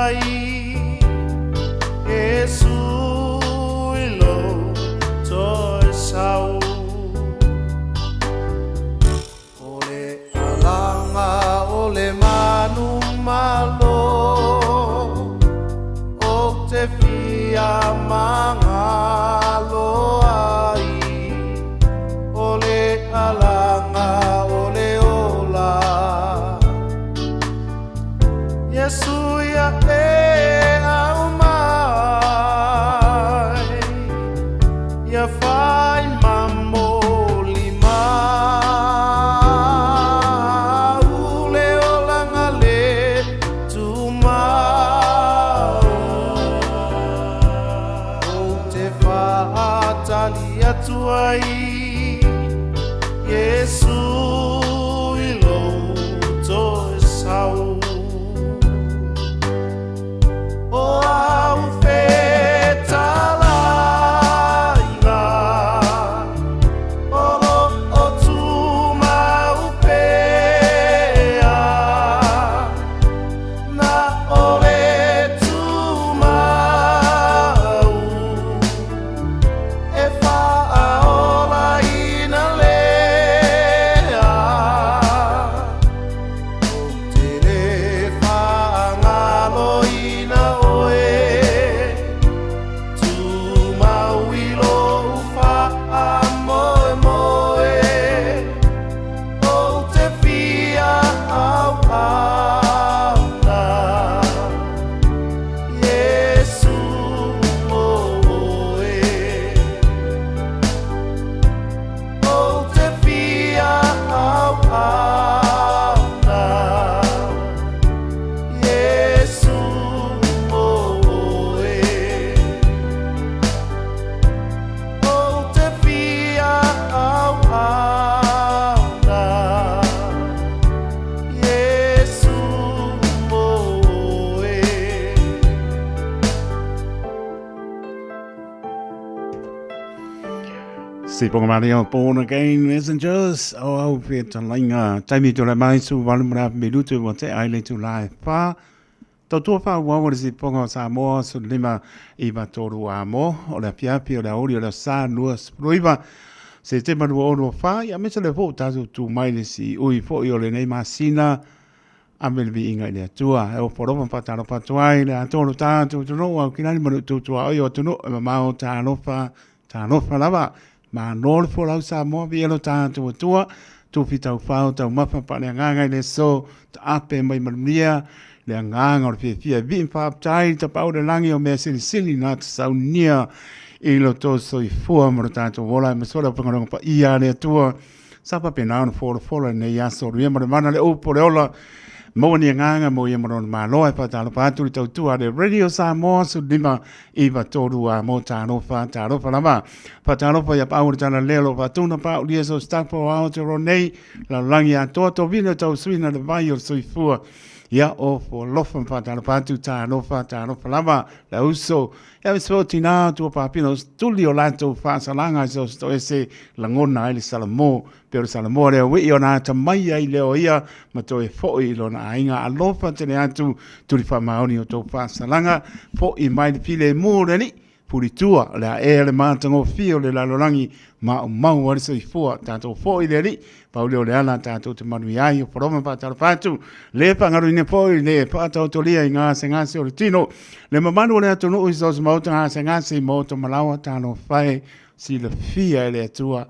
ai Iesu i lou toe sau. O le alaga o le manumalo, Ou te fia magalo ai, O le alaga o le ola, Iesu ia e aumai, Ia fai ma molimau le olaga le tumau. Ou te faatali atu ai Iesu i lou toe sau. O au fetalaiga, o lo o tumau pea, na o le tumau e faaolaina lea. Ou te le faagaloina oe, tumau i lou faamoemoe, ou te fia auauna, Iesu mo oe. Ou te fia auauna, Iesu mo oe. Ou te fia auauna, Iesu mo oe. Siponga Maria Born Again Messengers o au fetalaiga taimi tole mai su valu ma le minutu ua te ai le tula e wha. Tautua wha le siponga o Samoa su lima i matoru a mo o le apiapi o le aoli o le sa nua spruiva se te manua ono wha ia mesa le fo tātou tū mai le si ui fo i o le nei masina a me le viiga i le Atua. E ofo alofa ma faatalofa atu ai le atoa o lo tatou atunuu, au kinani ma nuutuutua oi o atunuu e mamao talofa, talofa lava. Malo le folau Samoa, viia lo tatou Atua, tufi taufao taumafa faaleagaga i le aso, taape mai manuia le agaga o le fiafia e vii ma faafetai i le tapaau o le lagi o mea silisili na te saunia i lo tou soifua ma lo tatou ola e masoa le aufaigaluega paia a le Atua. Sa faapena ona folafola i lenei aso luia ma le mana le upu o le ola. Maua ni agaga mo ia ma lona Malo e faatalofa atu le tautua a le Radio Samoa 15 9 3 a mo talofa talofa lava. Faatalofa ia pau le tala lea lo faatuna pau lia so staff o Aotearoa nei lalolagi atoa tovina tau suina le vai o le soifua. Ia o folofa ma faatalofa atu talofa talofa lava le uso Ia me so tina tua papina o tuli o latou faasalaga i so se ese lagona ai le Salamo pe o le Salamo lea wii o nā tamai ai leo ia ma toe fo'i i lona aiga alofa tele atu tuli faamaoni o tou faasalaga fo'i mai le file mu le alii pulitua o le a ea le matagofie o le lalolagi maumau ai le soifua tatou fo'i le alii Pau lea o le ala tatou te manuia ai o Poroma faatalofa atu. Le faagaluina foi le faataotolia i gasegase o le tino. Le mamalu o le atunuu i so o se maota gasegase i maota malaoa talofa e silafia e le Atua.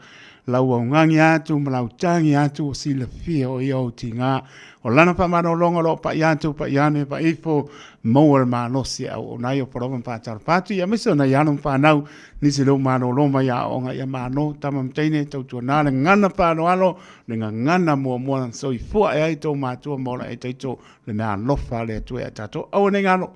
Lau augani atu ma lau tagi atu o silafia o ia ou tiga. O lana faamalologa o lo o pai atu, pai ane, pai ifo, maua le malosi e auauna ai o Poroma faatalofa atu. Ia aemaise o nai alo ma fanau Nisi leo malolo mai aoaoga ia malo tama ma teine tautuana le gagana faaaloalo le gagana muamua na soifua e ai tou matua ma ola e taito le mea alofa a le Atua ia tatou aua nei galo.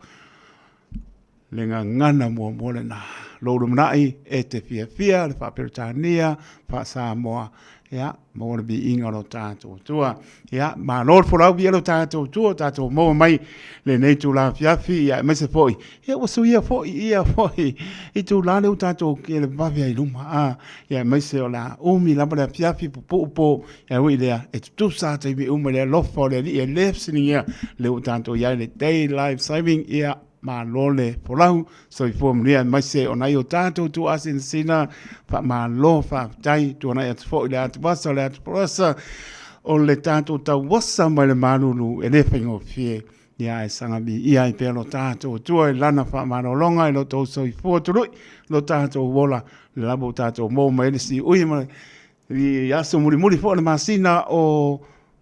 Le gagana muamua lena. Lou lumanai e te fiafia le faa-Peretania, faa-Samoa, ia, maua le viiga o lo tatou Atua. Ia, malo le folau viia lo tatou Atua, o tatou maua mai lenei itula afiafi, ia, aemaise foi, ia, ua suia foi ia foi itula lea ua tatou kelevave ai i luma, a, ia, aemaise o le a umi lava le afiafi, pupuu po, ae ui i lea, e tutusa lava taimi uma i le alofa o le Alii e le fesiligia lea ua tatou i ai i le Daylight Saving, ia, Malo le folau, soifua manuia aemaise o nai o tatou tuuasinasina, faamalo faafetai, tuanai atu foi le atuvasa o le atupalasa o le tatou tauosa mai le malulu e le faigofie. Ia ae saga viia ai pea lo tatou Atua i lana faamalologa i lo tou soifua tului, lo tatou ola, le lava ua tatou maua mai ai le siui ma i aso mulimuli foi o le masina o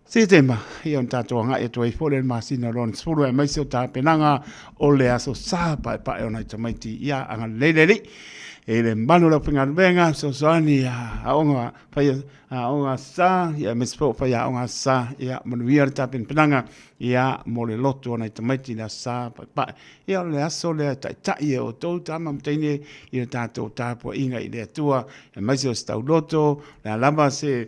Setema, ia ona tatou agai atu ai foi lea i le masina lona 10 aemaise o tapenaga o le Aso Sa paepae o nai tamaiti. Ia agalelei le Alii i le malu o le aufaigaluega, fesoasoani aoga fai aoga Aso Sa, ia aemaise foi o faiaoga Aso Sa. Ia manuia le tapenapenaga ia mo le lotu o nai tamaiti i le Aso Sa paepae. Ia o le aso lea e taitai e outou tama ma teine i le tatou tapuaiga i le Atua, aemaise o se tauloto, le a lava se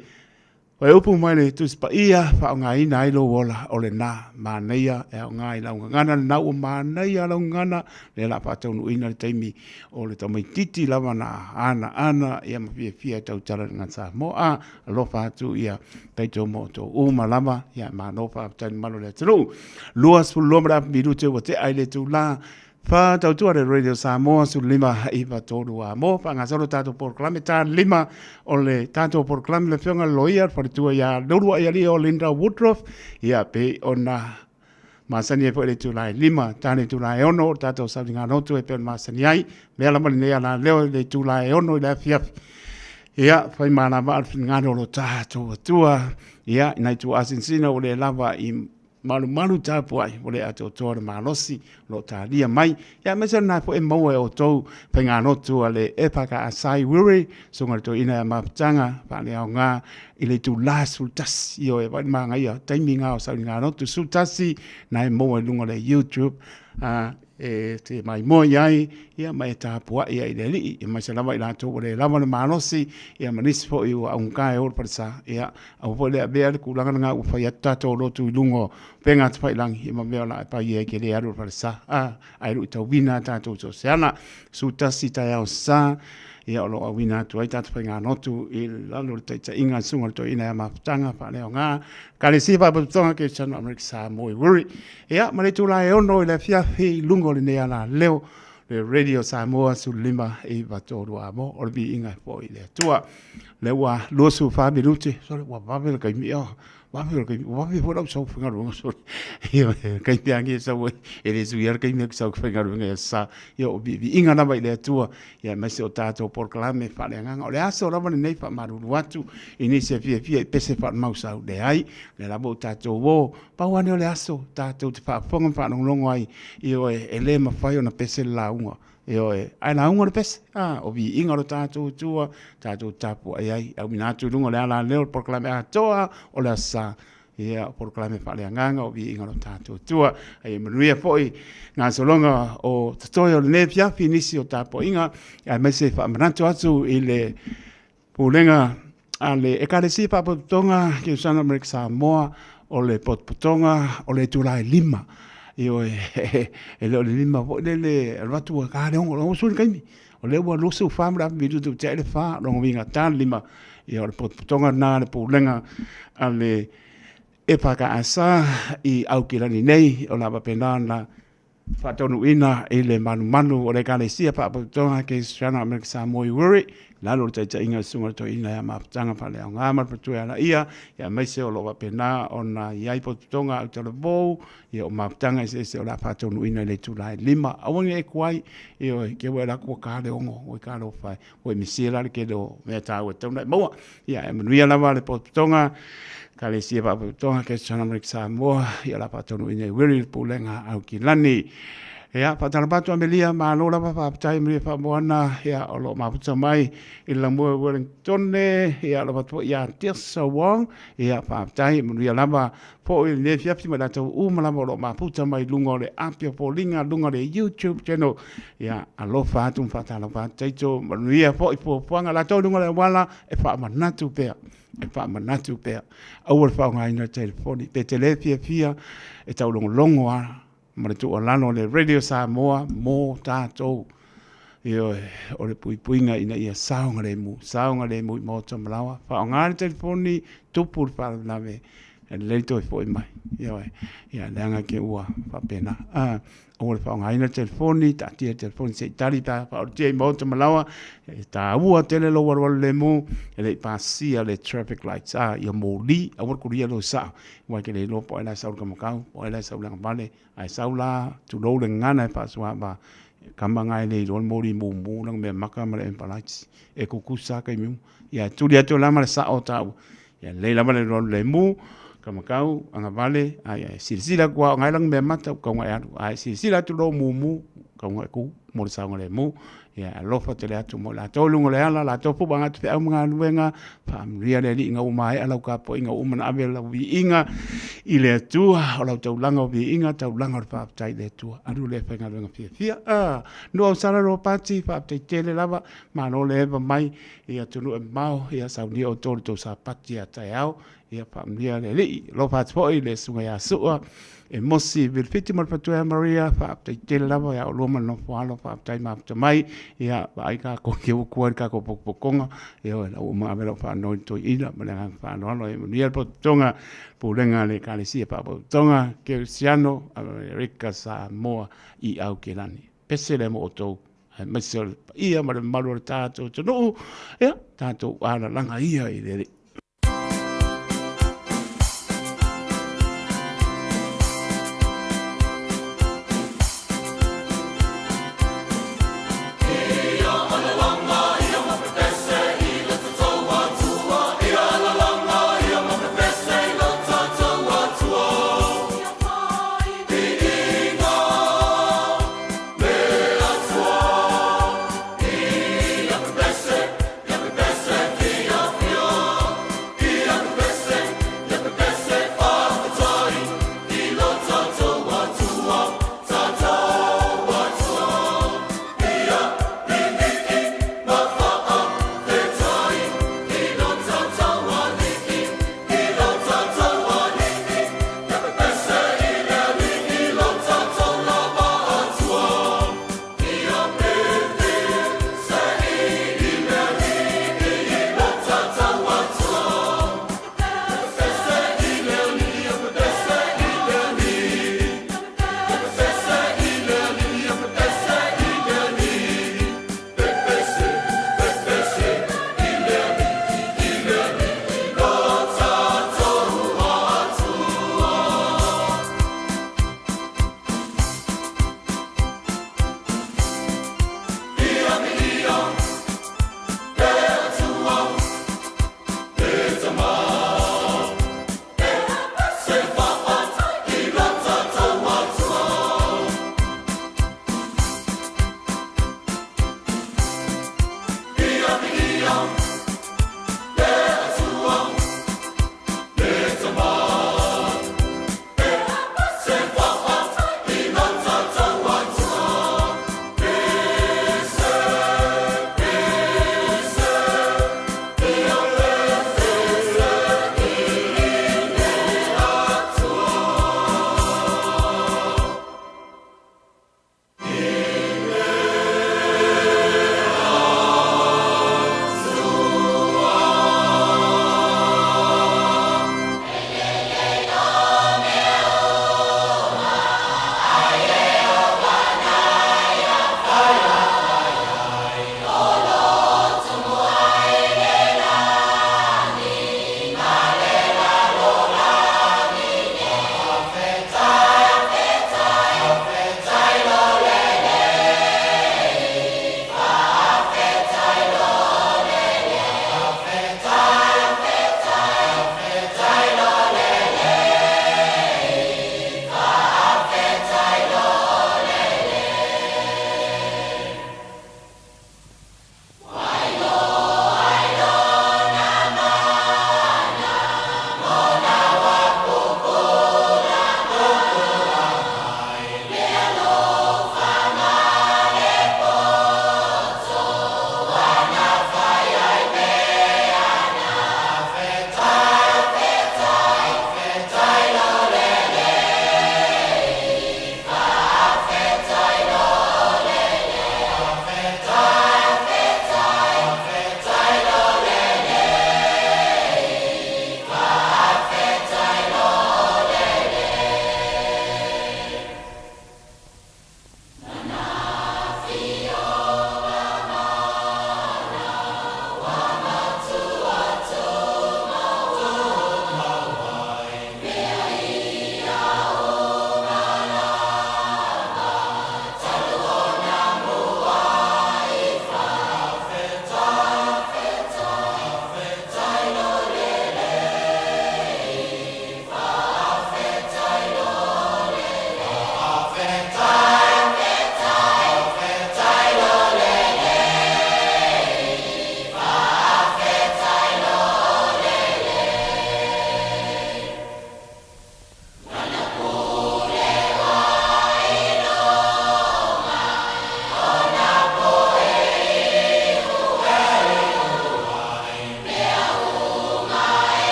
Upu mai le Tusi Paia, faaaogaina ai lou ola, o lena, manaia e aoga i lau gagana, lena ua manaia lau gagana, lea la faataunuuina le taimi o le tamaititi lava na ana ana, ia ma fiafia e tautala i le gagana Samoa. A, alofa atu ia taito ma outou uma lava, ia malo faafetai i le mamalu o le atunuu. 22 ma le afa minute ua tea i le itula Fa tautua le Radio Samoa 15 iva tolu a mo faagasolo tatou polokalame ta lima o le tatou polokalame le afioga le loia le faletua ia Leuluai Alii o Linda Woodruff ia pei ona masani ai foi le itula e 5 ta le itula e 6 o le tatou sauniga lotu e pei ona masani ai mea lava lenei ala leo i le itula e 6 i le afiafi ia fai malava le finagalo o lo tatou Atua ia nai tuuasinasina ua le lava i Malumalu tapuai ua le atoatoa le malosi o lo o talia mai, ia aemaise o lena foi e maua e outou faigalotu a le EFKS i Wiri, Susuga i le Toeaina ia Mafutaga faaleaoga i le itula 11. Ioe, vaai le manaia taimi na o sauniga-lotu 11 na e maua i luga o le YouTube e te maimoa i ai ia ma e tapuai ai i le Alii, aemaise lava i latou ua le lava le malosi ia ma nisi foi ua augata e o i le falesa. Ia, aua foi le avea le tulaga lena ua fai atu tatou lotu i luga o upega tafailagi ia ma mea o le a e fai ai e te le alu i le falesa, ae luitauina a tatou so o se ala. 11 taeao sa, ia o lo o auina atu ai tatou faigalotu i lalo o le taitaiga a le Susuga i le Toeaina ia Mafutaga Faaleaoga, Ekalesia Faalapotopotoga Kerisiano Amerika Samoa i Wiri. Ia, ma le itula e 6 i le afiafi i luga o lenei alaleo, le Radio Samoa 15 9 3 a mo, o le viiga e foi i le Atua. Lea ua 24 minute, sole, ua vave le taimi, oh, vave le taimi, ua vave foi lau sau faigaluega, sole. Ia, taimi lava e sau ai, e le suia le taimi e sau faigaluega i aso Sa. Ia, o viiviiga lava i le Atua, ia aemaise o tatou polokalame faaleagaga. O le aso lava lenei faamalulu atu i nisi e fiafia i pese faale-mausau, leai, o lea lava ua tatou o, Pau lava lenei o le aso tatou te faafofoga ma faalogologo ai, ioe, e le mafai ona pese le lauga, ioe, ae lauga le pese, a, o viiga o lo tatou Atua, tatou tapuai ai, auina atu i luga o le alaleo o le polokalame atoa o le Aso Sa, ia, o polokalame faaleagaga o viiga o lo tatou Atua. A ia manuia foi gasologa o totoe o lenei afiafi i nisi o tapuaiga, aemaise faamanatu atu i le Pulega a le Ekalesia Faapotopotoga Kerisiano Amerika Samoa, o le potopotoga o le itula e 5. Ioe, e le o le 5 foi lele e alu atu ua ta le 6, ua sui le taimi. O lea ua 24 ma le afa minute ua tea le 4, lona uiga ta le 5. Ia o le potopotoga lena a le Pulega a le EFKS i Aukilani nei, o le a faapena ona faataunuuina i le manumanu o le Ekalesia Faapotopotoga Kerisiano Amerika Samoa i Wiri, i lalo o le taitaiga a le Susuga i le Toeaina ia Mafutaga Faaleaoga ma le Faletua ia Laia, ia aemaise o lo o faapena ona i ai potopotoga autalavou, ia o mafutaga eseese o le a faataunuuina i le itula e 5. Aua ne i e tuai, ioe, te i ua e alu atu ua ta le 6, oi talofa e, ua e misia la le tele o mea taua e tatau ona e maua. Ia, e manuia lava le potopotoga, Ekalesia Faapotopotoga Kerisiano Amerika Samoa, ia o le a faataunuuina i Wiri le Pulega a Aukilani. Ia, faatalofa atu Amelia, malo lava, faafetai Amelia Faamoana, ia, o lo o mafuta mai i le lamua i Wellingtone, ia, alofa atu foi ia Tirsa Wong, ia, faafetai, manuia lava foi lenei afiafi ma i latou uma lava o lo o mafuta mai luga o le api o foliga, luga o le YouTube channel, ia, alofa atu ma faatalofa atu, taito, manuia foi fuafuaga, latou i luga o le auala, e faamanatu pea, e faamanatu pea, aua le faaaogaina le telefoni, pe te le fiafia e taulogologo lava ma le tuualalo a le Radio Samoa mo tatou. Ioe, o le puipuiga ina ia saogalemu, saogalemu i maota ma laoa, faaaoga le telefoni, tupu le faalavelave, e lelei toe foi mai. Ioe, ia leaga ke ua faapena. Ah, aua le faaaogaina le telefoni, taatia le telefoni se i tali pe a faaulutia i maota ma laoa, e taua tele lou alualu lemu, e le i pasia le traffic lights. Ah, ia moli, aua le kulia lou sao, Aua e te le iloa po o ai la e sau i le kamakau, po o ai la e sau i le agavale, ae sau la, tulou le gagana e faasoa, kama na e le iloa le moli mumu lana mea maka ma le amber lights, e kukusa lava taimi uma. Ia e tuli atu la ma le sao o taua, ia lelei lava le alualu lemu, kamakau, agavale, a ia e silasila atu lava o na e lana mea mata ua tatau ona e alu, ae silasila atu loa o mumu, ua tatau ona e tu mo le saogalemu. Ia e alofa tele atu mo i latou i luga o le ala, latou foi ua agai atu feau ma galuega, faamanuia le Alii ina ua maea lau tapuaiga ua uma ona ave lau viiga i le Atua, o lau taulaga o viiga, taulaga o le faafetai i le Atua. Alu lea e faigaluega fiafia. Ah, Nuuausala Ropati, faafetai tele lava, malo le eva mai i atunuu e mamao, ia saunia outou i le tou sapati a taeao, Ia faamanuia le Alii. Alofa atu foi i le Susuga ia Sua e Mosi Vilifiti ma le faletua ia Maria, faafetai tele lava ia oulua ma le nofo alo, faafetai mafuta mai. Ia vaai kākou ke ua tua i le kākou potopotoga, ioe, la ua uma ave lau faanoi i le toeaina ma le agaga faaaloalo. Ia manuia le potopotoga, pulega a le Ekalesia Faapotopotoga Kerisiano Amerika Samoa i Aukelani. Pese lea mo outou aemaise o le paia ma le mamalu o le tatou atunuu, ia tatou alalaga ia i le Alii.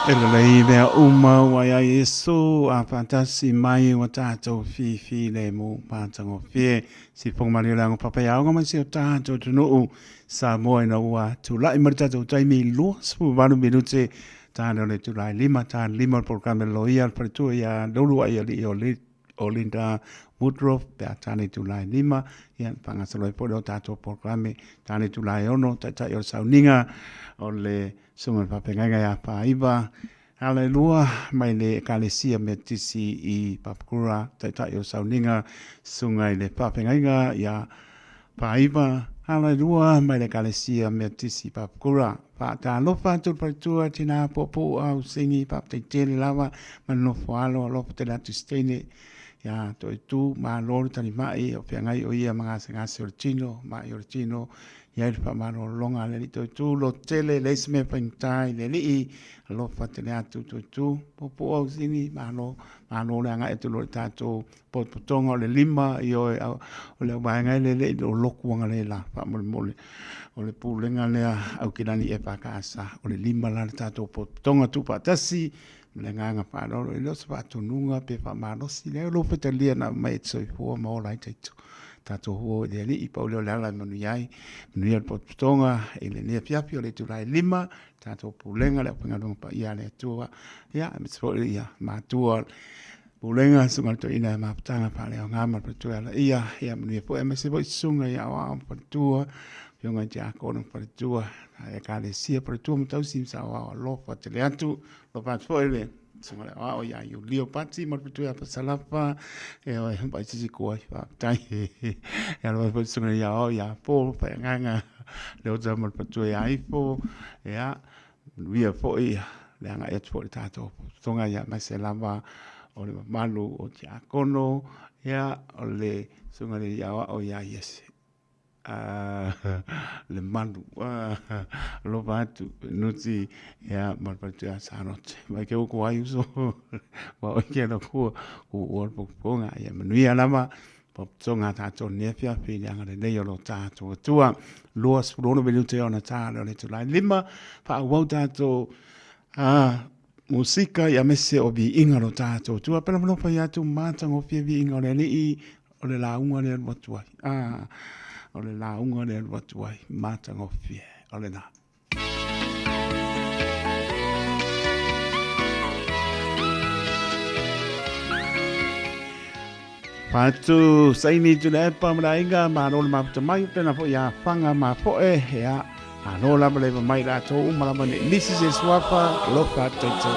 E lelei mea uma ua ia Iesu a faatasi mai ua tatou fifilemu matagofie. Sifoga malie o le ago papaiaoga mai si o tatou atunuu Samoa ina ua tulai mai le tatou taimi 28 minute tane o le itula e 5 tane 5 o le polokalame loia a le faletua ia Leuluai alii o o Linda Woodruff pe a tane itula e 5 ia na faagasolo ai foi le o tatou polokalame tane itula e 6 taitai o le sauniga o le Susuga i le Faafeagaiga ia Faiva Haleilua mai le Ekalesia Metotisi i Papakura, Taitai o Sauniga, Susuga i le Faafeagaiga ia Faiva Haleilua mai le Ekalesia Metotisi i Papakura. Faatalofa atu le faletua, tina puapuu au sini, faafetai tele lava ma le nofo alo, alofa tele atu i se teine ia Toitu, malo le talimai, o feagai o ia ma gasegase o le tino, mai o le tino, I ai le faamalologa a le Alii Toitu, lototele, leai se mea faigata i le Alii, alofa tele atu Toitu, puupuu Ausini, malo, malo le agai atu loa i le tatou potopotoga o le lima, ioe, o le auvaega e lele i le loku angalela, faamolemole, o le pulega lea Aukilani EFKS, o le lima la le tatou potopotoga tuufaatasi, ma le agaga faaaloalo, e le o se faatonuga pe faamalosi, leai o lou faitalia na aumai e te soifua ma ola ai taito. Tatou huo i le Alii, pau lea o le ala e manuia ai, manuia le potopotoga i lenei afiafi o le itula e 5, tatou pulega le aufaigaluega paia a le Atua, ia, aemaise foi ia matua pulega, susuga i le toeaina ia Mafutaga Faaleaoga ma le faletua ia Laia, ia manuia foi, aemaise foi susuga i aoao ma faletua, afioga i tiakono ma faletua, ekalesia faletua ma tausi ma saoao alofa tele atu, alofa atu foi le Susuga i le Aoao ia Iulio Pati ma le faletua ia Fasalafa, e oe vai sisi kua i faafetai. E alofa foi le susuga i le Aoao ia Paul Faiagaga, Leota ma le faletua ia Ifo, ia, manuia foi le agai atu foi i le tatou potopotoga ia aemaise lava o le mamalu o tiakono, ia, o le susuga i le Aoao ia Iese. Le malu alofa atu nuti ia ma le faletua ia Sarote mai ke uku ai uso wa oi ke la kua ku ua le popoga ia manuia lava popotoga tatou nei afiafi i le agalelei o lo tatou Atua. 26 minute ona ta le o le itula e 5 faaauau tatou musika ia aemaise o viiga o lo tatou Atua. Pela malofa ia atu matagofie viiga o le Alii O le lauga lea alu atu ai. Ah, o le lauga lea alu atu ai. Matagofie. O lena. Patu saini tu le epa ma le aiga, malo le mafuta mai, pena foi ia whanga ma foe, ea, malo lava le mai rātou uma lava ne nisi se suafa, alofa tautou.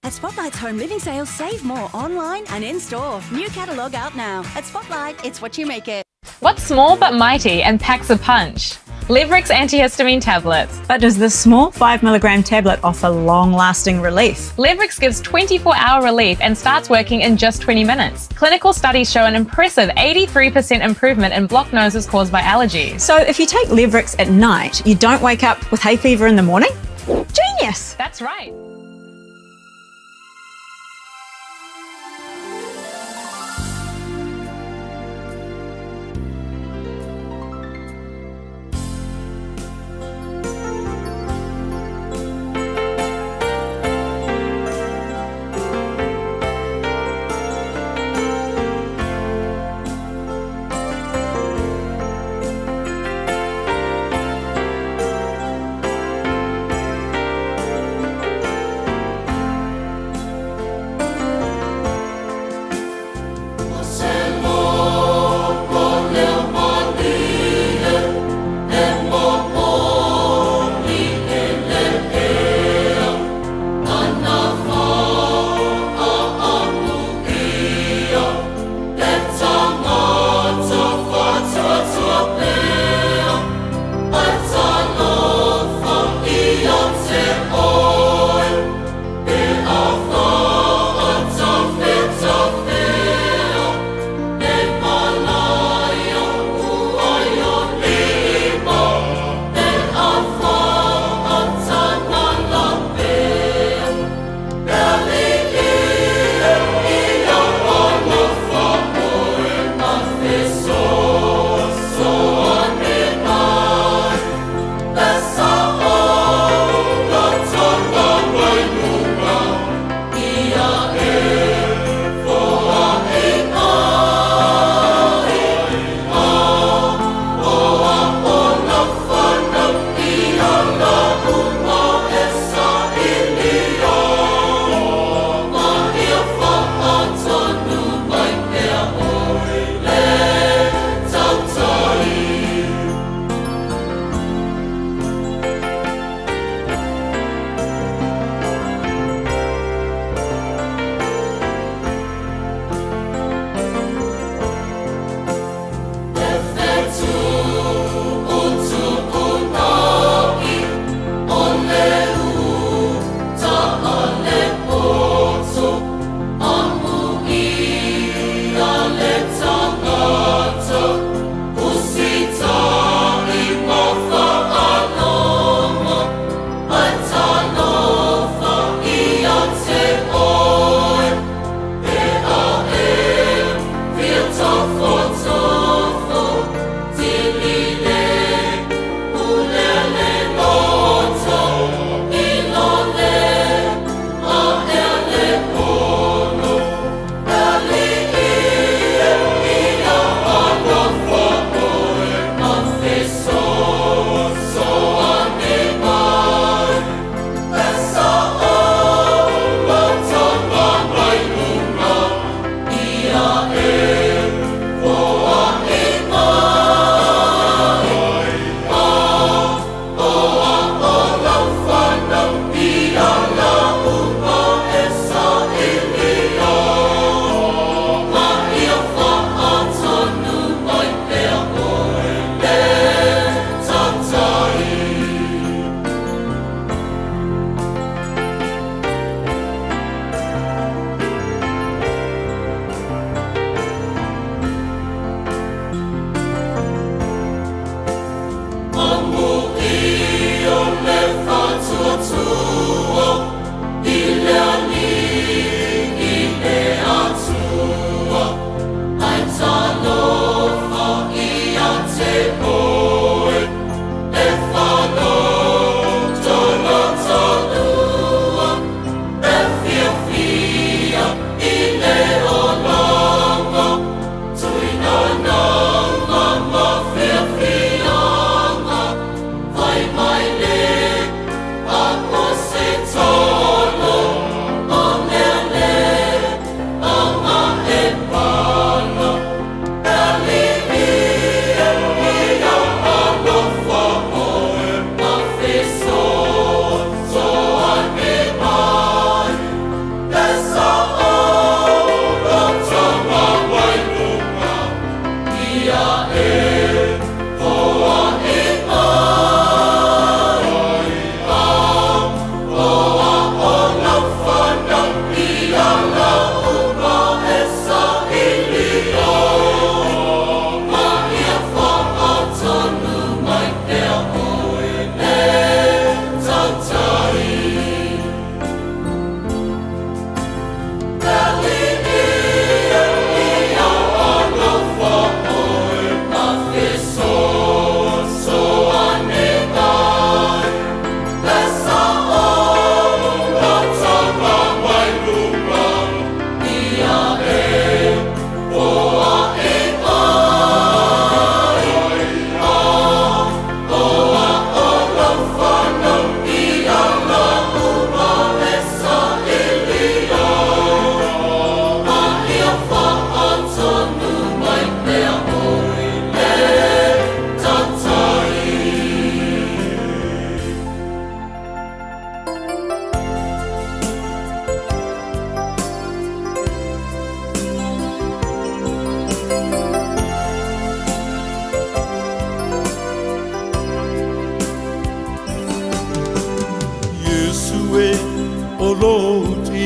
At Spotlight's Home Living Sale, save more online and in store. New catalogue out now. At Spotlight, it's what you make it. What's small but mighty and packs a punch? Levrix antihistamine tablets. But does this small 5 milligram tablet offer long-lasting relief? Levrix gives 24-hour relief and starts working in just 20 minutes. Clinical studies show an impressive 83% improvement in blocked noses caused by allergies. So if you take Levrix at night, you don't wake up with hay fever in the morning? Genius! That's right.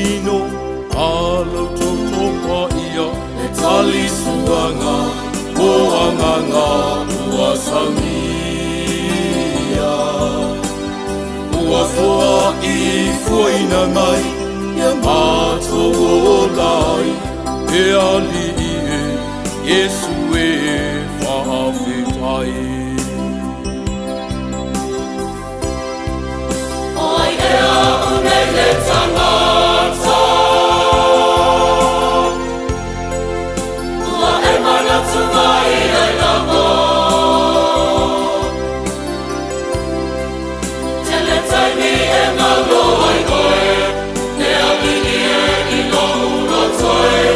manino a lo outou paia e tali suaga mo agaga ua saunia. Ua foai fuaina mai ia matou ola ai, e Alii e, Iesu e, faafetai. Oi ea unei le tangata Ua e manatu mai ai lava Tele taimi e ngalo ai oe E alii e i lou loto e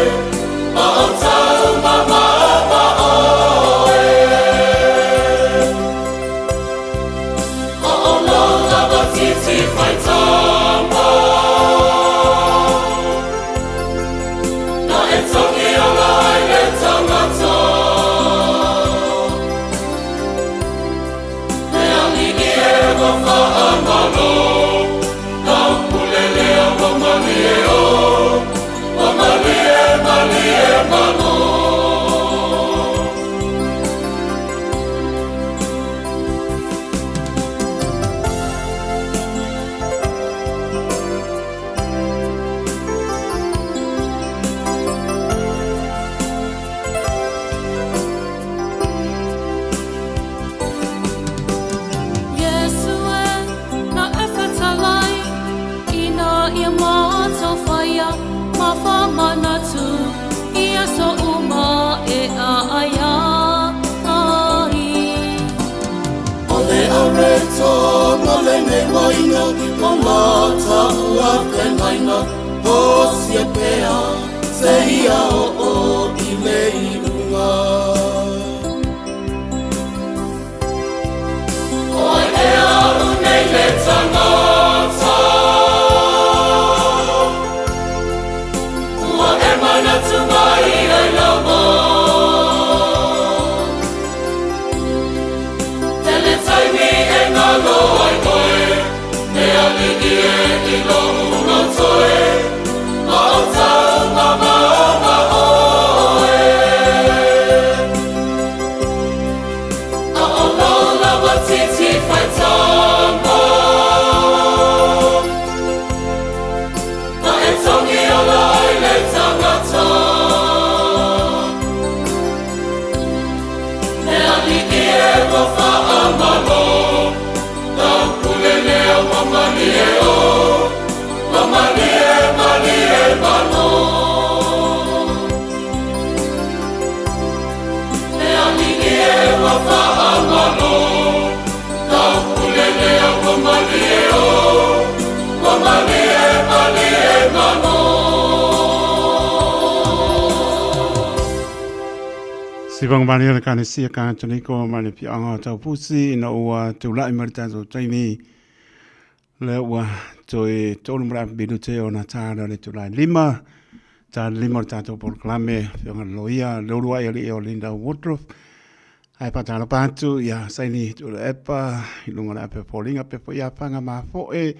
Ma o tau mamao ma oe O o lou lava titi whai tama Na e tangi ana ai le tangata Le alii e ua faamalo Lau pule lea ua malie o Ua malie malie malo. Iesu e, na e whatalai, ina ia mātou whaia, ma whamanatu, i aso uma e a ai ai. O le areto ma lenei uaina, o la taua fenaina, osia pea, seia oo i le iuga. Oi ea unei le tangata Ua e manatu mai ai lava Tele taimi e ngalo ai oe E alii e i lou loto e Ma o tau mamao ma oe A o lou lava titi whai tama Na e tangi ana ai le tangata E alii e ua faamalo Lau pule lea ua malie o Ua malie malie malo E alii e ua faamalo Lau pule lea ua malie o Ua malie malie malo. Sivaga malie le Ekalesia Katoliko ma le Afioaga o Taupusi ina ua tulai mai le tatou taimi lea ua toe tolu ma le afa minute ona ta lea o le itula e lima, ta le lima o le tatou polokalame Afioga i le Loia le uluai alii o Linda Woodruff. Ae faatalofa atu ia Saini Tuilaepa i luga o le ape o Foliga pea foi ia Faga Mafoe e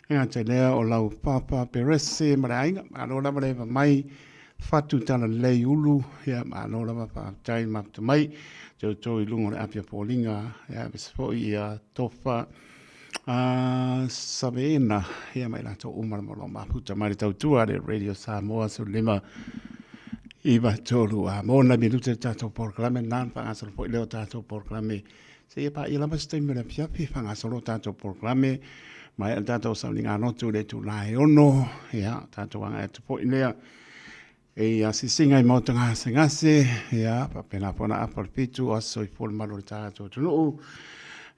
gata i lea o lau papa Perese ma le aiga. Malo lava le eva mai fatu talalelei ulu ia malo lava faafetai mafuta mai te outou i luga o le ape o Foliga ia aemaise foi ia Tofa a Saveena ia ma i latou uma lava o lo o mafuta mai le tautua a le Radio Samoa 15 9 3 a mo nai minute le tatou polokalame lena ona faagasolo foi lea o tatou polokalame seia paia lava se taimi o le afiafi faagasolo tatou polokalame maea le tatou sauniga lotu i le itula e 6 ia tatou agai atu foi lea e asiasiga i maota gasegase ia faapena foi ona afa le 7 o aso soifua le malu o le tatou atunuu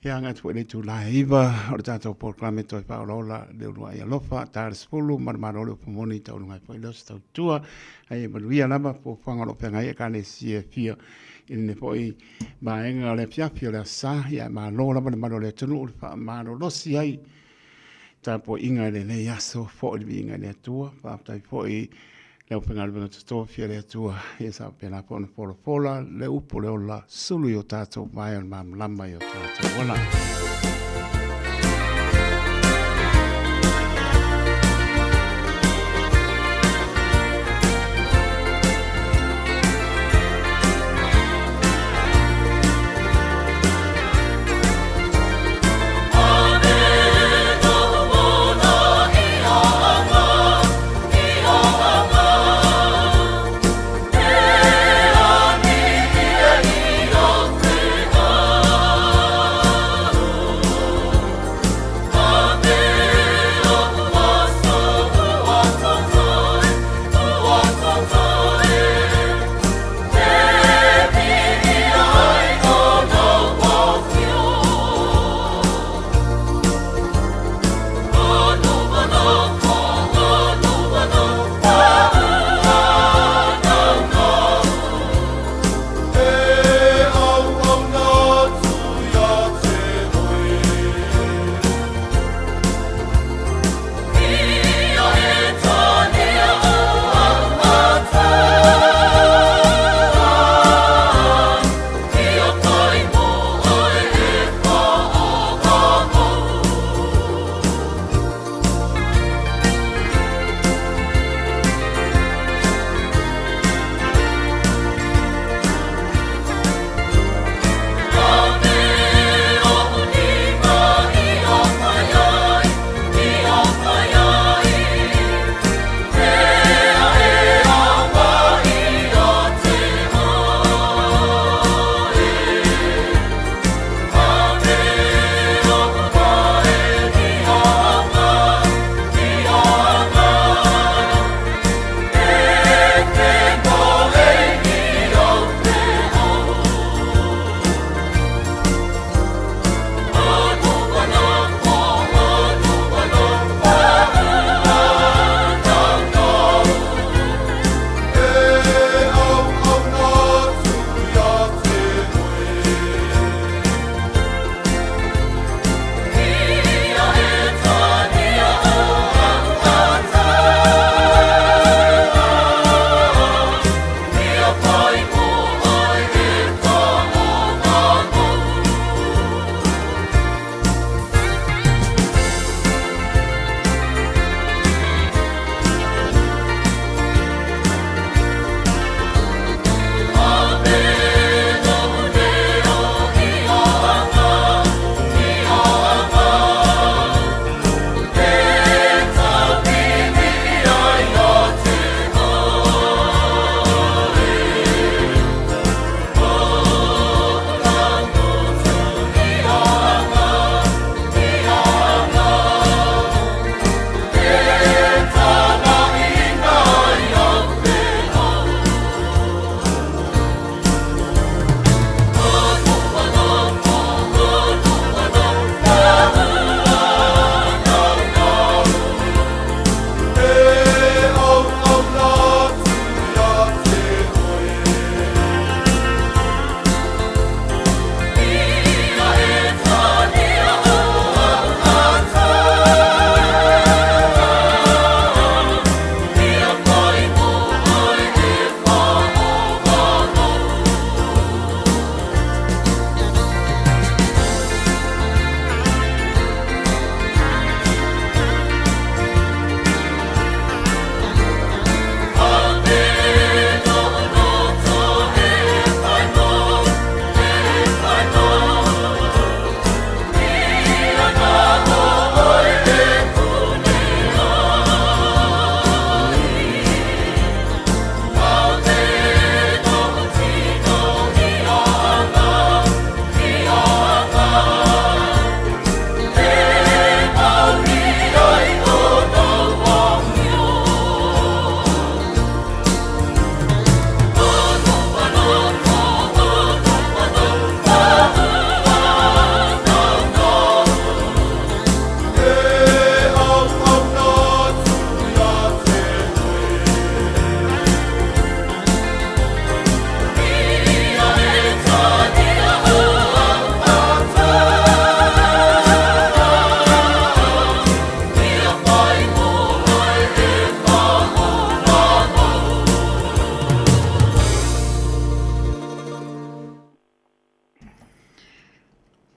ia agai atu foi i le itula e 9 o le tatou polokalame toe faaolaola le uluai alofa ta le 10 ma le malo le upu moni tauluga ai foi lea o se tautua ai e manuia lava fuafuaga o lo o feagai ai Ekalesia e fia i lenei foi vaega o le afiafi o le Aso Sa. Ia malo lava le malu o le atunuu le faamalolosi ai tapuaiga i lenei aso foi le viiga i le Atua. Faafetai foi i le aufaigaluega totofi a le Atua ia sa faapena foi ona folafola le upu o le ola sulu i o tatou vae o le malamalama i o tatou ola.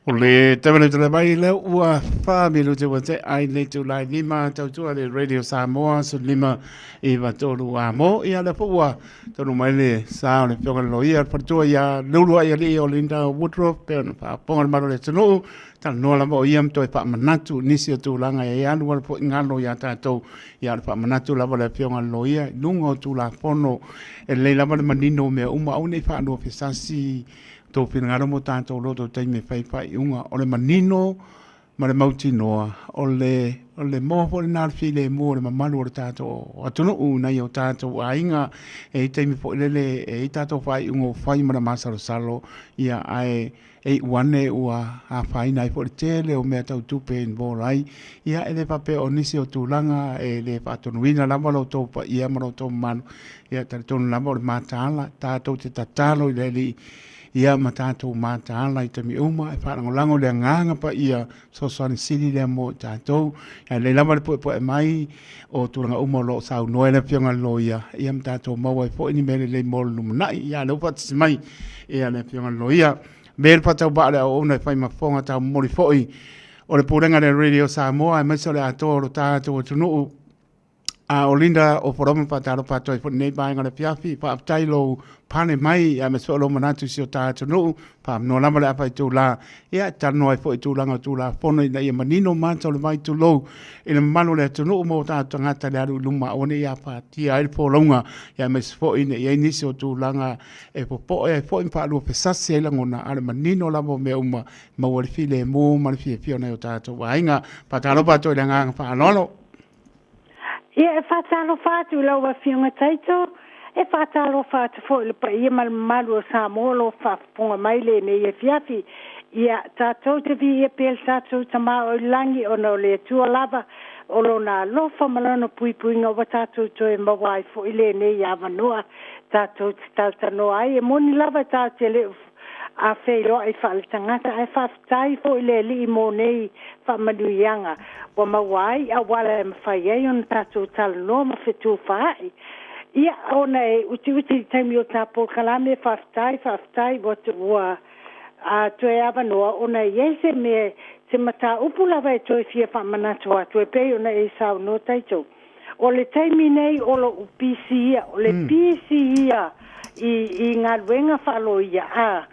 O le taimi tala mai le ua wha minute ua te ai nei tū lai lima tautua le Radio Samoa su lima i tolu a mo ia le fo ua tonu mai le sa o le fioga le loia le faletua ia lulu ai ali o Linda Woodruff pe ona whaaponga le malo le atunuu talanoa lava o ia ma toe faamanatu nisi o tulaga e alu ala foi galo ia tatou ia le faamanatu lava le afioga le loia i luga o Tulafono e lelei lava le manino o mea uma aua nei faalua fesasi tou finagalo mo tatou loto taimi e fai faaiuga o le manino ma le mautinoa o le o le moa foi lena o le filemu o le mamalu o le tatou atunuu nai o tatou aiga e i taimi foi lele e i tatou faaiuga ua fai ma le masalosalo ia ae e iu ane ua afaina ai foi le tele o mea tau tupe e involve ai ia e le faapea o nisi o tulaga e le faatonuina lava lo outou paia ma lo outou mamalu ia talitonu lava o le mataala tatou te tatalo i le Alii ia ma tatou mataala i taimi uma e faalagolago le agaga paia fesoasoani sili lea mo i tatou. Ae lelei lava le puepue'e mai o tulaga uma o lo o saunoa ai le Afioga i le Loia, ia ma tatou maua ai foi ni mea lelei mo le lumanai. Ia, a o lea ua faatasi mai ia le Afioga i le Loia. Me le faatauvaa o le auauna e fai ma fofoga taumomoli foi o le Pulega a le Radio Samoa aemaise o le atoa o lo tatou atunuu. A o Linda o Foroma faatalofa atu ai foi lenei vaega o le afiafi. Faafetai lou pane mai aemaise foi o lou manatu i si o ta atunuu. Faamanoa lava le afa itula ia e talanoa ai foi i tulaga o Tulafono ina ia manino mata o le vai tulou i le mamalu o le atunuu ma o tatou tagata i le alu i luma aua ne i afatia ai le folauga ia aemaise foi ina i ai nisi o tulaga e popoe ai foi ma faaluafesasi ai lagona a o le manino lava o mea uma e maua ai le filemu ma le fiafia o nai o tatou aiga. Faatalofa atu ai i le agaga faaaloalo. Ia, e faatalofa atu i lau Afioga Taito, e faatalofa atu foi i le paia ma le mamalu o Samoa o lo o faafofoga mai i lenei afiafi. Ia, tatou te viia pea le tatou Tama o i le Lagi ona o le Atua lava o Lona alofa ma Lona puipuiga ua tatou toe maua ai foi lenei avanoa tatou te talatalanoa ai. E moni lava tatou te le o a feiloai faaletagata ae faafetai foi le Alii mo nei faamanuiaga ua maua ai auala e mafai ai ona tatou talanoa ma fetufaai. Ia, ona e utiuti le taimi o ta polokalame, faafetai, faafetai ua ua a toe avanoa ona e i ai se mea, se mataupu lava e toe fia faamanatu atu e pei ona e saunoa Taito. O le taimi nei o lo'u pisi ia, o le pisi ia i, i galuega faaloia, a,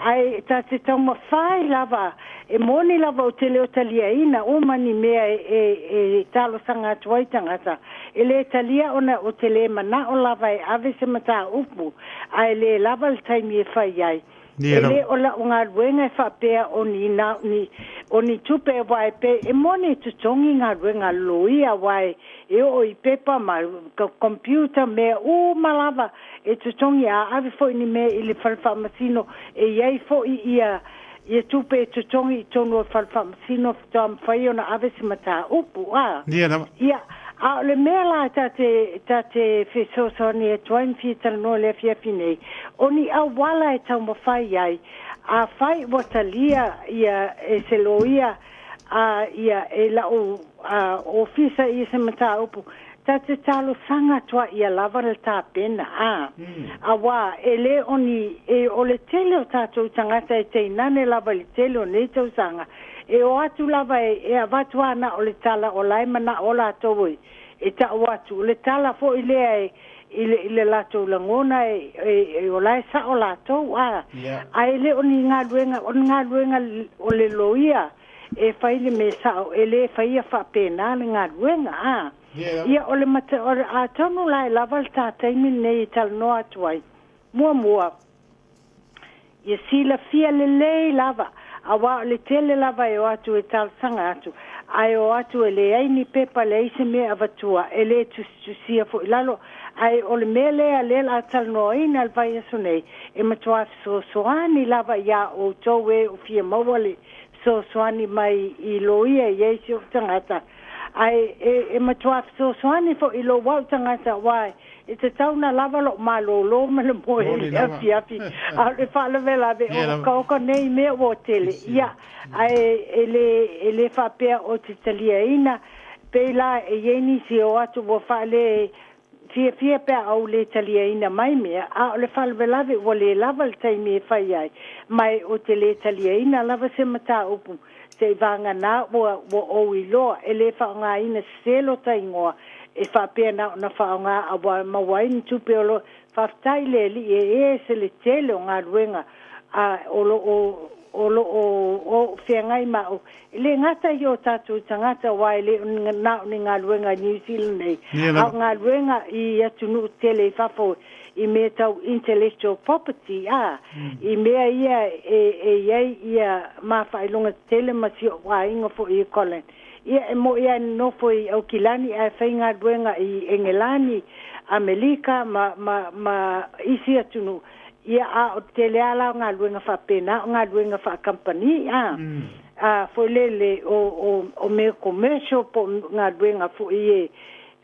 ae ta te taumafai lava, e moni lava ou te le o taliaina uma ni mea e, e, e talosaga atu ai tagata, e le talia ona ou te le mana'o lava e ave se mataupu, ae le lava le taimi e fai ai. E le o la'u galuega e faapea o ni na ni o ni tupe aua e pei e moni e totogi galuega a le loia aua e e oo i pepa ma computer mea uma lava e totogi a ave foi ni mea i le fale faamasino e i ai foi ia ia tupe e totogi i tonu o le fale faamasino faatoa mafai ona ave se mataupu a ia a o le mea la ta te ta te fesoasoani atu ai ma fia talanoa i le afiafi nei o ni auala e taumafai ai afai ua talia ia e se loia a ia e la'u a ofisa ia se mataupu ta te talosaga atu ai ia lava le tapena a auā e le o ni e o le tele o tatou tagata e teinane lava i le tele o nei tausaga e o atu lava e e avatu a na o le tala o la e mana'o latou e e ta'u atu o le tala foi lea e i le i le latou lagona e e o la e sa'o latou a ae le o ni galuega o ni galuega o le loia e fai le mea sa'o e le faia faapena le galuega a ia o le mata o le atonu la e lava le ta taimi lenei e talanoa atu ai muamua Ia silafia lelei lava, auā o le tele lava e o atu e talosaga atu, ae o atu e leai ni pepa, leai se mea e avatua, e le tusitusia foi i lalo. Ae o le mea lea, lea la a talanoaina le vaiaso nei, e matuā fesoasoani lava iā outou e o fia maua le fesoasoani mai i loia e i ai si ou tagata, ae e, e matuā fesoasoani foi i lou au tagata, auā E tatau ona lava lou malōlō ma le moe i le afiafi, a o le faalavelave o okaoka nei mea ua tele. Ia, ae e le, e le faapea ou te taliaina, pei la e i ai nisi e o atu ua faale, Fiafia pe a ou le taliaina mai mea, a o le faalavelave ua le lava le taimi e fai ai, ma e ou te le taliaina lava se mataupu seivaganā ua ua ou iloa e le faaaogaina sese lota igoa e faapea na ona faaaoga a ua maua ai ni tupe o lo Faafetai i le Alii e ese le tele o galuega a o lo o o lo o o feagai ma au. E le gata i o tatou tagata aua e le o na o ni galuega i New Zealand nei, a o galuega i atunuu tele i fafo i mea tau intellectual property, a, i mea ia e, e i ai ia mafaailoga tetele ma si ou aiga foi i Colin. Ia, e mo'i lava e nonofo i Aukilani ae faigaluega i Engelani, Amelika ma, ma, ma isi atunuu. Ia, a o le tele lava la o galuega faapena o galuega faakamupani, a, a, foi lele, o, o, o mea commercial po o galuega foi e,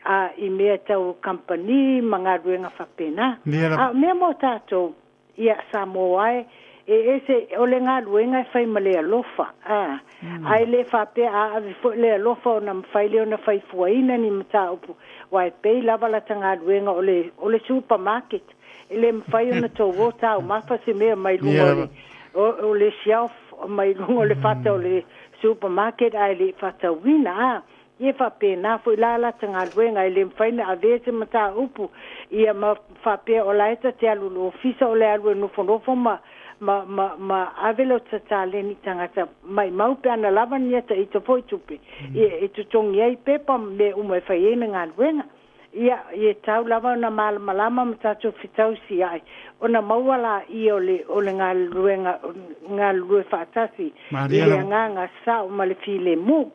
a, i mea tau kamupani ma galuega faapena. A o mea mo tatou, ia, Samoa e, e ese, o le galuega e fai ma le alofa, a, ae le faapea a ave foi le alofa ona mafai lea ona fai fuaina ni mataupu, aua e pei lava lata galuega o le, o le supermarket, e le mafai ona tou o taumafa se mea mai luga o le, o, o le shelf, mai luga o le fata o le supermarket ae le i faatauina, a. Ia faapena foi la lata galuega, e le mafai ona avea se mataupu ia ma faapea o la e ta te alu i le ofisa o le alu e nofonofo ma ma ma ma ave lota taleni i tagata maimau pe ana lava ni ata ita foi tupe ia e totogi ai pepa ma mea uma e fai ai le galuega. Ia, e tau lava ona malamalama ma tatou fetausiai, ona maua laia o le, o le galuega, galulue faatasi i le agaga sao ma le filemu.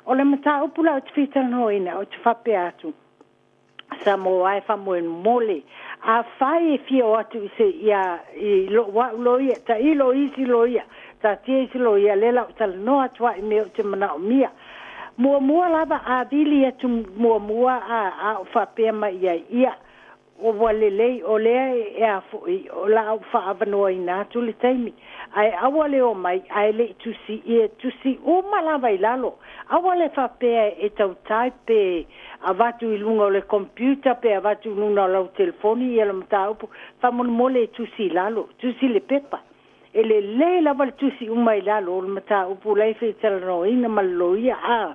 O le mataupu la ou te fia talanoaina, ou te faapea atu, Samoa e faamoemole, afai e fia o atu i se, ia, i lou au loia, tailo i isi loia, taatia isi loia, lea la ou talanoa atu ai i mea ou te manaomia. Muamua lava a vili atu muamua a, a ou faapea mai i ai, ia, ua lelei, o lea e a foi, o la ou faaavanoaina atu le taimi, ae aua le omai ae le i tusi, ia tusi uma lava i lalo. Aua le faapea e tau type pe avatu i luga o le computer pe avatu i luga o lau telefoni ia le mataupu, faamolemole e tusi i lalo, tusi le pepa. E lelei lava le tusi uma i lalo o le mataupu la e feitalanoaina ma le loia, a.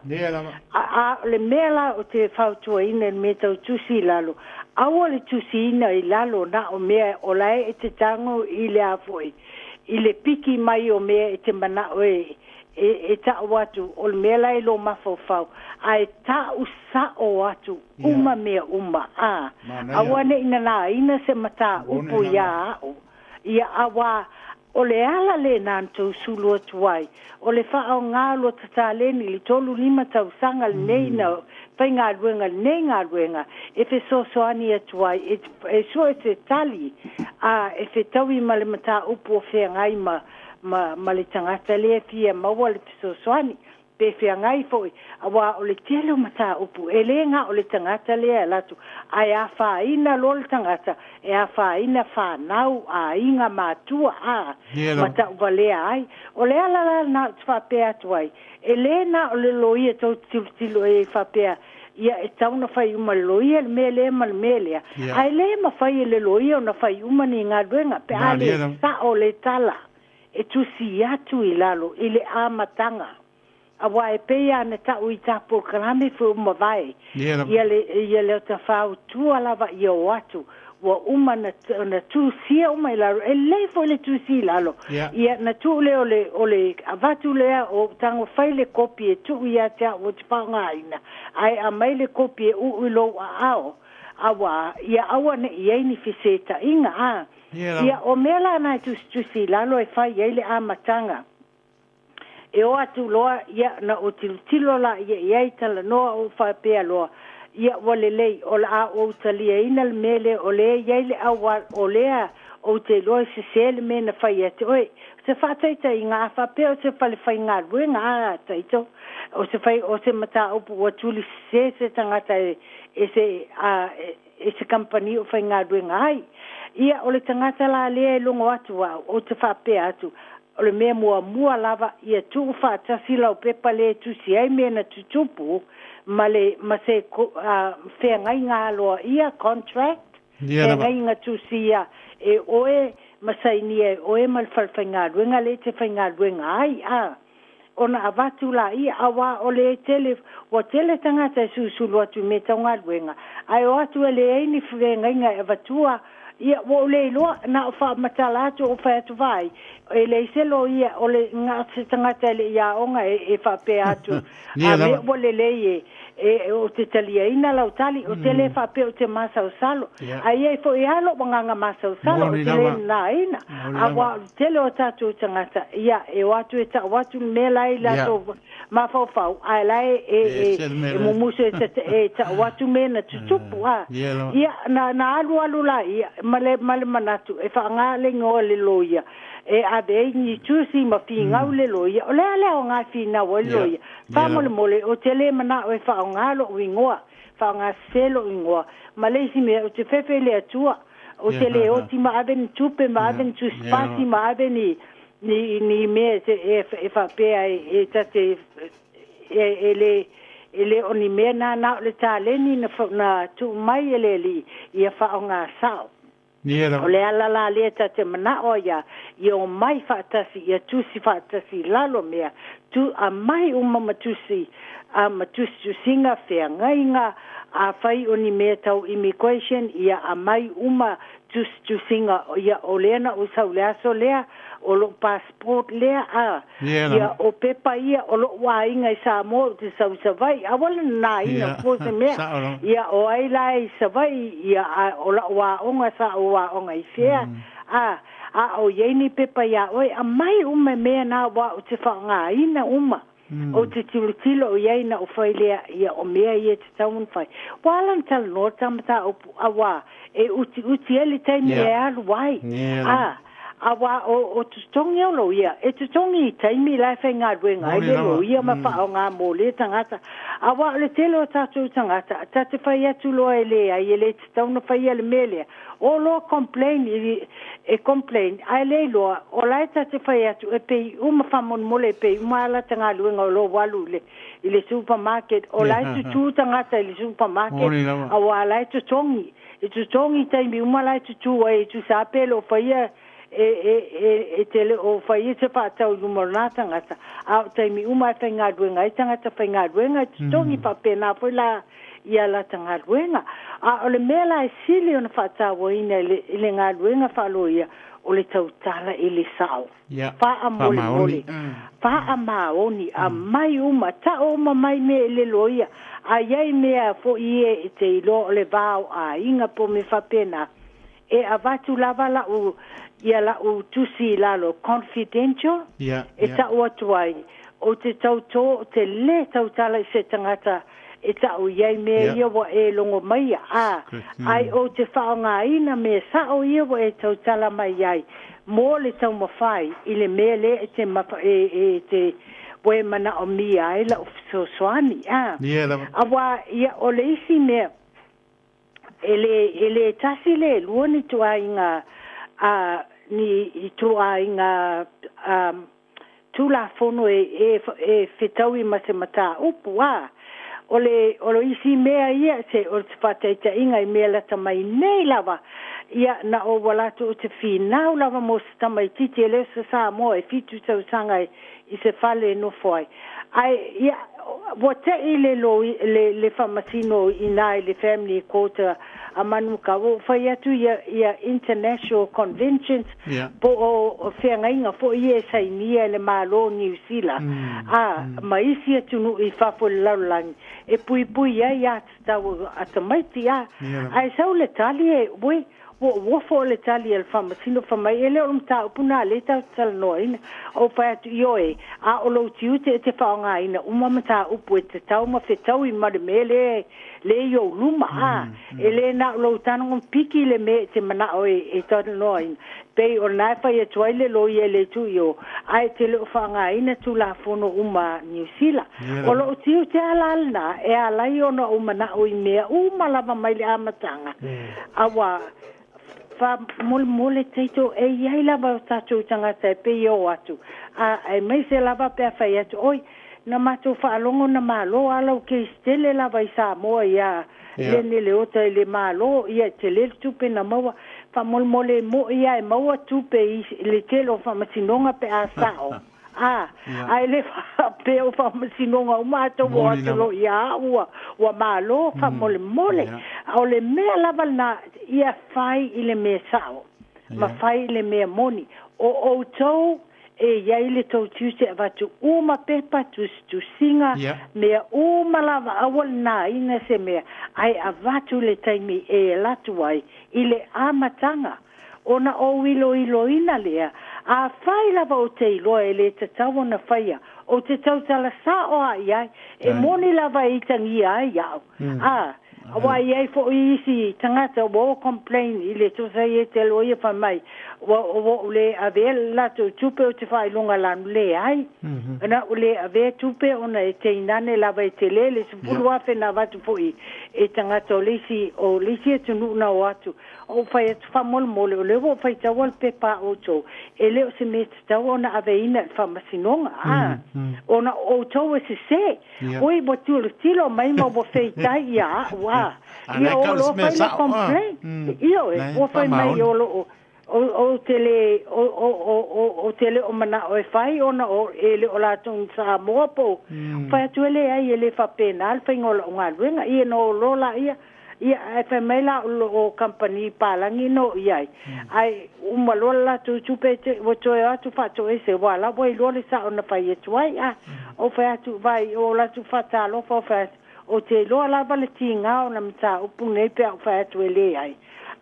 A, a o le mea la ou te fautuaina i le mea tau tusi i lalo, aua le tusiina i lalo na o mea o la e te tago i le a foi, i le piki mai o mea e te manao e, e, e ta'u atu, o le mea la e i lou mafaufau, ae ta'u sa'o atu uma mea uma, a. Aua ne i nanaina se mataupu iā a'u. Ia, auā, o le ala lena na tou sulu atu ai, o le faaaoga o lota taleni i le 35 tausaga lenei na faigaluega lenei galuega e fesoasoani atu ai e, e sue se tali a e fetaui ma le mataupu o feagai ma, ma, ma le tagata lea e fia maua le fesoasoani. Pe feagai foi, auā o le tele o mataupu, e le na o le tagata lea e alu atu, ae afaina loa le tagata, e afaina fanau, aiga, matua, a, ma tauvalea ai. O le ala la lena ou te faapea atu ai, e le na o le loia tou te tilotilo i ai faapea, ia e tatau ona fai uma e le loia le mea lea ma le mea lea, ae le mafai e le loia ona fai uma ni galuega pe a le sao le tala. e tusi atu i lalo i le amataga, aua e pei lava na ta'u i tā polokalame foi ua mavae, ia le, ia le ota fautua lava ia o atu, ua uma na, na tusia uma i lalo, e lelei foi le tusi i lalo, ia na tuu lea o le, o le avatu lea o tago fai le kopi e tuu ia te au ou te faaaogaina, ae aumai le kopi e uu i lou aao, auā, ia aua ne i i ai ni fesetaiga, a. Ia, o mea la na e tusitusi i lalo e fai ai le amataga. E o atu loa, ia, na ou tilotilo la ia i ai, talanoa ou faapea loa, Ia, ua lelei, o le a ou taliaina le mea lea o lea e i ai le auala, o lea ou te iloa e sese le mea na fai ia te oe. O se faataitaiga, a faapea o se fale faigaluega, a, Taito, o se fai, o se mataupu ua tuli sese se tagata e, e se, a, e, e se kamupani o faigaluega ai. Ia, o le tagata la lea e logo atu au, ou te faapea atu, o le mea muamua lava, ia tuu faatasi lau pepa lea e tusi ai mea na tutupu, ma le ma se feagaiga aloaia, contract, feagaiga tusia e oe ma sainia e oe ma le falefaigaluega lea e te faigaluega ai, a. Ona avatu laia, auā o le tele, ua tele tagata e susulu atu i mea tau galuega, ae o atu e leai ni feagaiga e avatua. Ia, ua ou le iloa, na o faamatala atu ou fai atu, Vaai, e leai se loia, o le, na o se tagata e le i aoga e, e faapea atu, a mea ua lelei e, e, ou te taliaina lau tali, ou te le faapea ou te masalosalo. Ae i ai foi lava lou agaga masalosalo, ou te le nanaina, aua o le tele o tatou tagata, ia, e o atu e tau atu le mea la e i latou mafaufau, ae la e, e, e, e mumusu e, e tau atu mea na tutupu, a. Ia, na, na alualu laia ma le, ma le manatu e faaaoga le igoa o le loia e ave ai ni tusi ma finau le loia. O le a le aoga e finau ai le loia? Faamolemole, ou te le manao e faaaoga lou igoa, faaaoga sese lou igoa. Ma le isi mea, ou te fefe i le Atua. Ou te le oti ma ave ni tupe, ma ave ni tusi pasi, ma ave ni, ni, ni mea e, e, e faapea e, e ta te, e, e le, e le o ni mea na, na o le taleni na, na tuu mai e le Alii, ia faaaoga sao. O le ala la lea ta te manao ai ia, ia omai faatasi, ia tusi faatasi i lalo mea, tu, amai uma ma tusi, a ma tusitusiga, feagaiga, afai o ni mea tau immigration, ia amai uma tusitusiga, ia o lea na ou sau i le aso lea, o lou passport lea, a, ia o pepa ia o lou aiga i Samoa ou te sau i Savaii, aua le nanaina po se mea, ia o ai la i Savaii, ia a o lau aoga sa ou aoga i fea, a, a o i ai ni pepa iā oe, aumai uma mea na aua ou te faaaogaina uma. Ou te tilotilo i ai na ou fai lea, ia o mea ia e tatau ona fai. Ua ala ona talanoa ta mataupu, auā e utiuti ai le taimi e alu ai. A, auā o, o totogi o loia, e totogi i taimi la e faigaluega ai le loia ma faaaoga mo lea tagata. Auā o le tele o tatou tagata, ta te fai atu loa e leai, e le tatau ona faia le mea lea. O loa complain i, e complain, ae le iloa, o la e ta te fai atu e pei uma faamolemole e pei uma lava lata galuega o lo o alu i le, i le supermarket, o la e tutū tagata i le supermarket, auā la e totogi, e totogi i taimi uma la e tutū ai e tusa lava pe le o faia e, e, e, e te le o faia se faatau i luma o lena tagata, a o taimi uma e faigaluega ai tagata faigaluega e totogi faapena foi la i a lata galuega. A o le mea la e sili ona faatauaina i le, i le galuega faaloia, o le tautala i le sao. Faamolemole, faamaoni, aumai uma, tao uma mai mea i le loia, a i ai mea foi ia e te iloa o le va o aiga po o mea faapena, e avatu lava la'u ia la'u tusi i lalo confidential e ta'u atu ai ou te tautō ou te lē tautala i se tagata e ta'u i ai mea ia ua e logo maia a ai ou te faaaogaina mea sa'o ia ua e tautala mai ai mo le taumafai i le mea lea e te e, e te ua e manaomia ai la'u fesoasoani a auā ia o le isi mea E le, e le tasi le lua ni tuaiga, a, ni ituaiga, a, Tulafono e, e, e fetaui ma se mataupu, a, o le, o le isi mea ia, se, o se faataitaiga i mea lata mai nei lava, ia, na ou ala atu ou te finau lava mo se tamaitiiti e le o se Samoa e fitu tausaga e, i se fale e nofo ai. Ae, ia, ua te'i le loi, le, le faamasino i ina i le Family Court a, a Manukau, ua ou fai atu ia, ia International Conventions, po o, o feagaiga foi ia e sainia e le Malo o Niu Sila, a, ma isi atunuu i fafo i le lalolagi, e puipui ai a tatau a tamaiti, a. Ae sau le tali e, ui, Ua ou ofo o le tali a le Faamasino fai mai, E le o le mataupu na lea tatou te talanoaina. Ou fai atu, Ioe, a o lou tiute e te faaaogaina uma mataupu e tatau ma fetaui ma le mea lea lea i ou luma, a e le na o lou tago piki i le mea e te manao e e talanoaina. Pei o lena e fai atu ai le loia e le itu i o, ae e te le o faaaogaina Tulafono uma a Niu Sila. O lou tiute lava la lena e ala ai ona ou manao i mea uma lava mai le amataga, Aua, faamolemole taito e i ai lava o tatou tagata e pei e o atu, a aemaise lava pe a fai atu, oi, Na matou faalogo na malo a lau case tele lava i Samoa ia Lene Leota i le malo ia e tele le tupe na maua. Faamolemole e moi a e maua tupe i le tele o faamasinoga pe a sao a ae le faapea o faamasinoga uma a tou o atu loa ia au ua ua malo faamolemole. O le mea lava lena ia fai i le mea sao ma fai i le mea moni. O outou E i ai le tou tiute avatu uma pepa, tusitusiga, mea uma lava, aua le nāina se mea, ae avatu le taimi e alu atu ai i le amataga ona ou iloiloina lea, afai lava ou te iloa e le tatau ona faia, ou te tautala sao lava i ai, e moni lava e itagia ai au, a, Aua e i ai foi isi tagata ua o complain i le Sosaiete a Loia fai mai ua ou le avea le latou tupe ou te faailoga lanu. Leai. Na ou le avea tupe ona e teinane lava e tele le 10,000 na avatu foi e tagata o le isi o le isi atunuu na o atu. Ou fai atu faamolemole o lea ua ou faitaua le pepa a outou e le o se mea tatau ona aveina i le faamasinoga a ona o outou e sese. Oi, ua tilotilo mai ma ua feitai ia a'u, a. Ia o lo o fai le complaint. Ioe, ua fai mai o lo o, ou te le, ou te le o mana'o e fai ona o, e le o latou ni Samoa po o, fai atu e leai e le faapena le faiga o la'u galuega. Ia ona o loa laia, Ia, ae fai mai la o kamupani palagi na oo i ai, ae uma loa le latou tupe, ua toe o atu faatoese, aua o la ua iloa le sao na fai atu ai. A, ou fai atu, vaai, o latou faatalofa, ou fai atu, ou te iloa lava le tiga o na mataupu nei pe a ou fai atu e leai,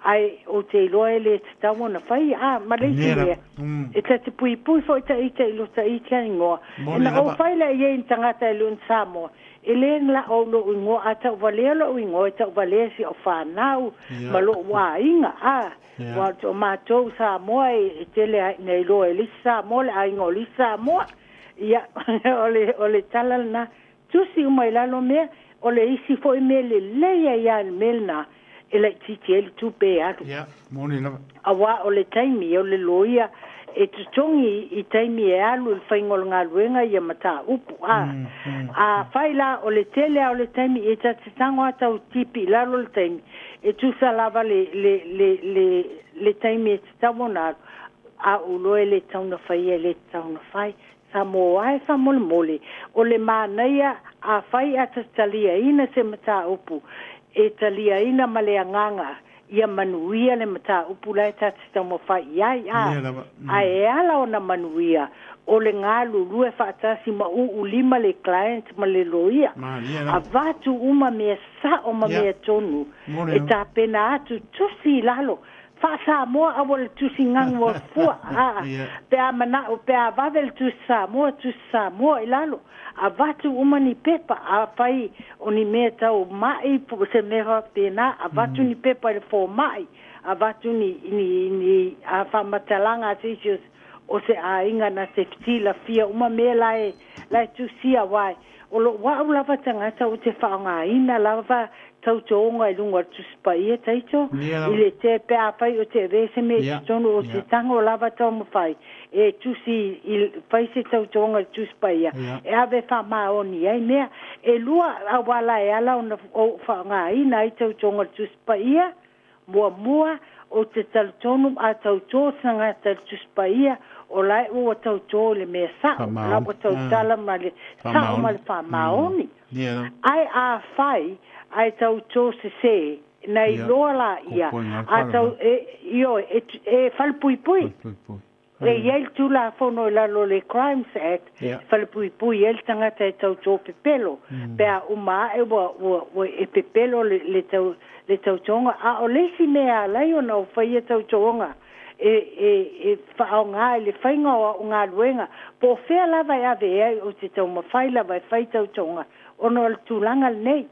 ae ou te iloa e le tatau ona faia. A, ma le isi mea, e ta te puipui foi ta ita i lo ta ita igoa. Ina ou fai lea i ai i ni tagata e le o ni Samoa, E le la'o lo'u igoa, a tauvalea lo'u igoa, e tauvalea si au fanau ma lo'u aiga, a ua o matou Samoa e tele a ina iloa e le isi Samoa le aiga o le isi Samoa. Ia, o le, o le tala lena. Tusi uma i lalo mea, o le isi foi mea lelei ai lava i le mea lena, e laitiiti ai le tupe e alu. Ia, moni lava. Aua o le taimi o le loia e totogi i taimi e alu i le faiga o le galuega ia mataupu. A, afai la o le tele lava o le taimi e ta te tago lava tau tipi i lalo le taimi, e tusa lava le, le, le, le, le taimi e tatau ona alu, a ou iloa e le tatau ona faia e le tatau ona fai. Samoa e faamolemole, o le manaia afai a ta taliaina se mataupu, e taliaina ma le agaga ia manuia le mataupu la e ta te taumafai i ai, a, ae e ala ona manuia, o le galulue faatasi ma uu lima le client ma le loia, avatu uma mea sao ma mea tonu, e tapena atu tusi i lalo, Faa-Samoa aua le tusi gagu o fua, aa, pe a manao, pe a vave le tusi Samoa, tusi Samoa i lalo, avatu uma ni pepa, afai o ni mea tau ma'i po o se mea faapena, avatu ni pepa i le fomai, avatu ni, ni, ni a faamatalaga a se isi o se aiga na te silafia uma mea la e, la e tusia, aua o lo'u a'u lava tagata ou te faaaogaina lava tautōga i luga o le Tusi Paia taito i le te pe afai o te avea se mea i totonu o te tago lava taumafai e tusi i fai se tautōga i le Tusi Paia e ave faamaoni ai mea e lua auala e ala ona ou faaaogaina ai tautōga i le Tusi Paia. Muamua, ou te talitonu a tautō se tagata i le Tusi Paia, o la e ua tautō i le mea sao, o la ua tautala ma le sao ma le faamaoni. Ae afai ae tautō sesē, na iloa laia, a tau, e, ioe, e, e falepuipui. E i ai le Tulafono i lalo o le Crimes Act e falepuipui ai le tagata e tautō pepelo, pe a uma ae ua, ua, ua e pepelo le, le, tau, le tautōga. A o le isi mea e ala ai ona ou faia tautōga, e, e, e faaaoga i le faiga o au galuega, po o fea lava e ave ai, ou te taumafai lava e fai tautōga, ona o le tulaga lenei.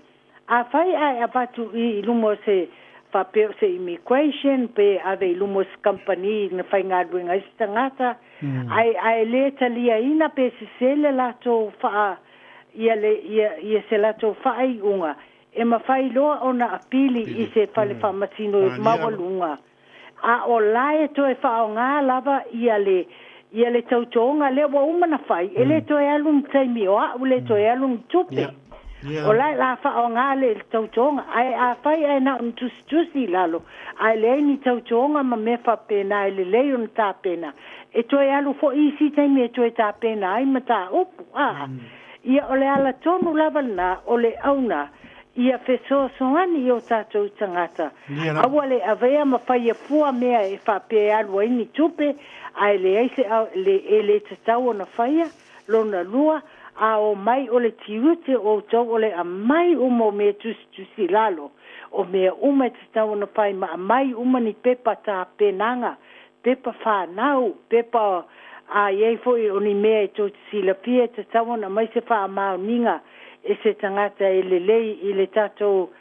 Afai ae avatu i luma o se, faapea o se immigration pe ave i luma o se kamupani na faigaluega ai se tagata, ae, ae le taliaina pe sese le latou faa, ia le, ia, ia se latou faaiuga, e mafai loa ona apili i se fale faamasino maualuga. A o la e toe faaaoga lava ia le, Ia le tautoga lea ua uma na fai, e le toe alu ni taimi o a'u, le toe alu ni tupe. O la e la faaaoga le tautoga, ae afai ae na o ni tusitusi i lalo, ae leai ni tautoga ma mea faapena e lelei ona tapena, e toe alu foi isi taimi e toe tapena ai mataupu, a. Ia o le ala tonu lava lena o le auga ia fesoasoani i o tatou tagata. Aua le avea ma faia fua mea e faapea e alu ai ni tupe, ae leai se e le tatau ona faia. Lona lua, a omai o le tiute o outou o le aumai uma o mea tusitusi i lalo, o mea uma e tatau ona fai ma aumai uma ni pepa tapenaga, pepa fanau, pepa a i ai foi o ni mea e tou te silafia e tatau ona aumai se faamaoniga e se tagata e lelei i le tatou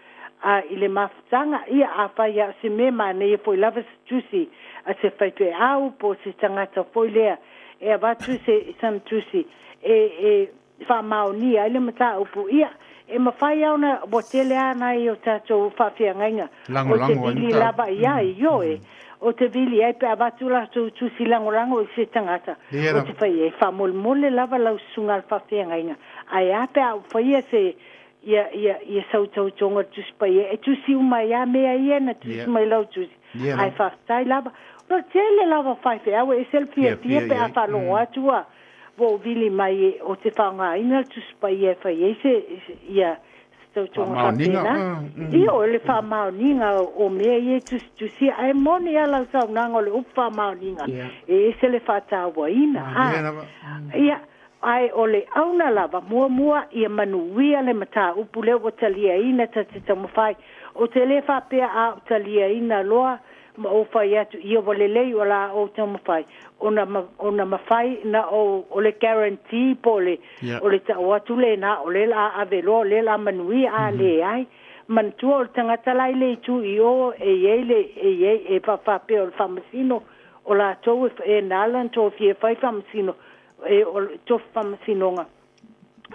a i le mafutaga. Ia, afai lava o se mea manaia foi lava se tusi a se faifeau po o se tagata foi lea e avatu se sana tusi e e faamaonia ai le mataupu, ia, e mafai lava ona, ua tele lava nai o tatou faafeagaiga o te vili lava i ai, ioe, o te vili ai pe avatu latou tusi lagolago i se tagata, o te fai ai, faamolemole lava lau susuga i le faafeagaiga, ae a pe a ou faia se, ia, ia, ia sau tautoga i le Tusi Paia, e tusi uma ai lava mea ia na tusi mai lau tusi, ae faafetai lava. O le tele lava o faifeau e ese le fiafia pe a faalogo atu ua ua ou vili mai ou te faaaogaina le Tusi Paia e fai ai se, ia, se tautoga faapena. Ioe, le faamaoniga o mea ia e tusitusia. Ae moni lava lau saunoaga o le upu faamaoniga, e ese le faatauaina. Ia, Ae o le auna lava, muamua ia manuia le mataupu lea ua taliaina ta te taumafai. Ou te le faapea a ou taliaina loa ma ou fai atu ia ua lelei o la ou taumafai, ona ona mafai na ou o le guarantee po o le o le tau atu lena o lea la a ave loa o lea la a manuia, a leai. Manatua o le tagata la i le itu i o e i ai le e i ai e faapea o le faamasino o latou e e na ala ona tofia e fai faamasino e o le tofi faamasinoga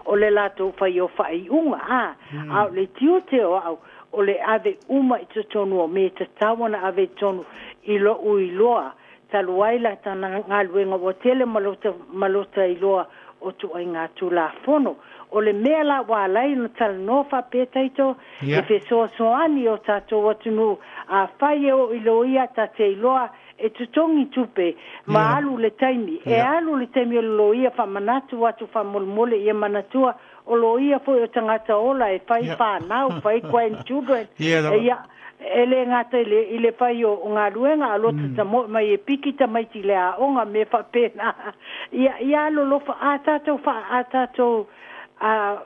o le latou fai o faaiuga, a, a o le tiute o au, o le ave uma i totonu o mea e tatau ona ave i totonu i lo'u iloa talu ai la tana galuega ua tele ma lota, ma lota iloa o tuaiga Tulafono. O le mea la ua ala ai ona talanoa faapea taito, e fesoasoani i o tatou atunuu, afai e oo i loia ta te iloa e totogi tupe ma alu le taimi, e alu le taimi o le loia faamanatu atu faamolemole ia manatua o loia foi o tagata ola e fai fanau, fai grandchildren, ia e le gata i le, i le fai o, o galuega a lota tamoe mai e piki tamaiti i le aoga mea faapena. Ia, ia alolofa a tatou faa, a tatou a,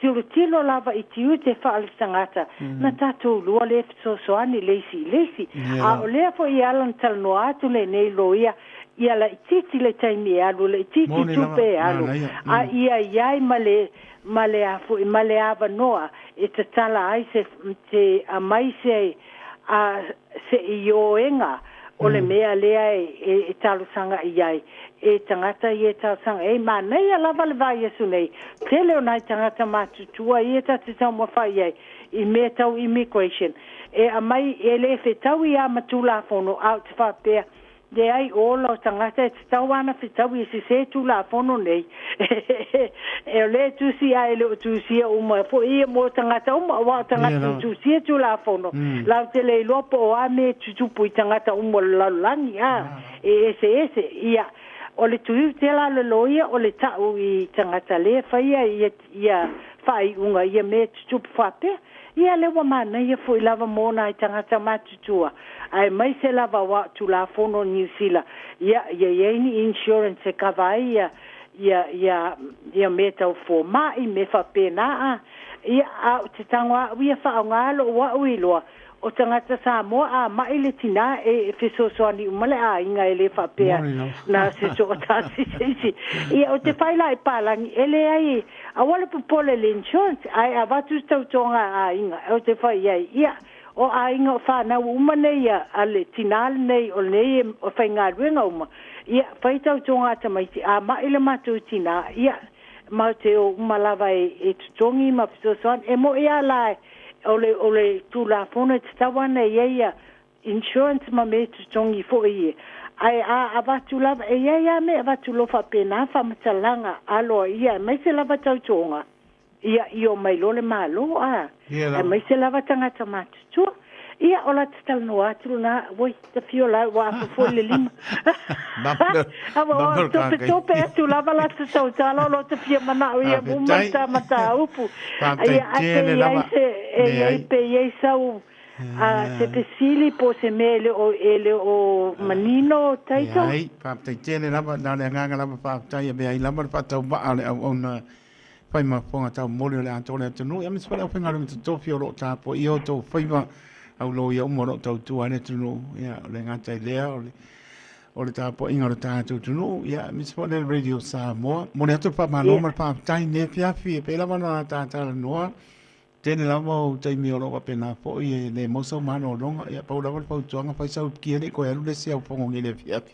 tilotilo lava i tiute faaletagata na tatou lua lea fesoasoani le isi i le isi. A o lea foi e ala ona talanoa atu lenei loia, ia laitiiti le taimi e alu, laitiiti tupe e alu, a ia i ai ma le, ma le a foi, ma le avanoa e tatala ai se, se aumai se, a, se ioega o le mea lea e, e, e talosaga i ai e tagata ia e talosaga e manaia lava le vaiaso nei tele o nai tagata matutua ia ta te taumafai ai i mea tau immigration e aumai e le fetaui a ma Tulafono a o te faapea leai o ola o tagata e tatau lava ona fetaui e sese Tulafono nei e o lea e tusi a e le o tusia uma foi ia mo tagata uma aua o tagata na tusia Tulafono latou te le iloa po o a mea e tutupu i tagata uma o le lalolagi a e eseese ia o le tiute la o le loia o le ta'u i tagata lea e faia ia ia faaiuga ia mea e tutupu faapea ia lea ua manaia foi lava mo nai tagata matutua aemaise lava aua o Tulafono o Niu Sila ia ia i ai ni insurance e kava ai ia ia ia ia mea tau foma'i mea faapena a ia a ou te tago a'u ia faaaoga lo'u a'u iloa O tagata Samoa a ma'i le tinā e fesoasoani uma le aiga e le faapea na se sootasi se isi. Ia o te whai la i pālagi e leai aua le popole i le insurance ae avatu se tautoga a aiga o te whai ai. Ia o aiga o whānau uma nei a, a le tinā lenei o lenei e o faigaluega uma. Ia whai tautoga a tamaiti a ma'i le matou tinā ia mau te o uma lava e, e totogi ma fesoasoani. E mo'i a la o le, o le Tulafono e tatau ana i ai ia, insurance ma mea e totogi foi ia. Ae a avatu lava, e i ai lava mea e avatu loa faapena faamatalaga aloaia aemaise lava tautoga, ia i omai loa le Malo a, aemaise lava tagata matutua. Ia, o la ta talanoa atu lena, oi, ta fio la ua afa foi le lima. Aua o topetope atu lava la ta tautala o lo ta fia manao ia uma le ta mataupu. Ia, ae pe i ai se, e i ai, pe i ai sau, a, se fesili po o se mea e le o, e le o manino, Taito? Leai, faafetai tele lava, na o le agaga lava faafetai e avea ai lava le faatauvaa o le auauna fai ma fofoga taumoli o le atoa o le atunuu, aemaise foi le aufaigaluega totofi o lo o tapuaia outou faiva au loia uma o lo o tautua ai le atunuu. Ia, o le gata i lea, o le, o le tapuaiga o le tatou atunuu, ia, aemaise foi le Radio Samoa. Momoli atu le faamalo ma le faafetai i lenei afiafi, e pei lava ona ta talanoa, Tele lava o taimi o lo o faapena foi e le maua sau malologa. Ia, pau lava le fautuaga, fai sau kia le i toe alu le isi au fono nei i le afiafi.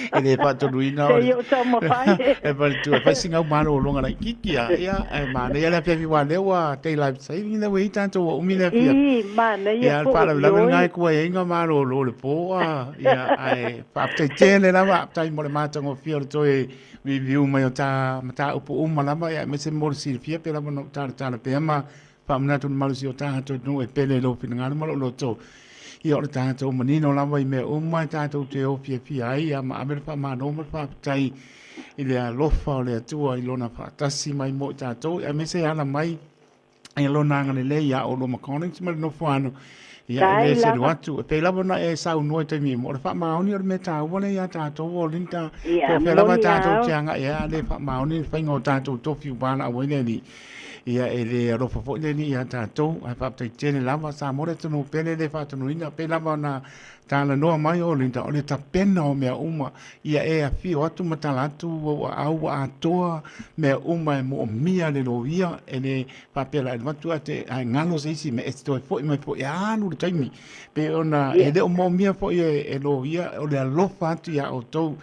E le faatonuina o le... taumafai. E faletua, fai sina au malologa laitiiti lava. Ia, ae manaia le afiafi aua o lea ua daylight saving lea ua i ai tatou ua umi le afiafi. I, manaia Ia, o le foi, faalavelave ioe. lena e tua i ai na malolo i le po, a, ia, ae faafetai tele lava, faafetai mo le matagofie o le toe review mai o ta mataupu uma lava, ia aemaise mo le silafia pei lava ona ou talatala pea ma faamanatu i le malosi o tatou atunuu e pele i lou finagalo ma lou loto. Ia o le tatou manino lava i mea uma e tatou te o fiafia ai, ia ma ave le faamalo ma le faafetai i le alofa o le Atua i lona faatasi mai mo i tatou, aemaise e ala mai Ia lona agalelei ia oulua ma Collins ma le nofoano. Ia e le selu atu. E pei lava ona e saunoa i taimi o le faamaoni o le mea taua lea ia tatou o Linda. Po o fea lava tatou te agai ai, a le faamaoni le faiga o tatou tofi ua valaau ai le Alii. Ia e le alofa foi le Alii ia tatou. Ae faafetai tele lava Samoa le atunuu pele le faatonuina. Pei lava ona talanoa mai o Linda, o le tapena o mea uma. Ia e afio atu ma tala atu ou aau ua atoa mea uma e moomia le loia, e le faapea la e alu atu ae ae galo se isi mea e toe foi mai foi e alu le taimi. Pei ona e le o moomia foi e loia o le alofa atu ia outou.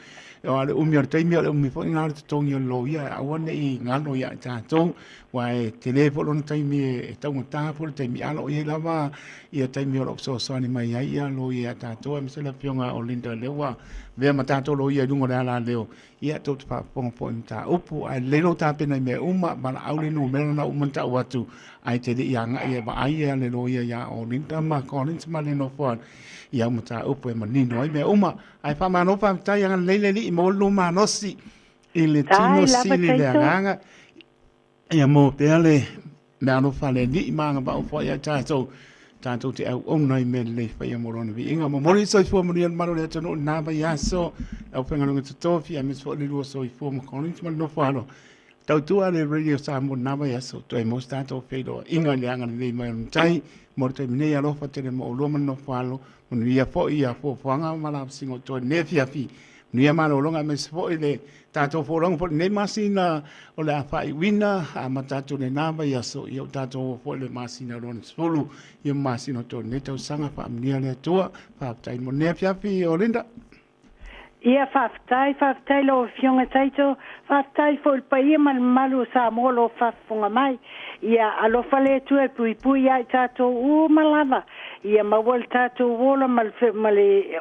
Aua o le umi o le taimi o le umi foi lena o le totogi o le loia e aua ne i galo ia i tatou. Aua e tele foi lona taimi e taugata foi le taimi, a o lo o i ai lava ia taimi o lo o fesoasoani mai ai ia loia ia tatou, aemaise le afioga o Linda lea ua avea ma tatou loia i luga o le alaleo, ia tou te faafofoga foi i mataupu, ae lelei lou tapena i mea uma, valaau le numera na uma ona tau atu, ae e te le i agai e vaai ia le loia ia o Linda ma Collins ma le nofoa i au mataupu e manino ai mea uma. Ae faamalo faafetai, agalelei le Alii, maua le lua malosi i le tino sili le agaga. Ia maua pea le meaalofa a le Alii ma agavaa foi ia i tatou, tatou te auauna i mea lelei faia mo Lona viiga. Momoli le soifua manuia le malu o le atunuu i lena vaiaso, le aufaigaluega totofi aemaise foi le lua soifua ma Collins ma le nofo alo. Tautua le Radio Samoa i lena vaiaso, toe maua se tatou feiloaiga i le agalelei mai o le Matai. Mo le taimi nei, alofa tele mo oulua ma le nofo alo. Manuia foi ia fuafuaga ma lavasiga o totoe i lenei afiafi. Manuia malologa aemaise foi le tatou folauga foi lenei masina o le a faaiuina amata atu lena vaiaso ia o tatou o foi le masina lona 10 ia masina o totoe lenei tausaga faamanuia le Atua faafetai mo lenei afiafi o Linda. Ia faafetai, faafetai lau Afioga Taito, faafetai foi i le paia ma le mamalu o Samoa o lo o faafofoga mai. Ia alofa le Atua e puipui ia i tatou uma lava, ia maua le tatou ola ma le, ma le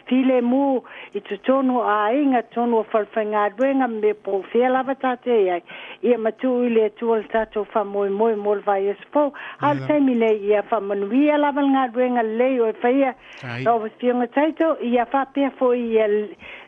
filemu i totonu o aiga, totonu o falefaigaluega, ma mea po o fea lava tatou e i ai, ia matuu i le Atua le tatou faamoemoe mo le vaiaso fou. A o le taimi nei, ia faamanuia lava le galuega lelei o e faia, lau Afioga Taito, ia faapea foi ia,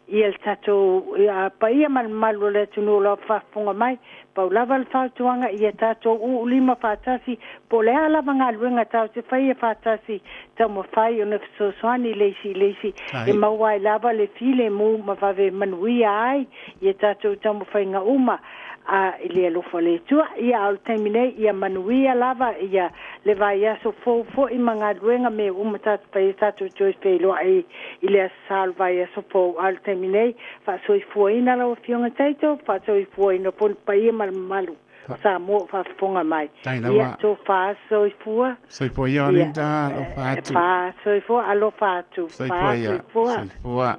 ia le tatou ia, paia ma le mamalu o le atunuu o lo o faafofoga mai. Pau lava le fautuaga, ia tatou uu lima faatasi, po o le a lava galuega tatou te faia faatasi, taumafai ona fesoasoani le isi i le isi, e maua ai lava le filemu ma vave manuia ai ia tatou taumafaiga uma a i le alofa o le Atua. Ia, a o le taimi nei, ia manuia lava ia le vaiaso fou foi ma galuega mea uma tatou faia, tatou toe feiloai i le Aso Sa o le vaiaso fou. A o le taimi nei, faasoifuaina lau Afioga Taito, faasoifuaina foi le paia ma le mamalu o Samoa o faafofoga mai. Ia, tofa soifua. Soifua ia, Linda, alofa atu. Fa soifua, alofa atu. Soifua ia, soifua.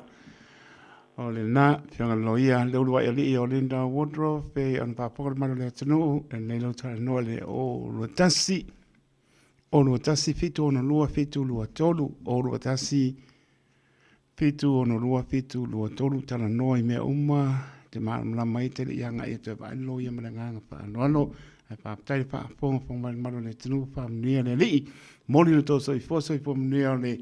O lena, Afioga i le Loia, le uluai alii o Linda Woodruff, e ona faafofoga le malu o le atunuu, lenei lau talanoa le o 21. 0 1 7 6 2 7 2 3 0 1 7 6 2 7 2 3 Talanoa i mea uma te malamalama ai te le i agai atu e vaai le loia ma le agaga faaaloalo. Ae faafetai le faafogafoga mai le malu o le atunuu, faamanuia le Alii. Momoli lo outou soifua, soifua manuia o le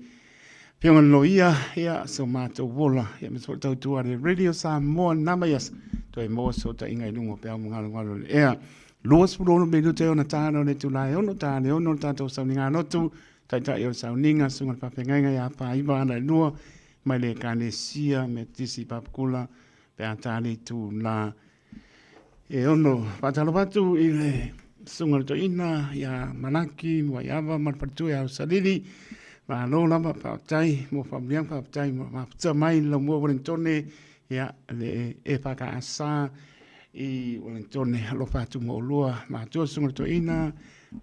Afioga i le Loia, ia, so matou ola, ia, aemaise foi le tautua a le Radio Samoa na mai aso, toe maua fesootaiga i luga o peau magalogalo o le ea. 26 minute ona ta lea o le itula e 6, ta le 6 le tatou sauniga lotu, taitai o le sauniga, susuga i le faafeagaiga ia Faiva Alailua, mai le Ekalesia Metotisi i Papakula, pe a ta le itula E ono faatalofa atu i le susuga i le toeaina ia Malaki Muaiava ma le faletua ia Salili. Malo lava, faafetai mo faamanuiaga, faafetai mo mafuta mai le laumua Ueligitone, ia le EFKS i Ueligitone. Alofa atu mo oulua matua, susuga i le toeaina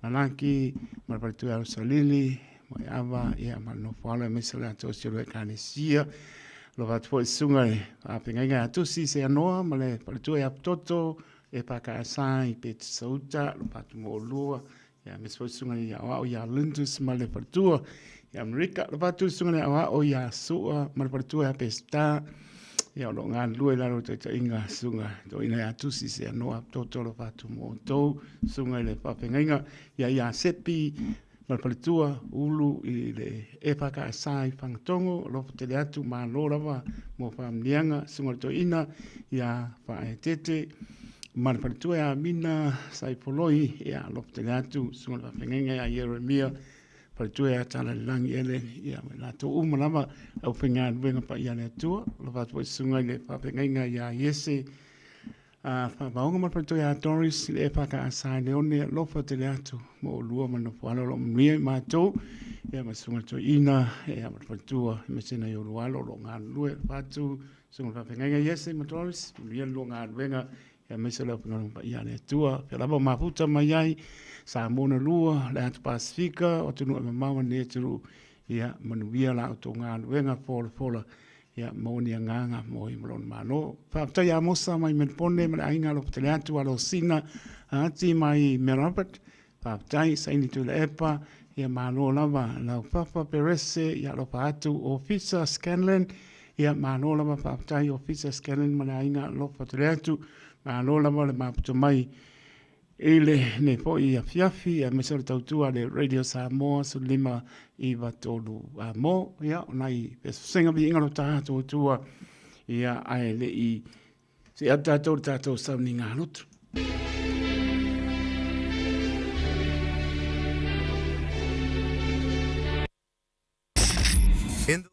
Malaki ma le faletua ia Salili Muaiava, ia ma le nofoalo aemaise o le atoa o si o Ekalesia. Alofa atu foi i susuga i le faafeagaiga ia Tusi Seanoa ma le faletua ia Pototo e PKS i Petisauta, alofa atu mo oulua. Ia aemaise foi susuga i le aoao ia Lindus ma le faletua i Amerika. Alofa atu i susuga i le aoao ia Sua ma le faletua ia Peseta. Ia o lo o galulue i lalo o taitaiga susuga toeaina ia Tusi Seanoa Pototo, alofa atu mo outou. Susuga i le faafeagaiga ia ia Sepi ma le faletua Ulu i le EFKS i Fagatogo, alofa tele atu, malo lava mo faamanuiaga, susuga i le toeaina ia Faaeteete ma le faletua ia Amina Saifoloi, ia alofa tele atu, susuga i le faafeagaiga ia Ieremia, faletua ia Talalelagi Ellen, ia ma i latou uma lava le aufaigaluega paia a le Atua. Alofa atu foi i susuga i le faafeagaiga ia Iese A Faavaoga ma le faletua ia Doris i le EFKS i Leone, alofa tele atu mo oulua ma le nofoalo o lo o manuia i matou, ia ma le susuga i le toeaina, ia ma le faletua, aemaise nai oulua alo o lo o galulue. Alofa atu susuga i le faafeagaiga Iese ma Doris, manuia le lua galuega, ia aemaise o le aufaigaluega paia a le Atua. Pea lava o mafuta mai ai Samoa na lua, le Atu Pasifika, o atunuu e mamao ma lenei atunuu, ia manuia la outou galuega folafola Ia, maua ni agaga mo i ma lona Malo. Faafetai ia Mosa mai Melpone ma le aiga alofa tele atu Alosina Ati mai Melabert. Faafetai Saini Tuilaepa, ia malo lava Laufafa Perese, ia alofa atu Ofisa Scanlan, ia malo lava faafetai Ofisa Scanlan ma le aiga alofa tele atu. Malo lava le maputa mai I lenei foi afiafi, aemaise o le tautua a le Radio Samoa 1593 a mo, ia, o nai fesosenga viiga o lo tatou Atua, ia, ae le i see atu tatou i le tatou sauniga lotu. In the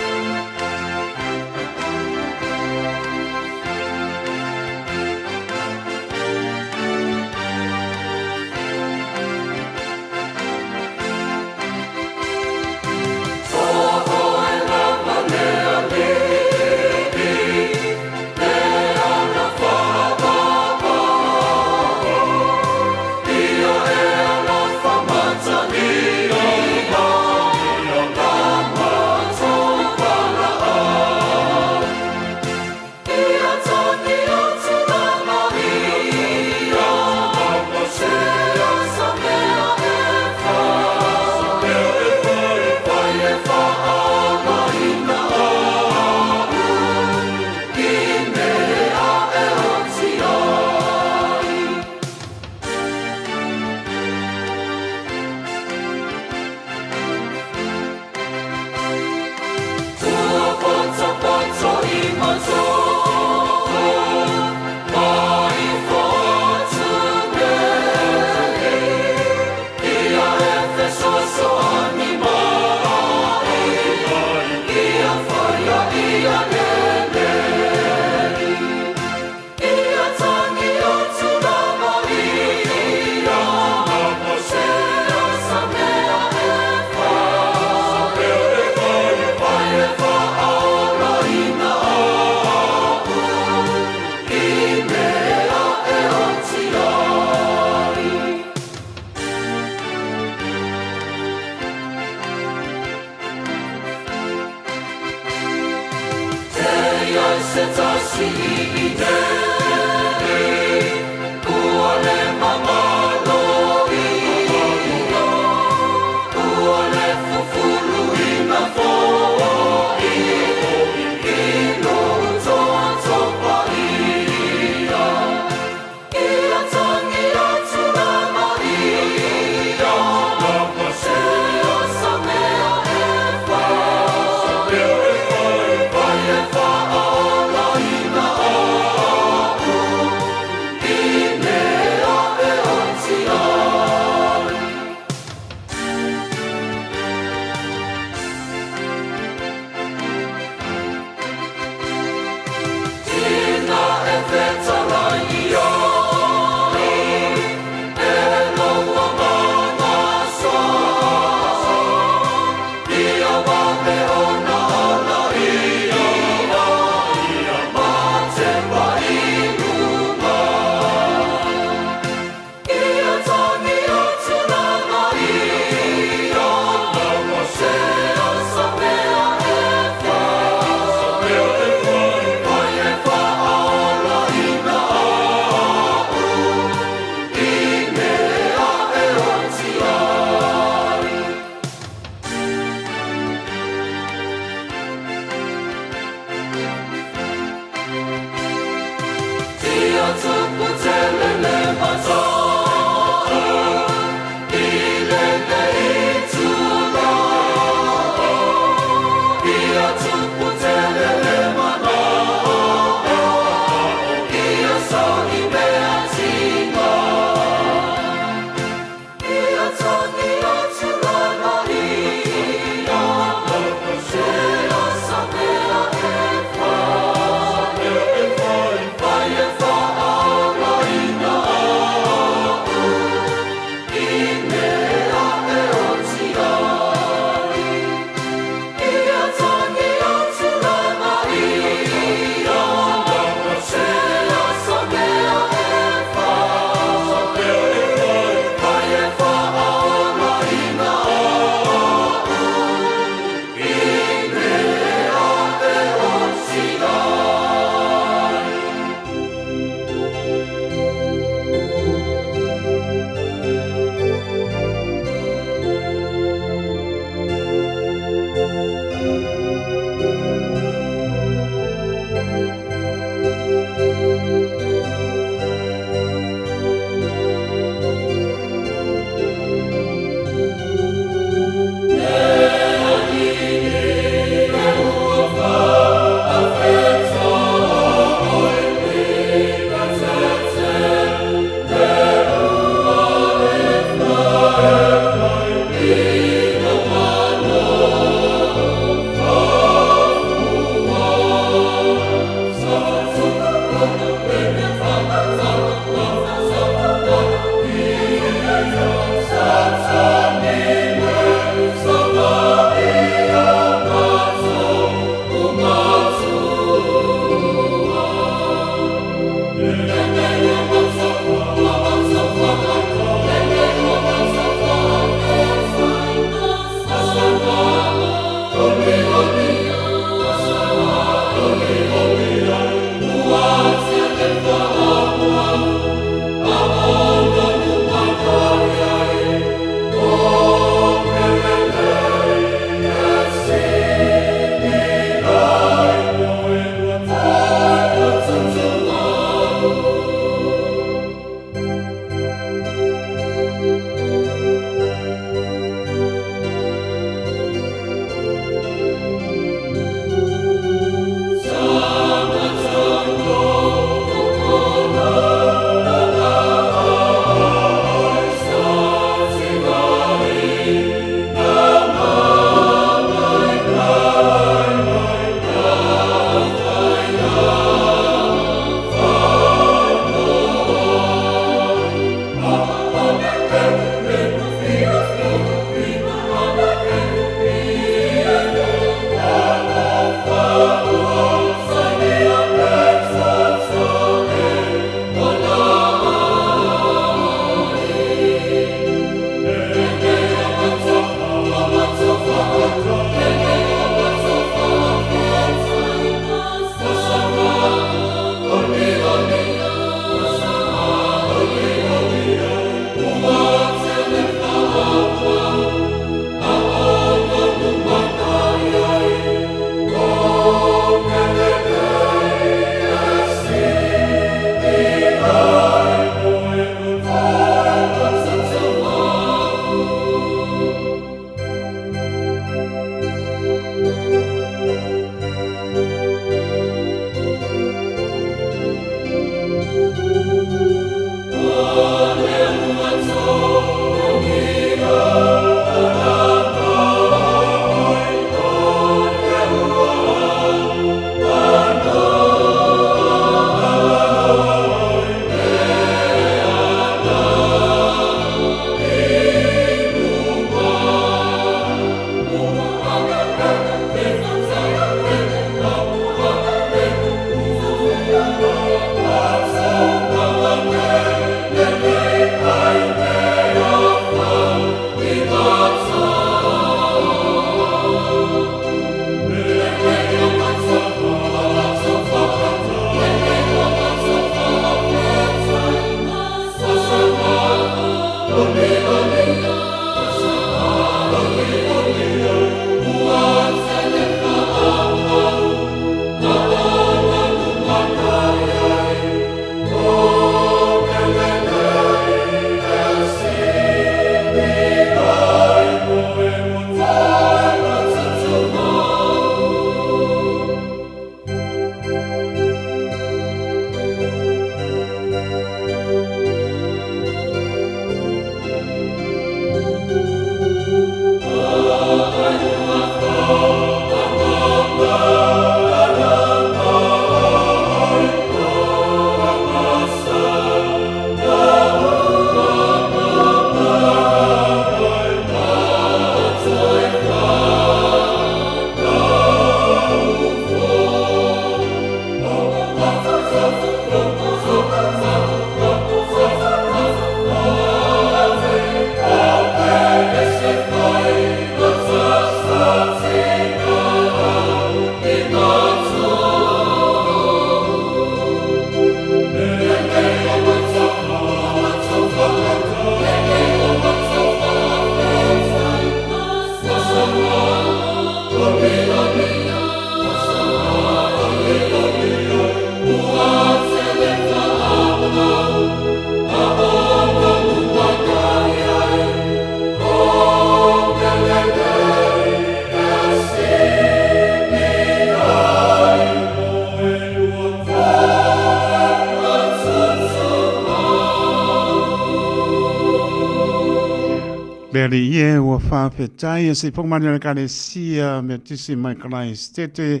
Alii e, ua faafetai e se i manuia le Ekalesia Metotisi mai Karaisitete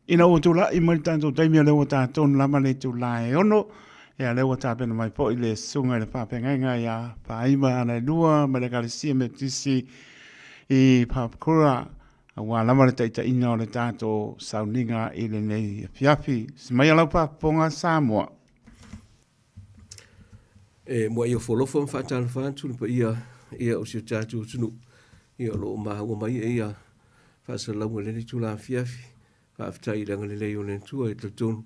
ina ua tulai mai le tatou taimi o lea ua tatou lava le itula e 6. Ia lea ua tapena mai foi le susuga i le faafeagaiga ia Faaima Alailua mai le Ekalesia Metotisi i Papakura aua lava le taitaiga o le tatou sauniga i lenei afiafi. Si mai lau faafofoga Samoa. E muai ofoalofa ma faatalofa atu le paia ia o si o tatou atunuu ia o lo o maua mai ia faasalalauga i lenei itula afiafi. Faafetai i le agalelei o le Atua e talitonu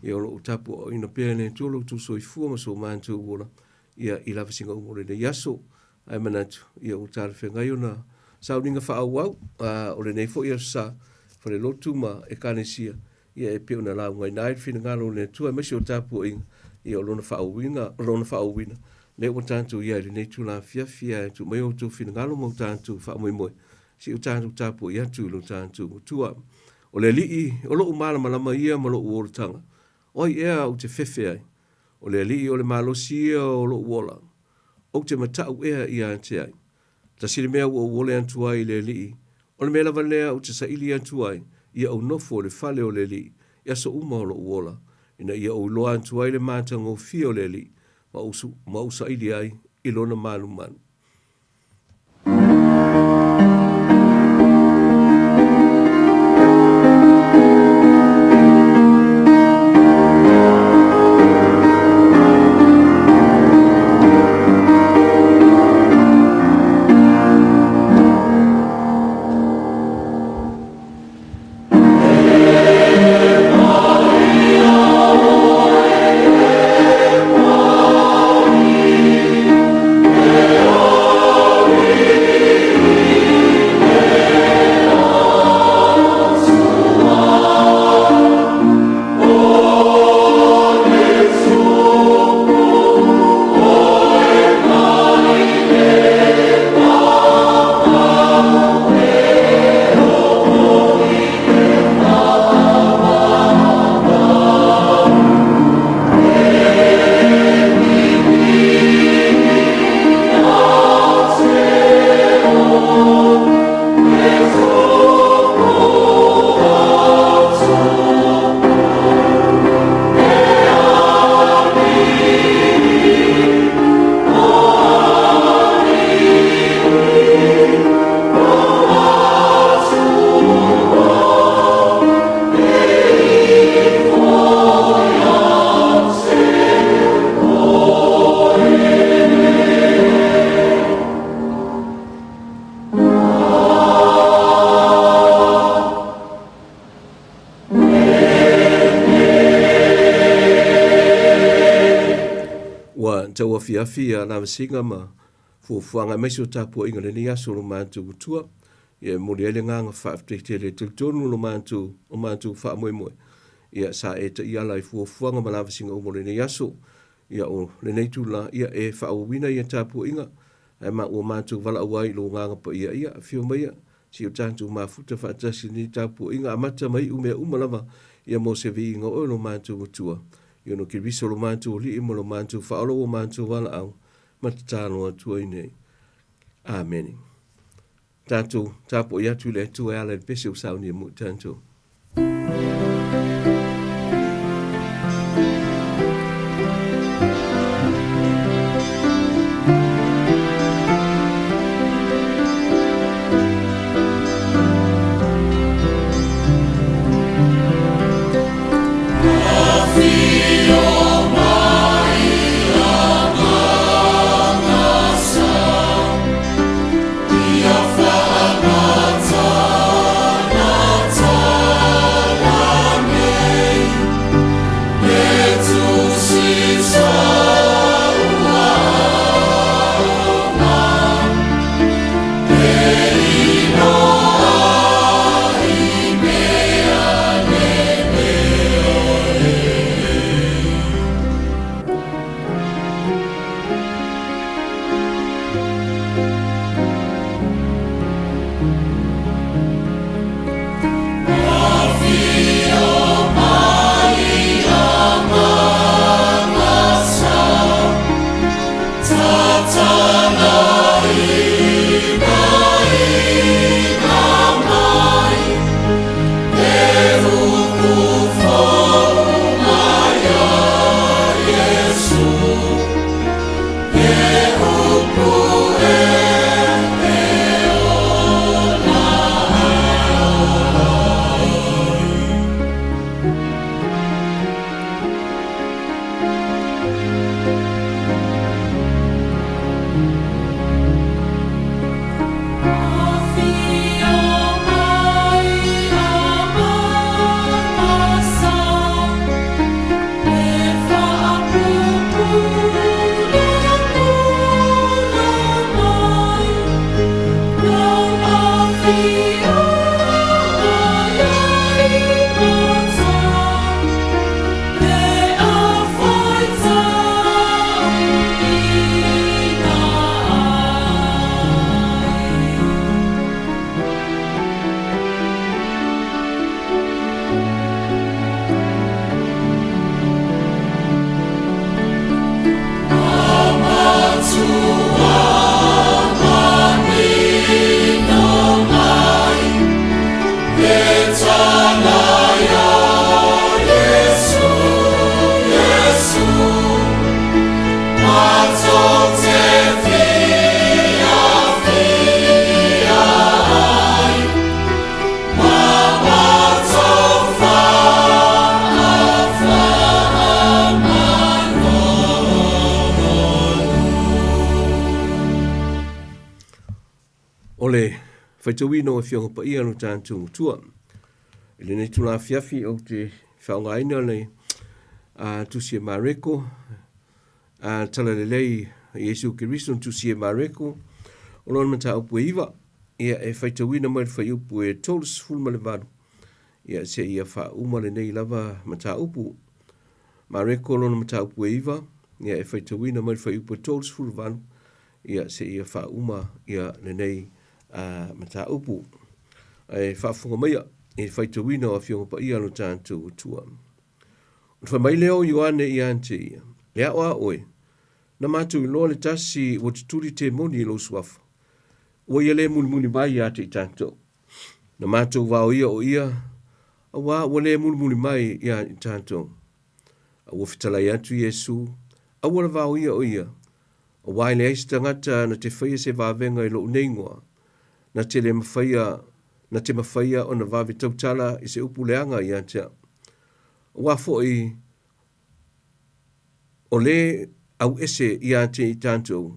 ia o lo o tapuaaoina pea e le Atua lo outou soifua ma so matou ola ia i lavasiga uma o lenei aso. Ae manatu ia ua talafeagai ona sauniga faaauau o lenei foi aso sa falelotu ma ekalesia ia e pei ona laugaina ai le finagalo o le Atua aemaise o tapuaiga ia o lona faauuina, o lona faauuina lea ua tatou i ai i lenei itula afiafi ae tuu mai outou finagalo ma o tatou faamoemoe se i o tatou tapuai atu i lo tatou Atua. O le Alii o lou malamalama ia ma lou olataga, o ai ea ou te fefe ai? O le Alii o le malosi ia o lou ola, ou te matau ea ia te ai? Tasi le mea ua ou ole atu ai i le Alii, o le mea lava lea ou te saili atu ai, ia ou nofo i le fale o le Alii i aso uma o lou ola, ina ia ou iloa atu ai le matagofie o le Alii, ma ou, ma ou saili ai i lona malumalu. Ua tauafiafi a lavasiga ma fuafuaga aemaise o tapuaiga i lenei aso o lo matou Atua. Ia e momoli ai le agaga faafetai tele e talitonu lo matou, o matou faamoemoe. Ia sa e taiala i fuafuaga ma lavasiga uma o lenei aso. Ia o lenei tula, ia e faaauauina ia tapuaiga, ae ma ua matou valaau ai i lou agaga paia, ia afio maia, se i o tatou mafuta faatasi i lenei tapuaiga, amata ma iu mea uma lava, ia mo se viiga o oe lo matou Atua, i ona Keriso lo matou Alii ma lo matou Faaola ua matou valaau ma tatalo atu ai nei. Amene. Tatou tapuai atu i le Atua e ala i le pese ua saunia mo i tatou. Faitauina o Afioga Paia lo tatou Atua. I lenei itula afiafi ou te faaaogaina le Tusi a Mareko, Talalelei a Iesu Keriso na tusi e Mareko, o lona mataupu e 9, ia e faitauina mai le fuaiupu e 38, ia seia faauma lenei lava mataupu. Mareko lona mataupu e 9, ia e faitauina mai le fuaiupu e 38, ia seia faauma ia lenei mataupu. Ae faafofoga maia i le faitauina o Afioga Paia a lo tatou Atua. Ona fai mai lea o Ioane ia te ia, Le ao a oe, na matou iloa le tasi ua tutuli temoni i lou suafa, ua ia le mulimuli mai ia te i tatou. Na matou vaoia o ia, auā ua le mulimuli mai ia i tatou. A ua fetalai atu Iesu, Aua le vaoia o ia, auā e leai se tagata na te faia se vavega i lou nei igoa, na te le mafaia, na te mafaia ona vave tautala i se upu leaga ia te au. Auā foi o le auese ia te i tatou,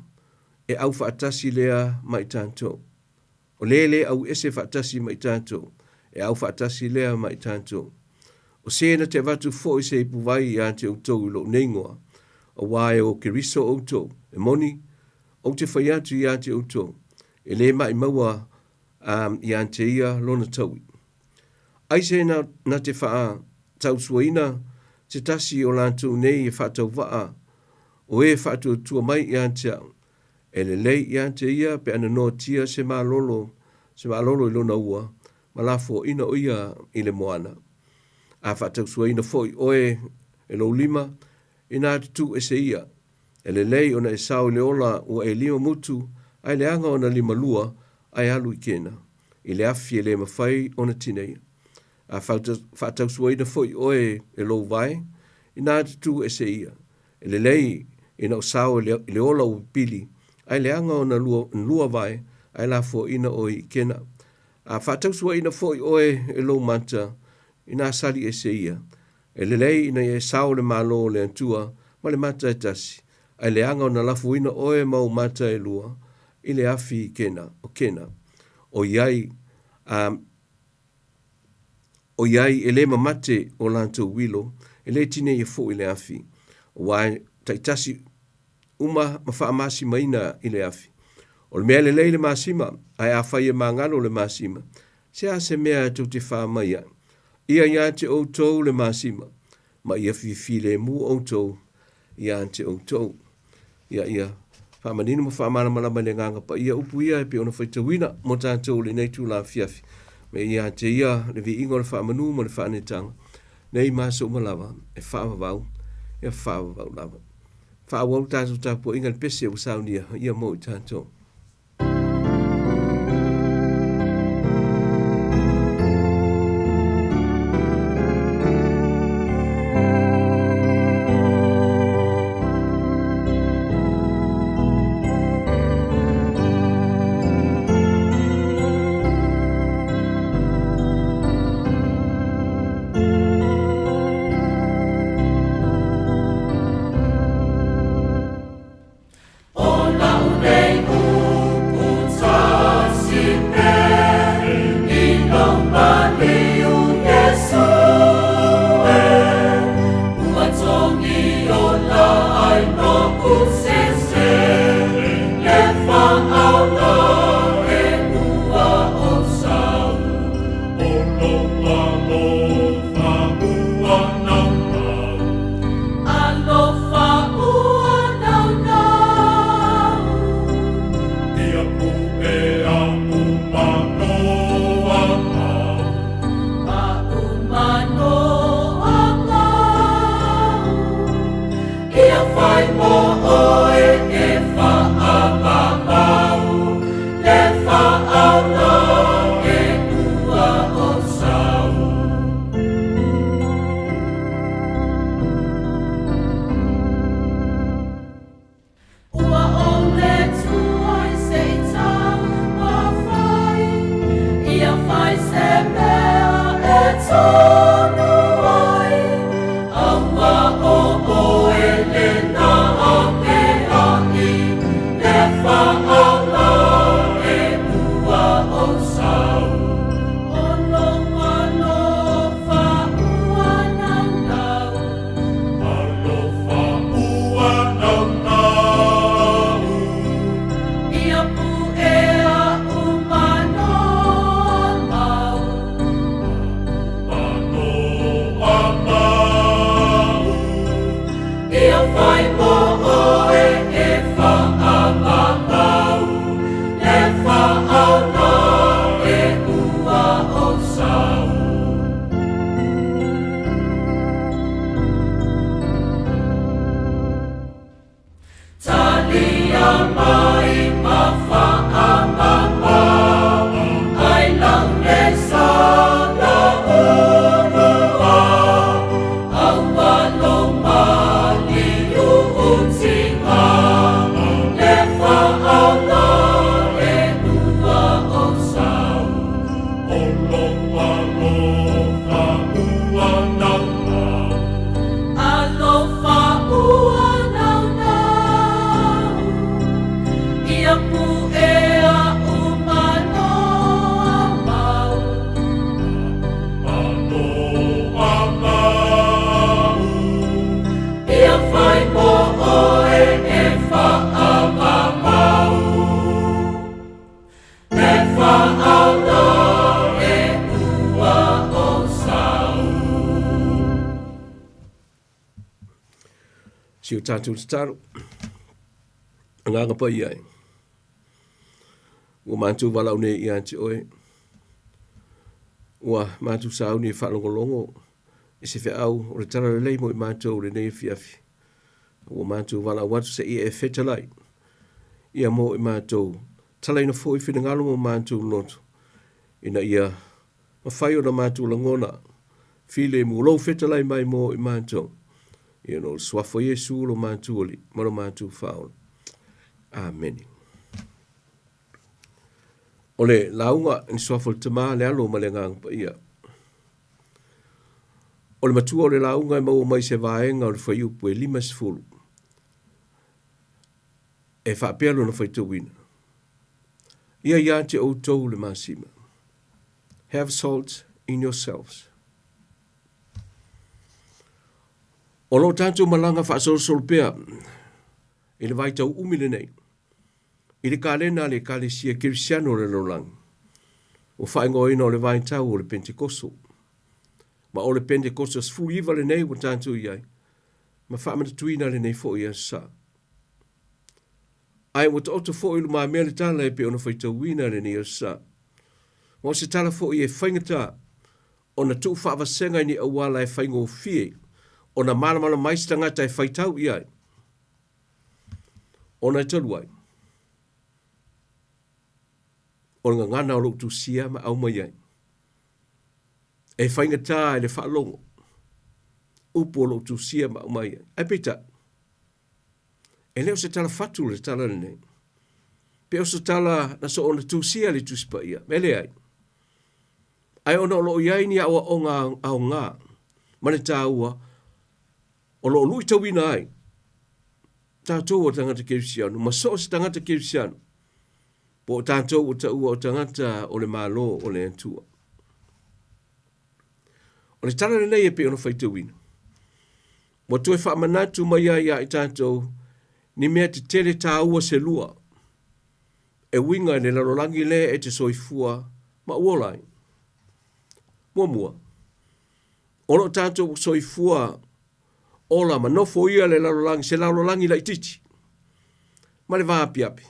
e au faatasi lea ma i tatou. O le le auese faatasi ma i tatou, e au faatasi lea ma i tatou. O se na te avatu foi se ipuvai ia te outou i lou nei igoa, auā e o Keriso outou, e moni, ou te fai atu ia te outou, e le maʻimaua ia te ia lona taui. Aisea na, na te faatausuaina se tasi o latou nei e faatauvaa o e faatuatua mai ia te au, e lelei ia te ia pe ana noatia se malolo, se malolo i lona ua, ma lafoaina o ia i le moana. A faatausuaina foi oe e lou lima, inā tutū ese ia, E lelei ona e sao i le ola ua e lima mutu ae leaga ona lima lua ae alu i kena, i le afi e le mafai ona tineia. A faatausuaina foi oe e lou vae, inā tutū ese ia. E lelei ina o sao i le ola ua pipili, ae leaga ona lua vae ae lafoaina oe i kena. A faatausuaina foi oe e lou mata, inā sali ese ia. E lelei ina ia e sao le Malo o le Atua ma le mata e tasi, ae leaga ona lafoina oe ma ou mata e lua i le afi i Kena, o Kena. ʻOiai, a, ʻoiai e le mamate o latou uilo, e le tineia foi le afi, aua e taitasi uma ma faamasimaina i le afi. O le mea lelei le masima, ae afai e magalo le masima, se a se mea tou te fā mai ai? Ia ia te outou le masima, ma ia fifilemu outou ia te outou. Ia ia faamanino ma faamalamalama i le agaga paia upu ia e pei ona faitauina mo tatou i lenei itula afiafi. Ma ia te ia le viiga o le faamanu ma le faanetaga, nei ma aso uma lava, e faavavau, e faavavau lava. Faaauau le tatou tapuaiga i le pese ua saunia ia mo i tatou. O la'u nei Si o tatou tatalo, Agaga Paia e, ua matou valaau nei ia te oe, ua matou sauni e faalogologo i se feau o le talalelei mo i matou i lenei afiafi. Ua matou valaau atu se ia e fetalai ia mo i matou, talaina foi finagalo mo matou loto, ina ia mafai ona matou lagona filemu lou fetalai mai mo i matou. Ia no le suafa o Iesu lo matou Alii ma lo matou Faaola. Amene. O le lauga i le suafa o le Tama, le Alo ma le Agaga Paia. O le matua o le lauga e maua mai se vaega o le fuaiupu e 50. E faapea lona faitauina. Ia ia te outou le masima. Have salt in yourselves. O lo o tatou malaga faasolosolo pea i le vaitau umi lenei i le kalena a le Ekalesia Kerisiano o le lalolagi, ua faaigoaina o le vaitau o le Pentekoso. Ma o le Pentekoso 19 lenei ua tatou i ai, ma faamanatuina lenei foi Aso Sa. Ae ua taoto foi i lumamea le tala e pei ona faitauina lenei Aso Sa. Ma o se tala foi e faigata ona tuufaavasega i ni auala e faigofie ona malamalama ai se tagata e faitau i ai. Ona e talu ai, o le gagana o lou tusia ma aumai ai, e faigata i le faalogo upu o lou tusia ma aumai ai. Ae peitai, e le o se tala fatu le tala lenei, pe o se tala na soona tusia le Tusi Paia, e leai. Ae ona o lo o i ai ni aoaoga aoga ma le taua o lo o luitauina ai tatou o tagata kerisiano ma so o se tagata kerisiano po o tatou ua taua o tagata o le Malo o le Atua. O le tala lenei e pei ona faitauina, ua toe faamanatu mai ai ia i tatou ni mea tetele taua se lua e uiga i le lalolagi lea e te soifua ma ua ola ai. Muamua, o lo o tatou soifua ola ma nofoia le lalolagi, se lalolagi laitiiti ma le vaapiapi.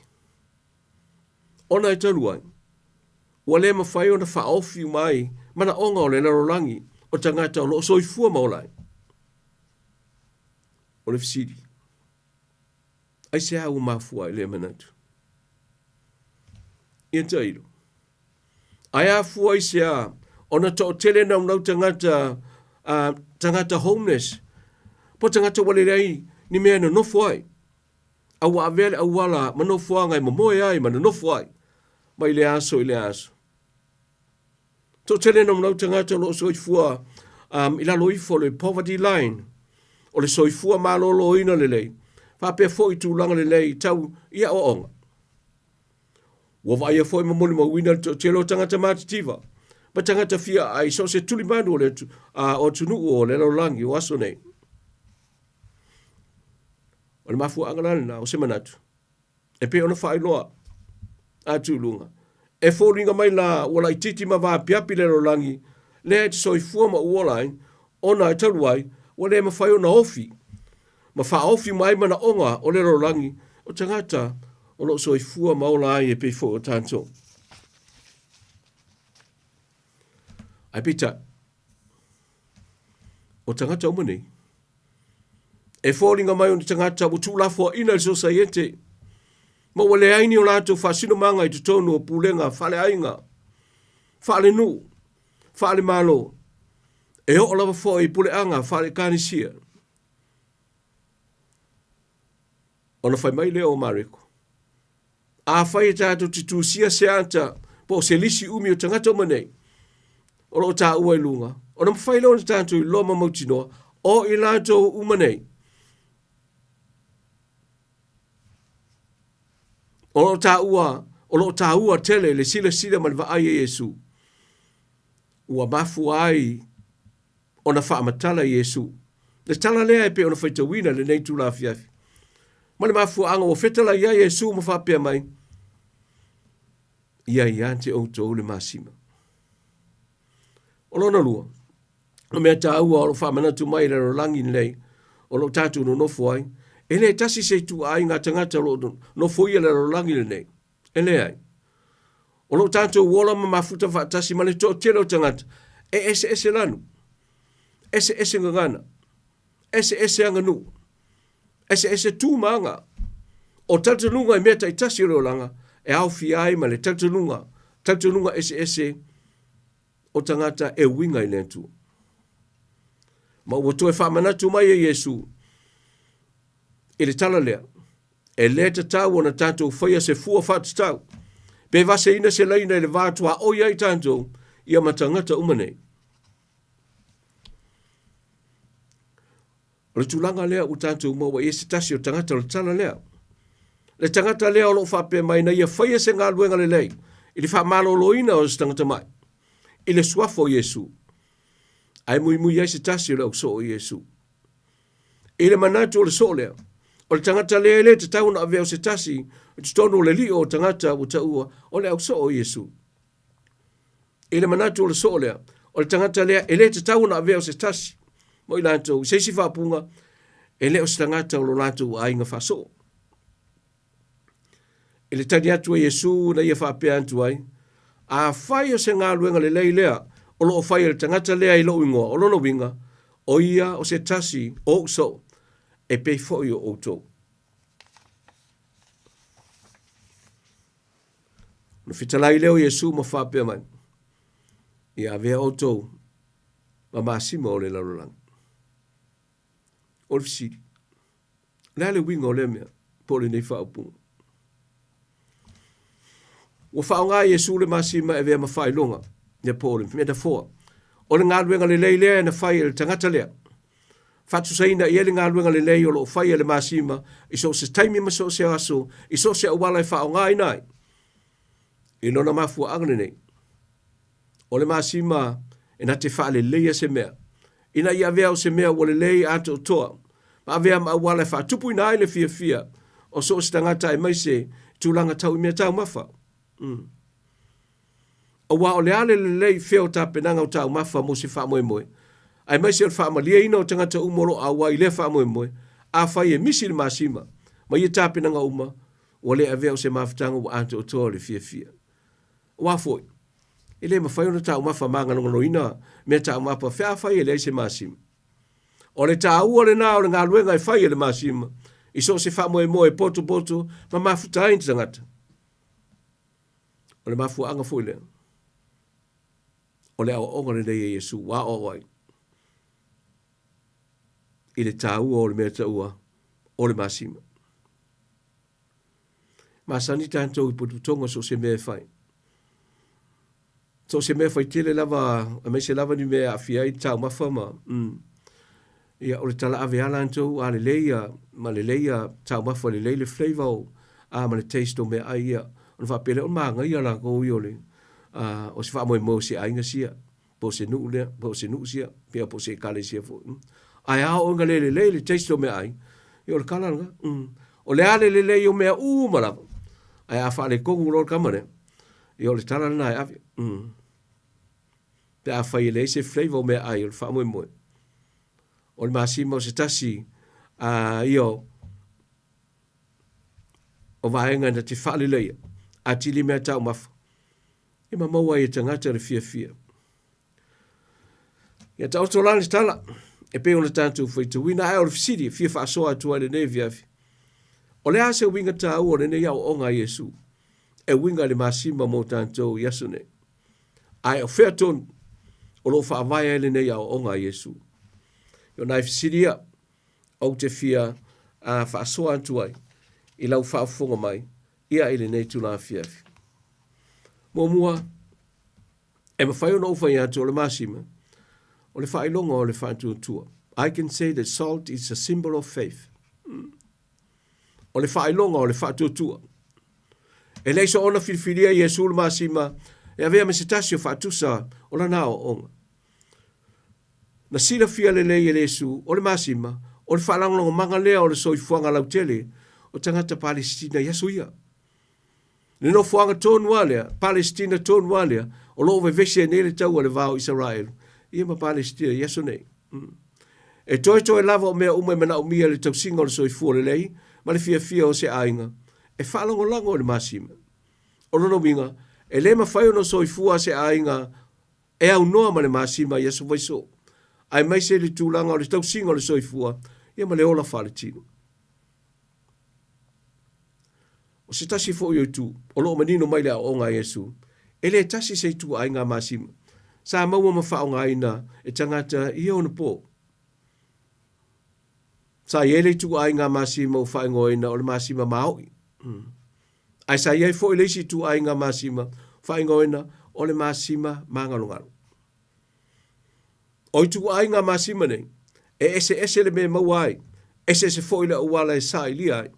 Ona e talu ai, ua le mafai ona faaofi uma ai manaoga o le lalolagi o tagata o lo o soifua ma ola ai. O le fesili, aisea ua mafua ai lea manatu? Ia tailo, Ae afua i se a ona toatele naunau tagata, uh, tagata homeless, po tagata ua leai ni mea e nonofo ai, a ua avea le auala ma nofoaga e momoe ai ma nonofo ai mai lea aso i lea aso. Toatele naunau tagata o lo o soifua um, i lalo ifo o le poverty line, o le soifua malōlōina lelei, faapea foi tulaga lelei tau i aoaoga. Ua vaaia foi ma molimauina le toatele o tagata matitiva ma tagata fia aai i so o se tulimanu o le o atunuu o le lalolagi o aso nei. O le mafuaaga la lena o se manatu e pei ona faailoa atu i luga, e foliga mai la ua laitiiti ma vaapiapi le lalolagi lea e te soifua ma ou ola ai, ona e talu ai ua le mafai ona ofi ma faaofi mai manaoga o le lalolagi o tagata o lo o soifua ma ola ai e pei foi o tatou. Ae peitai, o tagata uma nei, e foliga mai o ni tagata ua tuulafoaina i le sosaiete, ma ua leai ni o latou faasinomaga i totonu o pulega faaleaiga, faalenuu, faalemalo, e oo lava foi i puleaga faale-Ekalesia. Ona fai mai lea o Mareko, Afai e tatou te tusia se ata po o se lisi umi o tagata uma nei o lo o taua i luga, ona mafai lea ona tatou iloa ma mautinoa o i latou uma nei o lo o taua o lo o taua tele le silasila ma le vaai a Iesu ua mafua ai ona faamatala Iesu. Le tala lea e pei ona faitauina i lenei itula afiafi. Ma le mafuaaga ua fetalai ai Iesu ma faapea mai, Ia ia te outou le masima. O lona lua, o mea taua o lo o faamanatu mai i le lalolagi lenei, o lo o tatou nonofo ai, e le tasi se ituaiga tagata o lo o nofoia le lalolagi lenei. E leai. O lo o tatou ola ma mafuta faatasi ma le toatele o tagata e eseese lanu, eseese gagana, eseese aganuu, eseese tu ma aga. O talitonuga i mea taitasi o le olaga e aofia ai ma le talitonuga, talitonuga eseese o tagata e uiga i le Atua. Ma ua toe faamanatu mai e Iesu i le tala lea, e lē tatau ona tatou faia se fua faatatau, pe vaseina se laina i le va tuaoi ai tatou ia ma tagata uma nei. O le tulaga lea ua tatou maua i ai se tasi o tagata o le tala lea. Le tagata lea o lo o faapea mai na ia faia se galuega lelei i le faamaloloina o se tagata mai i le suafa o Iesu, ae muimui ai se tasi o le ausoo o Iesu. I le manatu o le soo lea, o le tagata lea e le tatau ona avea o se tasi i totonu o le lio o tagata ua taua o le ausoo o Iesu. I le manatu o le soo lea, o le tagata lea e le tatau ona avea o se tasi mo i latou i se isi faapuga e le o se tagata o lo latou aiga faasoo. I le tali atu a Iesu na ia faapea atu ai, Afai o se galuega lelei lea o lo o fai e le tagata lea i lou igoa, o lona uiga, o ia o se tasi o ou soo, e pei foi o outou. Ona fetalai lea o Iesu ma faapea mai, Ia avea outou ma masima o le lalolagi. O le fesili, o le a le uiga o lea mea po o lenei faaupuga? Ua faaaoga Iesu le masima e avea ma faailoga, ia po o le metafoa. O le galuega lelei lea na fai e le tagata lea. Faatusaina i ai le galuega lelei o lo o fai e le masima i so o se taimi ma so o se aso, i so o se auala e faaaogaina ai. I lona mafuaaga lenei, o le masima e na te faaleleia se mea, ina ia avea o se mea ua lelei atoatoa, ma avea ma auala e faatupuina ai le fiafia o so o se tagata aemaise tulaga tau i meataumafa. Mm. Aua o le a le lelei fea o tapenaga o taumafa mo se faamoemoe, aemaise o le faamalieina o tagata uma o lo o auai i lea faamoemoe, afai e misi le masima ma ia tapenaga uma, ua le avea o se mafutaga ua atoatoa o le fiafia. Aua foi, e le mafai ona taumafa magalogaloina mea taumafa fe afai e leai se masima. O le taua lena o le galuega e fai e le masima i so o se faamoemoe potopoto ma mafuta ai ni tagata. O le mafuaaga foi lea, o le aoaoga lenei a Iesu ua aoao ai i le taua o le mea taua o le masima. Masani tatou i potopotoga so o se mea e fai. So o se mea fai tele lava, aemaise lava ni mea e aafia ai taumafa ma, mm. Ia, o le talaave lava latou, a lelei ia, ma lelei ia taumafa, lelei le flavour o, a ma le taste o meaai ia, ona faapea lea o le magaia latou ia o le, a, o se faamoemoe o se aiga sia, po o se nuu lea, po o se nuu sia, pea po o se ekalesia foi. Mm. Ae a oo ina le lelei le taste o meaai, ia o le kala lena. Mm. O le a le lelei o mea uma lava, ae a faaletonu loa le kama lea, ia o le tala lena e ave. Mm. Pe afai e leai se flavour o meaai o le faamoemoe, o le masima o se tasi a ia o, o vaega na te faaleleia atili mea taumafa e ma maua ai e tagata le fiafia. Ia taoto la le tala e pei ona tatou faitauina, ae o le fesili e fia faasoa atu ai lenei afiafi, o le a se uiga taua o lenei aoaoga a Iesu e uiga i le masima mo tatou i aso nei? Ae o fea tonu o lo o faavae ai lenei aoaoga a Iesu? O nai fesili ia ou te fia faasoa atu ai i lau faafofoga mai ia i lenei itula afiafi. Muamua, e mafai ona ou fai atu o le masima, o le faailoga o le faatuatua. I can say that salt is a symbol of faith. O le faailoga o le faatuatua. E leai soona filifilia Iesu le masima e avea ma se tasi o faatusa o lana aoaoga. Na silafia lelei e Iesu o le masima o le faalagolagomaga lea o le soifuaga lautele o tagata Palesitina i aso ia. Le nofoaga tonu lava lea, Palesitina tonu lava lea, o lo o vevesi ai nei le taua i le va o Isaraelu ia ma Palesitina i aso nei. Mm. E toetoe lava o mea uma e manaomia i le tausiga o le soifua lelei ma le fiafia o se aiga e faalagolago i le masima. O lona uiga, e le mafai ona soifua se aiga e aunoa ma le masima i aso faisoo, aemaise le tulaga o le tausiga o le soifua ia ma le ola faaletino. O se tasi foi o itu o lo o manino mai le aoaoga a Iesu, e le tasi se ituaiga masima sa maua ma faaaogaina e tagata i ona po. Sa i ai le ituaiga masima ua faaigoaina o le masima maoi. Ae sa i ai foi le isi ituaiga masima faaigoaina o le masima magalogalo. O ituaiga masima nei, e eseese le mea e maua ai, eseese foi le auala e sailia ai.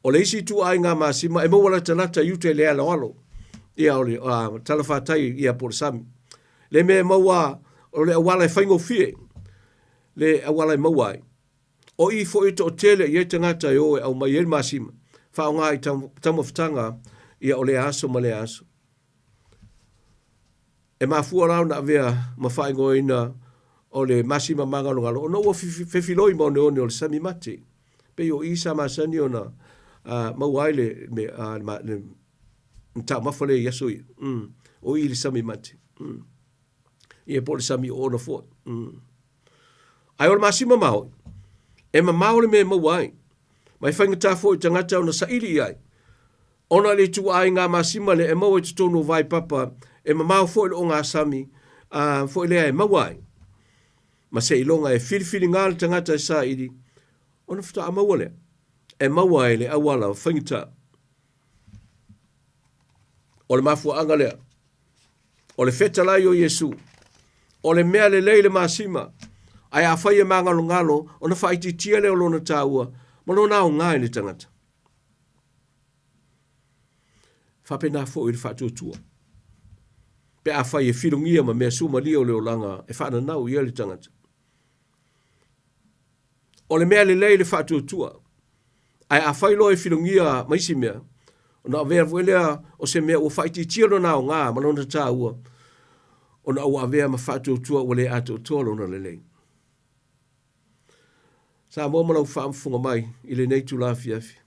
O le isi ituaiga masima e maua latalata i uta i le aloalo, ia o le uh, talafatai ia po o le sami. Le mea e maua o le auala e faigofie, le auala e maua ai. O i foi e toatele i ai tagata e o e aumai ai le masima, faaaoga i taumafataga ia o lea aso ma lea aso. E mafua la ona avea ma faaigoaina o le masima magalogalo ona ua fefiloi ma oneone o le sami mate. Pei o i sa masani ona uh, maua ai le, le, uh, le, le taumafa lea i aso ia. Mm. O i le sami mate. Mm. Ia po o le sami oona foi. Mm. Ae o le masima maoi, e mamao le mea e maua ai. Ma e faigata foi i tagata ona saili i ai. Ona le ituaiga masima lea e maua i totonu o vaipapa, e mamao foi le ogasami a foi lea e maua ai. Ma seiloga e filifiliga le tagata e saili, ona faatoa maua lea. E maua ai le auala faigata. O le mafuaaga lea. O le fetalai o Iesu, o le mea lelei le masima, ae afai e māgalogalo, ona faaitiitia lea o lona taua ma lona aoga i le tagata. Faapena foi le faatuatua. Pe afai e filogia ma mea suamalie o le olaga e faananau i ai le tagata. O le mea lelei le faatuatua, ae afai loa e filogia ma isi mea, ona avea foi lea o se mea ua faaitiitia lona aoga ma lona taua, ona ua avea ma faatuatua ua le atoatoa lona lelei. Samoa ma lau faafofoga mai i lenei itula afiafi,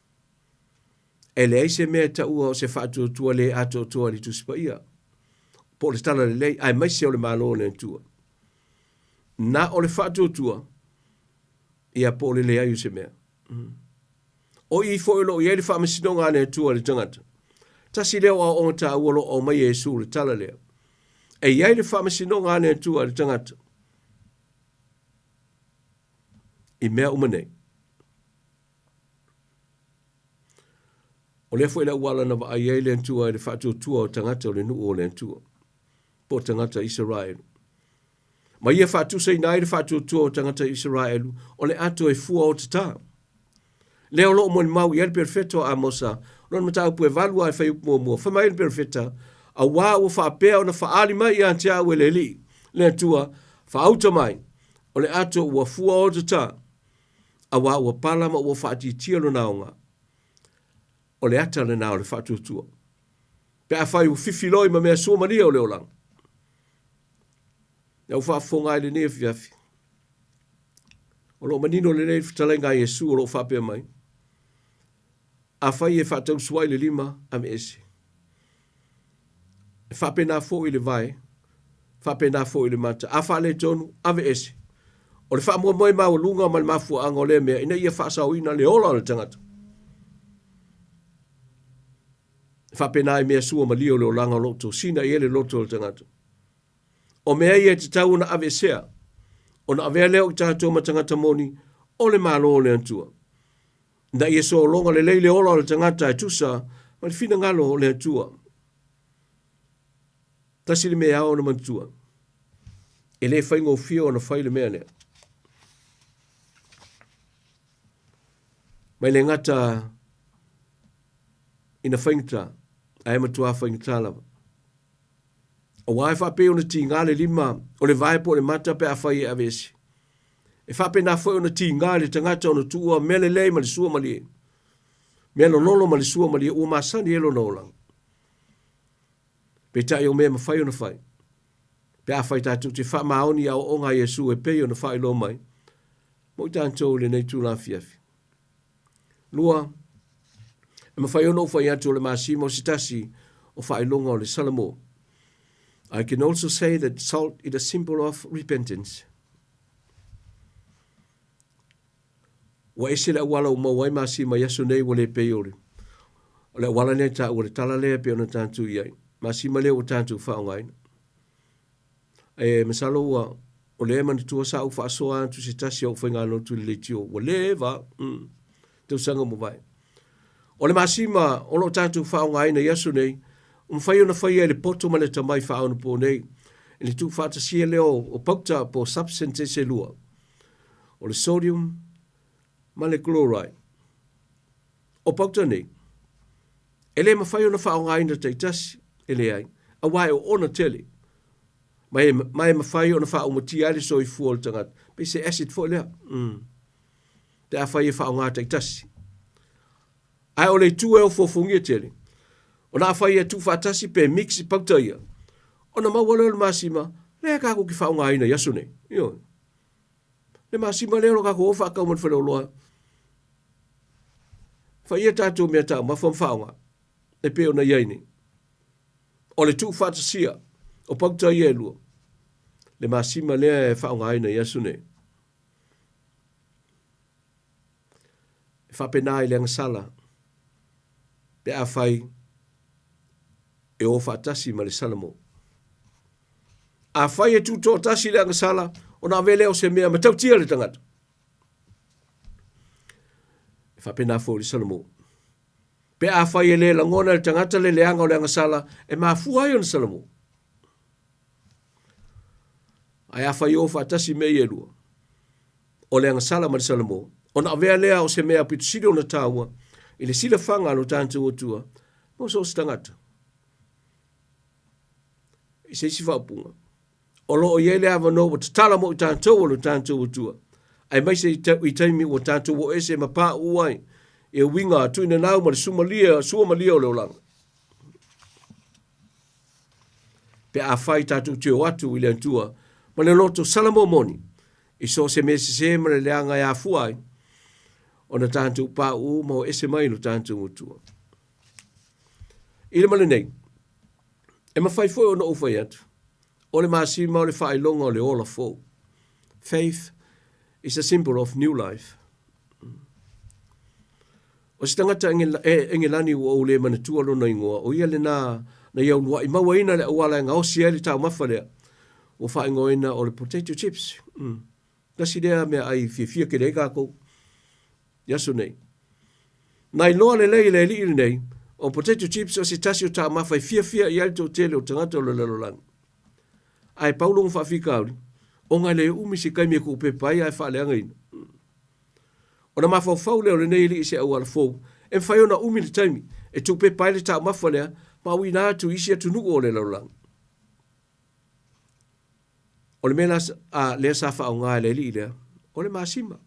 e leai se mea e taua o se faatuatua le atoatoa i le Tusi Paia, po o le Talalelei, aemaise o le Malo o le Atua. Na o le faatuatua, ia po o le leai o se mea. Mm. O i foi o lo o i ai le faamasinoga a le Atua i le tagata. Tasi lea o aoaoga taua o lo o aumai e Iesu le tala lea. E i ai le faamasinoga a le Atua i le tagata i mea uma nei. O lea foi le auala na vaai ai le Atua i le faatuatua o tagata o le nuu o le Atua, po o tagata Isaraelu. Ma ia faatusaina ai le faatuatua o tagata Isaraelu o le ato e fua o tatā. Lea o lo o molimau i ai le perofeta o Amosa, lona mataupu e valu a e fuaiupu muamua. Fai mai le perofeta, Auā ua faapea ona faaali mai ia te au e le Alii, le Atua, faauta mai, o le ato ua fua o tatā, auā ua pala ma ua faatiatia lona aoga. O le ata lena o le faatuatua. Pe afai ua fifiloi ma mea suamalie o le olaga. Ia ua faafofoga ai lenei afiafi. O lo o manino lelei le fetalaiga a Iesu o lo o faapea mai, Afai e faatausuai le lima, aveese. E faapena foi le vae, faapena foi le mata. A faaletonu, aveese. O le faamoemoe maualuga ma le mafuaaga o lea mea, ina ia faasaoina le ola o le tagata. E faapena i mea sua malie o le olaga o lo o tosina i ai le loto o le tagata. O mea ia e tatau ona aveesea, ona avea lea o i tatou ma tagata moni o le Malo o le Atua. Ina ia sologa lelei le ola o le tagata e tusa ma le finagalo o le Atua. Tasi le mea e ao ona manatua, e le faigofie ona fai le mea lea. Mai le gata ina faigata, ae matua faigata lava. Aua e faapei ona tiga le lima o le vae po o le mata pe afai e aveese. E faapena foi ona tiga i le tagata ona tuua mea lelei ma le sua malie, mea lololo ma le sua malie ua masani ai lona olaga. Peitai o mea e mafai ona fai. Pe afai tatou te faamaoni i aoaoga a Iesu e pei ona faailoa mai mo i tatou i lenei itula afiafi. Lua, e mafai ona ou fai atu o le masima o se tasi o faailoga o le Salamo. I can also say that salt is a symbol of repentance. Ua ese le auala ua maua ai masima i aso nei ua le pei o le o le auala lea e taua le tala lea e pei ona tatou i ai. Masima lea ua tatou faaaogaina. E masalo ua o lea e manatua sa ou faasoa atu se tasi o au faigalotu i le leitio ua leva tausaga ua mavae. O le masima o lo o tatou faaaogaina i aso nei, ua mafai ona faia e le poto ma le atamai faaonaponei i le tuufaatasia lea o pauta po o substances e lua, o le sodium ma le chloride. O pauta nei, e le mafai ona faaaogaina taitasi, e leai, aua e oona tele, ma e, ma e mafai ona faaumatia ai le soifua o le tagata, pei se acid foi lea, pe afai e faaaoga taitasi. Ae o le itu e ofoofogia tele, ona afai e tuufaatasi pe mix pauta ia, ona maua lea o le masima, lea tatou te faaaogaina i aso nei. Ioe. Le masima lea o lo tatou o faatau mai le faleoloa. Fai ia tatou mea taumafa ma faaaoga, e pei ona i ai nei. O le tuufaatasia o pauta ia e lua, le masima lea e faaaogaina i aso nei. E faapena i le agasala pe afai e o faatasi ma le Salamo. Afai e tutoatasi le agasala, ona ave lea o se mea matautia le tagata. E faapena foi le Salamo. Pe afai e le lagona e le tagata le leaga o le agasala, e mafua ai ona Salamo. Ae afai e o faatasi mea ia e lua, o le agasala ma le Salamo, ona avea lea o se mea pito sili ona taua i le silafaga a lo tatou Atua mo so o se tagata. I se isi faaupuga, o lo o i ai le avanoa ua tatala mo i tatou o lo tatou Atua, aemaise i taimi ua tatou oo ese ma pauu ai i uiga tuinanau ma le sumalia, suamalia o le olaga. Pe afai tatou te o atu i le Atua ma le loto Salamo moni, i so o se mea sesē ma le leaga e afua ai ona tatou pauu ma o ese mai lo tatou Atua. I le ma lenei, e mafai foi ona ou fai atu, o le masima o le faailoga o le ola fou. Faith is a symbol of new life. O se tagata Engelani ua ou le manatua lona igoa, o ia lena na ia uluai mauaina le auala e gaosi ai le taumafa lea ua faaigoaina o le potato chips. Tasi lea meaai fiafia tele ai tatou i aso nei. Na iloa lelei e le alii lenei, o potato chips o se tasi o taumafa e fiafia i ai le toatele o tagata o le lalolagi. Ae pau lona faafitauli, ona e le umi se taimi e tuupepa ai ae faaleagaina. Ona mafaufau lea o lenei alii i se auala fou e mafai ona umi le taimi e tuupepa ai le taumafa lea ma auina atu i isi atunuu o le lalolagi. O le mea la, a, lea sa faaaoga e le alii lea, o le masima.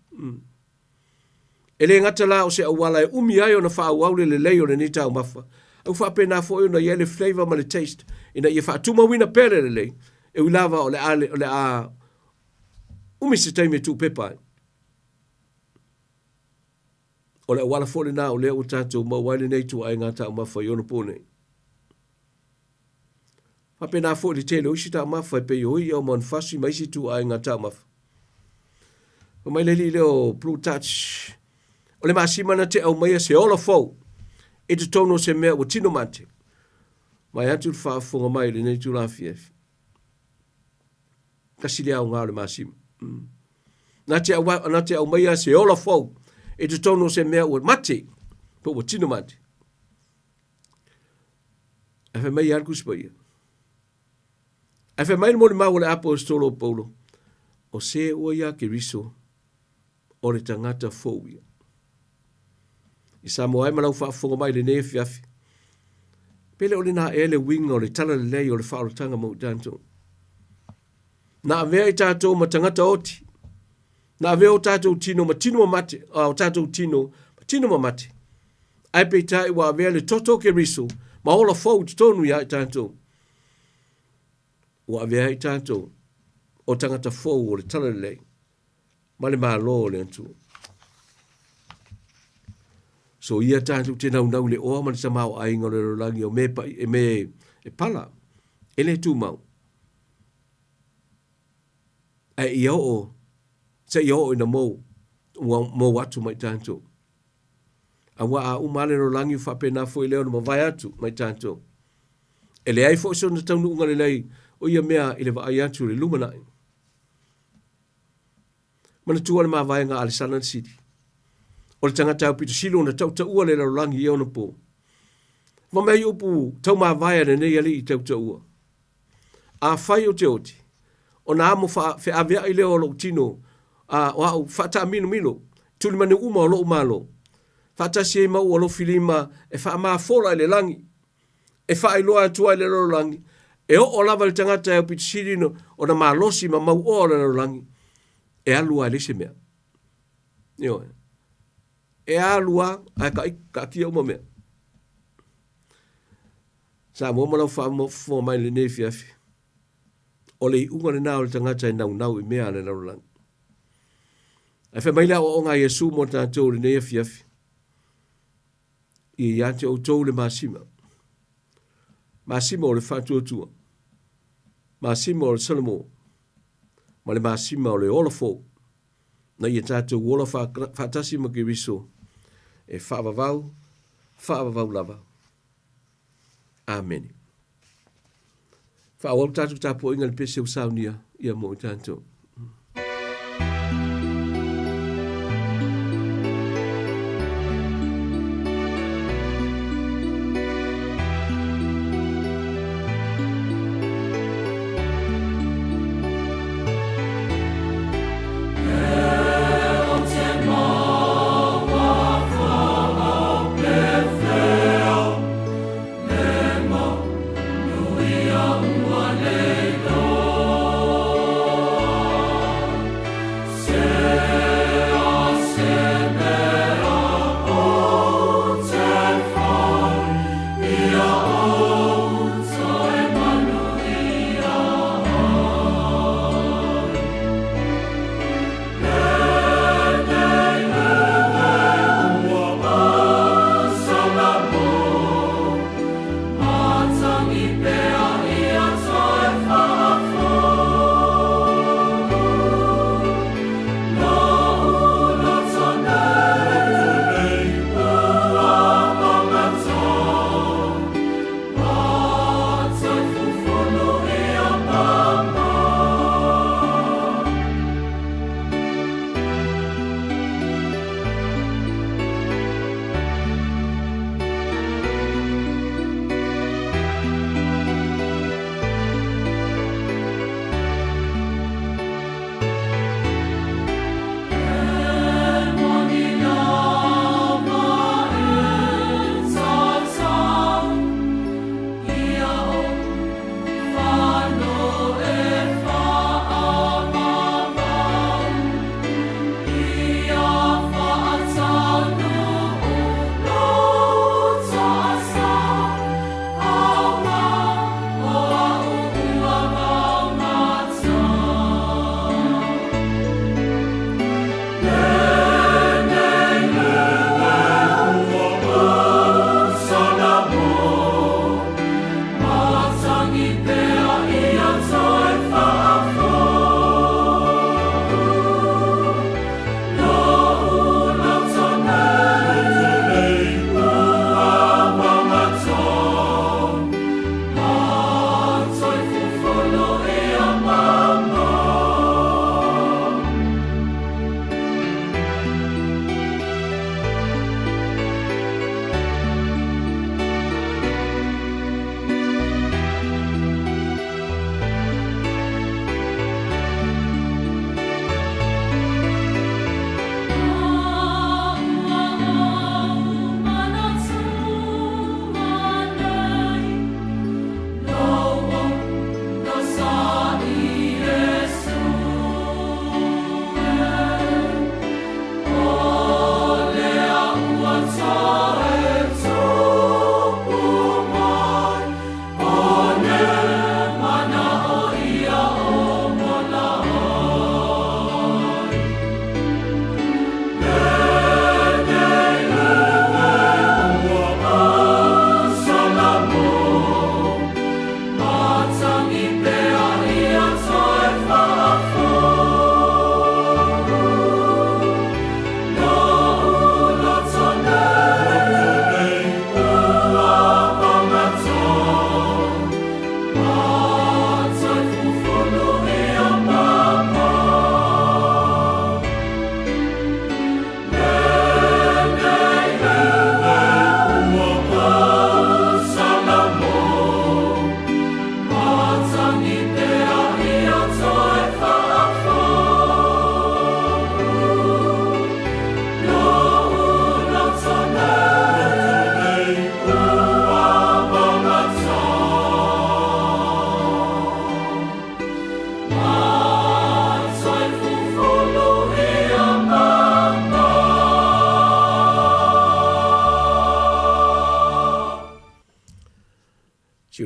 E le gata la o se auala e umi ai ona faaauau le lelei o lenei taumafa, a ua faapena foi ona i ai le flavour ma le taste ina ia faatumauina pea le lelei, e ui lava o le a, o le a umi se taimi e tuupepa ai. O le auala foi lena o lea ua tatou maua ai lenei ituaiga taumafa i ona po nei. Faapena foi le tele o isi taumafa e pei o i'a, o manufasi ma isi ituaiga taumafa. Fai mai le alii lea o Blue Touch, o le masima na te aumaia se ola fou i totonu o se mea ua tino mate. Vae atu le faafofoga mai i lenei itula afiafi. Tasi lea aoga o le masima. Na te, au, na te aumaia se ola fou i totonu o se mea ua mate, po ua tino mate. Ae fai mai ia le Tusi Paia. Ae fai mai le molimau a le Aposetolo o Paulo, o se ua ia Keriso, o le tagata fou ia. I Samoa ai ma lau faafofoga mai i lenei afiafi, pe le o lena ea le uiga o le talalelei o le faaolataga mo i tatou. Na avea i tatou ma tagata oti, na avea o tatou tino ma tino mamate, a o tatou tino ma tino mamate. Ae peitai ua avea le toto o Keriso ma ola fou i totonu ia i tatou. Ua avea ai tatou o tagata fou o le Talalelei ma le Malo o le Atua. So ia tatou te naunau i le oa ma le tamaoaiga o le lalolagi o me pa'i, e me e pala, e le tumau. Ae ia oo, seia oo ina mou, ua mou atu ma i tatou. Auā a uma lava le lalolagi ua faapena foi lea ona mavae atu ma i tatou. E leai foi sona taunuuga lelei o ia mea i le vaai atu i le lumanai. Manatua le mavaega a Alesana le Sili. O le tagata aupito sili ona tautaua le lalolagi i ona po. Ma mea i upu taumavae a lenei alii i tautaua. Afai ou te oti, ona amo feaveai lea o lou tino, a o au faataaminomino, tulimanu uma o lou malo, faatasi ai ma ou alofi lima e faamafola i le lagi, e faailoa atu ai le lalolagi, e oo lava i le tagata e aupito sili ona malosi ma mauoa o le lalolagi, e alu lava e leai se mea. Ioe. E alu lava ae kaatia uma mea. Samoa ma lau faafofoga mai i lenei afiafi, o le iuga lena o le tagata e naunau i mea a le lalolagi. Ae fai mai le aoaoga a Iesu mo tatou i lenei afiafi, Ia ia te outou le masima, masima o le faatuatua, masima o le Salamo, ma le masima o le ola fou, na ia tatou ola faatasi ma Keriso e faavavau, faavavau lava. Amene. Faaauau le tatou tapuaiga i le pese ua saunia ia mo i tatou.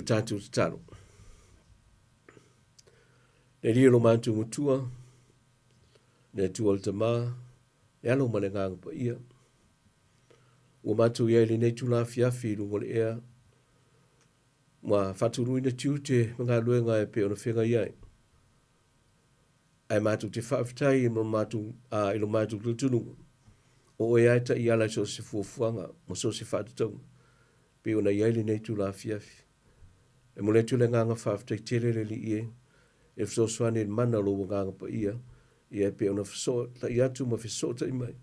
tatou tatalo. Le Alii o lo matou Matua, le Atua o le Tama, le Alo ma le Agaga Paia, ua matou i ai i lenei itula afiafi i luga o le ea, ua faataunuuina tiute ma galuega e pei ona feagai ai. Ae matou te faafetai i lo matou, a, i lo matou talitonuga, o oe lava e taiala i so o se fuafuaga ma so o se faatatauga, pei ona i ai lenei itula afiafi. E momoli atu le agaga faafetai tele le Alii e, e fesoasoani i le mana o lou Agaga Paia, ia e pei ona fesootai atu ma fesootai mai,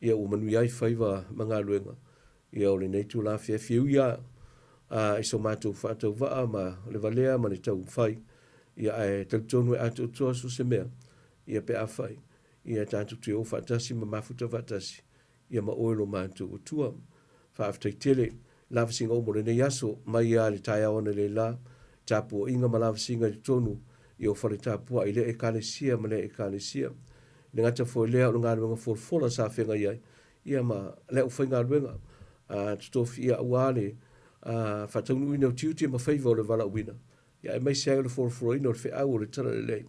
ia ua manuia ai faiva ma galuega, ia o lenei itula afiafi e ui lava a, i so matou faatauvaa ma le valea ma le taumafai, ia ae talitonu e atoatoa so o se mea, ia pe afai, ia tatou te o faatasi ma mafuta faatasi, ia ma oe lo matou Atua. Faafetai tele lavasiga uma o lenei aso, mai lava i le taeao analeila, tapuaiga ma lavasiga i totonu i ou fale tapuai i lea Ekalesia ma lea Ekalesia. E le gata foi i lea o le galuega folafola sa feagai ai, ia ma le aufaigaluega a totofi ia aua le faataunuuina o tiute ma faiva o le valaauina, ia aemaise ai o le folafolaina o le feau o le Talalelei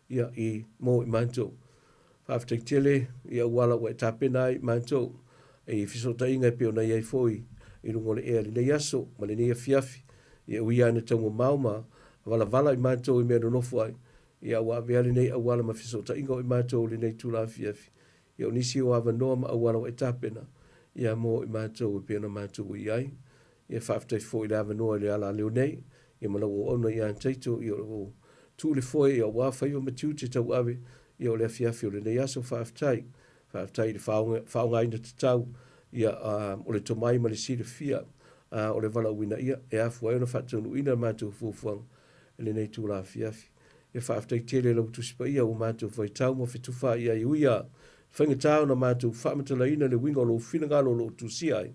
ia i mo i matou. Faafetai tele i auala ua e tapena ai i matou i fesootaiga e pei ona i ai foi i luga o le ea i lenei aso ma lenei afiafi. Ia ui lava ina taumamao ma valavala i matou i mea nonofo ai, ia ua avea lenei auala ma fesootaiga o i matou i lenei itula afiafi. Ia o nisi o avanoa ma auala ua e tapena, ia mo i matou e pei ona matou i ai. Ia faafetai foi i le avanoa i le ala leo nei, ia ma lau auauna ia Taito, ia o lo o tuu le foe ia aua faiva ma tiute tauave, ia o le afiafi o lenei aso. Faafetai. Faafetai i le faaaogaina tatau ia o le tomai ma le silafia o le valaauina ia e afua ai ona faataunuuina le matou fuafuaga i lenei itula afiafi. E faafetai tele i lau Tusi Paia ua matou faitau ma fetufaai ai e ui lava i faigata ona matou faamatalaina le uiga o lou finagalo o lo o tusia ai,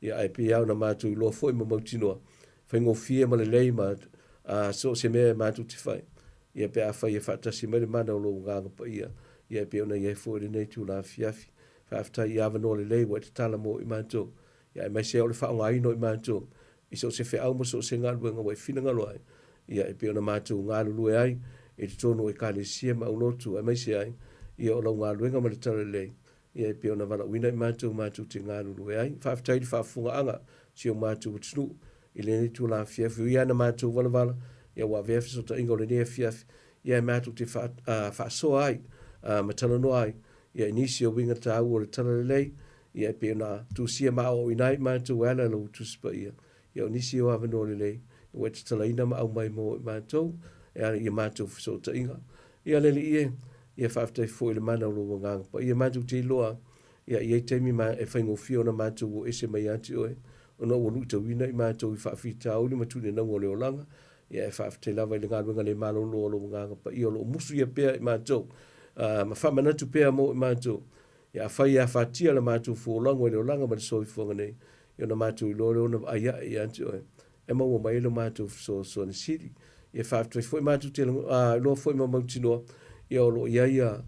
ia ae pei lava ona matou iloa foi ma mautinoa, faigofie ma lelei ma so o se mea e matou te fai, ia pe afai e faatasi mai le mana o lou Agaga Paia, ia e pei ona i ai foi lenei itula afiafi. Faafetai i avanoa lelei ua e tatala mo i matou, ia aemaise o le faaaogaina o i matou i so o se feau ma so o se galuega ua e finagalo ai, ia e pei ona matou galulue ai i totonu o Ekalesia ma aulotu, aemaise ai ia o lau galuega ma le talalelei, ia e pei ona valaauina i matou matou te galulue ai. Faafetai i le faafofogaaga si o matou atunuu i lenei itula afiafi. O ia na matou valavala, ia ua avea fesootaiga o lenei afiafi, ia e matou te faasoa ai ma talanoa ai ia i nisi o uiga taua o le talalelei, ia e pei ona tusia ma aoaoina ai matou e ala i lau Tusi Paia. Ia o nisi o avanoa lelei ua e tatalaina ma aumai mo i matou e ala i a matou fesootaiga. Ia le Alii e, ia faafetai foi i le mana o lou Agaga Paia. Matou te iloa, ia i ai taimi ma e faigofie ona matou o ese mai ia te oe, ona ua luitauina i matou i faafitauli ma tulinauga o le olaga. Ia e faafetai lava i le galuega le malolo a lou Agaga Paia o lo o musu ia pea i matou, ma faamanatu pea mo i matou. Ia afai e afatia la matou fuolago i le olaga ma le soifuaga nei, ia ona matou iloa lea ona vaai ae ia te oe, e maua mai ai lo matou fesoasoani sili. Ia faafetai foi matou te iloa foi ma mautinoa, ia o lo o i ai ia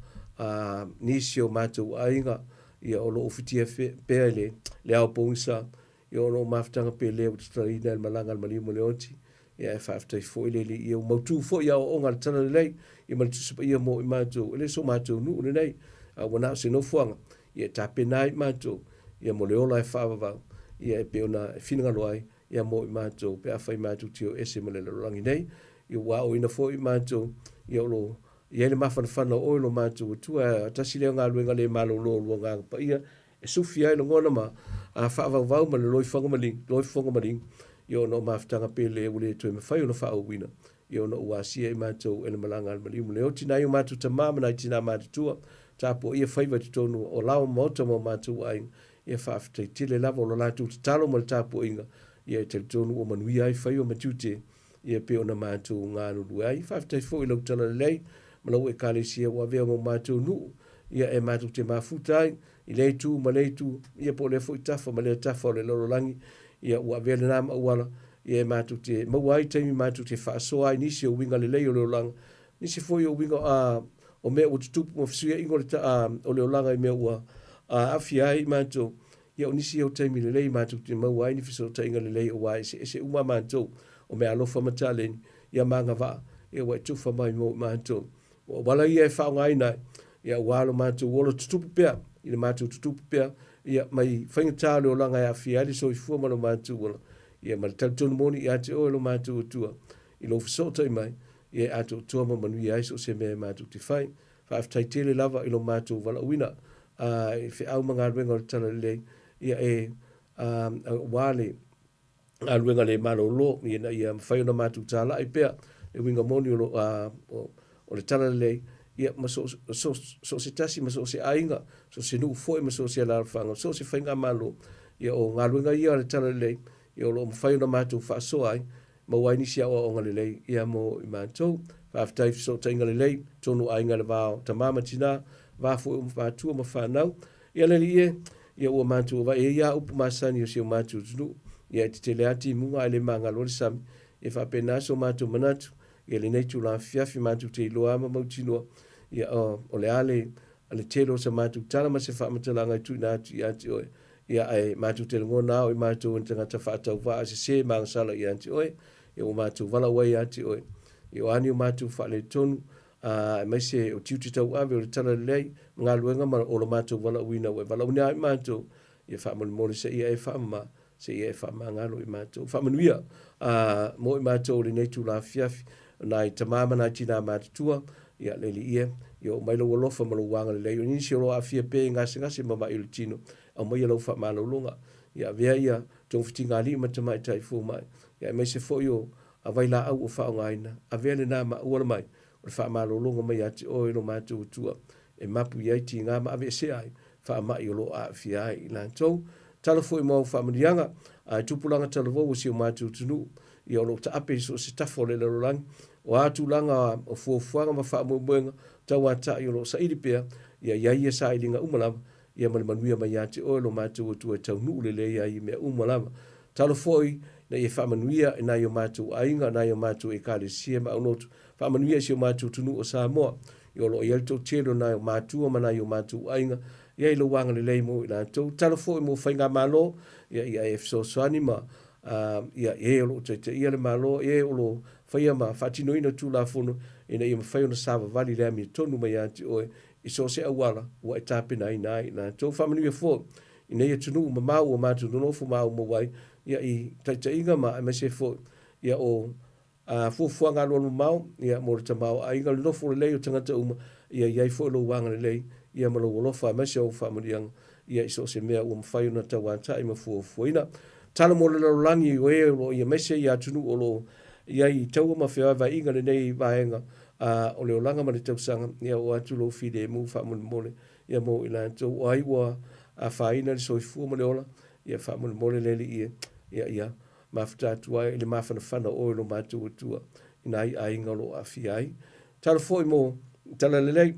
nisi o matou aiga, ia o lo o ufitia pea i le ao pogisa, ia o lo o mafutaga pele ua tatalaina e le malaga a le maliu ma le oti. Ia ae faafetai foi le Alii, ia ua mautu foi aoaoga a le Talalelei, ia ma le Tusi Paia mo i matou, e le so matou nuu lenei, a ua na o se nofoaga, ia e tapena ai i matou, ia mo le ola e faavavau, ia e pei ona e finagalo ai, ia mo i matou, pe afai matou te o ese ma le lalolagi nei, ia ua aoaoina foi i matou, ia o lo o i ai le mafanafana o oe lo matou Atua, e tasi lea o galuega le malolo o lua Agaga Paia, e sufi ai lagona ma faavauvau ma le loifofoga maliu, ia ona o mafutaga pele ua le toe mafai ona faaauauina, ia ona ua asia i matou e le malaga a le maliu ma le oti. Nai o matou tama ma nai tina matutua, tapuaia faiva i totonu o laoa ma maota ma o matou aiga, ia faafetai tele lava o lo latou tatalo ma le tapuaiga, ia e talitonu ua manuia ai faiva ma tiute, ia pei ona matou galulue ai. Faafetai foi i lau talalelei ma lau Ekalesia ua avea ma o matou nuu, ia e matou te mafuta ai i lea itu ma lea itu, ia po o lea foi tafa ma lea tafa o le lalolagi, ia ua avea lena ma auala, ia e matou te maua ai taimi matou te faasoa ai nisi o uiga lelei o le olaga, nisi foi o uiga o mea ua tutupu ma fesuiaiga o le, o le olaga i mea ua aafia ai matou. Ia o nisi o taimi lelei matou te maua ai ni fesootaiga lelei aua e eseese uma matou. O meaalofa ma taleni, ia ma agavaa, ia ua e tufa mai mo i matou. O auala ia e faaaogaina ai, ia aua lo matou ola tutupu pea, i le matou tutupu pea, ia mai faigata o le olaga e aafia ai le soifua ma lo matou ola, ia ma le talitonu moni ia te oe lo matou Atua, i lou fesootai mai, ia e atoatoa ma manuia ai so o se mea e matou te fai. Faafetai tele lava i lo matou valaauina, a, i feau ma galuega o le Talalelei, ia e, a, aua le galuega le malolo ina ia mafai ona matou talai pea le uiga moni o, lo, a, o, o le Talalelei, ia ma so, so, so se tasi ma so se aiga, so se nuu foi ma so se alaalafaga, so se faigamalo, ia o galuega ia a le Talalelei, ia o lo o mafai ona matou faasoa ai, maua ai nisi aoaoga lelei ia mo i matou. Faafetai i fesootaiga lelei totonu o aiga i le va o tama ma tina, va foi o matua ma fanau. Ia le alii e, ia ua matou avai e ia upu masani o si o matou atunuu, ia e tetele lava timuga ae le magalo ai le sami. Ia faapena so matou manatu, ia lenei itula afiafi matou te iloa lava ma mautinoa, ia o, o le a le, le tele o sa matou tala ma se faamatalaga e tuuina atu ia te oe. Ia, ae matou te lagona lava o i matou o ni tagata faatauvaa sese ma agasala ia te oe, ia ua matou valaau ai ia te oe. Ia o a ni o matou faaletonu, a, aemaise o tiute tauave o le talalelei ma galuega ma o lo matou valaauina ua e valaauina ai matou, ia faamolemole se ia e faamama, se ia e faamagalo i matou. Faamanuia, a, mo i matou o lenei itula afiafi, nai tama ma nai tinā matutua, ia, le Alii e, ia oo mai lou alofa ma lou agalelei. O nisi o lo o aafia pea i gasegase ma ma'i o le tino, aumaia lau faamalologa, ia avea ia togafitiga alii ma tamaitai fomai, ia aemaise foi o vailaau o faaaogaina, avea lena ma auala mai o le faamalologa mai ia te oe lo matou Atua, e mapu i ai tiga ma aveesea ai faamai o lo o aafia ai i latou. Tala foi mo au faamanuiaga a i tupulaga talavou o si o matou atunuu, ia o lo o taape i so o se tafa o le lalolagi, o a tulaga o fuafuaga ma faamoemoega tauatai o lo o saili pea, ia i ai ia sailiga uma lava, ia ma le manuia mai ia te oe lo matou Atua e taunuu lelei ai i mea uma lava. Talo foi ina ia faamanuia i nai o matou aiga, nai o matou Ekalesia ma aulotu, faamanuia i si o matou atunuu o Samoa, ia o lo o i ai le toatele o nai o matua ma nai o matou aiga, ia i lou agalelei mo i latou. Talo foi mo faigamalo, ia ia e fesoasoani ma ia e o lo o taitaia le Malo, e o lo o faia ma faatinoina Tulafono ina ia mafai ona savavali le amiotonu mai ia te oe i so o se auala ua e tapenaina ai i latou. Faamanuia foi i nei atunuu mamao ua matou nonofo ma aumau ai, ia i taitaiga ma aemaise foi ia o a fuafuaga alualumamao ia mo le tamaoaiga, le nofo lelei o tagata uma, ia i ai foi lou agalelei ia ma lou alofa aemaise ou faamanuiaga ia i so o se mea ua mafai ona tauatai ma fuafuaina. Tala mo le lalolagi o e o lo o i aemaise ia atunuu o lo o i ai i taua ma fevaevaeaiga lenei vaega a o le olaga ma le tausaga, ia oo atu lou filemu faamolemole ia mo i latou o ai ua afaina le soifua ma le ola, ia faamolemole le Alii e, ia ia mafuta atu ai i le mafanafana o oe lo matou Atua i nai aiga o lo o aafia ai. Tala foi mo Talalelei,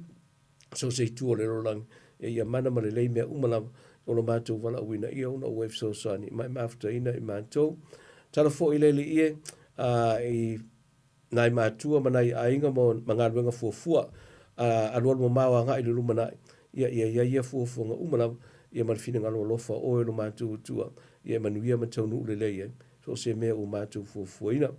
so o se itu o le lalolagi, ia ia mana ma lelei mea uma lava o lo matou valaauina ia ona ua e fesoasoani ma e mafutaina i matou. Tala foi le Alii e, a, i nai matua ma nai aiga ma, ma galuega fuafua, a, alualu mamao agai i le lumanai, ia, ia i ai ia fuafuaga uma lava, ia ma le finagalo alofa o oe lo matou Atua, ia e manuia ma taunuu lelei ai so o se mea ua matou fuafuaina.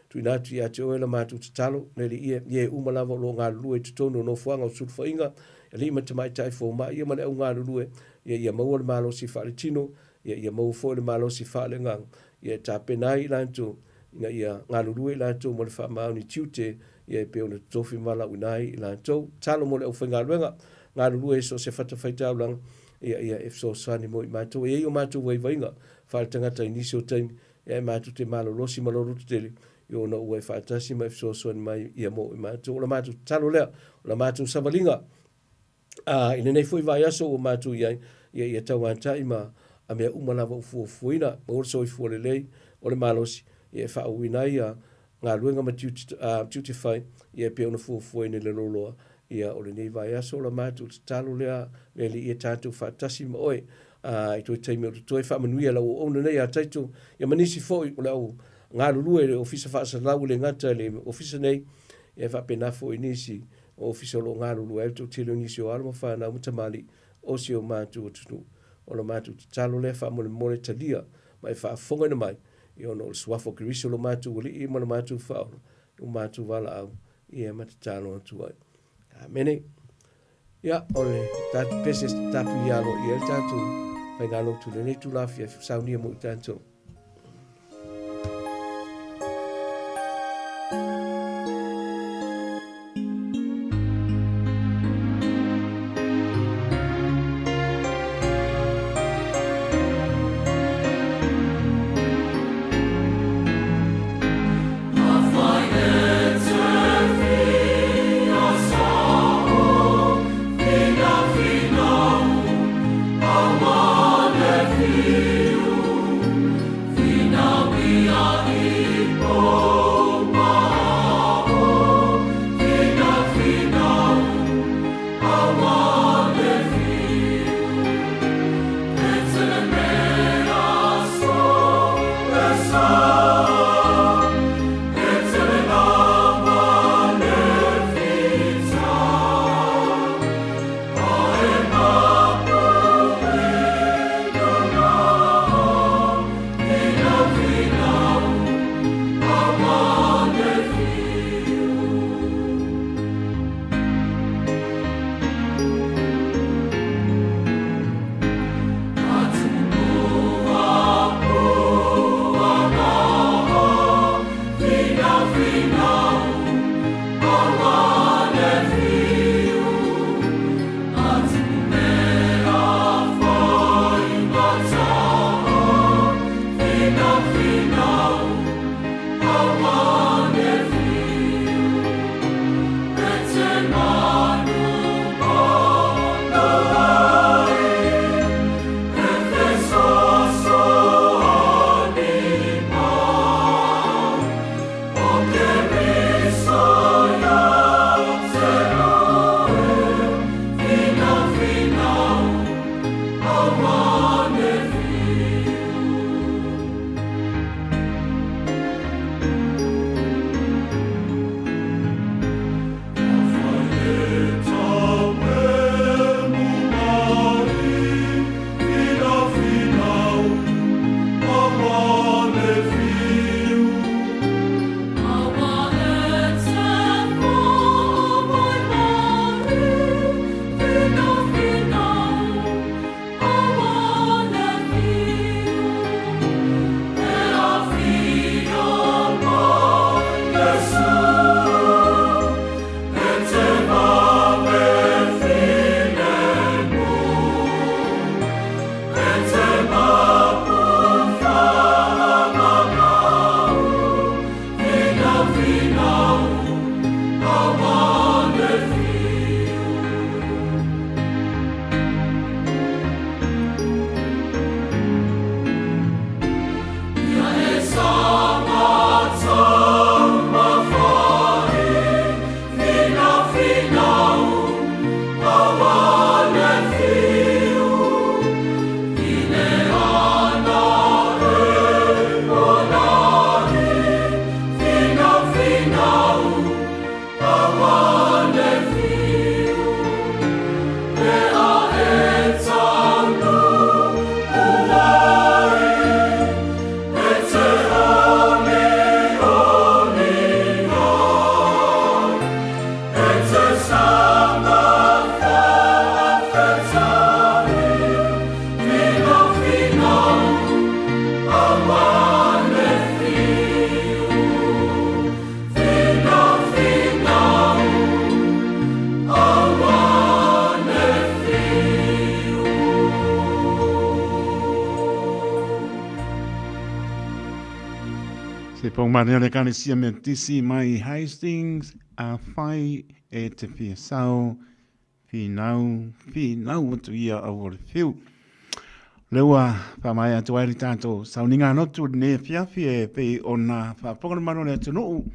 Tuuina atu ia te oe la matou tatalo, le Alii e, i e uma lava o lo o galulue i totonu o nofoaga o sulufaiga, alii ma tamaitai fomai, ia ma le au galulue, ia ia maua le malosi faaletino, ia ia maua foi le malosi faaleagaga, ia e tapena ai i latou, ina ia galulue i latou mo le faamaoni tiute, ia e pei ona totofi ma valaauina ai i latou. Tatalo mo le aufaigaluega, galulue i so o se fatafaitaulaga, ia ia e fesoasoani mo i matou. E i ai o matou vaivaiga faaletagata i nisi o taimi, ia e matou te malolosi ma loloto tele, ia ona ua e faatasi ma e fesoasoani mai ia mo i matou. O la matou tatalo lea, o la matou savaliga, a, i lenei foi vaiaso ua matou i ai, ia ia tauatai ma a mea uma lava ua fuafuaina, maua le soifua lelei, o le malosi, ia e faaauauina ai ia galuega ma tiute, a, tiute fai, ia e pei ona fuafuaina i le loloa, ia o lenei vaiaso o la matou tatalo lea, le Alii ia tatou faatasi ma oe, a, i toe taimi o totoe, faamanuia lau auauna nei ia Taito, ia ma nisi foi o le au galulue i le Ofisa Faasalalau e le gata i le Ofisa nei, ia e faapena foi i nisi o Ofisa o lo o galulue ai le toatele o nisi o alo ma fanau ma tamalii o si o matou atunuu. O la matou tatalo lea faamolemole talia ma e faafofogaina mai. Ia ona o le Suafa o Keriso lo matou Alii ma lo matou Faaola, lo matou valaau, ia ma tatalo atu ai. Amene. Ia, o le tatou pese tapu ia alo ia le tatou faigalotu i lenei itula afiafi, saunia mo i tatou. Se pau marea le Ekalesia Metotisi mai Hastings, a whai e te whia sao, whinau, whinau atu ia au o le whiu. Lea ua faamaea atu ai le tatou sauniga lotu i lenei afiafi e pei ona faafofoga le mamalu o le atunuu,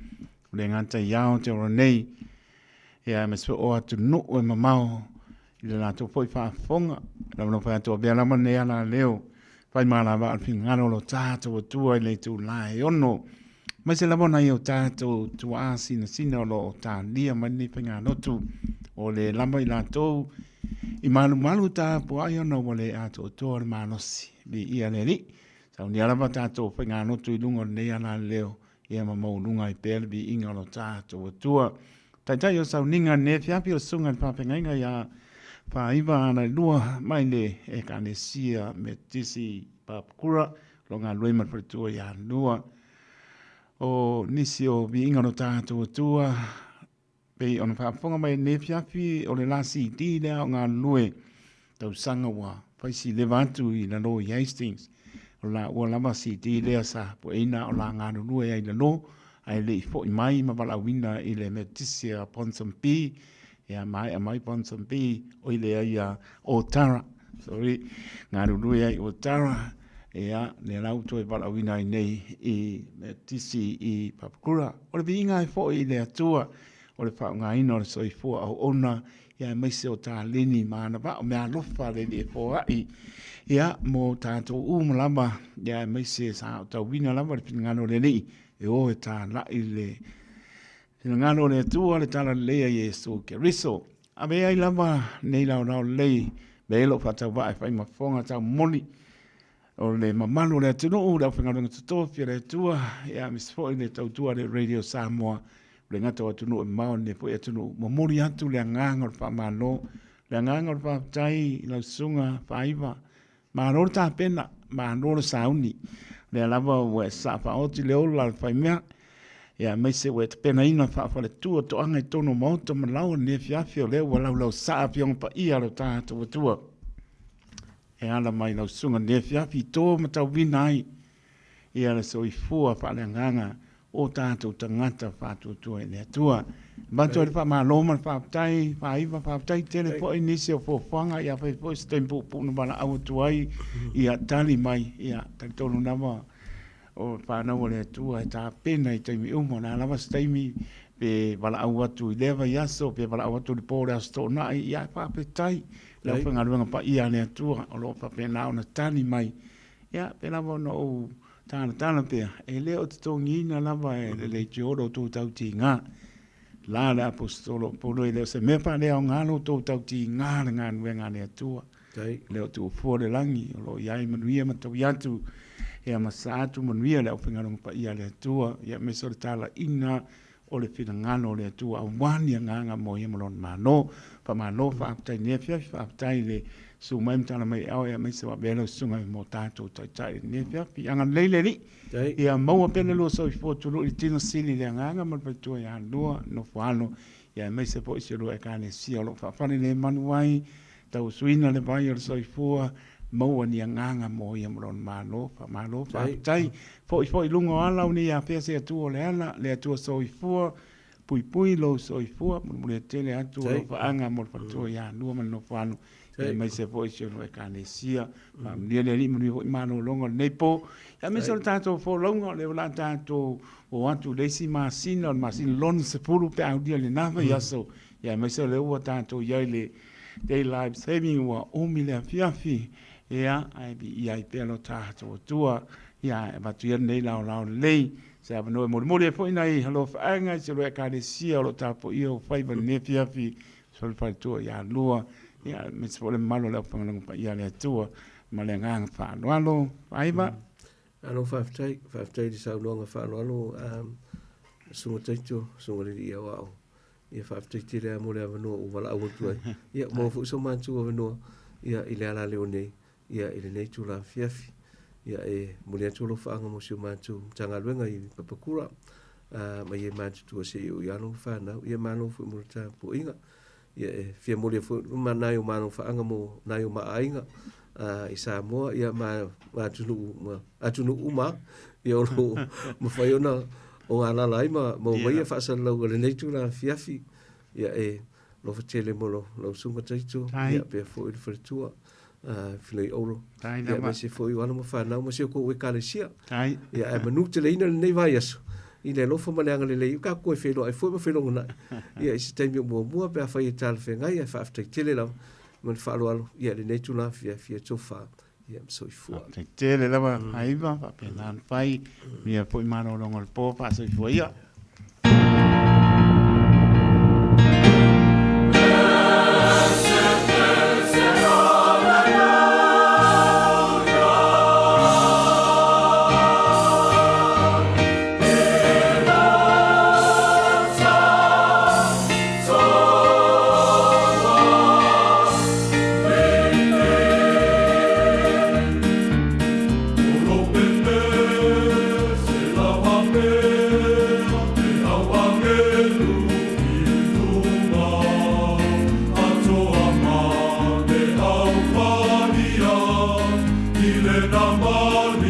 o le gata i Aotearoa nei, ia aemaise foi o atunuu e mamao i le latou foi faafofoga. Lau nofo atu avea lava lenei alaleo fai malava a le finagalo o lo tatou Atua i le itula e ono. Aemaise lava nai o tatou tuaa sinasina o lo o talia mai lenei faigalotu o le lava i latou i malumalu tapuai ona ua le atoatoa le malosi. Viia le Alii. Saunia lava tatou faigalotu i luga o lenei alaleo, ia ma maualuga ai pea le viiga o lo tatou Atua. Taitai o sauniga i lenei afiafi o le Susuga i le Faafeagaiga ia Faaiva Alailua mai le Ekalesia Metotisi Papakura, o lo o galulue ma le faletua ia Lua. O nisi o viiga o lo tatou Atua, Pei ona faafofoga mai i lenei afiafi, o le la CD lea o galulue tausaga ua fai si leva atu i lalo i Hastings. O la ua lava CD lea sa pueina o la galulue ai i lalo, ae le i foi mai ma valaauina i le Metotisi a Ponsonby, ia maea mai Ponsonby, oi leai ia Otara, sorry, galulue ai i Otara, ia lea la ua toe valaauina ai nei i Metotisi i Papakura. O le viiga ai foi i le Atua, o le faaaogaina o le soifua auauna, ia aemaise o taleni ma agavaa o meaalofa a le Alii e foai, ia mo tatou uma lava, ia aemaise sa aotauina lava le finagalo o le Alii e o e talai le finagalo o le Atua, le talalelei a Iesu Keriso. Ave ai lava nei laolao lelei, me ai lou faatauvaa e fai ma fofoga taumoli o le mamalu o le atunuu, le aufaigaluega totofi a le Atua, ia aemaise foi le tautua a le Radio Samoa, le gata o atunuu e mamao lenei foi atunuu. Momoli atu le agaga o le faamalo, le agaga o le faafetai i lau susuga Faaiva. Malo le tapena, malo le sauni. Lea lava ua e saa faaoti le ola o le faimea, ia aemaise ua e tapenaina faafaletua toaga i totonu o maota ma laoa i lenei afiafi, o lea ua laulausaa Afioga Paia a lo tatou Atua. E ala mai lau susuga i lenei afiafi i to matauina ai ia le soifua faaleagaga o tatou tagata faatuatua i le Atua. Avatu ai le faamalo ma le faafetai, Faaiva, faafetai tele foi nisi o fuafuaga, ia fai foi se taimi puupuu na valaau atu ai, ia tali mai, ia talitonu lava o fanau a le Atua e tapena i taimi uma, o le a lava se taimi pe valaau atu i lea vaiaso, pe valaau atu i le po o le Aso Toonai, ia faafetai le aufaigaluega paia a le Atua o lo o faapena ona tali mai. Ia, pei lava ona ou talatala pea, e le o totogiina lava e le leitio lo outou tautiga. La le Aposetolo o Paulo, e le o se mea faaleaoga lo outou tautiga le galuega a le Atua. E le o tuufua le lagi, o lo o i ai manuia ma taui atu, ia ma sa atu manuia le aufaigaluega paia a le Atua, ia aemaise o le talaiga o le finagalo o le Atua aua ni agaga mo ia ma Lona Malo. Faamalo, faafetai i lenei afiafi, faafetai i le susu mai ma tala mai e oe, aemaise ua avea lau susuga mo tatou taitai i lenei afiafi. Agalelei le Alii, ia maua pea le lua soifua tulou i le tino sili i le agaga ma le faletua ia lua nofo alo, ia aemaise foi si o lua Ekalesia o lo o faafale le malu ai, tauasuina le vai o le soifua, maua ni agaga mo ia ma lona Malo. Faamalo, faafetai. Foi foi i luga o ala o nei afea se Atua o le ala, le Atua soifua, puipui lou soifua, mulimuli tele atu o alofaaga mo le faletua ia Lua ma le Nofoalo, aemaise foi si ona Ekalesia. Faamanuia le Alii, manuia foi malologa o lenei po. Aemaise o le tatou folauga, o lea o le a tatou o atu i le isi masina, o le masina lona 10 pe a aulia lena vaiaso, aemaise o lea ua tatou i ai i le Daylight Saving ua umi le afiafi, ia, ae viia ai pea lo tatou Atua. Ia, e avatu ia lenei laolao lelei, se avanoa e molimoli ai foi nai alofaaga i si o Ekalesia o lo o tapuaia ou faiva i lenei afiafi, so le faletua ia Lua, ia, aemaise foi le mamalu o le aufaigaluega paia a le Atua, ma le agaga faaaloalo. Faiva. Malo faafetai, faafetai i le saunoaga faaaloalo a Susuga Taito, Susuga i le Alii Aoao. Ia faafetai tele lava mo le avanoa ua valaau atu ai. Ia maua foi so matou avanoa ia i le alaleo nei ia i lenei itula afiafi. Ia e momoli atu alofaaga mo si o matou Matagaluega i Papakura ma e matutua seia oo i alo ma fanau. Ia malo foi mo le tapuaiga. Ia e fia momoli foi ma nai o malofaaga mo nai o maa aiga i Samoa ia ma atunuu ma atunuu uma ia o lo o mafai ona galala ai ma maua mai ia faasalalauga i lenei itula afiafi. Ia e alofa tele mo lau susuga Taito ia faapea foi le faletua Filei Olo ia aemaise foi o alo ma fanau ma si o tou Ekalesia. Ia ae manuteleina lenei vaiaso i le alofa ma le agalelei o tatou toe feiloai foi ma feilogonai ia i se taimi o muamua pe afai e talafeagai ae faafetai tele lava ma le faaaloalo ia i lenei itula afiafi ia tofa ia ma soifua. Faafetai tele lava Aiva, faapena ona fai, manuia foi malologa o le po, faasoifua ia. No, no, no, no.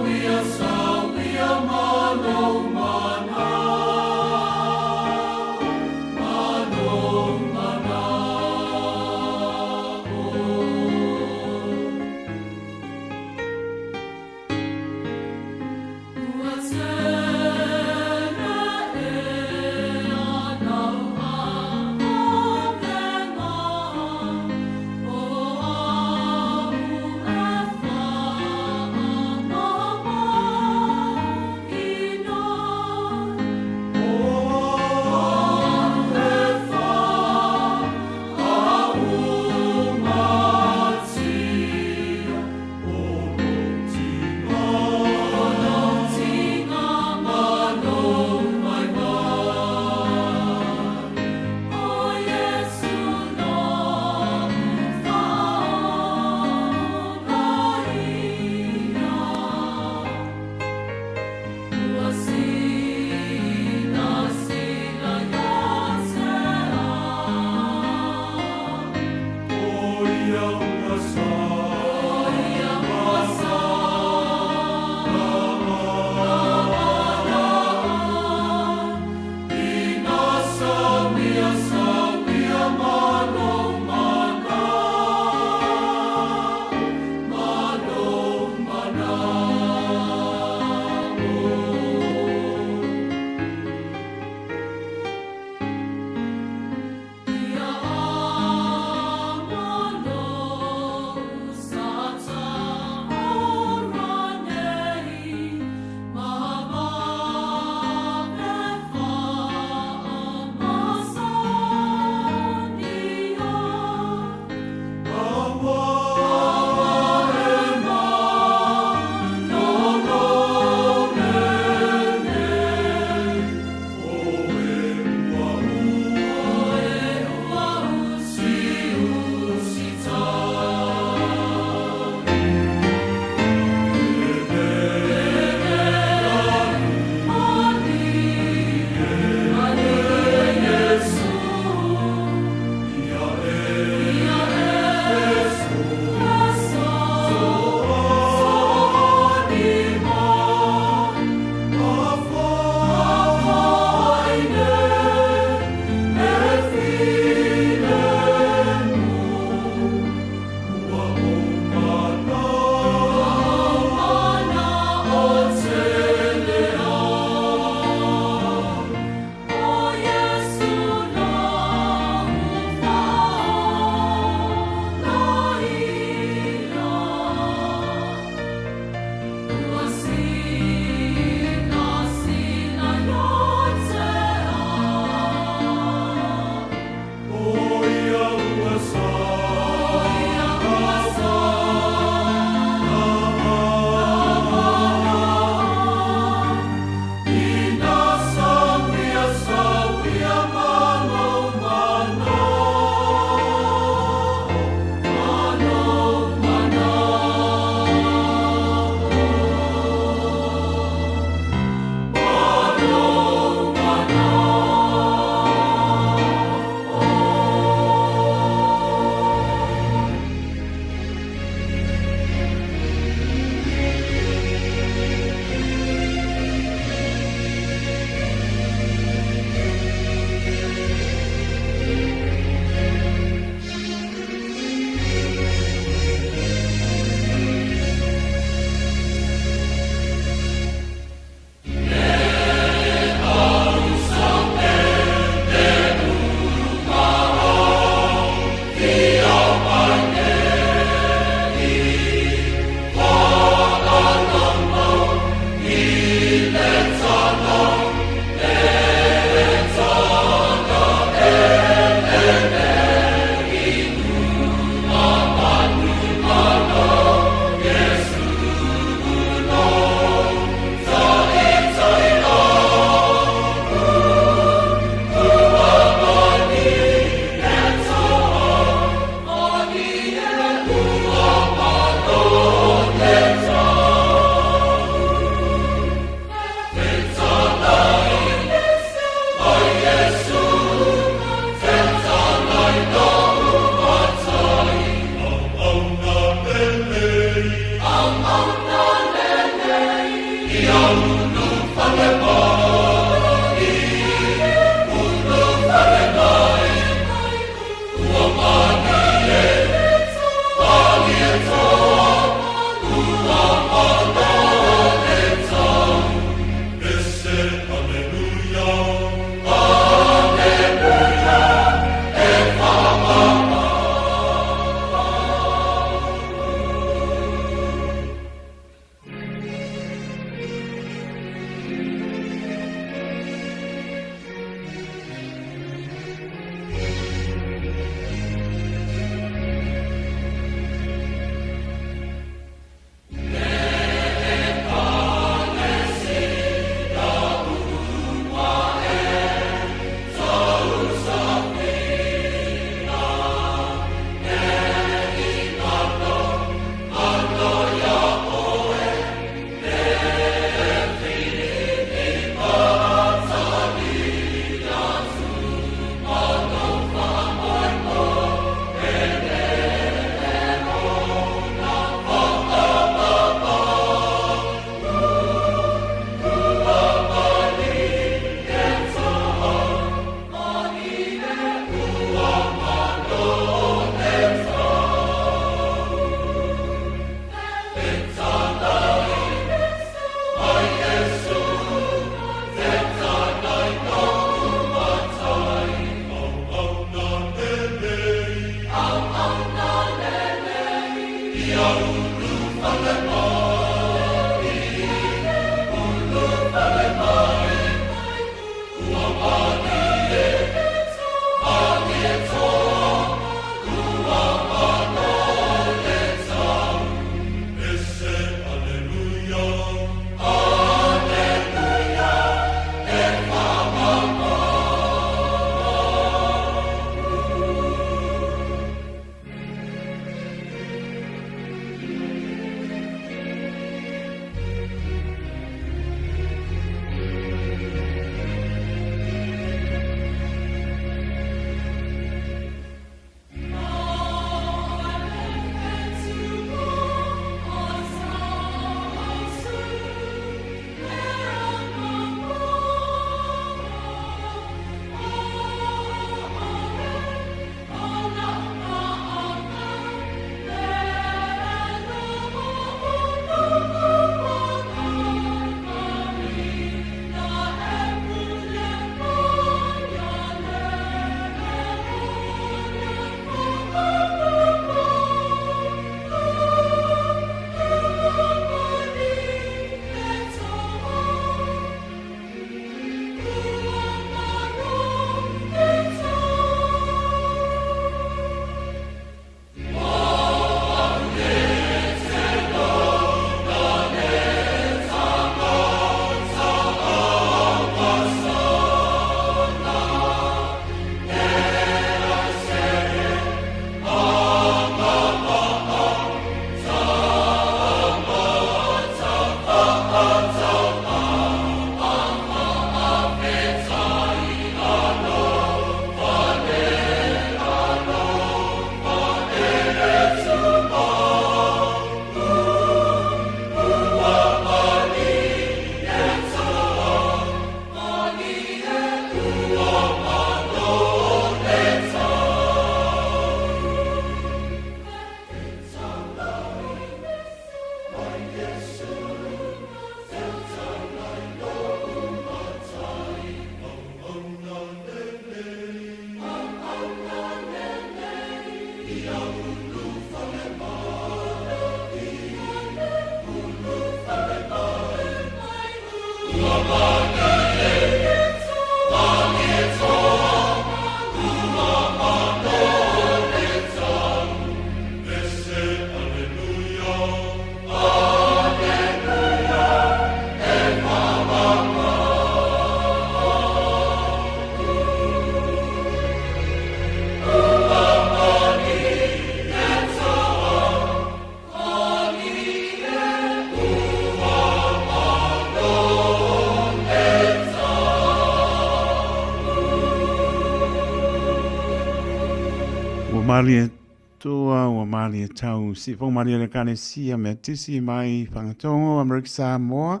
Ua malie toa, ua malie tau, si fo malie le kane sia me tisi mai Fagatogo, Amerika Samoa.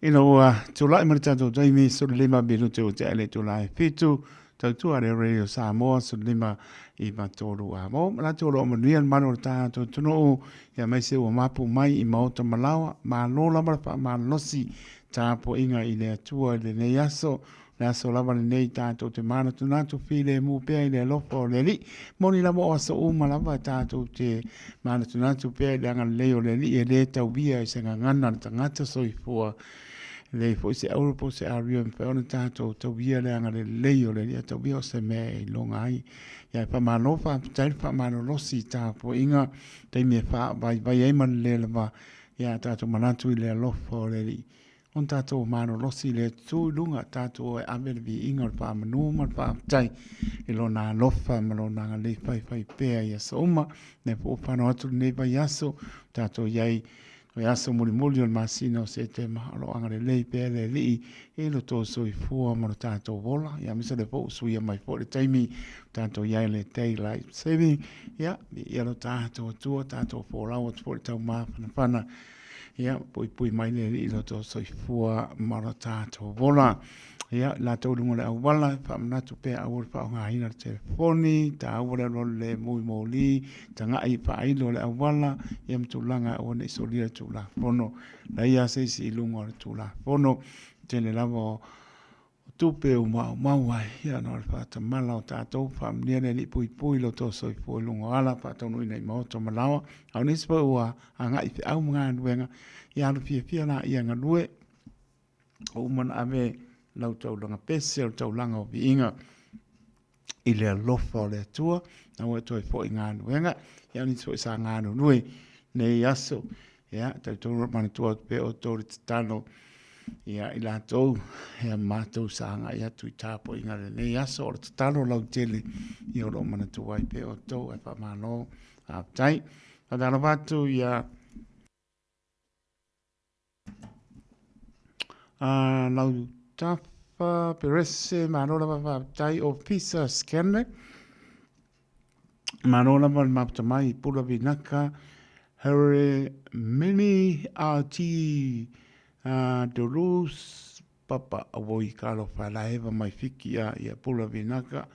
Ina ua tulai mai le tatou taimi 15 minute ua tea i le itula e 7, tautua le Radio Samoa 15 9 3 a mo manatu o lo o manuia le malu o le tatou atunuu ia aemaise ua mapu mai i maota ma laoa. Malo lava le faamalolosi tapuaiga i le Atua i lenei aso. Le aso lava lenei tatou te manatunatu filemu pea i le alofa o le Alii. Moni lava o aso uma lava tatou te manatunatu pea i le agalelei o le Alii e le tauia i se gagana a le tagata soifua. E leai foi se auro po o se ario e mafai ona tatou tauia le agalelei o le Alii, a tauia o se mea e iloga ai. Ia e faamalo faafetai le faamalolosi i tapuaiga taimi e faavaivai ai ma le le lava ia tatou manatu i le alofa o le Alii. Ona tatou malolosi i le tu i luga, tatou e ave le viiga o le faamanu ma le faafetai i lona alofa ma lona agalelei faifai pea i aso uma. Lea foi ua fano atu lenei vaiaso, tatou i ai o le aso mulimuli o le masina o Setema, o lo o agalelei pea le Alii i lo outou soifua ma lo tatou ola. Ia, aemaise o lea foi ua suia mai foi le taimi tatou i ai i le Daylight Saving. Ia, viia lo tatou Atua, tatou folau atu foi i le taumafanafana. Ia, puipui mai le Alii i lo outou soifua ma lo tatou ola. Ia, i latou i luga o le auala, e faamanatu pea aua le faaaogaina le telefoni, taua le alualu lemu i moli, tagai i faailo o le auala, ia ma tulaga aua ne i solia le Tulafono. Leai lava se isi i luga o le Tulafono. Tele lava o tupe ua maumau ai, ia ona o le faatamala o tatou, faamanuia le Alii puipui lo outou soifua i luga o ala, faataunuuina i maota ma laoa. A o nisi foi ua agai i feau ma galuega, ia alu fiafia laia e galue. Ua uma ona ave lau taulaga pese o le taulaga o viiga i le alofa o le Atua, na ua e toe foi galuega, ia o nisi foi sa galulue nei aso, ia talitonu o manatua atu pea outou le tatalo ia i latou ia matou sa agai atu i tapuaiga i lenei aso, o le tatalo lautele ia o lo o manatua ai pea outou, ae faamalo faafetai. Faatalofa atu ia Lautafa Perese, malo lava faafetai. Ofisa Scanlon, malo lava le mafuta mai i Pula Vinaka. Here Mini RT Dulus Papa Awoi Kalofa la eva mai Fiki a ia Pula Vinaka.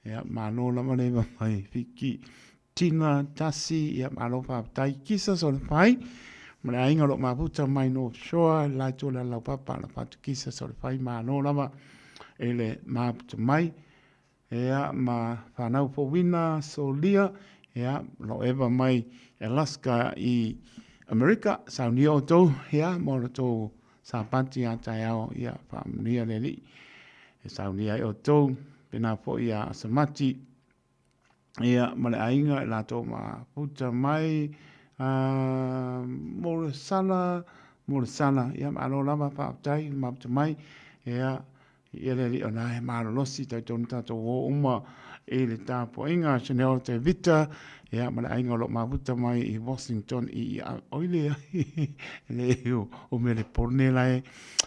Ia malo lava le eva mai Fiki. Tina Tasi, ia malo faafetai. Kisa Solefai, ma le aiga o lo o mafuta mai North Shore, le la itu o le Alaupapa, alofa atu Kisa Solefai, malo lava i le mafuta mai. Ia, ma whanau Fowina Solia, ia, lo eva mai Alaska i Amerika, saunia outou, ia, mo lo tou sapati a taeao, ia, faamanuia le Alii, e saunia ai outou, pena foi ia Asamati, ia, ma le aiga i latou mafuta mai, a, Moresala, Moresala, ia, malo lava, faafetai le mafuta mai, ia, ia le alii o na e malolosi, talitonu tatou o uma i le tapuaiga, Chanel Te Vita, ia, ma le aiga o lo o mafuta mai i Washington, i, i, oi le, le, o Melepone la e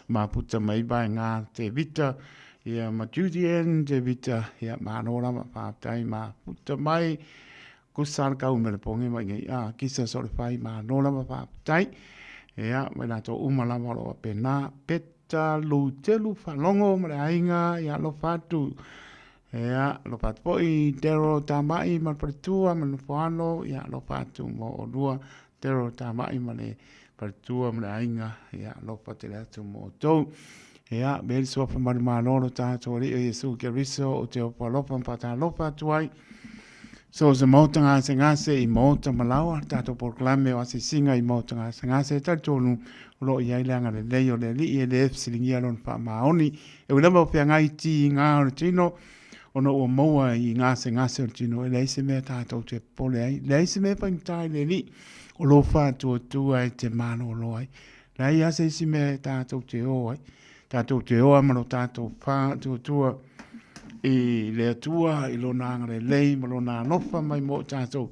mafuta mai vaega Te Vita, Ia ma Judy Ann Tevita, ia malo lava faafetai mafuta mai. Kusa le kau me le ponge mai ngai a kisa so le fai malo lava faafetai. Ia mai latou uma lava o lo o faapena. Peta Lutelu Falogo ma le aiga, ia alofa atu. Ia alofa atu foi Daryl Tamai ma le faletua ma le nofoalo, ia alofa atu mo oulua Daryl Tamai ma le faletua ma le aiga, ia alofa tele atu mo outou. Ia, me le suafa manumalo lo tatou Alii o Iesu Keriso, ou te ofo alofa ma faatalofa atu ai. So se maota gasegase i maota ma laoa, le tatou polokalame o asiasiga i maota gasegase, e talitonu o lo o i ai le agalelei o le Alii e le fesiligia lona faamaoni. E ui lava o feagai tiga o le tino, ona ua maua i gasegase o le tino, e leai se mea tatou te popole ai, leai se mea e faigata i le Alii o lo faatuatua e te malolo ai. Leai lava se isi mea e tatou te o ai. Tatou te o lava ma lo tatou faatuatua i le Atua, i Lona agalelei ma Lona alofa mai mo i tatou.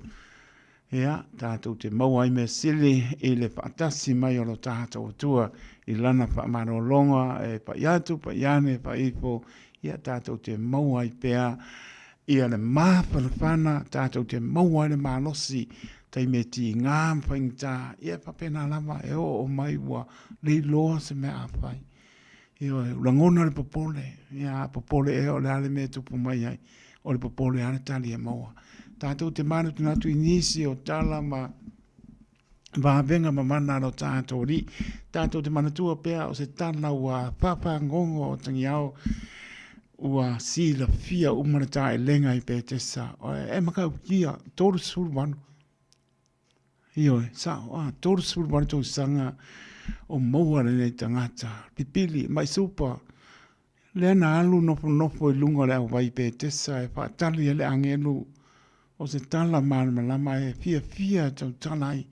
Ia, tatou te maua ai mea sili i le faatasi mai o lo tatou Atua i Lana faamalologa e pai atu, pai ane, pai ifo, ia tatou te maua ai pea ia le mafanafana, tatou te maua ai le malosi. Taimi e tiga ma faigata, ia e faapena lava e oo mai ua le iloa se mea a fai. Ioe, ua lagona le popole, ia a popole ea o le a le mea e tupu mai ai, o le popole lava le tali e maua. Tatou te manatunatu i nisi o tala ma vavega mamana a lo tatou Alii. Tatou te manatua pea o se tala ua faafagogo o tagiao ua silafia uma le taelega i Petesa. E matautia, 38. Ioe, sao, a, 38 tausaga o maua lenei tagata. Pipili, mai supa, lea na alu nofonofo i luga o le auvai i Petesa e faatali ai le agelu o se tala malamalama e fiafia e tautala ai,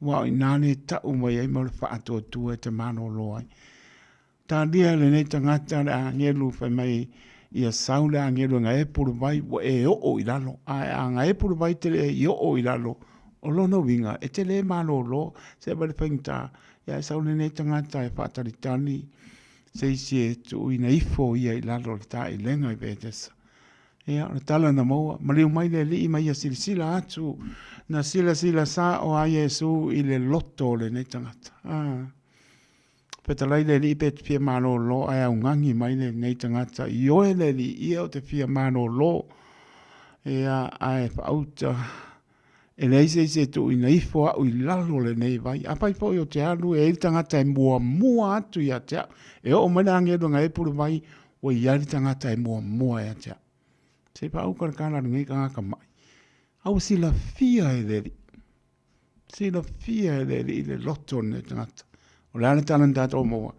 aua o i ina lea e tau mai ai ma o le faatuatua e te malolo ai. Talia e lenei tagata le agelu fai mai ia sau le agelu e gaepu le vai ua e oo i lalo, ae a gaepu le vai te le i oo i lalo, o lona uiga e te le malolo, se vaai le faigata, ia ae sau lenei tagata e faatalitali se isi e tuuina ifo ia i lalo o le taailega i Petesa. Ia, o le tala na maua, maliu mai le Alii ma ia silasila atu, na silasila sao a Iesu i le loto o lenei tagata. Ah. Fetalai le Alii pe te fia malolo ae augani mai lenei tagata, ioe le Alii ia o te fia malolo, ia ae faauta E leai se isi e tuuina ifo au i lalo o lenei vai. Afai foi ou te alu, e i ai le tagata e muamua atu ia te au. E oo mai le agelu e gaepu le vai, ua i ai le tagata e muamua ia te au. Se i faauka le tala a lenei tagata mai. A ua silafia e le Alii. Silafia e le Alii le loto o lenei tagata. O le a le tala na tatou maua?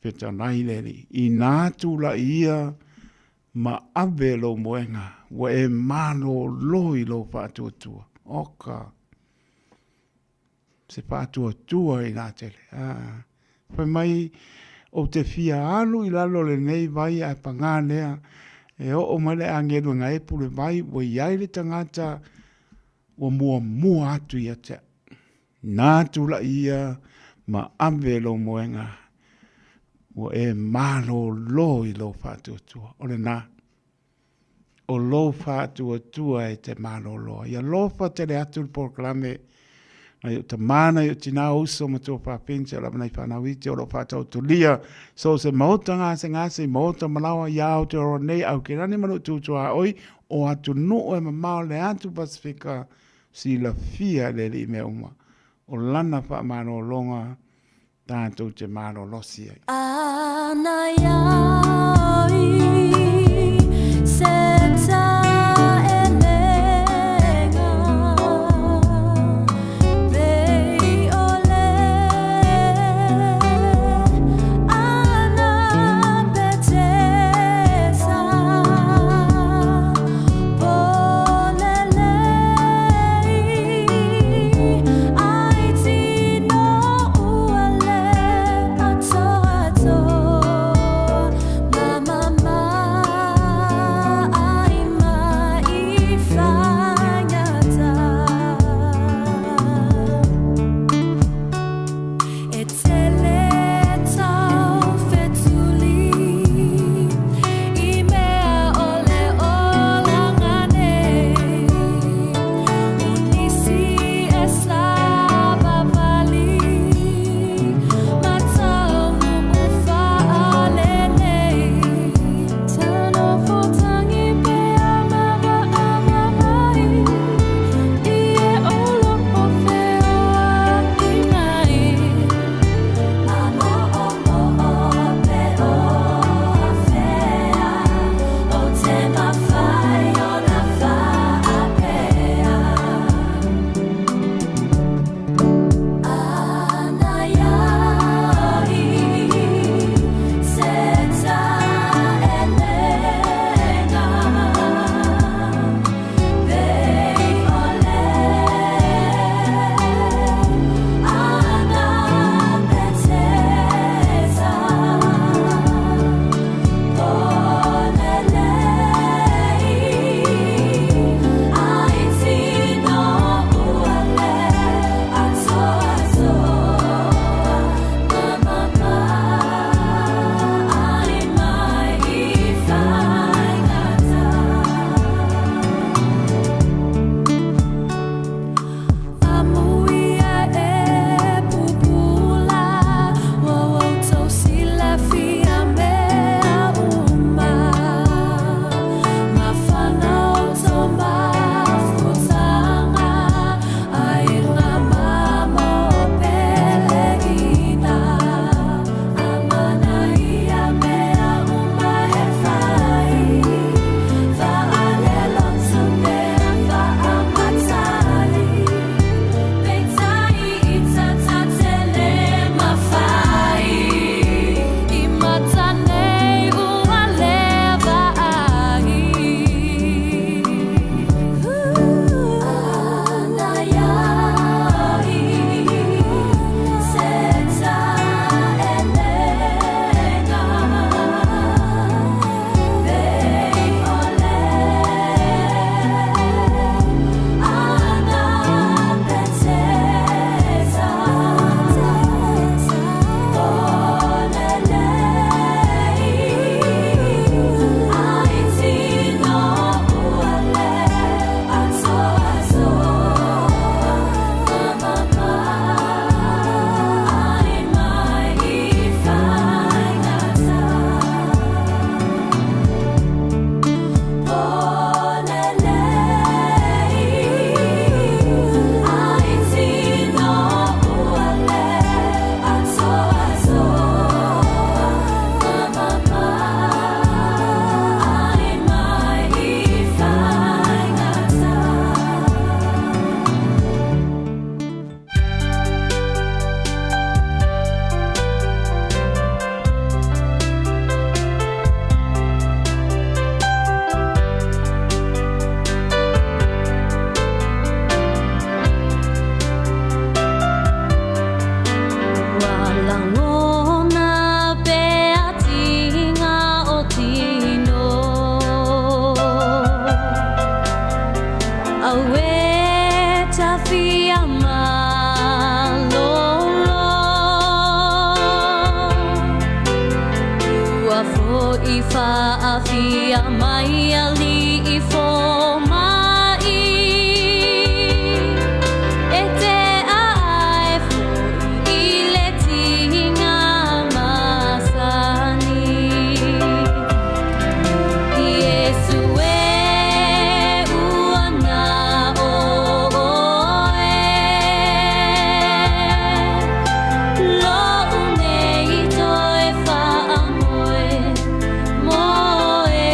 Fetalai le Alii, inā tulai ia Ma ave lou moega, ua e malolo i lou faatuatua. Oka! Se faatuatua i la tele. Ah, fai mai, ou te fia alu i lalo o lenei vai ae pagā lea, e oo mai le agelu e gaepu le vai, ua i ai le tagata ua muamua atu ia te au. Nā tulai ia ma ave lou moega, ua e malolo i lou faatuatua. O lenā, o lou faatuatua e te malolo ai. Alofa tele atu le polokalame nai o tamā, nai o tinā, o uso ma tua fafine, se o lava nai whanau iti o lo whātautulia. So se maota gasegase i maota malawa i Aotearoa nei, au ke rani manu tūtua oi, o atu nuu e mamao le atu Pasifika, Silafia e le Alii mea uma, o Lana faamalologa tatou te malolosi ai. Ana ia i se taelega pei o le ana Petesa. I faafia mai alii fomai E te aae foi i le tiga masani Iesu e ua na o oe Lo'u nei toe faamoe moe.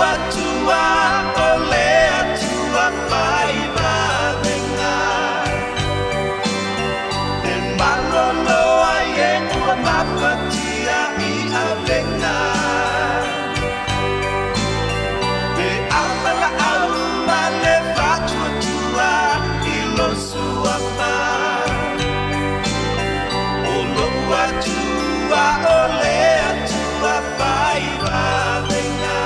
Atua o le Atua fai vavega. E malolo ai e ua mafatia i avega. Pe a valaau ma le faatuatua i lou suafa. O lou Atua o le Atua fai vavega.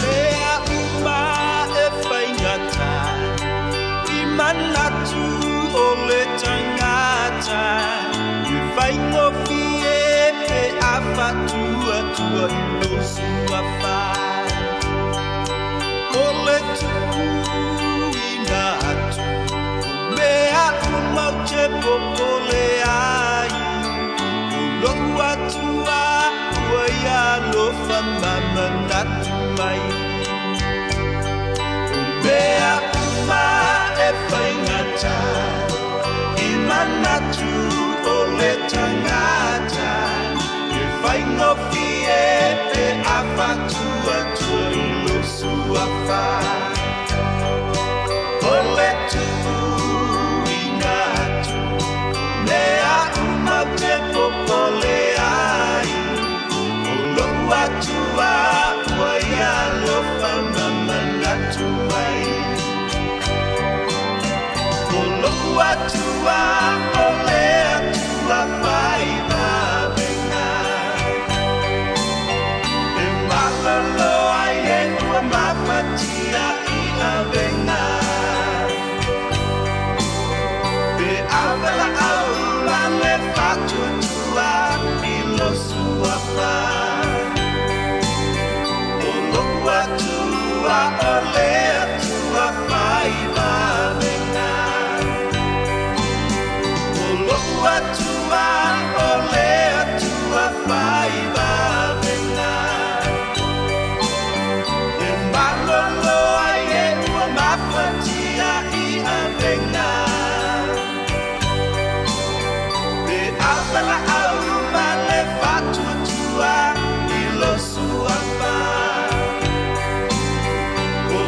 Mea uma e faigata i manatu o le tagata, e faigofie pe a faatuatua i lou suafa. O le tuuina atu o mea uma ou te popole ai, o lou Atua ua ia alofa ma manatu mai. O mea uma e faigata i manatu o le tagata, e faigofie pe a faatuatua i lou suafa. O le tuuina atu mea uma ou te popole ai, o lou Atua ua ia alofa ma manatu mai. O lou Atua o le Atua fai vavega. E malolo ai e ua mafatia i avega. Pe a valaau ma le faatuatua i lou suafa. O lou Atua o le Atua fai vavega. O lou Atua o le Atua fai vavega. E malolo ai e ua mafatia i avega. Pe a valaau ma le faatuatua i lou suafa. O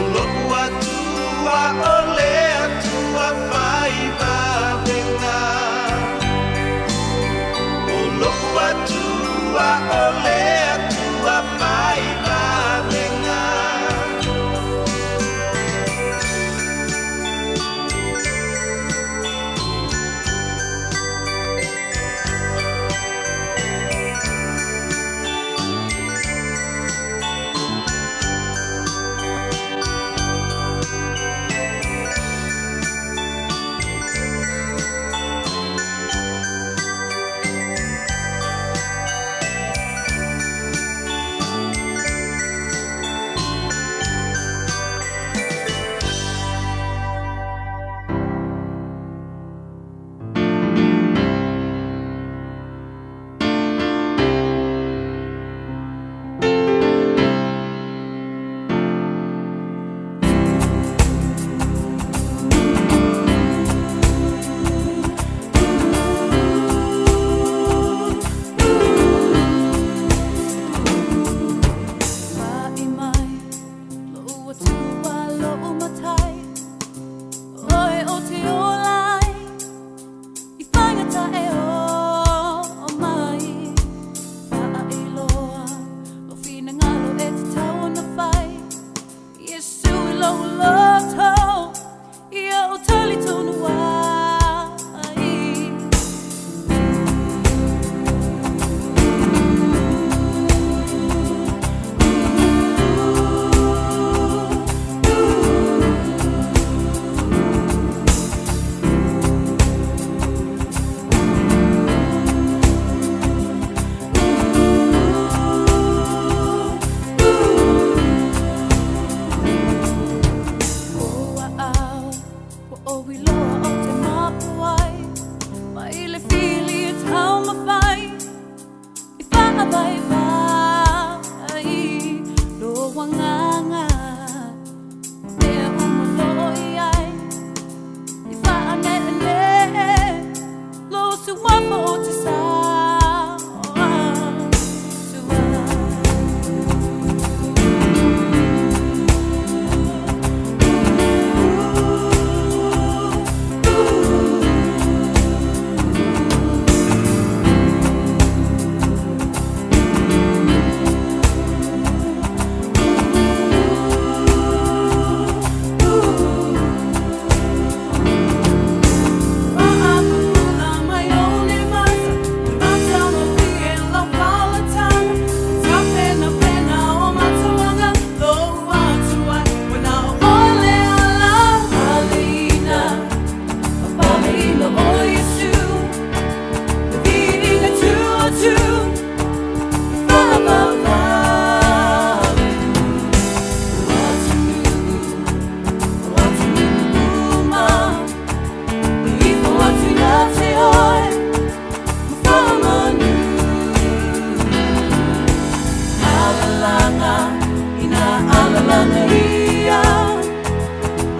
Alalaga ia,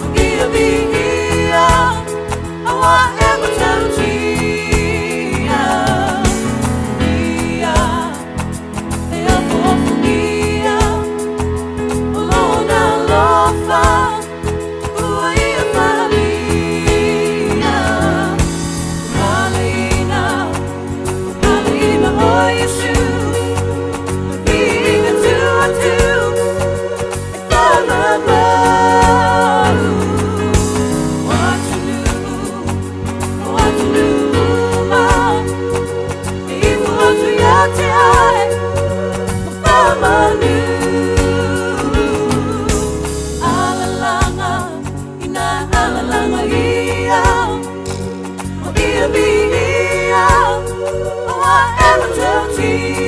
o ia viia, aua e matautia. Ia, e afoafogia, o lona alofa, ua ia faaalia. Paleina, o paleina o Iesu, viiga tu atu, e whakamau. O atunuu, o atunuu uma, e ifo atu ia te ai, ma whamanu. Alalaga, ina alalaga ia, o ia viia, aua e matautia.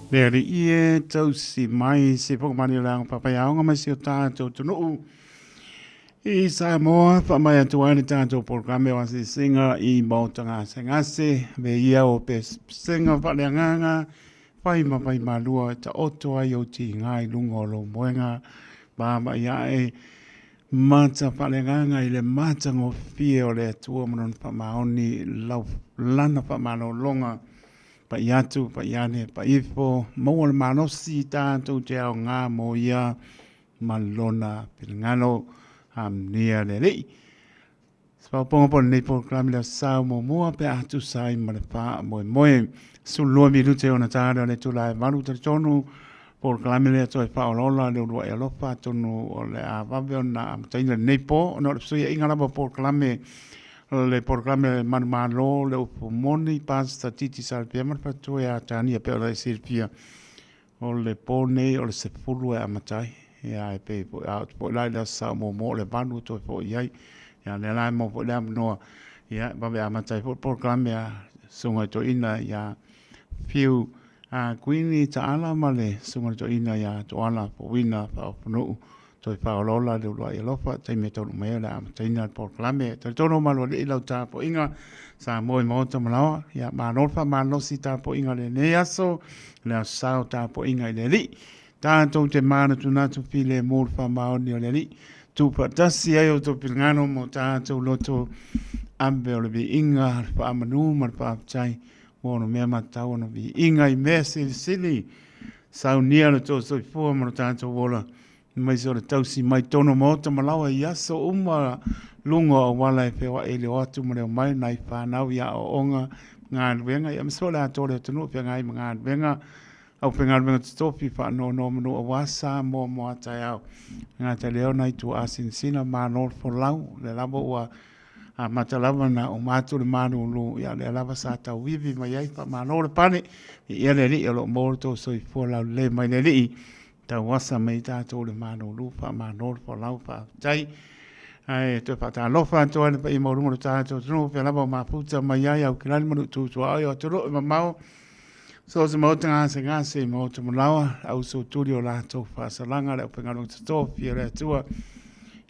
Le Alii e tausi mai se whakamani o le anga whapaiaonga mai se o tātou tunuu i Samoa whamai atu ai le tātou programe o asisinga i Maota Gasegase me ia o pe singa whaleanganga whai ma whai malua ta oto ai o ti ngai lunga o lo moenga ma mai ae mata whaleanganga i le mata ngofie o le atua ma lona whamaoni lau lana whamalolonga. Pai atu, pai ane, pai ifo, maua le malosi tatou te aoga mo ia ma lona finagalo. Amuia le Alii. Se faaopoopoga po o lenei polokalame le Aso Sa muamua pe a tusa ai ma le faamoemoe. 12 minute ona ta lea o le itula e 8 talitonu polokalame lea toe faaolaola le uluai alofa atonu o le a vave ona amataina lenei po ona o le fesuiaiga lava o polokalame le polokalame manumalo le upu moni Pastor Titi Salefia ma le faletua ia Tania pei ona e silafia O le po nei o le 10 e amata ai. Ia e pei foi a oo atu foi la i le Aso Sa muamua o le 8 e toe foi ai. Ia lea la e maua foi le avanoa ia e vave amata ai foi le polokalame a Susuga i Toeaina ia Fiu a Kuini Taala ma le Susuga i le Toeaina ia Toala Fouina Faaofonuu toe faaolaola le uluai alofa taimi e taunuu mai ai o le a amataina le polokalame. Talitonu malualii lau tapuaiga Samoa i maota ma laoa. Ia malo le faamalosi tapuaiga i lenei aso, le aso sa o tapuaiga i le Alii. Tatou te manatunatu filemu le faamaoni o le Alii. Tuufaatasi ai outou finagalo ma o tatou loto ave o le viiga, le faamanu ma le faafetai ua ono mea matatau ona viiga i mea silisili. Saunia lo outou soifua ma lo tatou ola aemaise o le tausi mai totonu o maota ma laoa i aso uma luga o auala e feoai i le o atu ma le omai nai fanau i aoaoga ma galuega, ia aemaise foi o le atoa o le atunuu e feagai ma galuega, aufaigaluega totofi faanonomanu aua Samoa mo a taeao. E le gata i lea o nai tuaa sinasina, malo le folau, o lea lava ua amata lava ona uma atu le malulu, ia o lea lava sa tauivi mai ai, faamalo le pale, viia le Alii o lo o maua lo outou soifua laulelei mai le Alii. Tauasa mai tatou le malulu, faamalo le folau, faafetai. Ae toe faatalofa atu ai le paia maualuga o le tatou atunuu, pea lava o mafuta mai ai Aukilani ma Nuututuaoi o atunuu e mamao, so o se maota gasegase i maota malaoa, au sutuli o latou faasalaga, le aufaigaluega totofi a le Atua.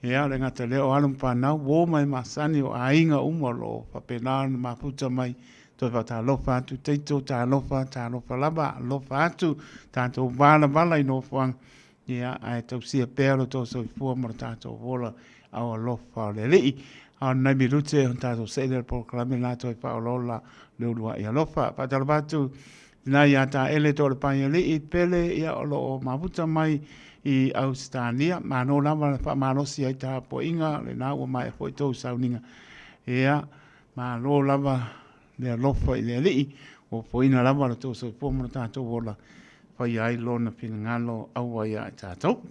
Ia, le gata lea o alo ma fanau, uo ma e masani o aiga uma o lo o faapena ona mafuta mai Toe faatalofa atu Taito, talofa, talofa lava, alofa atu, tatou valavala i nofoaga, ia, ae tausia pea lo tou soifua ma lo tatou ola au alofa o le Alii. A o lenei minute, ona tatou see lea i le polokalame la toe faaolaola le uluai alofa. Faatalofa atu ina ia Taele Toalepaialii Pele, ia, o lo o mafuta mai i Ausetalia. Malo lava le faamalosi ai tapuaiga, lena ua maea foi tou sauniga. Ia, Malo lava le alofa i le Alii, ua foina lava lo tou soifua ma lo tatou ola, faia ai Lona finagalo aua ia i tatou.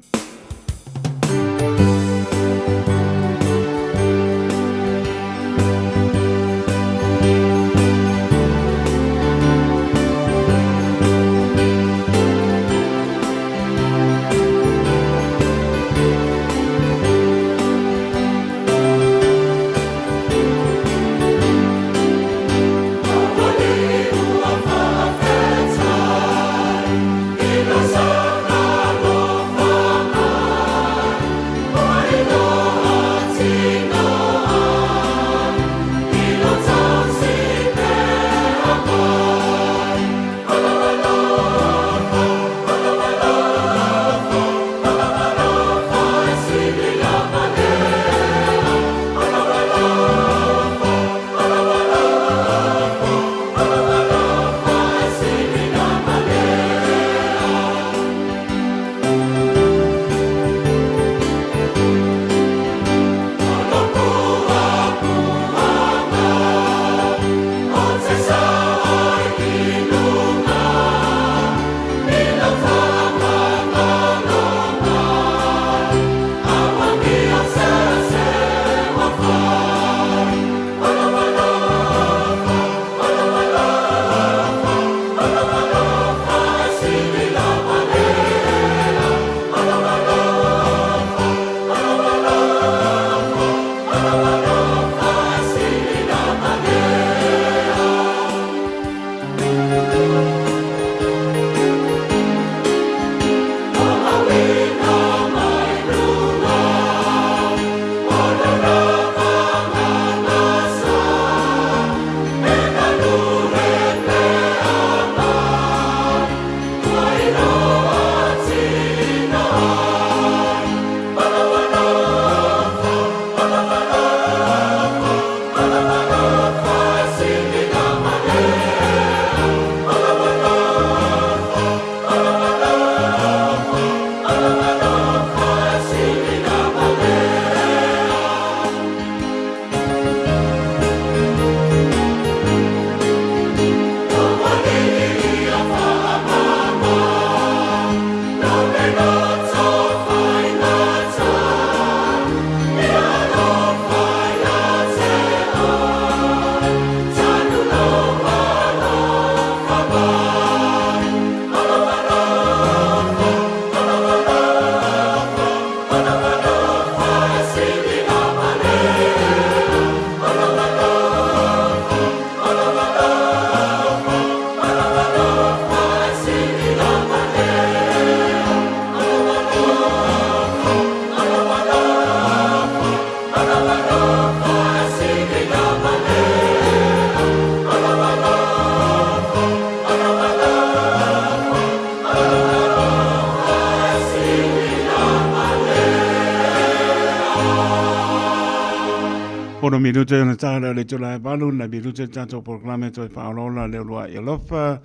minute ona ta lea o le itula e 8 nai minute le tatou polokalame toe faaolaola le uluai alofa.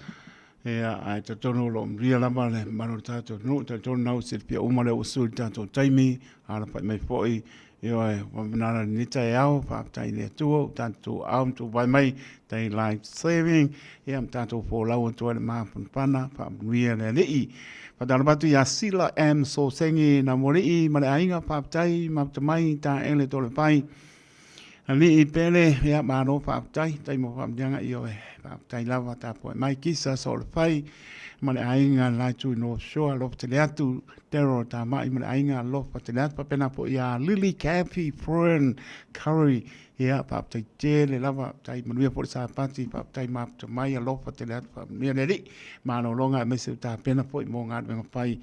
Ia, ae talitonu o lo o manuia lava le mamalu o le tatou atunuu. Talitonu na ua silafia uma lea ua sui le tatou taimi, alafai mai foi. Ioe, ua manala lenei taeao, faafetai i le Atua ua tatou ao ma tuvae mai, daylight saving, ia ma tatou folau atu ai le mafanafana, faamanuia le Alii. Faatalofa atu ia Sila M. Sosegi Namualii ma le aiga, faafetai mafuta mai Taele Tolepai. Alii Pele, ia malo faafetai, tai mo faamanuiaga, ioe, faafetai lava tapuai mai Kisa Soolefai ma le aiga le la itu i North Shore, alofa tele atu Daryl Tamai ma le aiga, alofa tele atu faapena foi ia Lily Kathy Fern Curry, ia faafetai tele lava, faafetai manuia foi le Sapati, faafetai mafuta mai, alofa tele atu, faamanuia le Alii, malologa aemaise o tapena foi mo galuega fai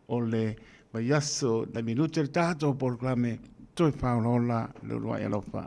o le vaiaso, nai minute le tatou polokalame toe faaolaola le uluai alofa.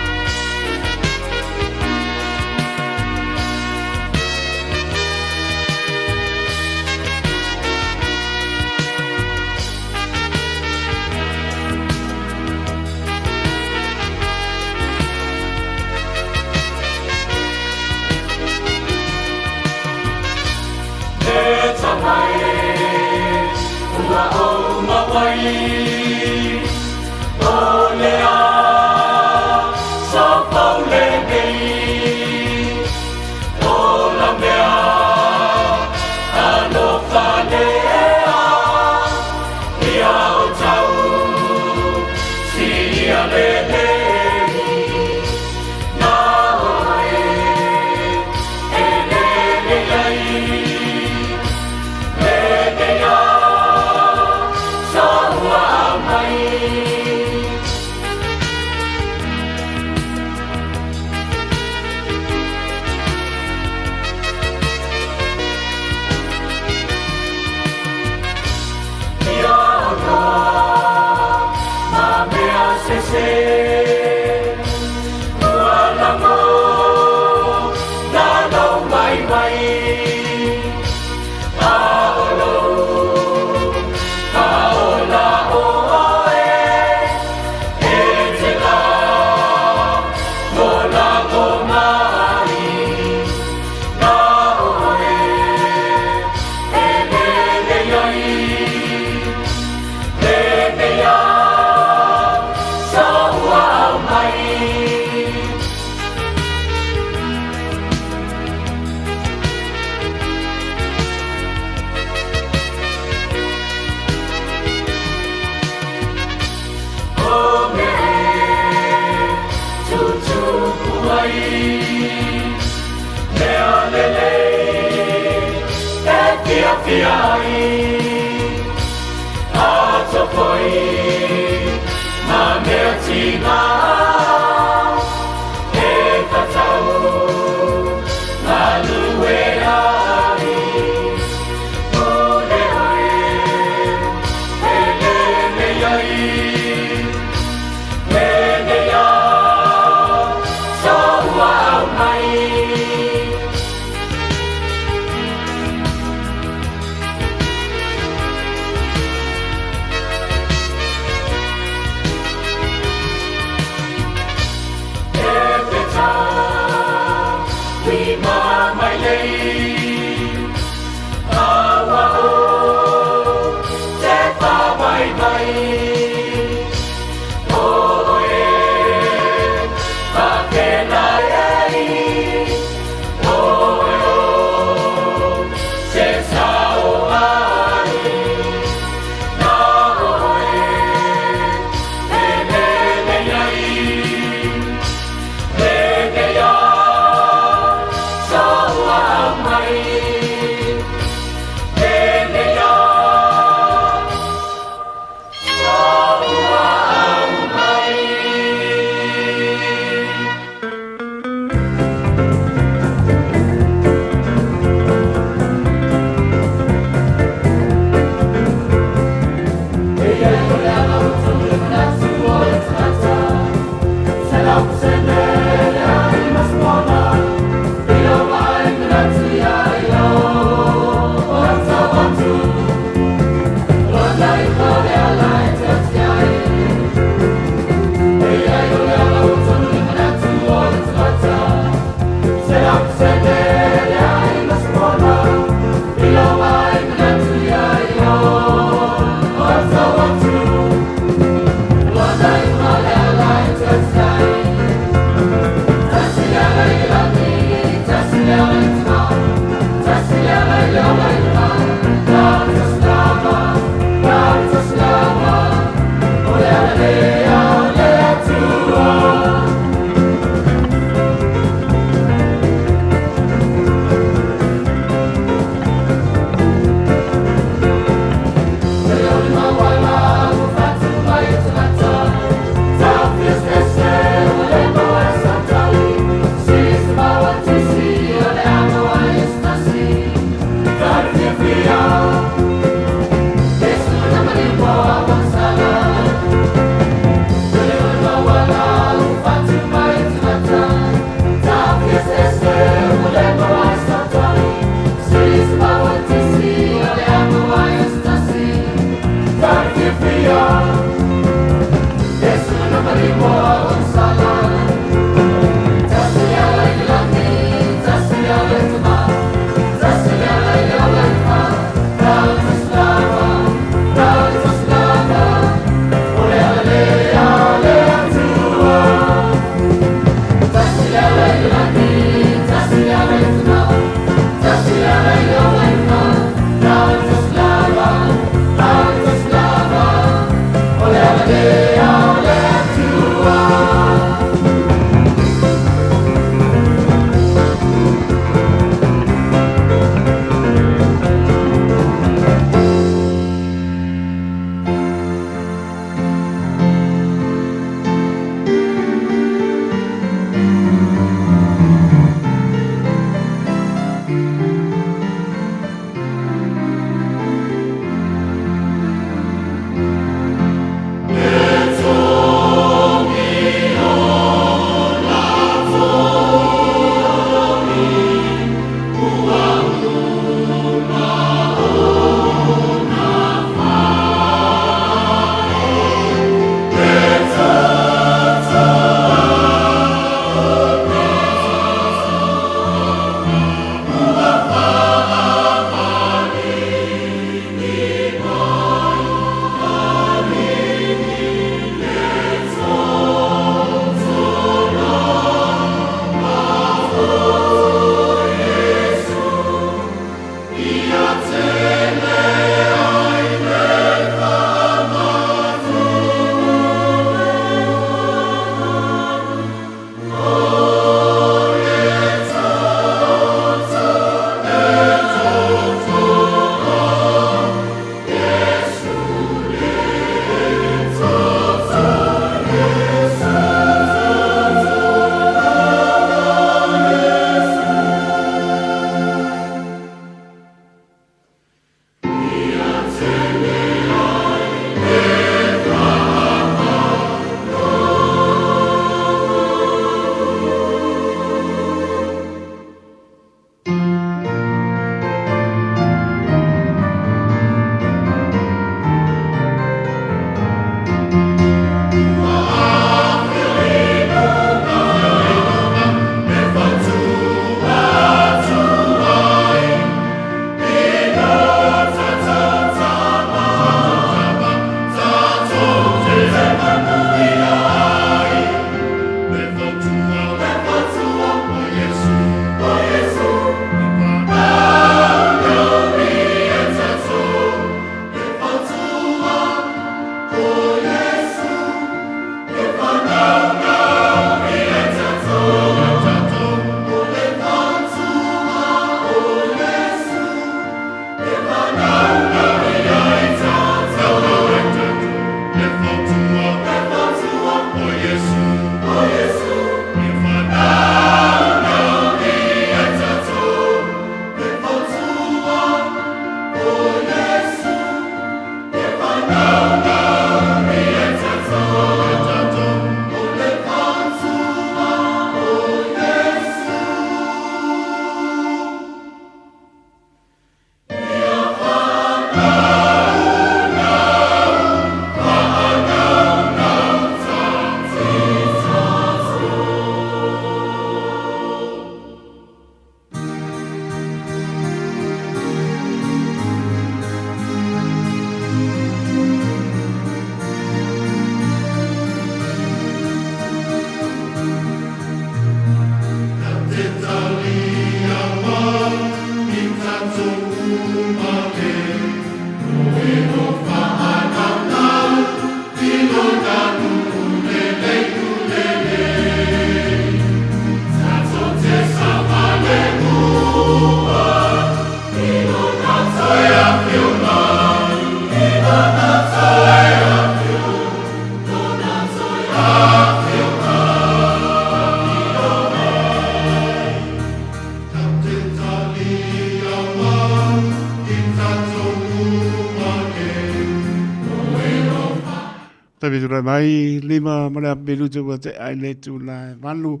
Tulai mai, 5 ma le afa minute ua tea i le itula e 8,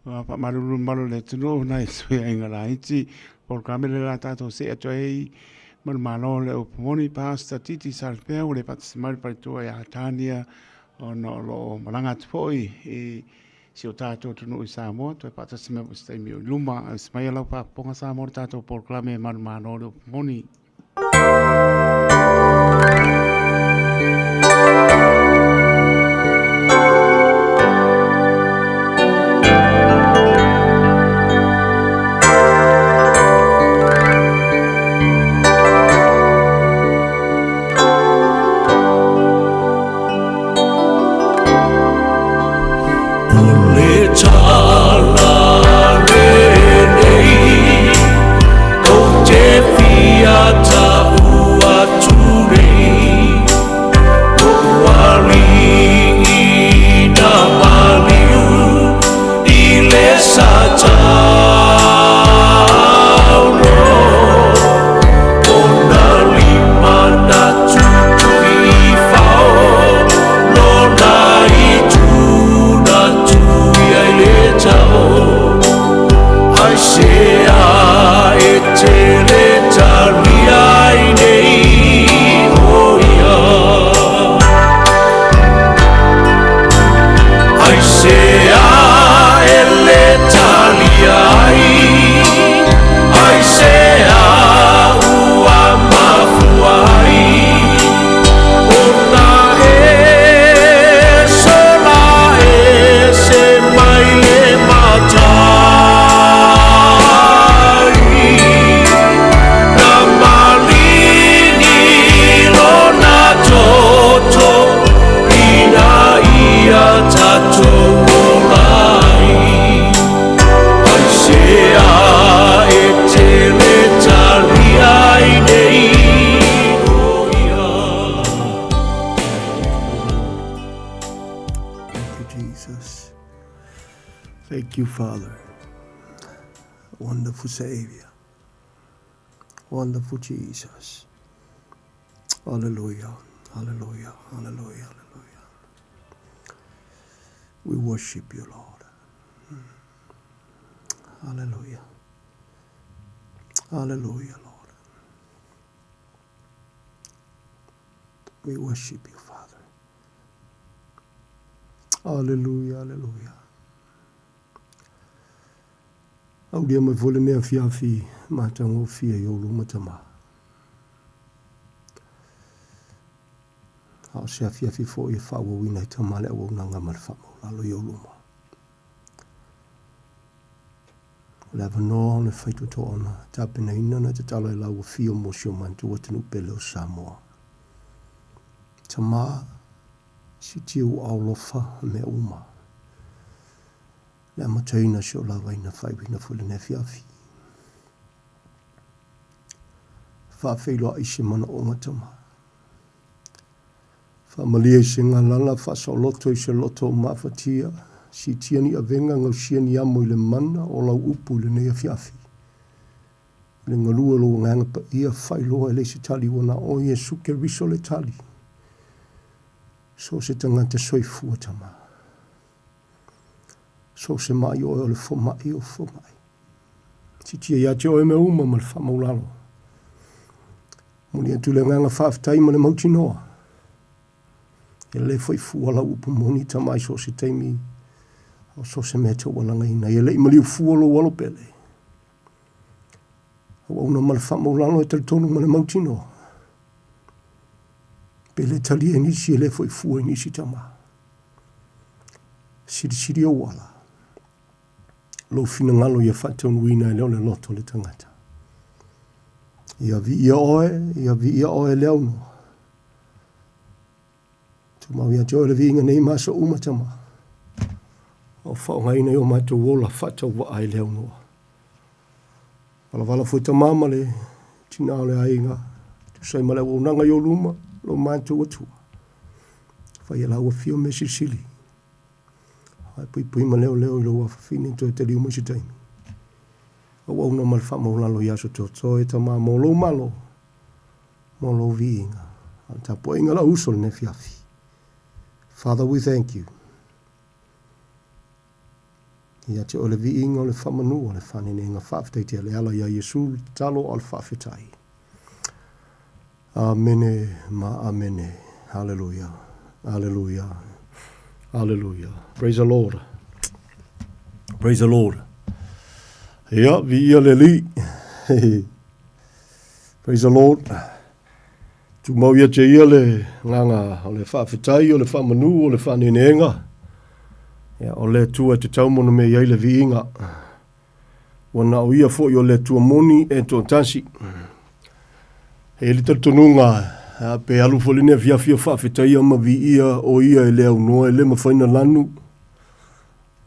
ua faamalulu le mamalu o le atunuu nai suiaiga laiti. Polokalame lea o le a tatou see atu ai ma le Malo o le Upu Moni, Pastor Titi Salefea ua le faatasi mai le faletua ia Tania ona o lo o malaga atu foi i si o tatou atunuu i Samoa, toe faatasi mai foi i se taimi o i luma. Ausi maia lau faafofoga Samoa i le tatou polokalame manumalo o le Upu Moni. Jesus. Thank you, Father. Wonderful Savior. Wonderful Jesus. Hallelujah. Hallelujah. Hallelujah. Hallelujah. We worship you, Lord. Hallelujah. Hallelujah, Lord. We worship you, Father. Hallelujah, hallelujah. Aulia mai foi lenei afiafi matagofie i ou luma Tama. A o se afiafi foi e faaauauina ai Tama le auaunaga ma le faamaulalo i ou luma. O le avanoa o le faitotoa na tapenaina na tatalo e lau afio mo si o matou atunuu pele o Samoa. Tama, siitia ua aolofa mea uma. Le amataina si o lavaina faaiuina foi lenei afiafi. Faafeiloai se manaoga Tama. Faamalie i se galala, faasaoloto i se loto o mafatia, siitia ni avega, gausia ni amo i le mana o lau upu i lenei afiafi. I le galue o lou Agaga Paia, faailoa e leai se tali ua na o Iesu Keriso le tali. So o se tagata soifua Tama. So o se maʻi oe o le fomai o fomai. Siitia ia te oe mea uma ma le faamaulalo. Momoli atu le agaga faafetai ma le mautinoa. E lelei foi fua lau upu moni tama i so o se taimi o so o se mea e taualagaina. Ia le i maliu fua lou alo pele. Auauna ma le faamaulalo e talitonu ma le mautinoa. Pe le talia e nisi e le foi fua i nisi tama. Silisili ou ala. Lou finagalo ia faataunuuina e le o le loto o le tagata. Ia viia oe, ia viia oe le aunoa. Tumau ia te oe le viiga nei ma aso uma tama. O faaaogaina i o matou ola faatauvaa i le aunoa. Valavala foi tama ma le tina o le aiga. Tusa ai ma le auaunaga i o luma, lo matou Atua. Fai e lau afio mea silisili. Ae puipui ma leoleo i lou afafine toe taliu mai se taimi. Auauna ma le faamaulalo i aso totoe tama mo lou malo, mo lou viiga. A o le tapuaiga a lau uso i lenei afiafi. Father, we thank you. Ia te oe le viiga o le faamanu o le faanenega faafetai le ala ia Iesu le tatalo a o le faafetai. Amene ma amene. Hallelujah. Hallelujah. Hallelujah. Praise the Lord. Praise the Lord. Ia, viia le Alii. Praise the Lord. Tumau ia te ia le nganga o le faafetai, o le faamanu, o le faaneeneega. Ia, o le Atua e tatau mo na mea i ai le viiga. Ua na o ia foi o le Atua moni e toatasi. E i ai le talitonuga, pe alu foi lenei afiafi o faafetaia ma viia o ia e le aunoa, e le mafai na lanu,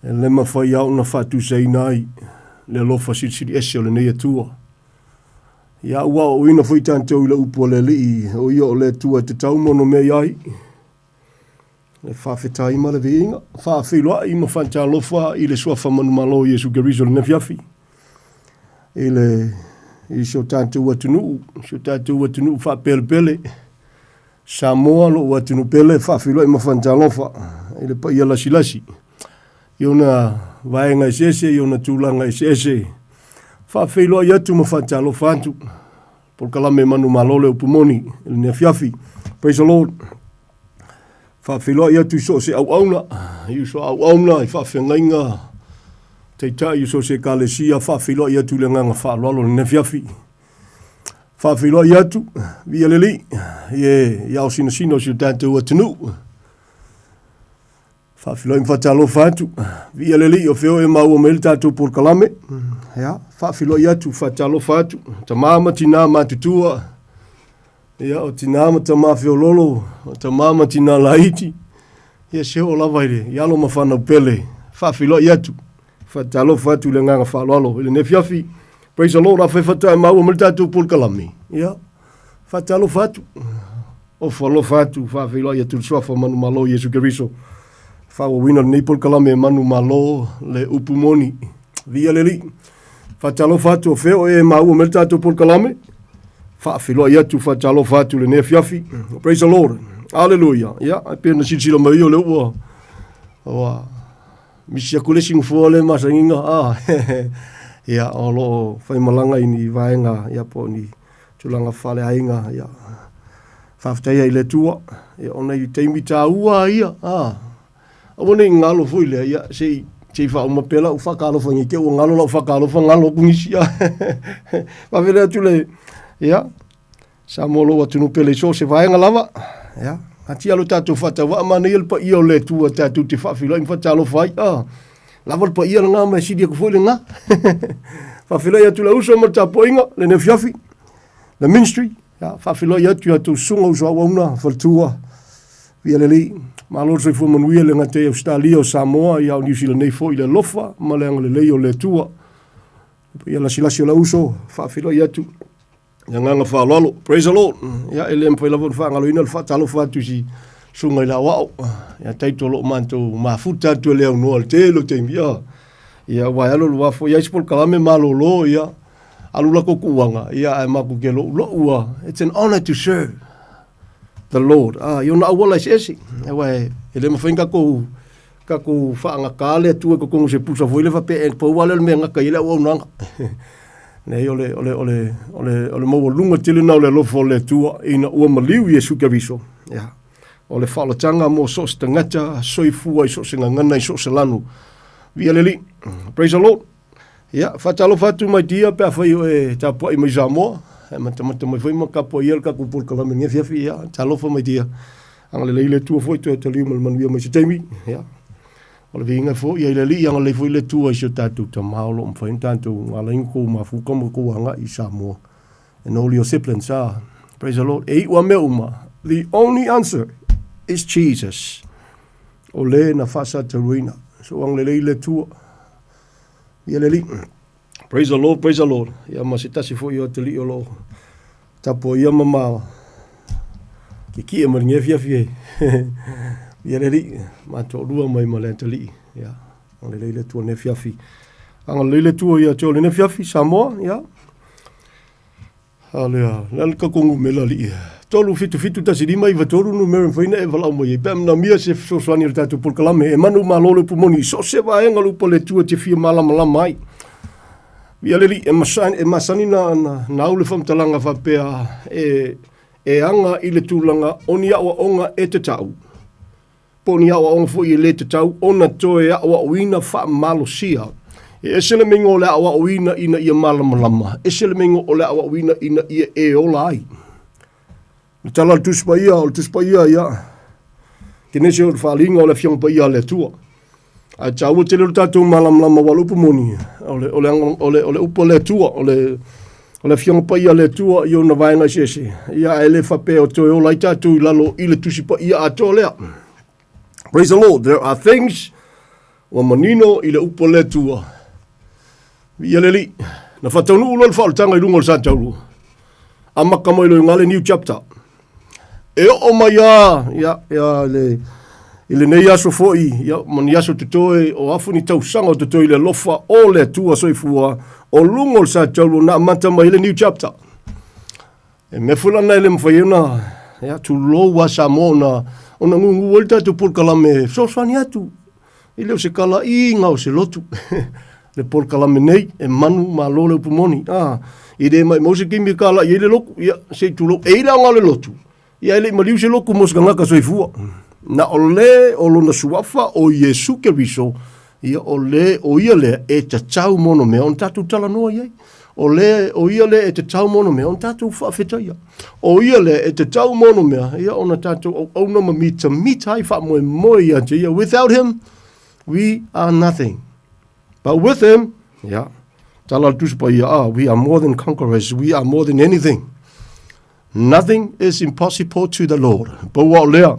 e le mafai lava ona faatusaina ai le alofa silisili ese o lenei Atua. Ia, ua aoaoina foi tatou i le upu a le Alii, o ia o le Atua e tatau ma ona mea i ai. Le faafetai ma le viiga, faafeiloai ma faatalofa i le Suafa manumalo o Iesu Keriso i lenei afiafi. I le i si o tatou atunuu, si o tatou atunuu faapelepele, Samoa lou atunuu pele, faafeiloai ma faatalofa i le paia lasilasi i ona vaega eseese, i ona tulaga eseese. Faafeiloai atu ma faatalofa atu. Polokalame manumalo le upu moni i lenei afiafi. Praise the Lord. Faafeiloai atu i so o se auauna, i so auauna, i faafeagaiga, taitai i so o se ekalesia, faafeiloai atu i le agaga faaaloalo i lenei afiafi. Faafeiloai atu, viia le Alii, i e i ao sinasina o si o tatou atunuu. Faafeiloai ma faatalofa atu, viia le Alii o fea o e maua mai le tatou polokalame. Ia, faafeiloai atu, faatalofa atu, tama ma tinā matutua, ia, o tinā ma tamā feololo, o tamā ma tinā laiti, ia se oo lava i le i alo ma fanau pele. Faafeiloai atu, faatalofa atu i le agaga faaaloalo i lenei afiafi. Praise the Lord, afai faatoa e maua mai le tatou polokalame, ia, faatalofa atu. Ofo alofa atu, faafeiloai atu le Suafa manumalo Iesu Keriso. Faaauauina lenei polokalame manumalo le upu moni. Viia le Alii. Faatalofa atu o fea o e maua mai le tatou polokalame. Faafeiloai atu, faatalofa atu lenei afiafi. Praise the Lord. Hallelujah. Ia, yeah, pei ona silasila mai o lea ua ua misi aku le isi nofoa lea masaniga. Ah, ia, o lo o faimalaga i ni vaega, ia, po o ni tulaga faaleaiga, ia, faafetai ai i le Atua, ia, ona i taimi taua ia, a, aua ne i galo foi lea, ia, se i, se i faauma pea lau faatalofa nei te ua galo lau faatalofa, galo atu nisi, a, faafeiloai atu le, ia, Samoa lou atunuu pele i so o se vaega lava, ia, atia lo tatou faatauvaa, manaia le paia o le Atua tatou te faafeiloai ma faatalofa ai, a, lava le paia lena ma e sili atu foi lena. Faafeiloai atu le uso ma le tapuaiga, lenei afiafi, le ministry, ia, faafeiloai atu i a outou susuga uso auauna, faletua, Viia le Alii, malo le soifua manuia le gata i Ausetalia o Samoa, ia o Niu Sila nei foi i le alofa ma le agalelei o le Atua. Le paia lasilasi o le uso, faafeiloai atu le agaga faaaloalo. Praise the Lord. Ia, e le mafai lava ona faagaloina le faatalofa atu i si susuga i le aoao. Ia, taito o lo o matou mafuta atu e le aunoa le tele o taimi. Ia, ia aua e alu alu lava foi i ai se polokalame malolo, ia, alu latou kuuaga, ia, ae matou te louloua. It's an honor to serve the Lord. Ah, i ona auala eseese. Aua e, e le mafai ona tatou tatou faagata le Atua i totonu o se pusa foi lea faapea e pau lava lea o le mea e gata i ai le auaunaga. Leai, o le, o le, o le, o le, o le maualuga tele lena o le alofa o le Atua ina ua maliu Iesu Keriso. Ia. O le faaolataga mo so o se tagata soifua i so o se gagana i so o se lanu. Viia le Alii. Praise the Lord. Ia, faatalofa atu my dear pe afai o e tapuai mai Samoa, e matamata mai foi ma tapuaia le tatou polokalame i lenei afiafi. Ia, talofa my dear. Agalelei le Atua foi toe taliu ma le manuia mai se taimi. Ia, o le viiga foi ia i le Alii, agalelei foi le Atua i si o tatou Tama o lo o mafai ona tatou ala ai ona tou mafuta ma tou agai i Samoa. And all your siblings, ah, praise the Lord. E iu a mea uma, the only answer is Jesus. O le na faasataluina. So agalelei le Atua. Ia le Alii. Praise the Lord, praise the Lord. Ia ma se tasi foi o atalii o lo o tapuaia ma ma kikie ma lenei afiafi e. Ia le Alii, ma toalua mai ma le atalii. Ia, agalelei le Atua lenei afiafi. Agalelei le Atua ia te oe lenei afiafi, Samoa, ia. A lea, le a le tatou numera alii? 3771593 numera e mafai ona e valaau mai ai pe a manaomia se fesoasoani a le tatou polokalame e manumalo le upu moni i so o se vaega o le upu a le Atua e te fia malamalama ai. Ia le Alii, e masani, e masani na, na, na au le faamatalaga faapea e, e aga i le tulaga o ni aoaoga e tatau, po o ni aoaoga foi e le tatau ona toe aoaoina faamalosia. E ese le meiga o le aoaoina ina ia malamalama, ese le meiga o le aoaoina ina ia e ola ai. Le tala a le Tusi Paia, o le Tusi Paia, ia, Kenese o le faaaliga o le Afioga Paia a le Atua. Ae taua tele o le tatou malamalama aua o le upu moni, o le, o le, o le, o le upu a le Atua, o le, o le Afioga Paia a le Atua i ona vaega eseese. Ia, ae le faapea o toe ola ai tatou i lalo i le Tusi Paia atoa lea. Praise the Lord, there are things ua manino i le upu a le Atua. Viia le Alii. Na faataunuu loa le faaolataga i luga o le Satauro. Amata mai loa i luga le new chapter. E oo mai a ia, ia, le, i lenei aso foi, ia, ma ni aso totoe, o afu ni tausaga o totoe i le alofa o le Atua soifua, o luga o le Satauro na amata mai ai le new chapter. E mea foi lana e le mafai ai ona, ia, tulou a Samoa ona, ona gugu ai le tatou polokalame e fesoasoani atu. E le o se kalaiga o se lotu. le polokalame nei, e manu malo le upu moni. Ah, e le maimau se taimi e kalai ai le lotu, ia, se i tulou. E i ai le aoga o le lotu, ia e le i maliu se lotu mo se tagata soifua. Na o le o lona suafa o Iesu Keriso, ia o le o ia lea e tatau mo ona mea ona tatou talanoa i ai. O le o ia lea e tatau mo ona mea ona tatou faafetaia. O ia lea e tatau mo ona mea ia ona tatou auauna ma mitamita ai faamoemoe ia te ia. Without him, we are nothing. But with him, ia, tala le Tusi Paia, ah, we are more than conquerors, we are more than anything. Nothing is impossible to the Lord. Pau o lea,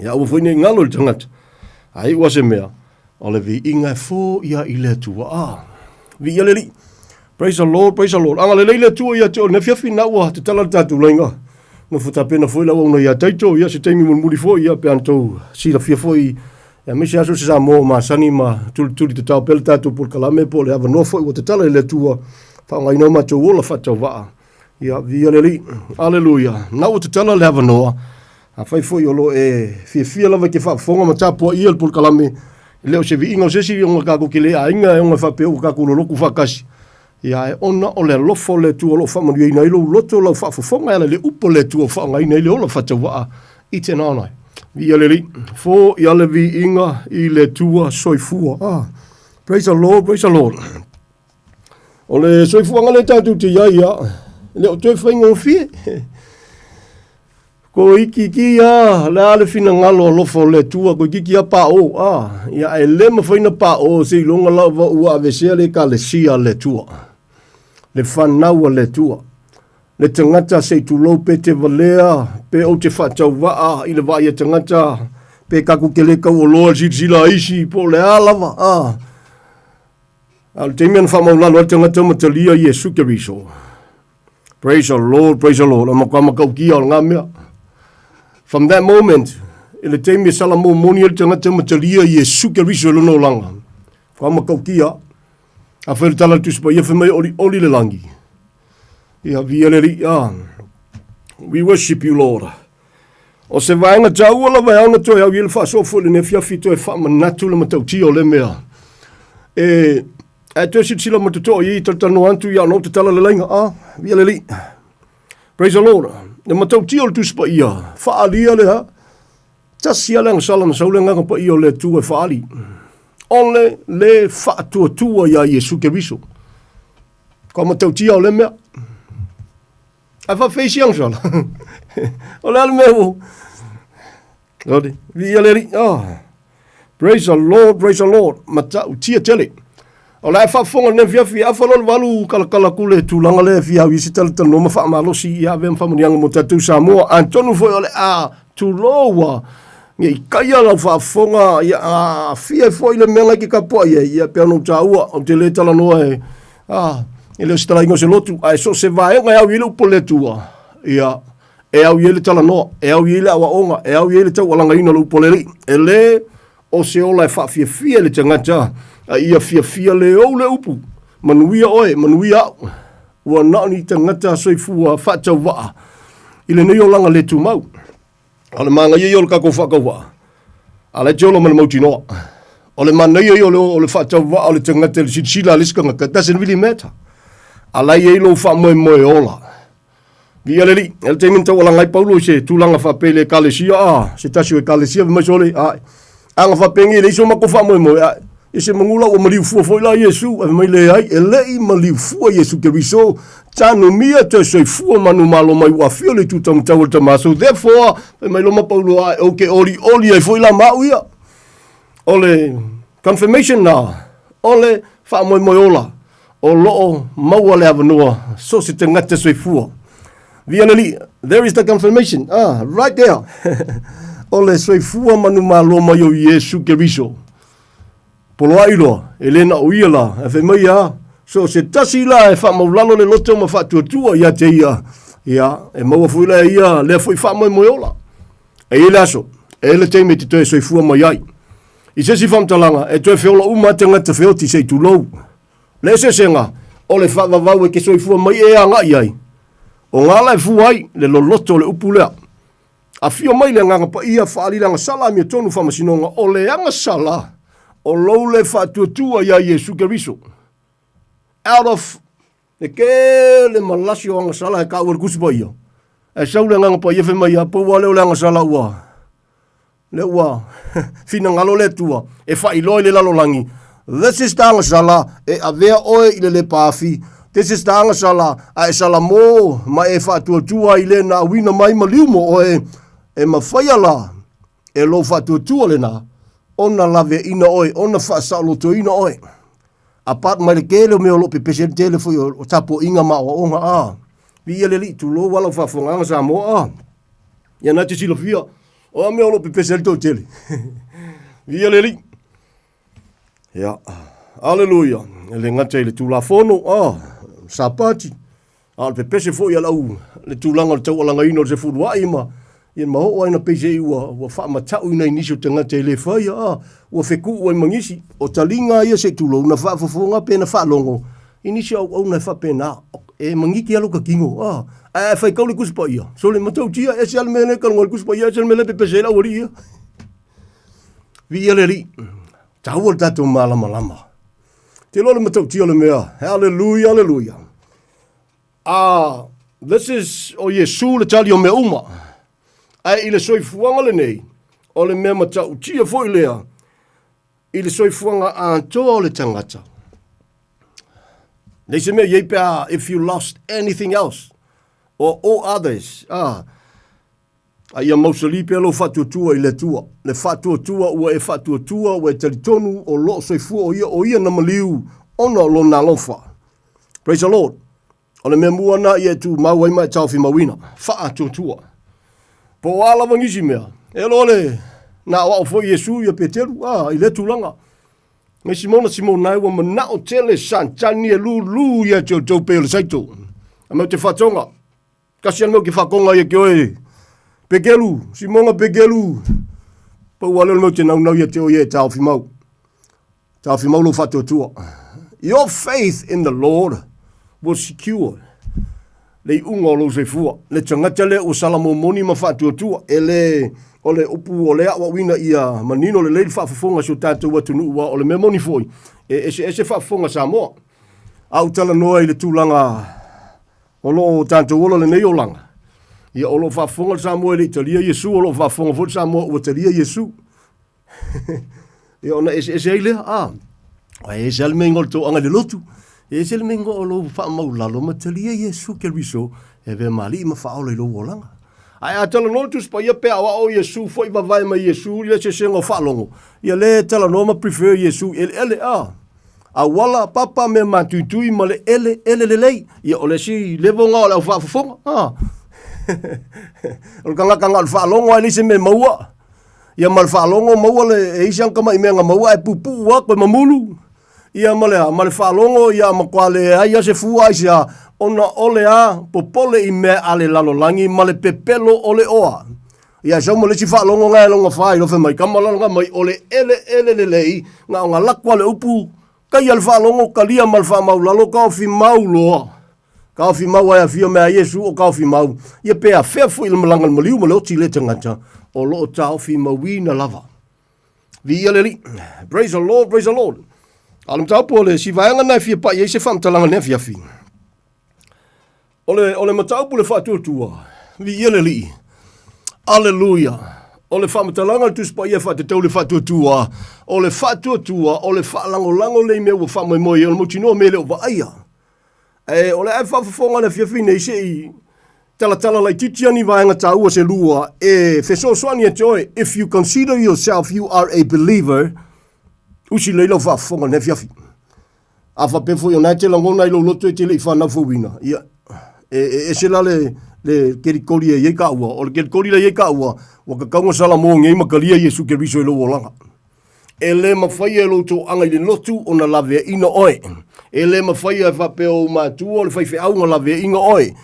ia aua foi nei ngalo i le tagata. A iu a se mea, o le viiga e foia i le Atua. Ah, viia le Alii. Praise the Lord, praise the Lord. Agalelei le Atua ia te oe. Nei afiafi na ua tatala le tatou laina. Nofo tapena foi le auauna ia Taito, ia se taimi mulimuli foi, ia pe ana tou silafia foi, ia aemaise aso se Samoa o masani ma tulituli tatao pea le tatou polokalame po o le avanoa foi ua tatala i le Atua, faaaogaina o matou ola faatauvaa. Ia, viia le Alii. Aleluia. Na ua tatala le avanoa. Afai foi o lo o e fiafia lava i te faafofoga ma tapuaia le polokalame, e le o se viiga o se isi ona tatou te le aiga e ona faapea ua tatou lolotu faatasi. Ia, ae ona o le alofa o le Atua o lo o faamanuiaina ai lou loto, lau faafofoga e ala i le upu a le Atua o faaaogaina ai le ola faatauvaa i te naonai. Viia le Alii. Foia le viiga i le Atua soifua. Ah, praise the Lord, praise the Lord. O le soifuaga lea tatou te i ai ia, e le o toe faigofie. Ko ikiiki a, le a le finagalo alofa o le Atua, ko ikiiki a pāʻō, a, ia e le mafai na pāʻō seiloga lava ua aveesea le Ekalesia a le Atua, le fanau a le Atua, le tagata se i tulou pe te valea, pe ou te faatauvaa i le vaai a tagata, pe tatou te le tauoloa i le silasila a isi, po o le a lava, a. A o le taimi na faamaulalo ai le tagata ma talia Iesu Keriso. Praise the Lord, praise the Lord. O matua matautia o lena mea. From that moment, i le taimi e sala momoni ai le tagata ma talia Iesu Keriso i lona olaga. Matua matautia. Afai le tala a le Tusi Paia, fai mai olioli le lagi. Ia, viia le Alii. Ah. We worship you, Lord. O se vaega taua lava e ao ona toe au i ai le faasoa foi i lenei afiafi toe faamanatu le matautia o lea mea. E, ae toe silasila ma totoa i ai talatalanoa atu ia ona ou tatala le laina. Ah, viia le Alii. Praise the Lord. Le matautia o le Tusi Paia, faaalia lea, tasi lava le agasala na sau le Agaga Paia o le Atua e faaali. O le le faatuatua iā Iesu Keriso. Kua matautia o lea mea. Ae faafeisi agasala. O le a le mea ua... Lodi, viia le Alii. Oh. Praise the Lord, praise the Lord. Matautia tele. O le a e faafofoga lenei afiafi, afa loa le valu kalakala atu le tulaga lea e fia au i se talatalanoa ma faamalosi ia avea ma faamanuiaga mo tatou Samoa. Atonu foi o le a tulou ua ne i taia lau faafofoga, ia aafia ai foi le mea na e te tapuai ai, ia pei ona ou taua, ou te le talanoa e, a, e le o se talaiga o se lotu, ae so o se vaega e au i ai le upu a le Atua, ia, e au i ai le talanoa, e au i ai le aoaoga, e au i ai le taualagaina o le upu a le Alii. E le o se ola e faafiafia i le tagata, a ia fiafia le ou le upu, manuia oe, manuia au. Ua na o ni tagata soifua faatauvaa. i lenei olaga le tumau. A o le manaia ia o le tatou faatauvaa, a o la e te ola ma le mautinoa. O le manaia ia o le, o le faatauvaa o le tagata i le silasila a le isi tagata, it doesn't really matter. A la e i ai lou faamoemoe ola. Viia le Alii, e le taimi na taualaga ai Paulo i se tulaga faapea i le ekalesia, a, se tasi o ekalesia, fai mai sole, a, aga faapenei e leai so matou faamoemoe, a, i se manu la ua maliu fua foi la Iesu, ae fai mai leai, e le i maliu fua Iesu Keriso, tanumia toe soifua manumalo mai ua afio le itu taumatau o le Tama, so therefore, fai mai loa ma Paulo, a, ou te olioli ai foi la ma au ia. O le confirmation na, o le faamoemoe ola, o lo o maua le avanoa so o se tagata soifua. Via le Alii, there is the confirmation, ah, right there. o le soifua manumalo mai o Iesu Keriso. Poloai loa, e le na o ia la, e fai mai a, so o se tasi la e faamaulalo le loto ma faatuatua ia te ia, ia, e maua foi la e ia lea foi faamoemoe ola. E i ai le aso, e i ai le taimi e te toe soifua mai ai. I se isi faamatalaga, e toe feola uma lava tagata feoti se i tulou. Le eseesega, o le faavavau e te soifua mai e agai ai, o ngā la e fua ai le loloto o le upu lea. Afio mai le Agaga Paia, faaali le agasala amiotonu faamasinoga, o le agasala o lou le faatuatua iā Iesu Keriso. Out of Le tele malasi o agasala e taua i le Tusi Paia, ae sau le Agaga Paia fai mai, Pau lava lea o le agasala ua, lea ua finagalo le Atua e faailoa i le lalolagi, this is the agasala e avea oe i le lepaafi, this is the agasala a e salamo ma e faatuatua ai le na auina mai maliu mo oe, e mafaia la e lou faatuatua lena ona laveaina oe, ona faasaolotoina oe. Apart mai le tele o mea o lo o pepesi ai le tele foi o tapuaiga ma aoaoga a. Viia le Alii, tulou a lau faafofogaaga Samoa a. Ia na te silafia, o a mea o lo o pepesi ai le toatele. Viia le Alii. Ia, aleluia, e le gata i le Tulafono a, Sapati, A o le pepese foi a le au, le tulaga o le taualagaina o le sefuluai ma, ia ma oo ai na peiseai ua, ua faamatauina i nisi o tagata e le faia, a, ua fetuu ai ma nisi. O taliga ia se i tulou, na faafofoga pe na faalogo i nisi o auauna e faapena, e magiki lava lou tino, a, ae a faitau le Tusi Paia, sole matautia, ese lava le mea lea e talanoa ai le Tusi Paia, ese le mea lea e pepese ai le aualii ia. Viia le Alii, taua le tatou malamalama. Te iloa le matautia o le mea, Haleluia, haleluia. Ah, this is, o Iesu le tali o mea uma. Ae i le soifuaga lenei, o le mea matautia foi lea, i le soifuaga atoa o le tagata. Nei se mea i ai pe a, if you lost anything else, or all others, ah, A ia mausali pea lou faatuatua i le Atua, le faatuatua ua e faatuatua, ua e talitonu o loo soifua o Ia, o Ia na maliu ona o Lona alofa. Praise the Lord. O le mea mua na ia e tumau ai ma e taofimauina. Faatuatua. Po o a lava nisi mea, e loa le na aoao foi Iesu ia Peteru, a, i lea tulaga. Mai Simona, Simona e, ua manao tele Satani e lūlū ia te outou pei o le saito. A mau te whatonga. Tasi ana mea ou te whakonga ia ki oe. Pekelu, Simonga Pekelu. Pau a lea o le mea ou te naunau ia te oe ia e taofi mau. Taofi mau lou faatuatua. Your faith in the Lord will secure le iuga o lou soifua. Le tagata lea ua salamomoni ma faatuatua, e le o le upu o le aoaoina ia manino lelei le faafofoga a si o tatou atunuu, aua o le mea moni foi, e eseese faafofoga Samoa. A ou talanoa i le tulaga O lo o tatou ola lenei olaga, ia o lo o faafofoga le Samoa e le i talia Iesu, o lo o faafofoga foi le Samoa ua talia Iesu. ia ona eseese ai lea, a, e ese lava le mea o le toaga i le lotu, e ese le mea o lou faamaulalo ma talia Iesu Keriso e avea ma alii ma faaola i lou olaga. Ae a talanoa le Tusi Paia pe aoao Iesu foi vavae mai Iesu i le eseesega o faalogo, ia lea e talanoa ma prefer Iesu i eleele, a. Auala, papa, mea matuitui ma le ele, ele lelei. Ia, o le isi level nga o le au faafofoga. Ah. o le tagata na o le faalogo lava e leai se mea e maua. Ia ma le faalogo maua le, e i ai si ana tamai mea na maua ae puupuu lava toe mamulu. Ia ma le a, ma le faalogo ia matua leai lava se fua aisea, ona o le a, popole i mea a le lalolagi ma le pepelo o le oa. Ia sau ma le isi faalogo na e lona fa i lofe mai kama lana mai o le eleele lelei na o na lako a le upu taia le faalogo talia ma le faamaulalo taofi mau loa. Kaofi mau ae afio mai a Iesu o kaofi mau, ia pe afea foi le malaga le maliu ma le oti le tagata, o lo o taofi mauina lava. Viia le Alii. Praise the Lord, praise the Lord. A o le mataupu o le si vaega na e fia pai ai se faamatalaga nei afiafi. O le, o le mataupu le faatuatua, viia le Alii. Aleluia. O le faamatalaga le Tusi Paia e faatatau le faatuatua, o le faatuatua, o le faalagolago lea i mea ua faamoemoe i ai, o le mautinoa mea e le o vaaia. Ae o le a faafofoga le afiafi nei se i talatala laitiiti ni vaega taua se lua e fesoasoani ia te oe. If you consider yourself you are a believer, usi lelei lau faafofoga i lenei afiafi. A faapea foi o na e te lagona i lou loto e te le i fanau fouina, ia, e, e ese la le, le kelikoli e i ai kaua. O le kelikoli la i ai kaua, ua kakau ga sala mo ngei makalia Iesu Keriso i lou olaga. E le mafai e lou toaga i le lotu ona laveaiina oe. E le mafai e faapea ou matua o le faifeau na laveaiina oe.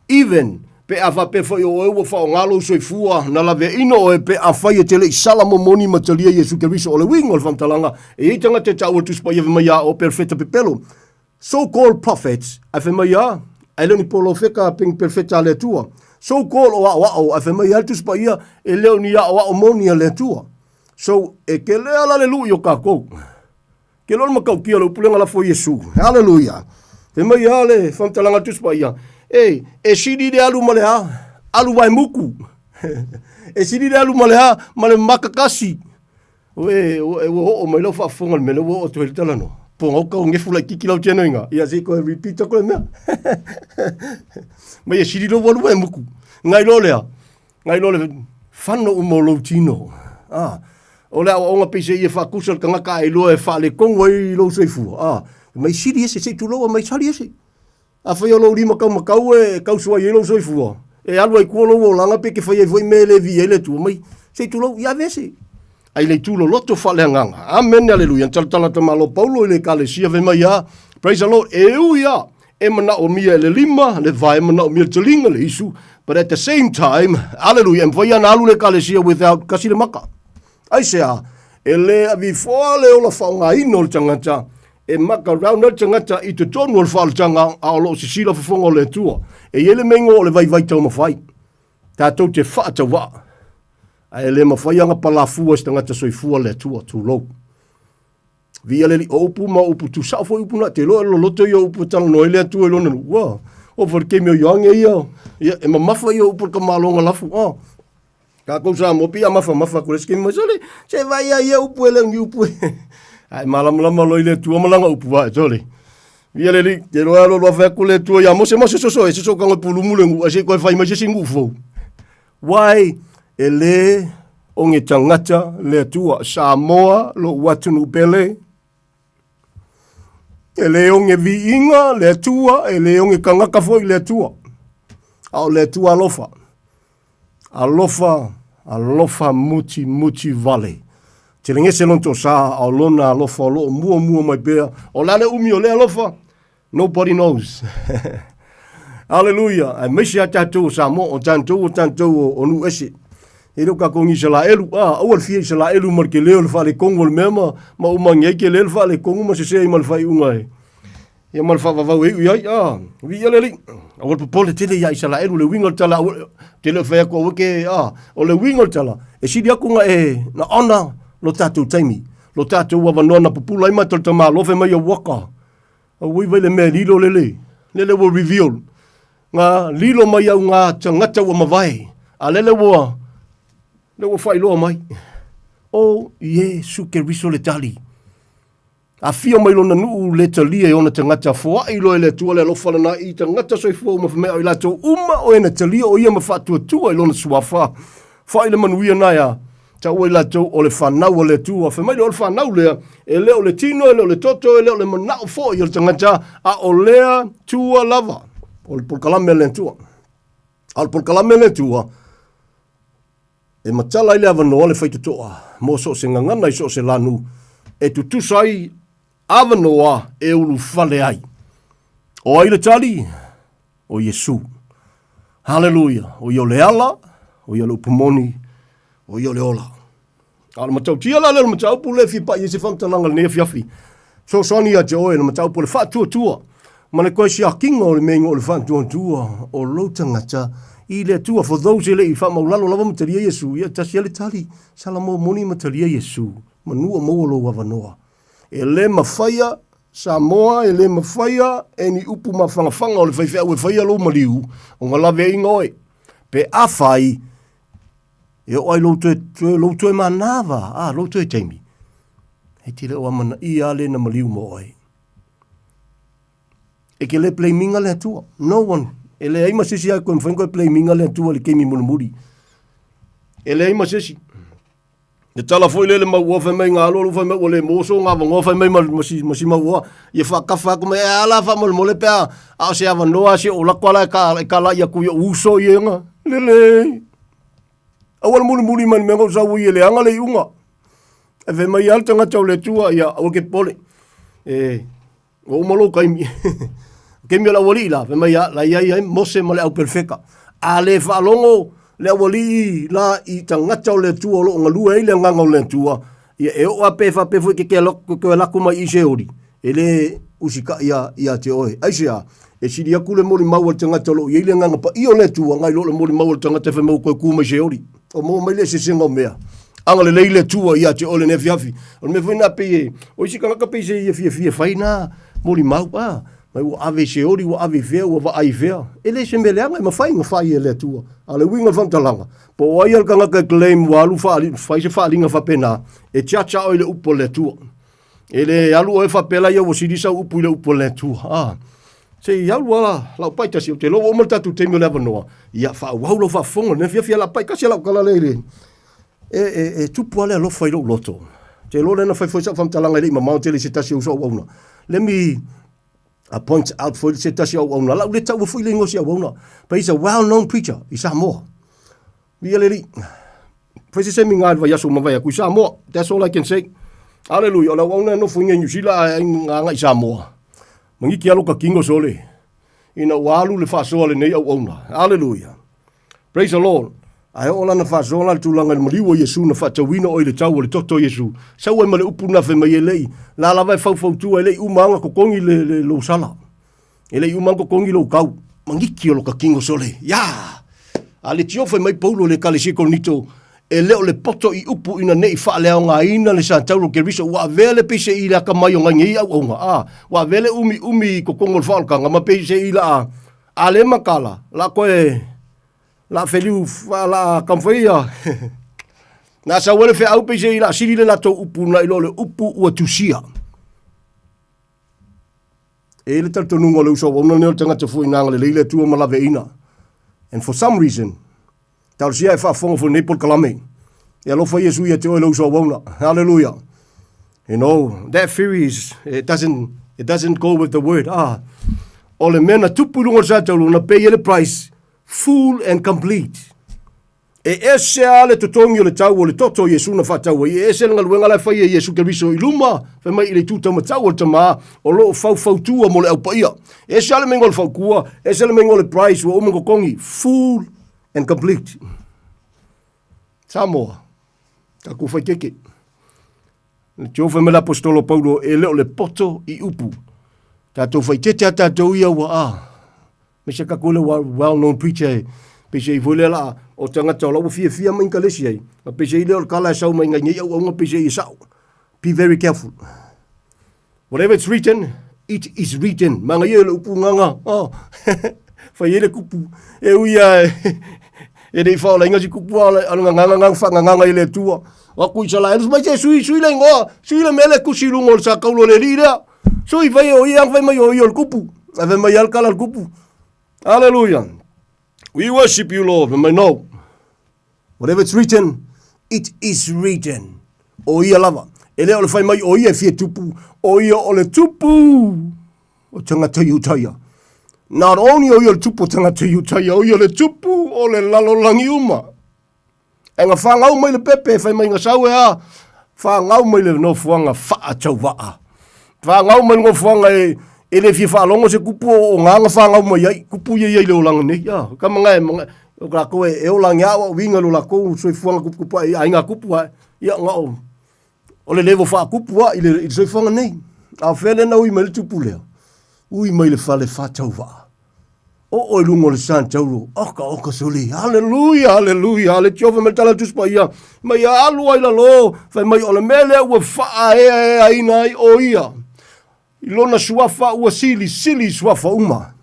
Even pe a faapea foi o oe ua faaaoga lou soifua na laveaiina oe pe afai e te le i sala momoni ma talia Iesu Keriso. O le uiga o le faamatalaga, e i ai tagata e taua le Tusi Paia fai mai a o perofeta pepelo. So called prophets, ae fai mai a, ae le o ni polofeta pe ni perofeta a le Atua. So called o aoao, ae fai mai a le Tusi Paia, e le o ni aoao moni a le Atua. So, e kele ala le lui o kākou. Ke loa le matautia o le upu lea na lafo e Iesu. Haleluia. Fai mai a le faamatalaga a le Tusi Paia, e, e sili le alu ma le a? Alu vaemuku. e sili le alu ma le a? Ma le makakasi. Ue, ua, ua oo mai lau faafofoga i le mea lea ua oo atu ai le talanoa. Po ngau kau ngefu laitiiti lau tino inga. Ia se i koe repeat aku le mea. Mai e sili lou alu vaemuku. Ngai loa lea. Ngai loa le fano uma o lou tino. Ah, o le aoaoga pei seia faakusa le tagata ae iloa e faaletonu ai lou soifua. Ah, mai sili ese, se i tulou mai sali ese. Afai o lou lima taumatau e tausu ai ai lou soifua, e alu ai tua lou olaga pe e te fai ai foi mea e le viia ai le Atua, mai se i tulou, ia ave ese. Ai le itu loloto faaleagaga. Amene, aleluia. Na talatala tamalo Paulo i le ekalesia fai mai a, praise the Lord, e ui a, e manaomia e le lima, le vae manaomia le taliga, le isu, but at the same time, aleluia, e mafai ana alu le ekalesia without kasi le maka. Aisea, e le avifoa le ola faaaogaina o le tagata, e maka round ai le tagata i totonu o le faaolataga a o lo o sisila fofoga o le Atua. E i ai le mea igoa o le vaivai taumafai. Tatou te faatauvaa. Ae le mafai ana palafua e se tagata soifua le Atua, tulou. Viia le Alii, o upu ma upu tusao foi upu na, te iloa e loloto ia upu e talanoa ai le Atua i lona nuu. Ua, o foi le taimi o Ioane ia, ia, e mamafa ia upu o le tamaloga lafu, ah. Kākou Samoa, pei a mafamafa atu le isi taimi mai, sole, se vai a ia upu e le o ni upu e. Ae malamalama loa i le Atua ma lana upu ae, sole. Viia le Alii, te iloa e alualu afe atu le Atua ia Mose, Mose soso e, soso tago e pulumu le nuu, ae se i toe fai mai se isi nuu fou. Why? E le o ge tagata le Atua. Samoa, lou atunuu pele. E le o ge viiga le Atua, e le o ge tagata foi le Atua. A o le Atua alofa. Alofa, alofa muti muti vale. Telegese lona toasa, a o lona alofa o lo o muamua mai pea. O le a le umi o lea alofa? Nobody knows. Hallelujah. Aemaise a tatou o Samoa, o tatou o tatou o nuu ese. E le o kakou ni Isalaelu, a, aua le fia Isalaelu ma le tele o le faaletonu o le mea ma, ma umagia ai tele le faaletonu ma sese ai ma le faaiuga e. Ia ma le faavavau e iu i ai, a, viia le Alii. Aua le popole tele ia Isalaelu, le uiga o le tala, aua, te le o fai atu aua ke, a, o le uiga o le tala, e sili atu na e, na ona lo tatou taimi, lo tatou avanoa na pupula ai matou le tamaloa fai mai au aka. Auai vai le mea lilo lele, lele ua reveal. Nga lilo mai au ngā tagata ua mavae, a lele ua, le ua faailoa mai. O Iesu Keriso le tali. Afio mai lona nuu le talia e ona tagata, foai loa e le Atua le alofa lena i tagata soifua uma fai mai au i latou uma o e na talia o ia ma faatuatua i lona suafa. Foai le manuia na ea. Taua i latou o le fanau a le Atua. Fai mai lea o le fanau lea, e le o le tino, e le o le toto, e le o le manao foi o le tagata, a o lea tua lava. O le polokalame a le Atua. A o le polokalame a le Atua, e matala ai le avanoa le faitotoa mo so o se gagana i so o se lanu e tutusa ai avanoa e ulufale ai. O ai le tali? O Iesu. Haleluia! O ia o le ala, o ia o le upu moni, o ia o le ola. A o le matautia la lea o le mataupu lea e fia pai ai se faamatalaga i lenei afiafi. Fesoasoani ia te oe i le mataupu o le faatuatua. Ma le toe siakiga o le mea igoa o le faatuatua o lou tagata i le Atua. For those e le i faamaulalo lava ma talia Iesu, ia tasi lava le tali, Salamo moni ma talia Iesu, manu o maua lou avanoa. E le mafaia Samoa, e le mafaia e ni upu mafangafaga o le faifeau e faia lou maliu, ona laveaiga oe. Pe afai e oo ai lou toe, toe, lou toe manava, a, lou toe taimi, e te le o amanaia a le na maliu mo oe. E ke le blaminga le Atua. No one. E leai ma se isi a koe mawhai koe blaminga le Atua le keimi mulimuli. E leai ma se isi. Le tala foi lele mau ua fai mai ngā alo fai mai ua le moso ngā vangoa fai mai ma, ma, si, ma si mau ua. Ia whakafa aku mai e ala wha mole mole pea. A o se avanoa se o lako ala e ka, e ka la ia kui o uso i enga. Lele. Aua le mulimuli mai le mea ngau sau i e leanga le iuga. E fai mai lava le tagata o le Atua, ia, aua ke popole. E, ua uma lou taimi. O taimi o le aualii la, fai mai, la i ai ai Mose ma le au perofeta. A le faalogo le aualii la i tagata o le Atua o lo o galue ai le agaga o le Atua, ia e oo lava pe faapea foi ke toe alu atu mai i Seoli, e le usitai ia, ia te oe. Aisea? E sili atu le molimau a le tagata o lo o i ai le Agaga Paia o le Atua, nai lo le molimau a le tagata e fai mai ua toe tu mai Seoli. O maua mai le eseesega o mea. Agalelei le Atua ia te oe lenei afiafi. O le mea foi lena pei e, o isi tagata pei se ia fiafia e fai na molimau, a, mai ua ave i Seoli, ua ave i fea, ua vaai i fea. E le se mea leaga, e mafai ona fai e le Atua. A o le uiga o le faamatalaga, po o ai a le tagata e claim ua alu faaali, fai se faaaliga faapena, e judge lava oe i le upu a le Atua. E le alu oe faapea laia ua sili sau upu i le upu a le Atua. Ah. Se i alu a lau pai tasi, ou te iloa ua uma le tatou taimi o le avanoa. Ia, faaauau lau faafofoga, le fiafia la pai kasi lau tala lea i le... E, e, e tupu lava le alofa i lou loto. Te iloa lea na fai foi sau faamatalaga e le i mamao tele i se tasi o uso auauna. Let me point out foi se tasi o auauna. Lau le taua foi le igoa o si auauna. But he's a well-known preacher i Samoa. Viia le Alii. Fai se seminar i le vaiaso ua mavae atu i Samoa. That's all I can say. Hallelujah. O le auauna e nofo i Niu Sila ae ai agai i Samoa. Magiki alo ka kingo sole. Ina ua alu le faasoa lenei auauna. Hallelujah. Praise the Lord. Ae oo lana faasoa la le tulaga i le maliu o Iesu na faatauina oe i le tau o le toto o Iesu. Sau ai ma le upu na fai mai e lei. La lava e faufautua e lei uma anga totogi le, le lou sala. E le i uma totogi lou kau. Magiki o lo ka kingo sole. Ya! A le tio fai mai Paulo le ekalesia i Korinito, e le o le poto i upu ina ne i faaleaogaina le satauro o Keriso, ua avea le peisei i le akamai o ngai nei auaunga, a, ua avea le umiumi i totogi o le faaolataga ma peisei la a, a le makala, la koe, la feliu, la taumafai ia, na sau ai le feau peisei la sili le latou upu nai lo le upu ua tusia. E i ai le talitonuga o le uso auauna lenei o le tagata foi na agalelei le Atua ma laveaiina. And for some reason, talosia e faafofoga foi lenei polokalame. E alofa Iesu ia te oe le uso auauna. Hallelujah. You know, that theory is, it doesn't, it doesn't go with the word. Ah, o le mea na tupu i luga o le sataulu, na pay ai le price, full and complete. E ese a le totogi o le tau o le toto o Iesu na faatau ai, e ese le galuega la e fai e Iesu Keriso i luma, fai mai i le itu taumatau o le Tama, o lo o faufautua mo le Au Paia. E ese a le meiga o le faukua, ese le meiga o le price ua uma totogi, full and complete. Samoa, tatou faitete. Le tio fai mai le Aposetolo Paulo, e le o le poto i upu. Tatou faitete a tatou ia ua a. Me se tatou le well known preacher e peisei foi lea la o tagata o la ua fiafia ma inkalesi ai. Ma peisei lea o le tala e sau mai ngai nei auaunga peisei e sao. Be very careful. Whatever it's written, it is written. Manga ia le upu nganga. Oh. Fai ai le kupu. E ui a e le i whaolainga si kupu a le nganganga nganga whanganganga i le Atua. O aku i sala e mai se sui sui le ingoa, sui le mele kusi lunga o le sakaulo le li lea. Sui fai o ia fai mai o ia o le kupu. Ae fai mai a le kala le kupu. Hallelujah. We worship you, Lord. Fai mai no. Whatever it's written, it is written. O ia lava. E le o le fai mai o ia e fia tupu, o ia o le tupu o tagata Iutaia. Not only o ia o le tupu o tagata Iutaia, o ia o le tupu o le lalolagi uma. E nga whangau mai le pepe, whai mai nga sau e a, whangau mai le nofoanga whaatauvaa. Whangau mai le nofoanga e, e le fia whaalongo se kupu o, o ngā nga whangau mai ai, kupu ia ia i le olanga nei. A, ka manga e, manga, o lākou e, e ola nge au au winga lo lākou soifuaga kupukupu ai, ai ngā kupu ai, ia nga o, o le levo whaakupu a i le, i le soifuaga nei. A o whea le na ui mai le tupu lea. Ui mai le fale faatauvaa. Oo i luga o le Santauro. Oka, oka soli. Haleluia, haleluia. Le Jehova me tala Tusi Paia. Mai ia alu ai lalo. Fai mai o le mea lea ua faaeaeaina ai o ia. I lona suafa ua silisili i suafa uma.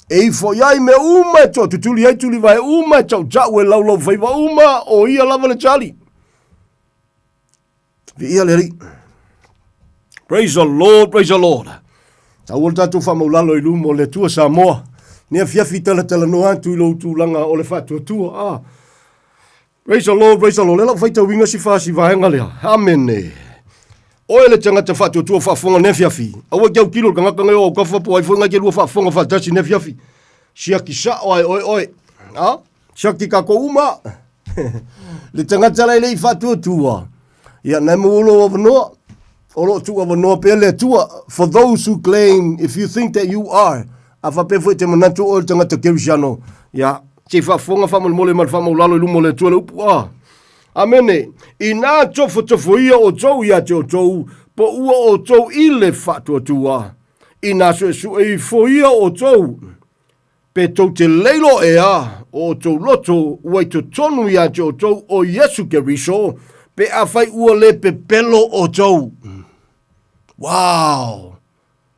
E ifo i ai mea uma e toatutuli ai tulivae uma e tautau e laulau faiva uma, o ia lava le tali. Viia le Alii. Praise the Lord, praise the Lord. Taua le tatou faamaulalo i luma o le Atua Samoa. Ni afiafi talatalanoa atu i lou tulaga o le faatuatua. Ah. Praise the Lord, praise the Lord. Le lau faitauina si fasi vaega lea. Amene. Oe le tagata faatuatua faafofoga nei afiafi. Aua ke autilo le tagata nei o aukafa po o ai foi ngai te lua faafofoga faatasi nei afiafi. Siaki sao ai oe oe. Ha? Siaki kākou uma. Le tagata la e le i faatuatua. Ia, nai mo ulo avanoa. O lo o tuu avanoa pea le Atua. For those who claim, if you think that you are, a faapea foi te manatu oe le tagata Kerisiano, ia, se i faafofoga faamolemole ma le faamaulalo i luma o le Atua le upu, a. Amene. Inā tofotofoia outou ia te outou, po ua outou i le faatuatua. Inā suesue ifo ia outou, pe tou te leilo ea o outou loto ua i totonu ia te outou o Iesu Keriso, pe afai ua le pepelo outou. Wow!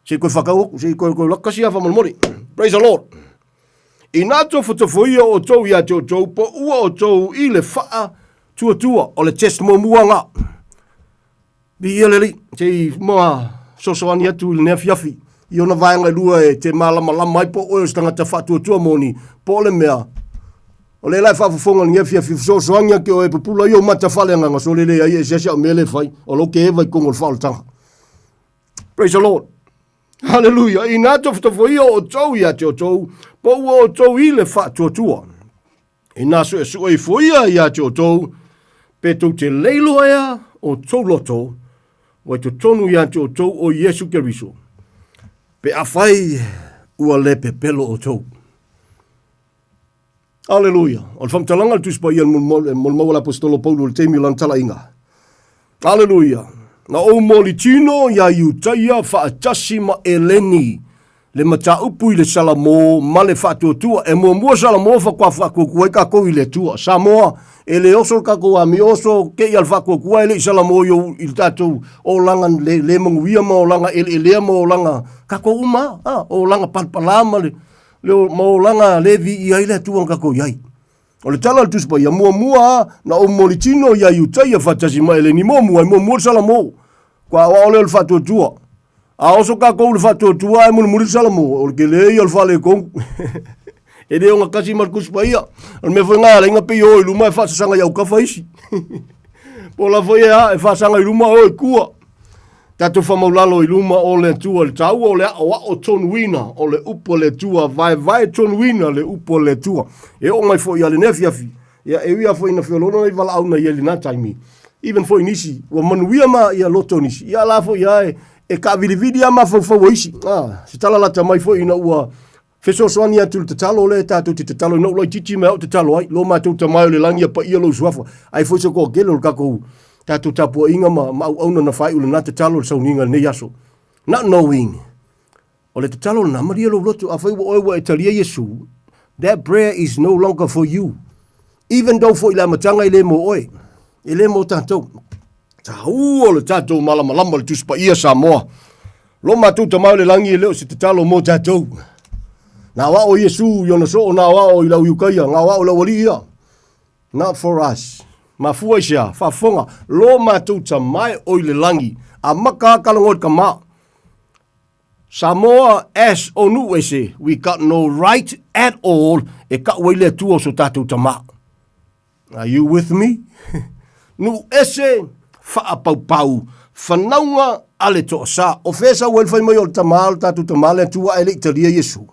Se i koe whakau aku, se i koe koe lakasi a whamolemole. Praise the Lord. Inā tofotofoia outou ia te outou, po ua outou i le whaa tuatua o le test muamua ngā. Viia le Alii, se i moa sosoani atu i lenei afiafi i ona vaega e lua e te mālamalama ai po o oe o se tagata faatuatua moni, po o le mea, o lea la e faafofoga i lenei afiafi, fesoasoani ake oe e pupula i ou mata faaleagaga sole leai e asiasi au mea le fai, o lou ke eva i totonu o le faaolataga. Praise the Lord. Hallelujah. Inā tofotofoia outou ia te outou, po ua outou i le faatuatua. Inā suesue ifo ia ia te outou, pe tou te leilo ea o tou loto, ua i totonu ia te outou o Iesu Keriso, pe afai ua le pepelo outou. Aleluia. O le faamatalaga a le Tusi Paia e molimau a le Aposetolo Paulo i le taimi o lana talaiga. Aleluia. Na ou molitino iā Iutaia faatasi ma Eleni le mataupu i le Salamo ma le faatuatua. E muamua Salamo faatoa faatuatua ai tatou i le Atua. Samoa, e le oso le tatou amio oso te i a le faatuatua e le i Salamo i, ou, i le tatou olaga le, le manuia ma olaga eleelea ma olaga tatou uma, ah, olaga palapala ma le, le ma olaga le viia ai le Atua na tatou i ai. O le tala a le Tusi Paia, muamua na ou molitino ia Iutaia faatasi ma Eleni muamua, e muamua le Salamo. Kua aoao lea o le faatuatua. A oso kakou le faatuatua ae mulimuli le Salamo, o le kele ia o le faaletonu. E le ogatasi ma le Tusi Paia. O le mea foi lena e ala ai ona pei o i luma e faasasaga i aukafa isi. Po o la foi e a, e faasaga i luma o i tua. Tatou faamaulalo i luma o le Atua, le taua o le aʻoaʻo tonuina o le upu a le Atua, vaevae tonuina le upu a le Atua. E oo mai foi ia lenei afiafi, ia e ui lava foi ina feoloolo nai valaau na i ai i lena taimi, even foi nisi, ua manuia ma ia loto o nisi, ia la foi ia e, e kaavilivili lava mafaufau o isi. Ah, se tala lata mai foi ina ua Fesoasoani atu i le tatalo lea tatou te tatalo ina ou laitiiti mai au tatalo ai, lo matou Tama e o le lagi ia paia lou suafa. Ai foi se toatele o le tatou tatou tapuaiga ma, ma auauna na faaiu lena tatalo le sauniga i lenei aso. Not knowing. O le tatalo lena, malie lou loto, afai ua oe ua e talia Iesu, that prayer is no longer for you. Even though foi i le amataga e le mo oe, e le mo tatou. Taua o le tatou malamalama o le Tusi Paia Samoa. Lo matou Tama o le lagi e le o se tatalo mo tatou. Na aoao Iesu i ona soo, na aoao i lau Iukaia, na aoao i lau alii ia. Not for us. Mafua i se a? Faafofoga, lo matou Tama e o i le lagi. Amata a kalagoa i le Tama. Samoa as o nuu ese, we got no right at all e kau ai le Atua o so tatou Tama. Are you with me? Nuu ese, faapaupau, whanaunga a le toasa. O fea sau ai le fai mai o le tama, o le tatou tama le Atua ae le i talia Iesu.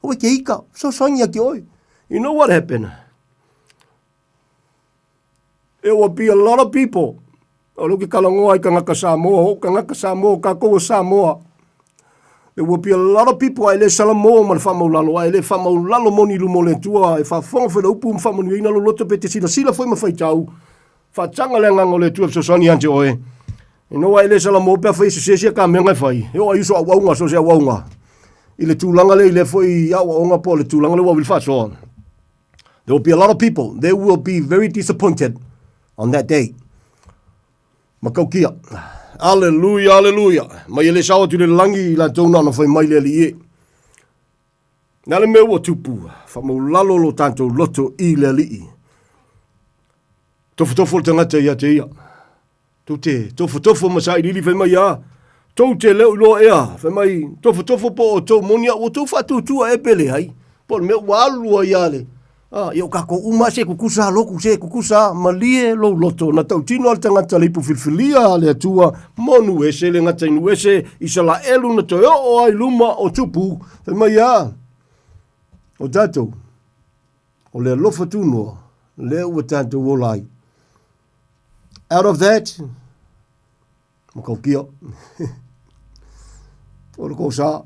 Aua ke ika, fesoasoani ia ki oe. You know what happened? There will be a lot of people. O leo ke kalangoa i kangaka Samoa, o kangaka Samoa, kakou o Samoa. There will be a lot of people ae le Salamo ma le faamaulalo, ae le faamaulalo moni i luma o le Atua, e faafofoga foi le upu ma faamanuiaina lou loto pe te silasila foi ma faitau. Faataga le agaga o le Atua e fesoasoani ia te oe. Ina ua e le Salamo pe afai e sese sia ka mea e fai, e oo ai uso auauga so se auauga. i le tulaga lea i lea foi aoaoga po o le tulaga lea ua ave i le faasoa, there will be a lot of people, they will be very disappointed on that day. Matautia. Aleluia, aleluia. Mai e le sao atu i le lagi i latou na ona fai mai le Alii e. Na le mea ua tupu, faamaulalo lo tatou loto i le Alii. Tofotofo le tagata ia te ia. Tou te tofotofo ma sailiili fai mai a. Tou te le o iloa ea, fai mai, tofotofo po o tou moni a ua tou faatuatua ea pe leai. Po o le mea ua alu ai a le Ah, ia o kākou uma se kukusa loku, se kukusa, malie lou loto, na tautino a le tagata le ipu filifilia a le Atua, mo Nuese, le gata i Nuese, Isalaelu na toe oo ai luma o Tupu, fai mai a, o tātou, o le alofa tunoa, lea ua tātou ola ai. Out of that, matautia. O le tosa,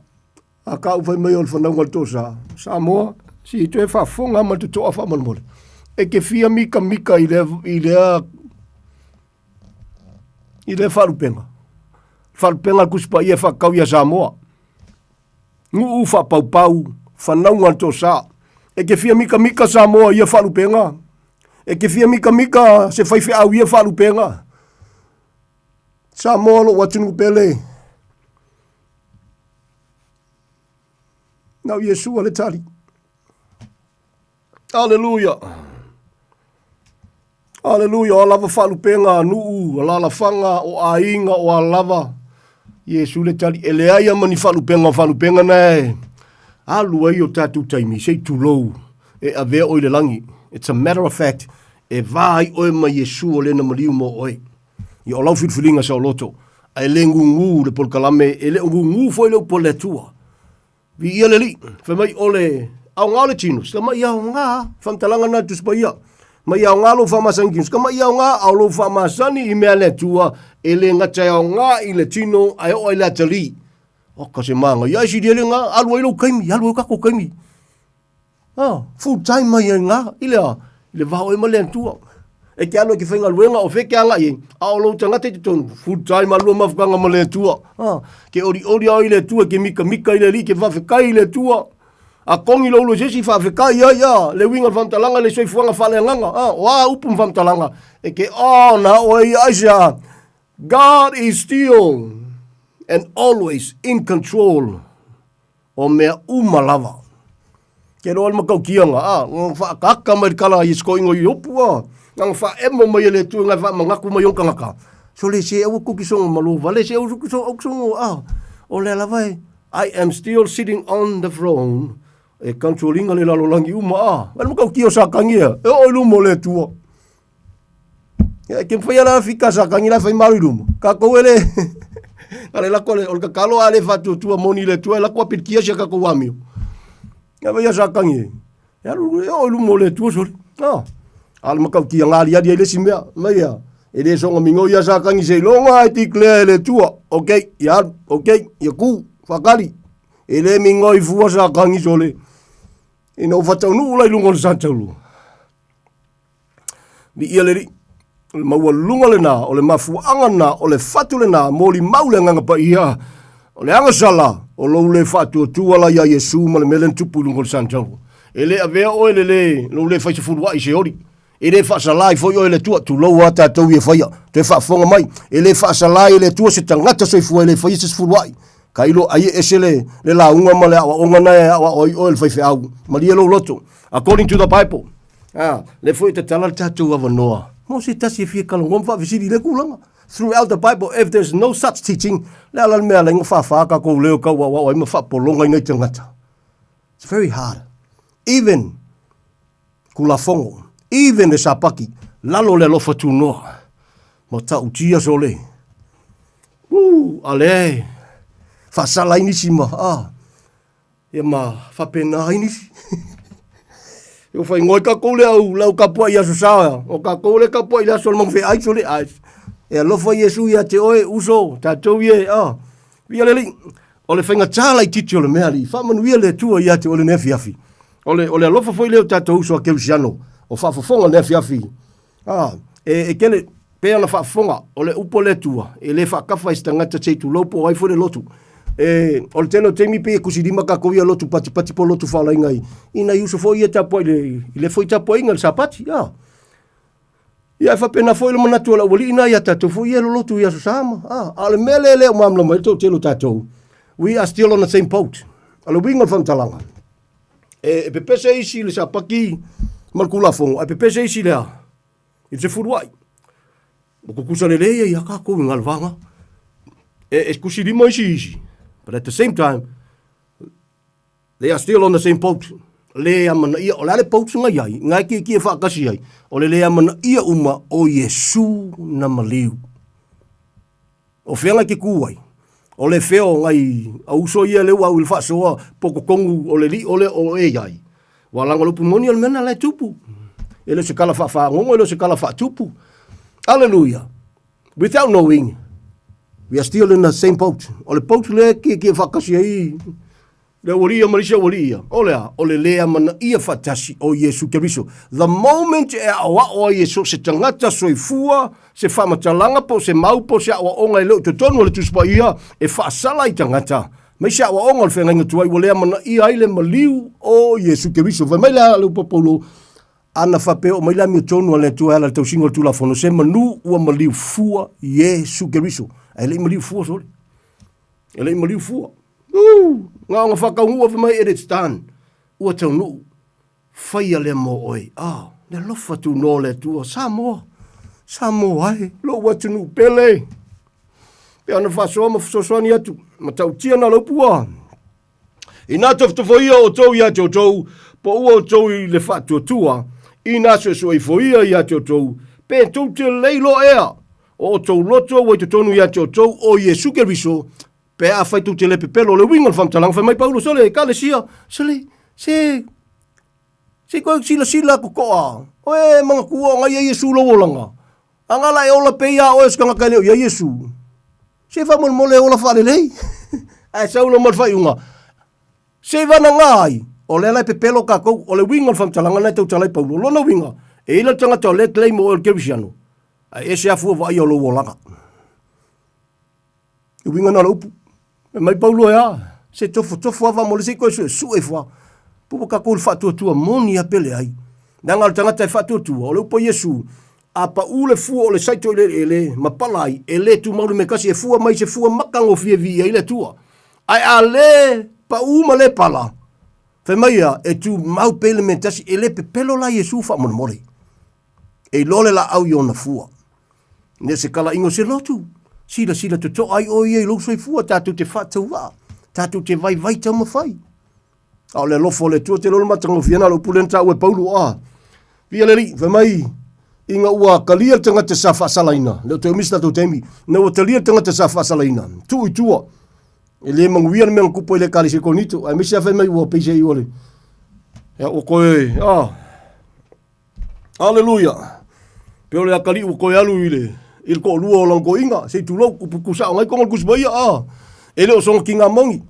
a ka u fai mai o le whanauga le tosa, Samoa, si toe faafofoga ma le totoa faamolemole. E ke fia mika mika i lea, i lea, i lea faalupega. Faalupega le Tusi Paia e faatatau ia Samoa. Nuu faapaupau, whanauga le tosa. E ke fia mika mika Samoa ia faalupega. E ke fia mikamika se faifeau ia faalupega. Samoa lou atunuu pele. Na o Iesua le tali. Aleluia. Aleluia, o a lava faalupega a nuu, alaalafaga, o aiga, o a lava. Iesu le tali, e leai lava ma ni faalupega o faalupega na e alu ai o tatou taimi, se i tulou, e avea oe i le lagi. It's a matter of fact, e va ai oe ma Iesu o le na maliu mo oe. Ia o lau filifiliga saoloto, ae le gugū le polokalame, e le o gugū foi le upu a le Atua. Viia le Alii, fai mai o le aoga o le tino, sika mai aoga, faamatalaga na Tusi Paia. Mai aoga lou faamasani tino, sika mai aoga a o lou faamasani i mea a le Atua, e le gata e aoga i le tino ae oo ai le atalii. Oka se māngai, ai sili ai le gā, alu ai lou taimi, alu ai o tatou taimi. Ah, full time mai ai ngā, i le a, i le va oe ma le Atua. E te alu e te faigaluega o fea e te agai ai, a o lou tagata i totonu, full time alua mafutaga ma le Atua. Ah, ke olioli a oe i le Atua, ke mikamika i le Alii, ke faafetai i le Atua. A kongi lou ulu e se isi, faafetai ai, ah, le uiga o le faamatalaga, le soifuaga faaleagaga, ah, o a upu ma faamatalaga, e ke ona oe ia aisea, God is still and always in control. O mea uma lava. Ke loa le mataukiaga, a, na whaakaka mai le kala i skoingo i opu, a, na whaemo mai e le Atua ngai whaamanaku mai o tangata. So le se aua kuki songo malo vale se au kuki songo au songo, a, o lea lava e, I am still sitting on the throne, e controlling le lalolagi uma, a, le mataukia o Satani ia, e oo i luma o le Atua. Ia, ke mawhai ala fika sa kangi la whai maru i luma. Ka kou ele, ka le lako le, o le kakalo a le whatuatua moni le tua, e lako a pilikia sia ka kou amio. Ia whai a sa kangi e. E alu, e o i luma o le tua sori. Ah, a le makau ki a ngāri ari ai le si mea. Mai ia, e le songa mingo ia sa kangi se longa e declare e le tua. Ok, ia alu, ok, ia ku, whakari. E le mingo i fua sa kangi sole. Ina o whataunuu la i lunga o le santaulu. Viia le Alii. O le maualuga lena, o le mafuaaga lena, o le fatu lena, molimau le Agaga Paia, o le agasala o lou le faatuatua la iā Iesu ma le mea lea na tupu i luga o le Santauro. E le avea oe le le, lou le faisefuluai i se oli. E le faasala ai foi oe e le Atua, tulou a tatou ia e faia, toe faafofoga mai, e le faasala ai e le Atua se tagata soifua e le faia se sefuluai. Tailo ai e ese le, le lauga ma le aoaoga na e aoao ai oe le faifeau. Malie lou loto. According to the Bible. Ah, le foi tatala le tatou avanoa. Mo se tasi e fia talanoa ma faafesili i lea tulaga. Throughout the Bible, if there's no such teaching, le ala le mea ala ai na whawhā ka kou leo kau aoao ai ma whaapolonga i ngai tangata. It's very hard. Even Kulafongo, even le Sapaki, lalo le alofa tunoa. Ma ta'utia sole. Woo, a lea e faasala ai nisi ma, ah, ia ma faapena ai nisi. E faaigoa ai tatou le au, le au tapuai i Aso Sa, o tatou le tapuai i le aso o le Magafeai sole, a e alofa Iesu ia te oe, uso, tatou ia e, ah, viia le Alii. O le faigata laitiiti o le mea, Alii, faamanuia le Atua ia te oe lenei afiafi. O le, o le alofa foi lea o tatou uso a Kerisiano, o faafofoga lenei afiafi. Ah, e, e tele, pei ona faafofoga, o le upu a le Atua, e le faatafa i se tagata se i tulou po o ai foi le lotu. E, o le tele o taimi pei e kusilima kākou ia lotu patipati po o lotu faalaina i, i nai uso foi ia tapuai i le, i le foi tapuaiga i le Sapati, a. Ia e faapena foi le manatu o le aualii na ia tatou foi ia e lolotu i Aso Sa ma, a. A o le mea lea e le o malamalama ai le toatele o tatou, we are still on the same boat. O le uiga o le faamatalaga, e, e pepese isi i le Sapati ma le Tulafono, ae pepese isi i le a? I le sefuluai. Ua tutusa lelei ai a tatou i Galuvaga. E, e tusilima isi isi, but at the same time, they are still on the same boat. Le amanaia, o le a le boat na i ai, na e kiekie faatasi ai, o le le amanaia uma o Iesu na maliu. O fea ngai te kū ai? O le fea o ngai a uso ia le ua au i le faasoa po totonu o le liʻo lea o e ai. Ua laga le upu moni o le mea na la e tupu. E le o se kala faafagogo, e le o se kala faatupu. Hallelujah. Without knowing, we are still in the same boat. O le boat lea e kiekie faatasi ai Le aualii ia ma le isi aualii ia. O le a? O le lē amanaia faatasi o Iesu Keriso. The moment e aʻoaʻo ai e so o se tagata soifua se faamatalaga po o se mau po o se aʻoaʻoga e le o i totonu o le Tusi Paia e faasala i tagata, mai se aʻoaʻoga o le feagaiga tuai ua lē amanaia ai le maliu o Iesu Keriso. Fai mai le a le upu a Paulo, Ana faapea oo mai le amiotonu a le Atua e ala i le tausiga o le Tulafono, se manu ua maliu fua Iesu Keriso. Ae le i maliu fua sole. E le i maliu fua. Uu! Ngaonga whakaunua fai mai it is done. Ua taunuu. Whaia lea mō oe. Ah, le alofa tu no le Atua. Samoa. Samoa e. Lou atunuu pele. Pe ana whasoa ma fesoasoani atu. Matautia na lau pua. Inā tofotofoia outou ia te outou, po ua outou i le faatuatua, inā suesue ifo ia ia te outou, pe tou te lei loa ea, o outou loto ua i totonu ia te outou o Iesu Keriso, pe afai tou te le pepelo. O le uiga o le faamatalaga, fai mai Paulo, Sole, Ekalesia, sole, se, se i koe silasila totoa, oe manatua o ngai ia Iesu lou olaga, a nga la e ola pea ia oe o se tagata e le o ia Iesu. Se faamolemole e ola faalelei. Ae sau loa ma le faaiuga, Se i vanagā ai, o lea la e pepelo kākou, o le uiga o le faamatalaga lena e tautala ai Paulo. O lona uiga, e i ai le tagata o lea e claim o oe o le Kerisiano, ae ese lava fua vaaia o lou olaga. Le uiga lena o le upu. Fai mai Paulo e a? Se tofotofo lava faamolemole se i toe suesue ifo lava. Po ua tatou i le faatuatua moni lava pe leai. Leaga o le tagata e faatuatua, o le upu a Iesu, A paʻū le fua o le saito i le eleele ma pala ai, e le tumau le mea tasi e fua mai se fua matagofie viia ai le Atua. Ae a le paʻū ma le pala, fai mai ia, e tumau pea i le mea tasi, e le pepelo la Iesu faamolemole. E iloa le laau i ona fua. Ne se kalaiga o se lotu, silasila totoa ai oe ia i lou soifua, tatou te faatauvaa, tatou te vaivai taumafai. A o le alofa o le Atua te loa le matagofie na o le upu lea na taua e Paulo, a Via le Alii, fai mai, ina ua talia le tagata sa faasalaina, le o toe umi se tatou taimi, ina ua talia le tagata sa faasalaina, tuu i tua, e le manuia le mea na tupu ai le Ekalesia i Korinito, aemaise lava fai mai ua peiseai ua le, ia ua toe, a, Aleluia! Pei o le atalii ua toe alu i le, i le toalua o lana toeaina, se i tulou, upu tusao ngai tonu o le Tusi Paia, a, e le o sona tiga moni.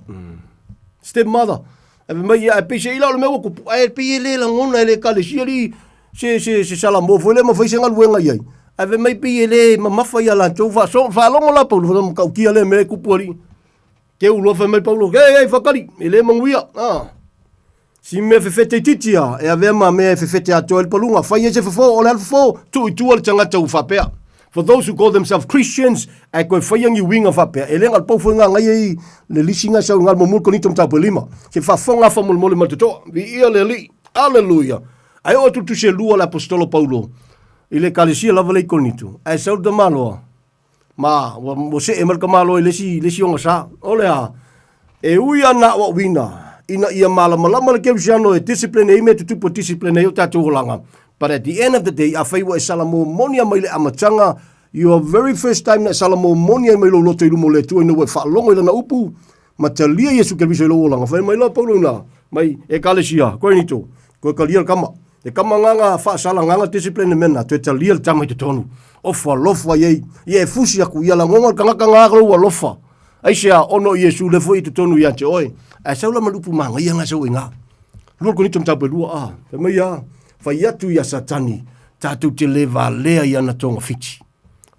Step mother. Ae fai mai, ia, ae peiseai la o le mea ua tupu, ae pei e le lagona e le Ekalesia alii se, se, se salamo foi lea ma fai se galuega i ai. Ae fai mai pei e le mamafa ia latou faaso, faalogo la Paulo, fai mai, matautia lea mea e tupu alii. Teu loa fai mai Paulo, hei, hei, whakari, e le manuia. Ah. Si mea fefete itiiti a, e avea ma mea e fefete atoa ai le paluga. Fai ai se fofo, o le a le fofo? Tuu i tua le tagata ua faapea. For those who call themselves Christians, ae toe faia ni uiga faapea, e le na o le pau foi nga ngai ai le lisi nga sau i nga le muamua Korinito mataupu e lima. Se faafofoga lava faamolemole ma le totoa. Viia le Alii. Aleluia. Ae oo atu le tusi e lua a le Aposetolo Paulo i le Ekalesia lava lea i Korinito, ae sau le tamaloa, Ma, ua, ua see mai le tamaloa i le isi, le isi ogasā. O le a? E ui ana aʻoaʻoina ina ia malamalama le kerisiano e discipline ai mea tutupu e discipline ai o tatou olaga. But at the end of the day, afai ua e salamo moni a mai le amataga, your very first time na e salamo moni ai mai lou loto i luma o le Atua ina ua e faalogo i Lana upu, ma talia Iesu Keriso i lou olaga. Fai mai loa Paulo ina, mai Ekalesia, Korinito, koe talia le kama. E kama nganga faasala nganga discipline mea na, toe talia le tama i totonu. Ofa alofa i ai, ia e fusi aku, ia lagonga le tagata nga lou alofa. Aisea, ono o Iesu le foi i totonu ia te oe. Ae sau la ma le upu manaia nga sau i nga. Lua Korinito mataupu e lua, a, fai mai a, fai atu ia Satani, tatou te le valea i ana togafiti.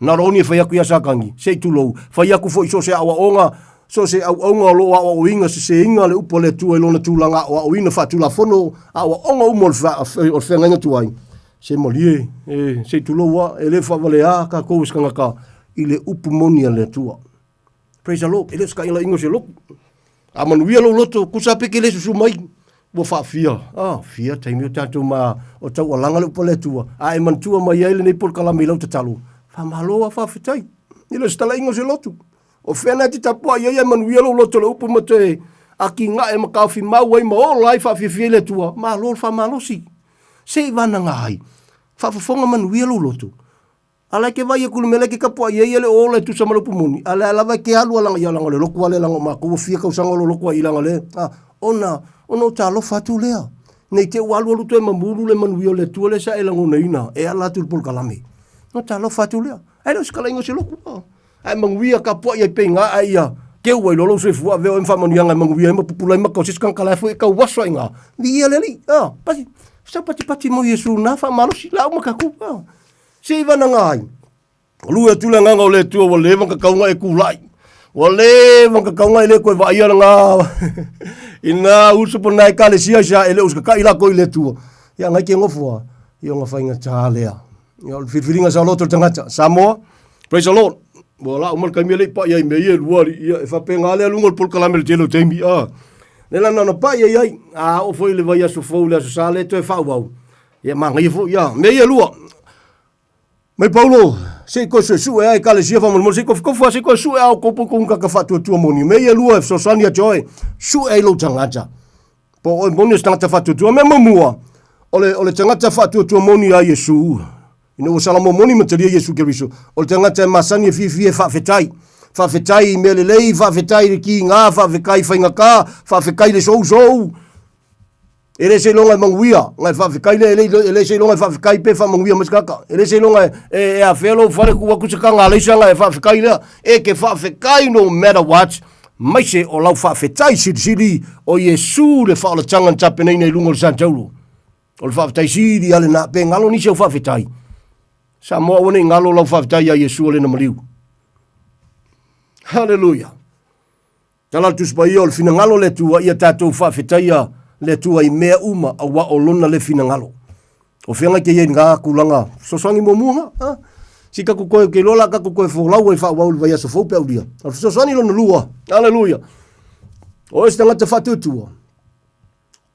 Not only e fai aku ia Satani, se i tulou, fai aku foi so se aoaoga, So o se auauga o lo o aoaoina seseina le upu a le Atua i lona tulaga aoaoina faatulafono aoaoga uma o le feagaiga tuai, se malie, e, se i tulou a, e le faavalea tatou e se tagata i le upu moni a le Atua. Praise the Lord. E le o se tailaiga o se lotu. A manuia lou loto, tusa pe ke le susu mai, ua faafia. Ah, fia taimi o tatou ma o taualaga le upu a le Atua. A e manatua mai ai lenei polokalame i lau tatalo, faamalo a faafetai. E le o se talaiga o se lotu. O fea na e te tapuai ai ae manuia lou loto i le upu ma toe atinae ma taofi mau ai ma ola ai faafiafia i le Atua, malo le faamalosi. Se i vanaga ai, faafofoga manuia lou loto. A la e ke vaai atu i le mea la e ke tapuai ai e le o ola e tusa ma le upu moni, a lea lava e ke alu a laga ia laga o le lotu a lea laga o matou ua fia tausaga o lo lotu ai i laga le, a, ona, ona o talofa atu lea. Nei te ua alu alu toe mamulu le manuia o le Atua lea sa e lagonaina e ala atu i le polokalame. Ona talofa atu lea. Ae le o se talaiga o se lotu, a. Ae manuia tapuai ai pea iga ae ia keu ai loa lou soifua avea oe ma faamanuiaga e manuia ai ma pupula ai maka o se isi tagata la e foi e tauaso ai iga. Viia le Alii. A, pasi, sau patipati mo Iesu na faamalosi la uma tatou. A, se i vanaga ai. Lui atu le agaga o le Atua ua leva ona tatau ona e tulai. Ua leva ona tatau ona e le toe vaaia lena i na uso po na ekalesia i sa e le usitatai latou i le Atua. Ia ngai ke nofo a, ia ona faigata lea. Ia o le filifiliga saoloto o le tagata. Samoa, praise the Lord. Ua la uma le taimi e le i pai ai mea ia e lua alii. Ia e faapena lea luga o le polokalame i le tele o taimi. Ah. Le la na ona pai ai ai. A oo foi i le vaiaso fou i le aso Sa lea toe faaauau. Ia manaia foi ia. Mea ia e lua. Mai Paulo, se i toe suesue a ekalesia faamolemole, se i tofutofu a se i toe sue a outou po o outou tagata faatuatua moni. Mea ia e lua e fesoasoani ia te oe, sue ai lou tagata. Po o oe moni o se tagata faatuatua. Mea muamua, o le, o le tagata faatuatua moni ia Iesu, ina ua salamo moni ma talia Iesu Keriso, o le tagata e masani e fiafia e faafetai. Faafetai i mea lelei, faafetai i le kiga, faafetai i faigata, faafetai i le sousou. E le seiloga e manuia, na e faafetai lea, e le, e le seiloga e faafetai pe faamanuia mai se tagata. E le seiloga e, e, e afea lou fale tuu atu se taga alaisa na e faafetai lea. E ke faafetai no matter what, maise o lau faafetai silisili o Iesu le faaolataga na tapenaina i luga o le satauro. O le faafetai sili a lena, pe galo nisi au faafetai. Samoa aua ne i galo lau faafetai ia Iesu o lena maliu. Hallelujah. Tala le Tusi Paia, o le finagalo o le Atua, ia tatou faafetaia le Atua i mea uma, auā o Lona le finagalo. O feagai te ia i ngā tulaga fesoasoani muamua ngā, ha? Si tatou toe, ke iloa la tatou toe folau ai faaauau i le vaiaso fou pe aulia. O le fesoasoani lona lua, aleluia. O oe se tagata faatuatua,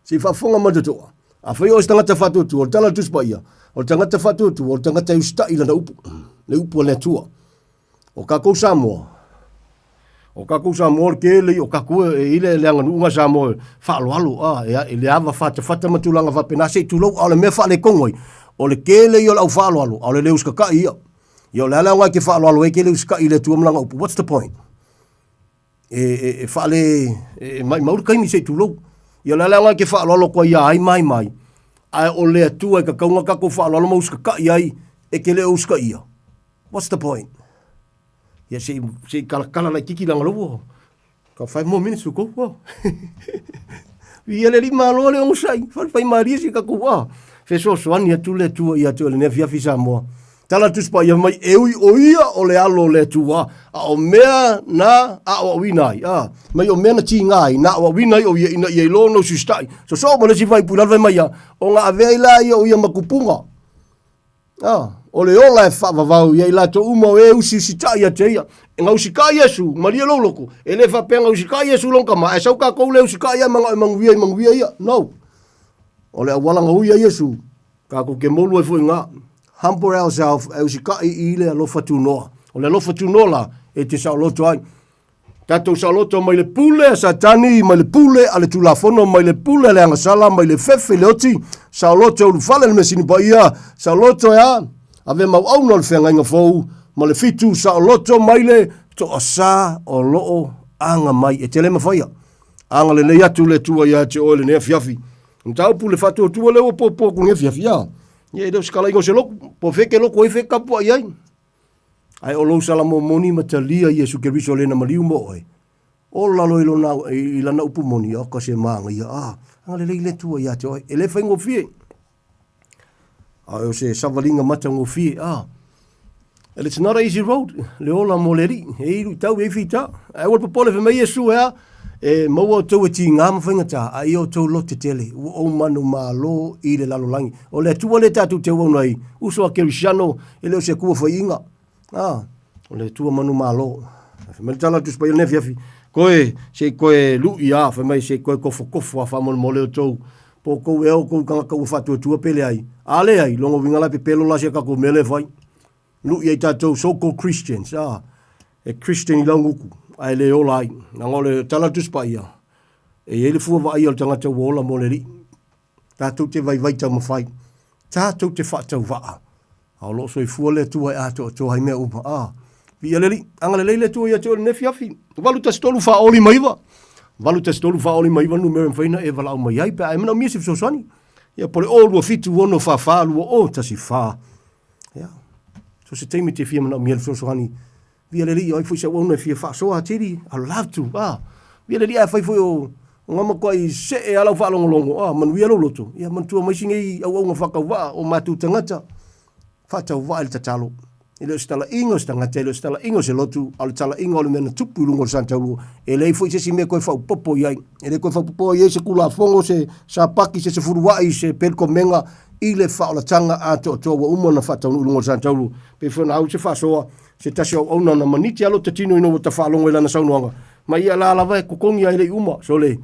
se i faafofoga ma le totoa. Afai o oe se tagata faatuatua, o le tala a le Tusi Paia, o le tagata faatuatua, o le tagata e usitai i lana upu, le upu a le Atua. O tatou Samoa, o tatou Samoa o le tele ia o tatou e i ai le aganuu na Samoa e faaaloalo a, e le ava fatafata ma tulaga faapena se i tulou, a o le mea faaletonu ai, o le tele ia o le au faaaloalo, a o le le usitatai ia. Ia o le a le aoga e te faaaloalo ai e te le usitai i le Atua ma Lana upu? What's the point? E, e, e faale, e, e maimau le taimi se i tulou. Ia o le a le aoga e te faaaloalo atu ai ia ai ma ai ma ai, ae o le Atua e tatau ona tatou faaaloalo ma usitatai ai e te le o usitaia. What's the point? Ia se i, se i kalakala laititi langa lou, got 5 more minutes to go. Oh. Ia le lima aloa le onosai, fai malie si tatou a. Fesoasoani atu le Atua ia te oe lenei afiafi Samoa. Tala Tusi Paia mai, e ui o ia o le alo o le Atua, a o mea na aoaoina ai, a, mai o mea na tiga ai, na aoaoina ai o ia ina ia iloa ona usiusitai. Sosoo ma le isi faaipu i lalo fai mai ia, ona avea ai laia o ia ma tupuga. A, o le ola e faavavau ia i latou uma o e usiusitai ia te ia. E gausikai Iesu, malie lou loko, e le faapea gausikai Iesu lona tama, ae sau tatou le usikai ia manao e manuia i manuia ia. No. O le auala na ui ai Iesu, tatou te molu ai foi i ina. Humble ourselves, e usikai i le alofa tunoa. O le alofa tunoa la, e te saoloto ai. Tatou saoloto mai le pule a Satani, mai le pule a le Tulafono, mai le pule a le agasala, mai le fefe i le oti, saoloto e ulufale le Measini Paia, saoloto e a ave mauauna o le feagaiga fou, ma le fitu, saoloto mai le toasā o lo o aga mai. E te le mafaia. Agalelei atu le Atua ia te oe lenei afiafi. Mataupu le faatuatua lea ua popo atu lenei afiafi. A, ia e le o se talaiga o se lotu. Po o fea e te lotu ai, fea e tapuai ai. Ae o lou salamo moni ma talia Iesu Keriso lena maliu mo oe. Ola loa i lona, i lana upu moni, oka se mānaia, a, agalelei le Atua ia te oe. E le faigofie. A o se savaliga matagofie, a. And it's not a easy road, le ola mo le Alii, e i ai luitau, e i ai fita. Ae aua le popole, fai mai Iesu e a, e maua outou e tiga ma faigata, a ia outou loto tetele, ua ou manumalo i le lalolagi. O le Atua lea tatou te auauna ai, uso a Kerisiano, e le o se Atua faiiga. A, o le Atua manumalo. Fai mai le tala a le Tusi Paia i lenei afiafi, Koe, se i koe lui a, fai mai, se i koe kofokofo a faamolemole outou, po o kou ea o kou tagata ua faatuatua pe leai. A leai, lona uiga la e pepelo la si a tatou mea lea e fai. Lui ai tatou so called Christians, a, e Christian i lau gutu, ae le ola ai. Leaga o le tala a le Tusi Paia, e i ai le fua vaaia o le tagata ua ola mo le Alii. Tatou te vaivai taumafai, tatou te faatauvaa, a o lo o soifua le Atua e atoatoa ai mea uma. A, viia le Alii, agalelei le Atua ia te oe i lenei afiafi. 813 459, 813 459 le numera e mafai ona e valaau mai ai pe a e manaomia se fesoasoani. Ia po o le 0 2 7 6 4 4 2 0 1 4. Ia, so se taimi te fia manaomia le fesoasoani, via le alii o ai foi se auauna e fia faasoa atili, I love to, ah, via le alii afai foi o, o ngā matuai see a lau faalogologo, ah, manuia lou loto, ia manatua mai si nei auauna faatauvaa o matou tagata, faatauvaa i le tatalo. E le o se talaiga o se tagata, e le o se talaiga o se lotu, a o le talaiga o le mea na tupu i luga o le Santauro, e leai foi se isi mea e toe faaopoopo i ai. E le toe faaopoopo i ai se Tulafono, se Sapati, se Sefuluai, se Pelikomega i le faaolataga atoatoa ua uma ona faataunuu i luga o le Santauro. Pei foi ona au se faasoa, se tasi o auauna na maniti lava lota tino ina ua tafaalogo i lana saunoaga, ma ia la lava e totogi lava e le i uma. Sole,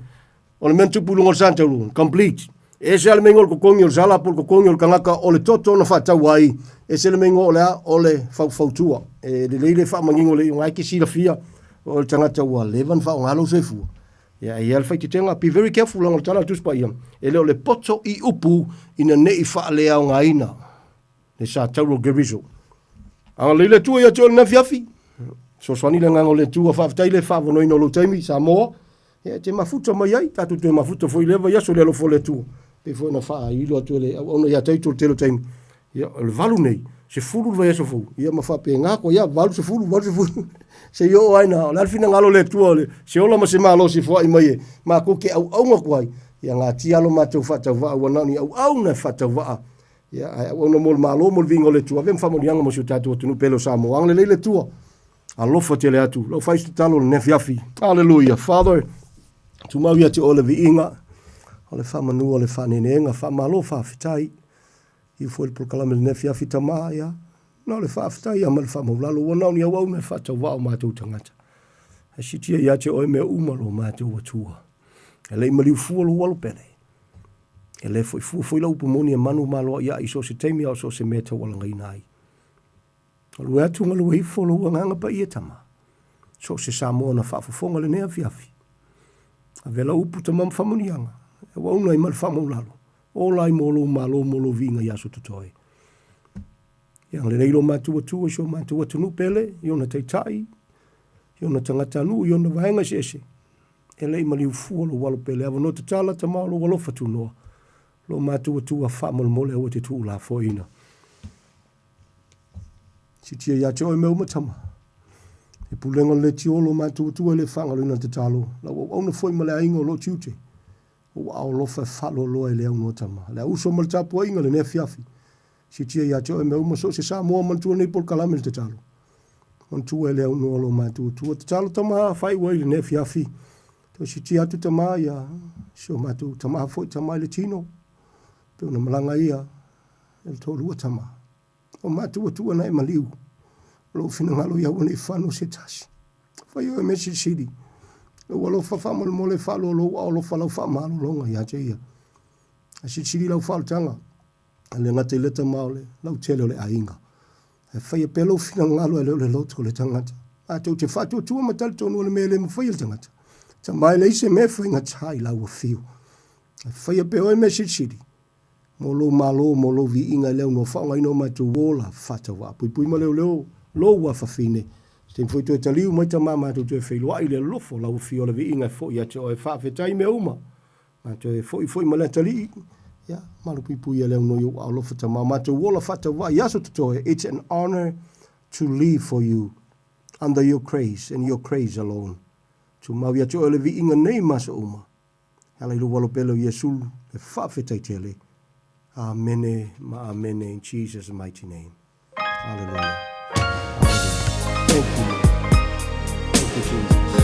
o le mea na tupu i luga o le Santauro, complete. E ese lava le mea igoa o le totogi o le sala po o le totogi o le tagata o le toto na faatau ai, ese le mea igoa o le a? O le faufautua. E lelei le faamanino le iuga e te silafia o le tagata ua leva ona faaaoga lou soifua. Ia, e i ai le faitetega, be very careful leaga o le tala a le Tusi Paia, e le o le poto i upu ina ne i faaleaogaina le sa tauro Gerizo. Agalelei le Atua ia te oe i lenei afiafi. Fesoasoani le agaga o le Atua. Faafetai le faavanoina o lou taimi, Samoa. Ia, e te mafuta mai ai, tatou toe mafuta foi i lea vaiaso i le alofa o le Atua. Pei foi ona faailo atu e le auauna ia Taito i le tele o taimi. Ia, o le 8 nei, 10 le vaiaso fou, ia ma faapena atu ai lava, 8, 10, 8, 10, seia oo ai ina, o le a le finagalo o le Atua, o le, se ola ma se malosi e foai mai e matou te auauna atu ai, ia natia lo matou faatauvaa, ua na o ni auauna e faatauvaa, ia, ae auauna mo le Malo, mo le viiga o le Atua, avea ma faamanuiaga mo si o tatou atunuu pele o Samoa. Agalelei le Atua, alofa tele atu, lau fai se tatalo i lenei afiafi. Hallelujah. Father, tumau ia te oe le viiga, o le faamanu o le faaneeneega, faamalo faafetai. Iu foi le polokalame i lenei afiafi tama, ia, na o le faafetai ia ma le faamaulalo, ua na o ni auauna e faatauvaa o matou tagata. Ae sitia ia te oe mea uma lo matou Atua. E le i maliu fua lou alo pele. E le foi fua foi lau upu moni e manu maloa'ia'i i so o se taimi a o so o se mea e taualagaina ai. Galue atu galue ifo lou agaga paia tama. So o se Samoa na faafofoga lenei afiafi. Avea lau upu tama ma faamanuiaga, e auauna ai ma le faamaulalo. Ola ai mo lou malo mo lou viiga i aso totoe. Ia agalelei lo matou Atua i si o matou atunuu pele, i ona taitai, i ona tagatanuu, i ona vaega eseese. E le i maliu fua lou alo pele, avanoa tatala tama o lou alofa tunoa. Lo matou Atua faamolemole aua te tuulafoaiina. Sitia ia te oe mea uma tama. E pulega o le leitio lo matou Atua e le faagaloina le tatalo. Lau auauna foi ma le aiga o loo tiute. Ou aao alofa e faaloaloa e le aunoa tama. Le auso ma le tapuaiga lenei afiafi. Siitia ia te oe mea uma so o se Samoa manatua nei polokalame le tatalo. Manatua e le aunoa lo matou Atua. Tatalo tama faaiu ai lenei afiafi. Toe siitia atu tama ia si o matou tama foi tama i le tino. Pe ona malaga ia e le toalua tama. O matou Atua na e maliu. O lou finagalo ia aua ne i fano se tasi. Fai oe mea silisili. Lou alofa faamolemole faaloalou ao alofa lau faamalologa ia te ia. Ae silisili lau faaolataga, e le gata i lea tama o le lautele o le aiga. Ae faia pea lou finagalo e le o le loto o le tagata. Matou te faatuatua ma talitonu o le mea e le mafai e le tagata. Tama e leai se mea e faigata i lau afio. Ae faia pea oe mea silisili. Mo lou malo, mo lou viiga i le aunoa faaaogaina o matou ola faatauvaa puipui ma leoleo lou afafine. Se taimi foi toe taliu mai tama matou toe feiloai i le alofa o lau afio o le viiga e foi ia te oe. Faafetai mea uma. Matou e foi foi ma le atalii. Ia, malupuipui ia le aunoa i ou alofa tama matou ola faatauvaa i aso totoe. It's an honor to live for you under your grace and your grace alone. Tumau ia te oe le viiga nei ma aso uma. E ala i lou alo pele o Iesu le faafetai tele. Amene ma amene in Jesus mighty name. Hallelujah. Thank you, Lord. Thank you, Jesus.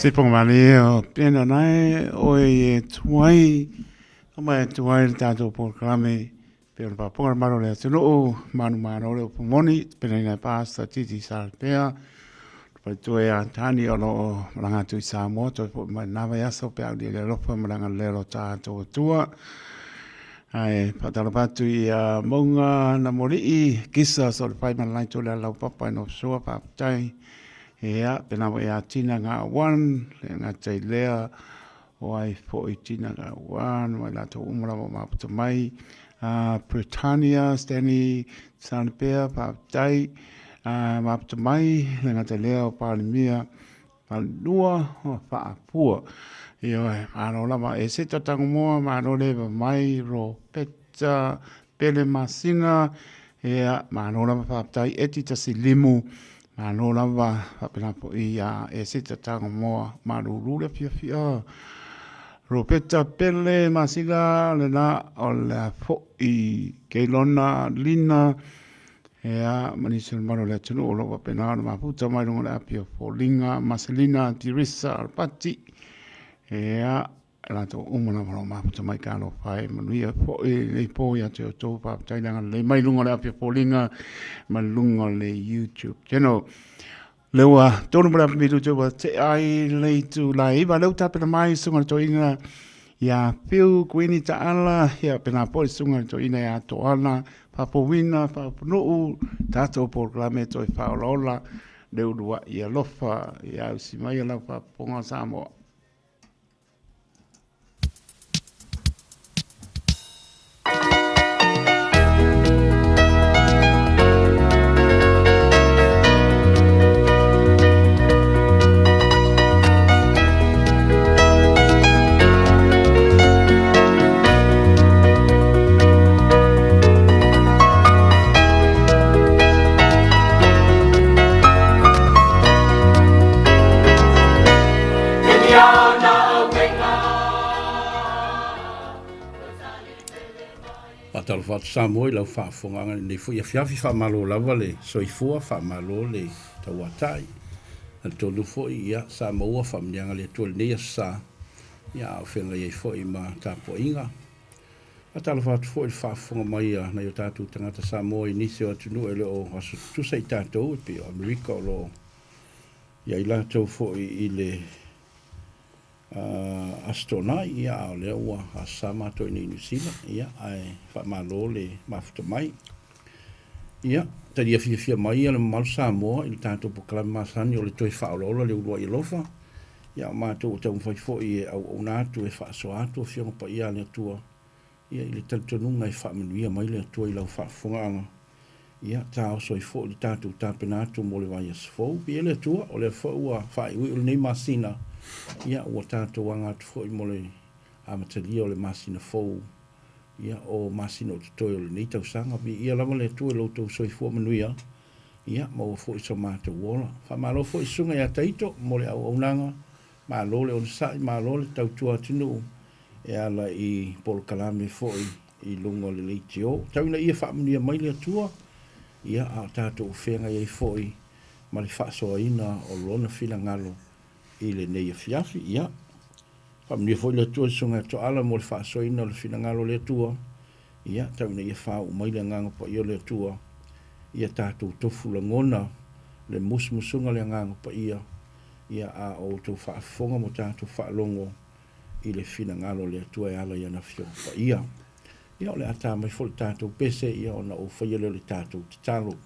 Sipongmali o pena nei o e tuai o mai tuai le tātou polokalame pe o le paponga maro le atunuu manu mano le upu moni pena ina pāsta titi salpea pai toe a tani o loo malanga atu i Samoa toe foi mai na vaiaso pe au le alofa malanga le lo tātou atua ai whaatalofa atu i a maunga na moli'i kisa so le whai mana lai tole lau papa i no soa whaapatai Ea, pena wa ia tina ngā wan, le ngā tei lea, o ai fo i tina ngā wan, mai lātou umara wa maputa mai, Britannia, Stanley, Sanapea, whaapatai, maputa mai, le ngā tei lea o Palemia, Falelua, o Whaapua. Ioe, malo lava e se tatango moa, malo leva mai, Ropeta, Pele Masina, ea, malo lava whaapatai, eti tasi limu, malo lava, whapena po i a e se tatango moa, malulu le fia Ropeta Pele Masina, le na o le fo i Keilona Lina, Ea, ma nisi o le mamalu o le atunuu o lo o faapena ona mafuta mai luga o le api o Foliga, Maselina, Tirisa, Alapati, ea, e latou uma lava o lo o mafuta mai ka alofa e manuia foi lenei po ia te outou. Faafetai le agalelei mai luga o le api o Foliga ma luga o le YouTube channel. Lea ua 3 minute ua tea ai le itula e 9, lea ua tapena mai susuga i le toeaina ia Phil Kuini Taala, ia pena foi le susuga i le toeaina ia Toana Faafouina Faapunuu, tatou polokalame toe faaolaola le uluai alofa ia ausi mai a lau faafofoga Samoa. Faatalofa atu Samoa i lau faafofogaaga i lenei foi afiafi, faamalo lava le soifua, faamalo le tauatai. Talitonu foi ia sa maua faamanuiaga a le Atua i lenei aso sa, ia a o feagai ai foi ma tapuaiga. Faatalofa atu foi i le faafofoga mai a nai o tatou tagata Samoa i nisi o atunuu e le o aso tutusa i tatou e pei o Amerika o lo o i ai latou foi i le Aso Toonai, ia a o lea ua aso Sa matou i nei i Niu Sila, ia ae faamalo le mafuta mai. Ia. talia fiafia mai le mamalu Samoa i le tatou polokalame masani o le toe faaolaola le uluai alofa. Ia, o matou ua taumafai foi e auauna atu e faasoa atu Afioga Paia a le Atua, ia i le talitonuga e faamanuia mai le Atua i lau faafofogaaga. Ia, taoso ai foi le tatou tapena atu mo le vaiaso fou. Viia le Atua, o lea foi ua faaiuiu lenei masina, ia ua tatou aga atu foi mo le amatalia o le masina fou, ia o masina o totoe o lenei tausaga. Viia lava le Atua i lo outou soifua manuia, ia maua foi so matou ola. Faamalo foi i Susuga ia Taito mo le auaunaga, malo le onosai, malo le tautua atunuu e ala i polokalame foi i luga o le leitio. Tau ina ia faamanuia mai le Atua, ia a o tatou feagai ai foi ma le faasoaina o Lona finagalo i lenei afiafi. Ia, faamanuia foi le Atua i le Susuga ia Toala mo le faasoaina o le finagalo o le Atua. Ia, tau ina ia faauu mai le Agaga Paia o le Atua ia tatou tofu lagona le musumusuga o le Agaga Paia, ia a o outou faafofoga ma tatou faalogo i le finagalo o le Atua e ala i ana Afioga Paia. Ia, o le a ta mai foi le tatou pese, ia ona ou faia lea o le tatou tatalo.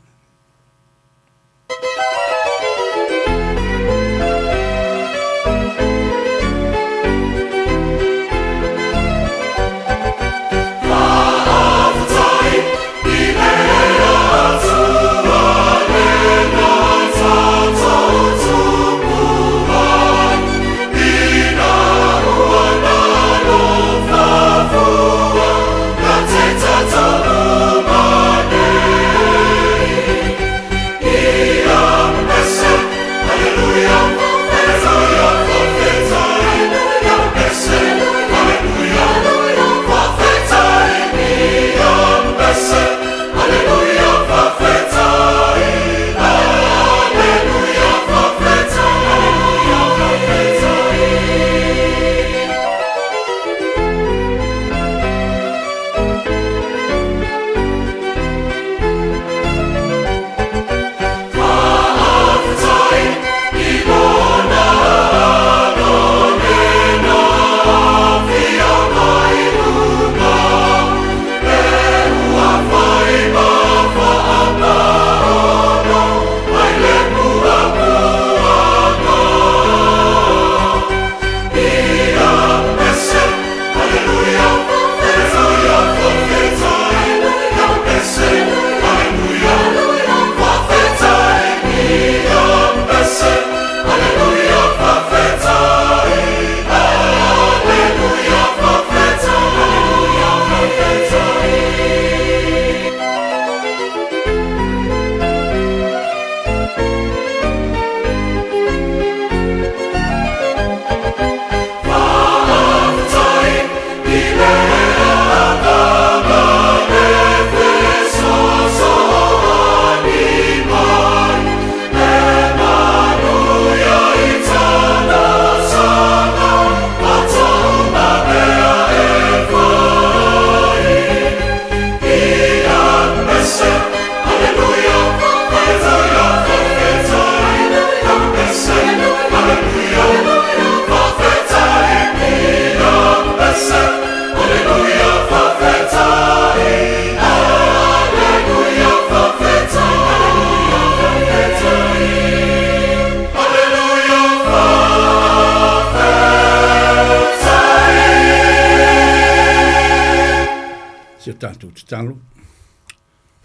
Si o tatou tatalo.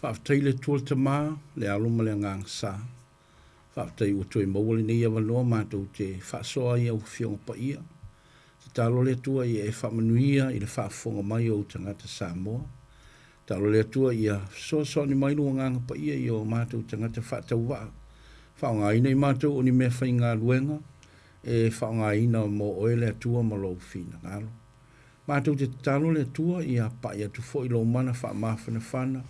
Faafetai le Atua le Tama, le Alo ma le Agaga Sa. Faafetai ua toe maua lenei avanoa matou te faasoa ai au Afioga Paia. Tatalo le Atua ia e faamanuia i le faafofoga mai o ou tagata Samoa. Tatalo le Atua ia fesoasoani mai lou Agaga Paia i o matou tagata faatauvaa. Faaaogaina i matou o ni mea faigaluega e faaaogaina mo oe le Atua ma lou finagalo. Matou te tatalo le Atua ia pai atu foi lou mana faamafanafana,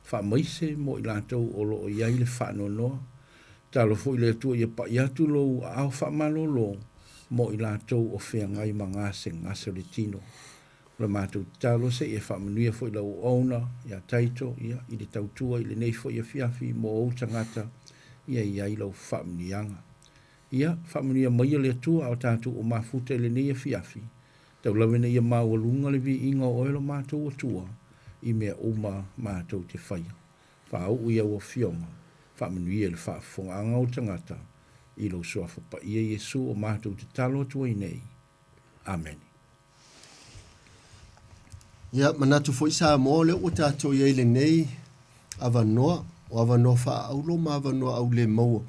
faamaise mo i latou o lo o i ai le faanoanoa. Tatalo foi le Atua ia pai atu lou aao faamalolo mo i latou o feagai ma gasegase o le tino. O le matou tatalo se i e faamanuia foi lau auauna ia Taito ia i le tautua i lenei foi afiafi mo ou tagata ia i ai lau faamanuiaga. Ia faamanuia maia le Atua a o tatou o mafuta i lenei afiafi Tau lava ina ia maualuga le viiga o oe lo matou Atua i mea uma matou te faia. Faauu i au Afioga, faamanuia i le faafofogaaga o tagata, i lou Suafa Paia Iesu o matou tatalo atu ai nei. Amene. Ia, manatu foi Samoa o lea ua tatou i ai i lenei avanoa, o avanoa faaauro ma avanoa aulemaua.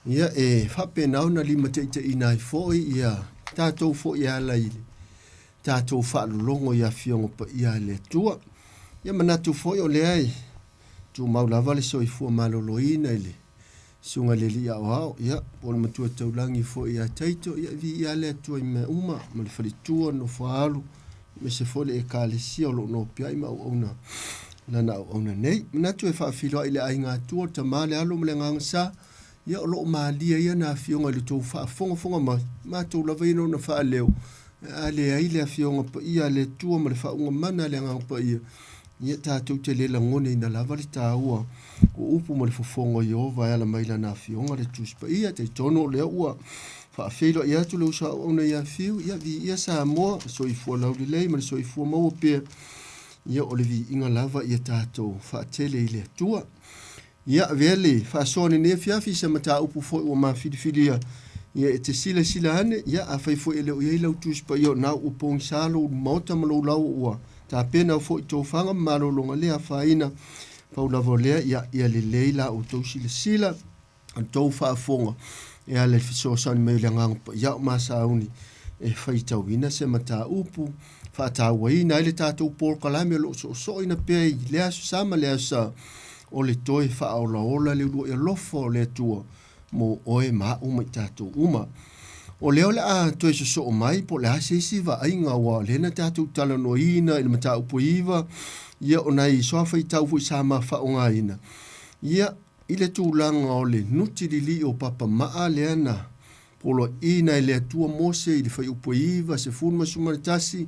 Ia, e faapena ona limataitaiina ai foi ia tatou foi e ala i le tatou faalologo i Afioga Paia a le Atua. Ia, manatu foi o lea e tumau lava le soifua maloloina i le Susuga i le Alii Aoao, ia, po o le Matua Taulagi foi ia Taito, ia, viia lava le Atua i mea uma, ma le faletua, le nofo-a-alo, aemaise foi le Ekalesia o lo o nopiai ma auauna lana auauna nei. Manatu e faafeiloai i le aiga Atua, le Tama, le Alo ma le Agaga Sa, ia, o lo o malie ai ana afioga i le tou faafogafoga mai, matou lava ia na ona faaleo, a leai le Afioga Paia a le Atua ma le faauuga mana a le Agaga Paia, ia tatou te le lagonaina lava le taua o upu ma le fofoga o Ieova e ala mai lana Afioga le Tusi Paia. Talitonu o lea ua faafeiloai atu le uso auauna ia Fiu, ia viia Samoa, le soifua laulelei ma le soifua maua pea. Ia o le viiga lava ia tatou faatele i le Atua. Ia, avea le faasoa lenei afiafi i se mataupu foi ua ma filifilia, ia e te silasila ane, ia afai foi e le o i ai lau Tusi Paia o na ua pogisa lou maota ma lou laoa ua tapena foi tofaga ma malologa le afaina, pau lava o lea, ia, ia lelei la outou silasila, a outou faafofoga e ala i le fesoasoani mai o le Agaga Paia o Masauni e faitauina se mataupu faatauaina ai le tatou polokalame o lo o soosooina pea i lea aso sa ma lea aso sa o le toe faaolaola le uluai alofa o le Atua mo oe ma aʻu ma i tatou uma. O lea o le a toe sosoo mai po o le a se isi vaaiga aua o lea na tatou talanoaina i le mataupu e 9, ia o nai soafaitau foi sa ma faaaogaina, ia i le tulaga o le nuti lilii o papamaa lea na poloaiina e le Atua Mose i le fuaiupu e 9, 11,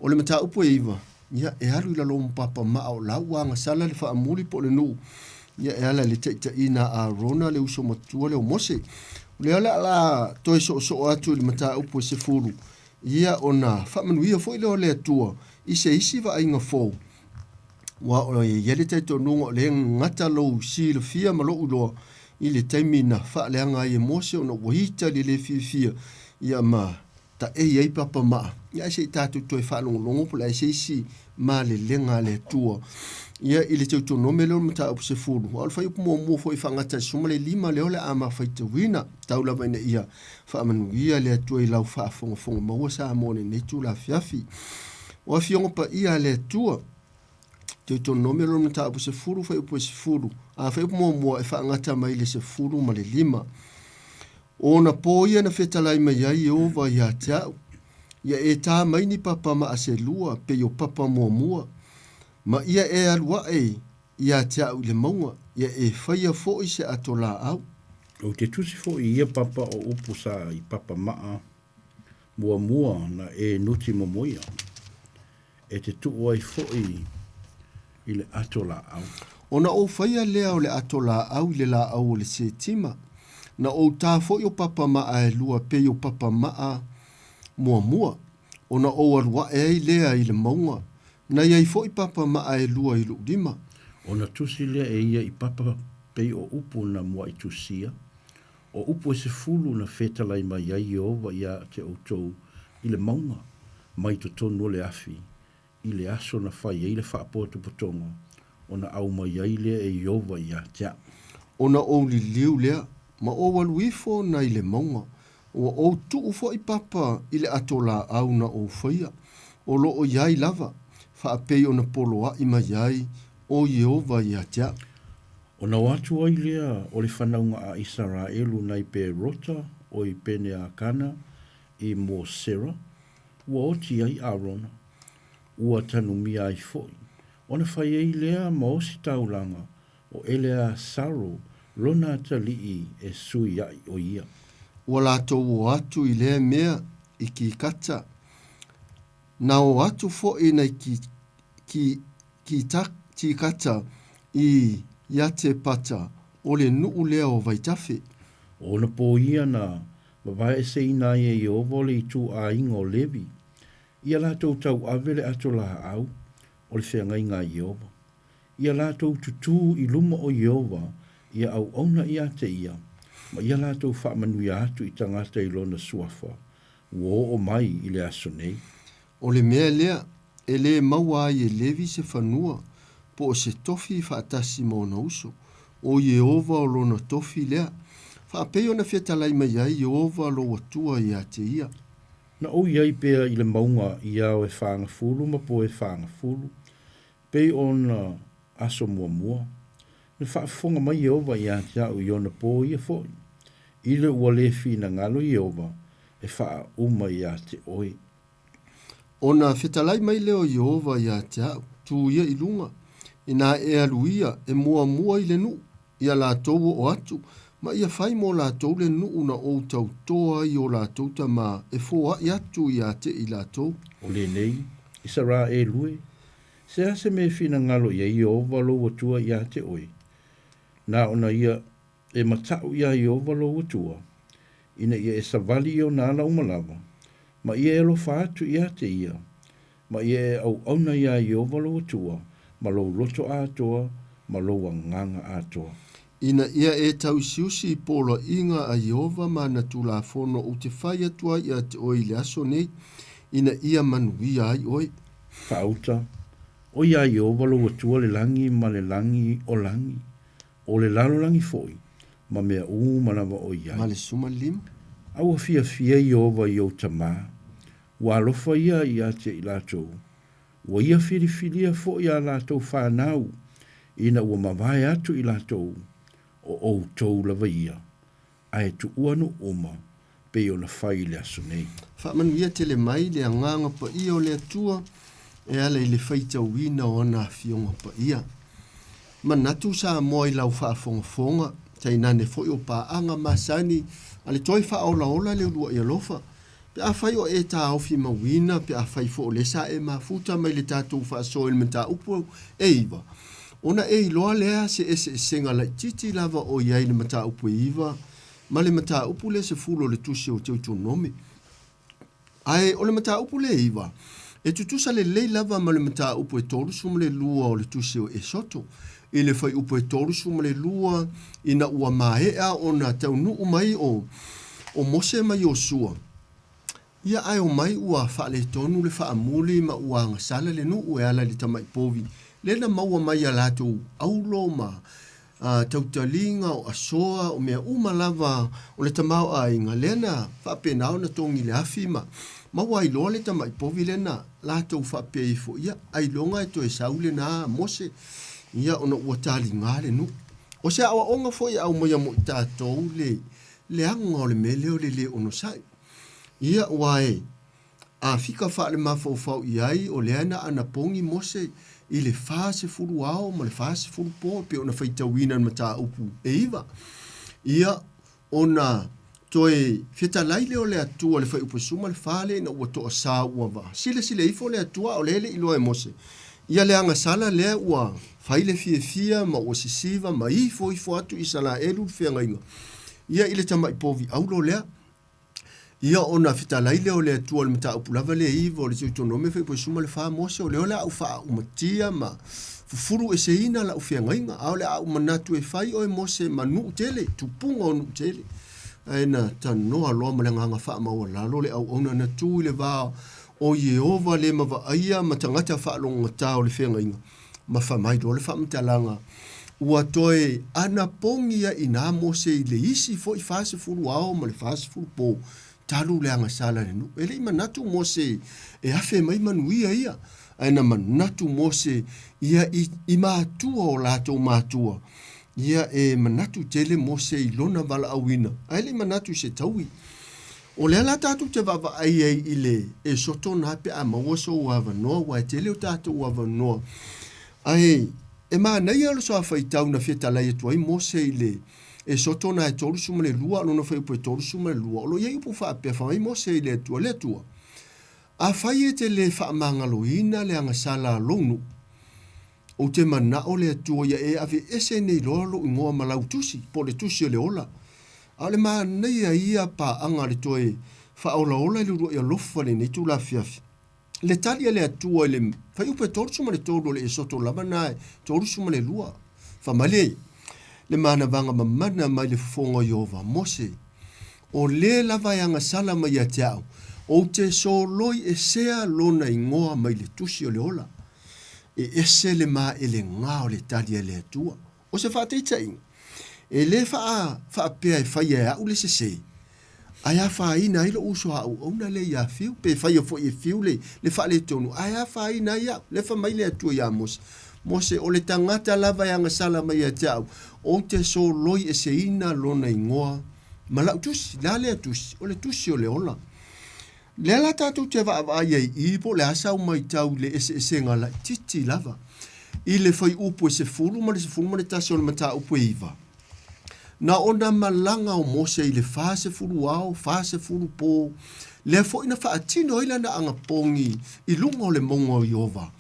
o le mataupu e 9, ia, e alu i lalo o papamaa o la ua agasala le faamuli po o le nuu, ia, e ala i le taitaiina a Arona le uso matua lea o Mose. O lea o le a toe soosoo atu i le mataupu e 10, ia, ona faamanuia foi lea o le Atua i se isi vaaiga fou. Aua e i ai le talitonuga o lea e gata lou silafia ma lou iloa i le taimi na faaleaga ai e Mose ona ua ita i le le fiafia ia ma taei ai papamaa. Ia ae se i tatou toe faalogologo po o le a se isi malelega a le Atua. Ia i le Teutonome lea o le mataupu 10, a o le fuaiupu muamua foi e faagata i le 15 lea o le a ma faitauina, tau lava ina ia faamanuia le Atua i lau faafogafoga maua Samoa i lenei itula afiafi. O Afioga Paia a le Atua, Deuteronome lona mataupu 10, fuaiupu e 10, a fuaiupu muamua e faagata mai le 15. O ona pō ia na fetalai mai ai Ieova ia te au, ia e tā mai ni papa maaselua pei o papa muamua, ma ia e alu aʻe ia te au i le mauga, ia e faia foi se ato laau. Ou te tusi foi i ia papa o upu sa i papa maa muamua na e nuti momoia, e te tuu ai foi i le ato laau. Ona ou faia lea o le ato laau i le laau o le setima, na ou tā foi o papa maa e lua pei o papa maa muamua, ona ou alu aʻe ai lea i le mauga, Na i ai foi papa maa e lua i lou lima. Ona tusi lea e ia i papa pei o upu na muaitusia, o upu e sefulu na fetalai mai ai Ieova ia te outou i le mauga, mai totonu o le afi, i le aso na fai ai le faapotopotoga, ona aumai ai lea e Ieova ia te au. Ona ou liliu lea, ma ou alu ifo nai le mauga, Ua ou tuu foi papa i le ato laau na ou faia, o lo o i ai lava, faapei ona poloaʻi mai ai ʻo Ieova ia te aʻu. Ona o atu ai lea o le fanauga a Isaraelu nai Berota o i Peneakana i Mosera, ua oti ai Arona, ua tanumia ai foi, ona fai ai lea ma ositaulaga O Eleasaro lona atalii e sui aʻi o ia. Ua latou o atu i lea mea i Kikata, na o atu foi nai Tikata i Iatepata, o le nuu lea o Vaitafe. O ona pō ia na vavaeeseina ai e Ieova o le ituaiga o Levi, ia latou tauave le ato laau o le feagaiga a Ieova. Ia latou tutū i luma o Ieova, ia auauna ia te ia, ma ia latou faamanuia atu i tagata i lona suafa, ua oo mai i le aso nei. O le mea lea, e lē maua ai e Levi se fanua, po o se tofi faatasi ma ona uso, o Ieova o lona tofi lea, faapei ona fetalai mai ai Ieova lou Atua ia te ia. Na ou i ai pea i le mauga i ao e fagafulu ma po e fagafulu, Pei ona aso muamua, na faafofoga mai Ieova ia te au i ona po ia foi, i le ua lē finagalo Ieova e faauma ia te oe. Ona fetalai mai lea o Ieova ia te au, Tu ia i luga, inā e alu ia e muamua i le nuu, ia latou oo atu, ma ia fai mo latou le nuu na ou tautoa ai o latou tamā e foai atu ia te i latou. O lenei, Isaraelu e, se a se mea e finagalo i ai Ieova lou Atua ia te oe? Na ona ia e mataʻu iā Ieova lou Atua, ina ia e savali i ona ala uma lava, ma ia e alofa atu ia te ia, Ma ia e auauna iā Ieova lou Atua ma lou loto atoa ma lou agaga atoa. Ina ia e tausiusi i poloaiga a Ieova ma ana Tulafono ou te fai atu ai ia te oe i le aso nei, ina ia manuia ai oe. Faauta, O iā Ieova lou Atua le lagi ma le lagi o lagi, o le lalolagi foi, ma mea uma lava o i ai. Ma le suma lima. A ua fiafia Ieova i ou tamā, Ua alofa ia ia te i latou, ua ia filifilia foi a latou fanau, ina ua mavae atu i latou, o outou lava ia, ae tuua nuu uma, pei ona fai i le aso nei. Faamanuia tele mai le Agaga Paia o le Atua e ala i le faitauina o ana Afioga Paia. Manatu Samoa i lau faafogafoga, tainane foi o paaga masani a le toe faaolaola le uluai alofa, Pe afai o e taofi mauina, pe afai foi o lea sa e mafuta mai le tatou faasoa i le mataupu e iva, ona e iloa lea se eseesega laitiiti lava o i ai i le mataupu e iva ma le mataupu lea 10 o le Tusi o Teutonome. Ae o le mataupu lea e iva, e tutusa lelei lava ma le mataupu e 32 o le Tusi o Esoto. I le fuaiupu e 32, ina ua maea ona taunuu mai o o Mose ma Iosua, ia ae omai ua faaletonu le faamuli ma ua agasala le nuu e ala i le tamai povi lea na maua mai ia latou aulo ma tautaliga o asoa o mea uma lava o le tamaoaiga lea na faapena ona togi le afi ma maua ai loa le tamai povi lea na latou faapea ifo, ia ailoga e toe sau lena Mose, ia ona ua taliga le nuu. O se aoaoga foi e aumaia mo i tatou le leaga o le mea lea o le lē onosai. Ia, aua e a fika faalemafaufau i ai, o lea na anapogi Mose i le 40 ao ma le 40 po, e pei ona faitauina i le mataupu e iva. Ia, ona toe fetalai lea o le Atua i le fuaiupu 14 lea ina ua toasa ua va. Silasila ifo le Atua a o lea e le i iloa e Mose ia le agasala lea ua fai le fiafia ma ua sisiva ma ifoifo atu Isalaelu le feagaiga ia i le tamai povi aulo lea. Ia ona fetalai lea o le Atua i le mataupu lava lea iva o le Teutonome fuaiupu 14 Mose o lea o le a ou faaaumatia ma fufulu eseina lau feagaiga, a o le a ou manatu e fai oe Mose ma nuu tele, tupuga o nuu tele. Ae na tanoa loa ma le agaga faamaualalo le auauna na tu i le va o Ieova le ma vaaia ma tagata faalogogata o le feagaiga, ma fai mai loa le faamatalaga, Ua toe anapogi ai inā Mose i le isi foi 40 ao ma le 40 po, talu le agasala i le nuu. E le i manatu Mose e afe mai manuia ia, ae na manatu Mose ia i, i matua o latou matua. Ia e manatu tele Mose i lona valaauina, ae le i manatu i se taui. O lea la tatou te vaavaai ai i le Esoto na pe a maua sou avanoa, aua e tele o tatou avanoa. Ae e manaia le soa faitau na fetalai atu ai Mose i le Esoto na e 32, a o lona fuaiupu e 32, o lo o i ai upu faapea, fai mai Mose i le Atua, Le Atua, afai e te le faamagaloina le agasala a lou nuu, Ou te manao le Atua ia e aveese nei loa lou igoa ma lau tusi, po o le tusi o le ola. A o le manaia ia paaga le toe faaolaola i le uluai alofa lenei itula afiafi. Le tali a le Atua i le fuaiupu e 33 o le Esoto lava na e 32. Fai mai le, le manavaga mamana mai le fofoga o Ieova, Mose, o le lava e agasala mai ia te au, ou te soloi esea lona igoa mai le tusi o le ola. E ese le maelega o le tali a le Atua. O se faataitaiga, e le faa, faapea e faia e au le sese, ae afaina ai lou uso a auauna lea ia Fiu, pe faia foi e Fiu le, le faaletonu, ae afaina ai au. Lea fai mai le Atua ia Mose, Mose, o le tagata lava e agasala mai ia te au, ou te soloi eseina lona igoa ma lau tusi. Le a lea tusi? O le tusi o le ola. Lea la tatou te vaavaai ai i i po o le a sau matau i le eseesega laitiiti lava i le fuaiupu e 10 ma le 11 o le mataupu e 9. Na ona malaga o Mose i le 40 ao, 40 po, lea foi na faatino ai lana agapogi i luga o le mauga o Ieova.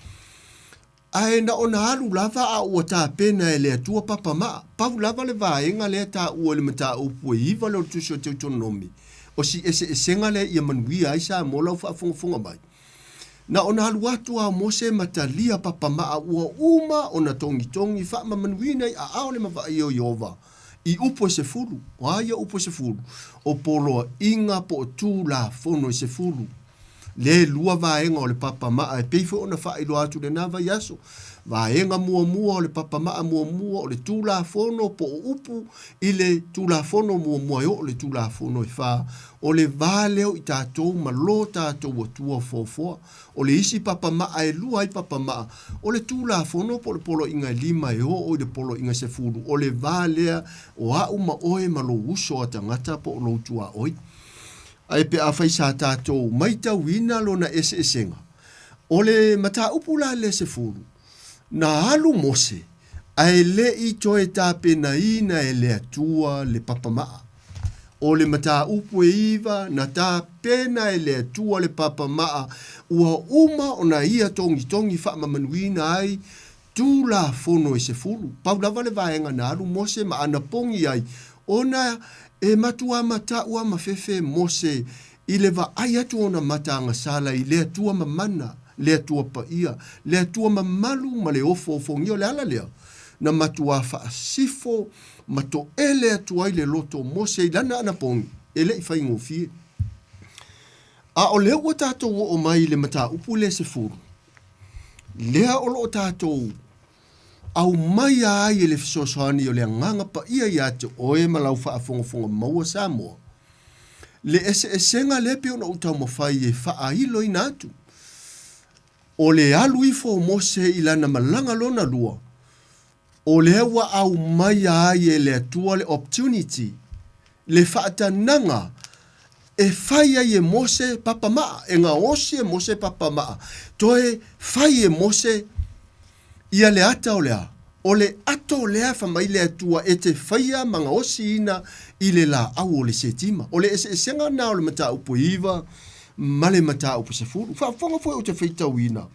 Ae na ona alu lava a ua tapena e le Atua papa maa. Pau lava le vaega lea taua i le mataupu e iva lea o le Tusi o Teutonomi, o si eseesega lea ia manuia ai Samoa lau faafogafoga mai. Na ona alu atu a o Mose ma talia papa maa ua uma ona togitogi faamamanuina i aao le mavaai o Ieova i upu e sefulu, o a ia upu e sefulu? O poloaiga po o Tulafono e sefulu. Le lua vaega o le papamaa e pei foi ona faailoa atu i lena vaiaso. Vaega muamua o le papamaa muamua o le Tulafono po o upu i le Tulafono muamua e oo i le Tulafono e fa, o le va lea o i tatou ma lo tatou Atua foafoa. O le isi papamaa e lua ai papamaa, o le Tulafono po o le Poloaiga e lima e oo i le Poloaiga sefulu, o le va lea o au ma oe ma lou uso a tagata po o lou tuaoi. Ae pe afai sa tatou maitauina lona eseesega, o le mataupu la le sefulu, na alu Mose, ae le i toe tapenaina e le Atua le papamaa. O le mataupu e iva, na tapena e le Atua le papamaa, ua uma ona ia togitogi faamamanuina ai Tulafono e sefulu. Pau lava le vaega na alu Mose ma anapogi ai, ona e matuā mataʻu a mafefe Mose i le vaai atu ona mata agasala i le Atua mamana, le Atua paia, le Atua mamalu ma le ofoofogia. O le ala lea na matuā faasifo ma toele atu ai le loto o Mose i lana anapogi, e le i faigofie. A o lea ua tatou oo mai i le mataupu lea sefulu, lea o lo o tatou aumaia ai e le fesoasoani o le Agaga Paia ia te oe ma lau faafogafoga maua Samoa, le eseesega lea pei ona ou taumafai e faailoina atu, o le alu ifo o Mose i lana malaga lona lua, O lea ua aumaia ai e le Atua le opportunity, le faatanaga e fai ai e Mose papamaa, e gaosi e Mose papamaa, toe fai e Mose ia le ata o le a? O le ato lea fai mai le Atua e te faia ma gaosiina i le laau o le setima. O le eseesega lena o le mataupu e iva ma le mataupu sefulu. Faafofoga foi ou te faitauina,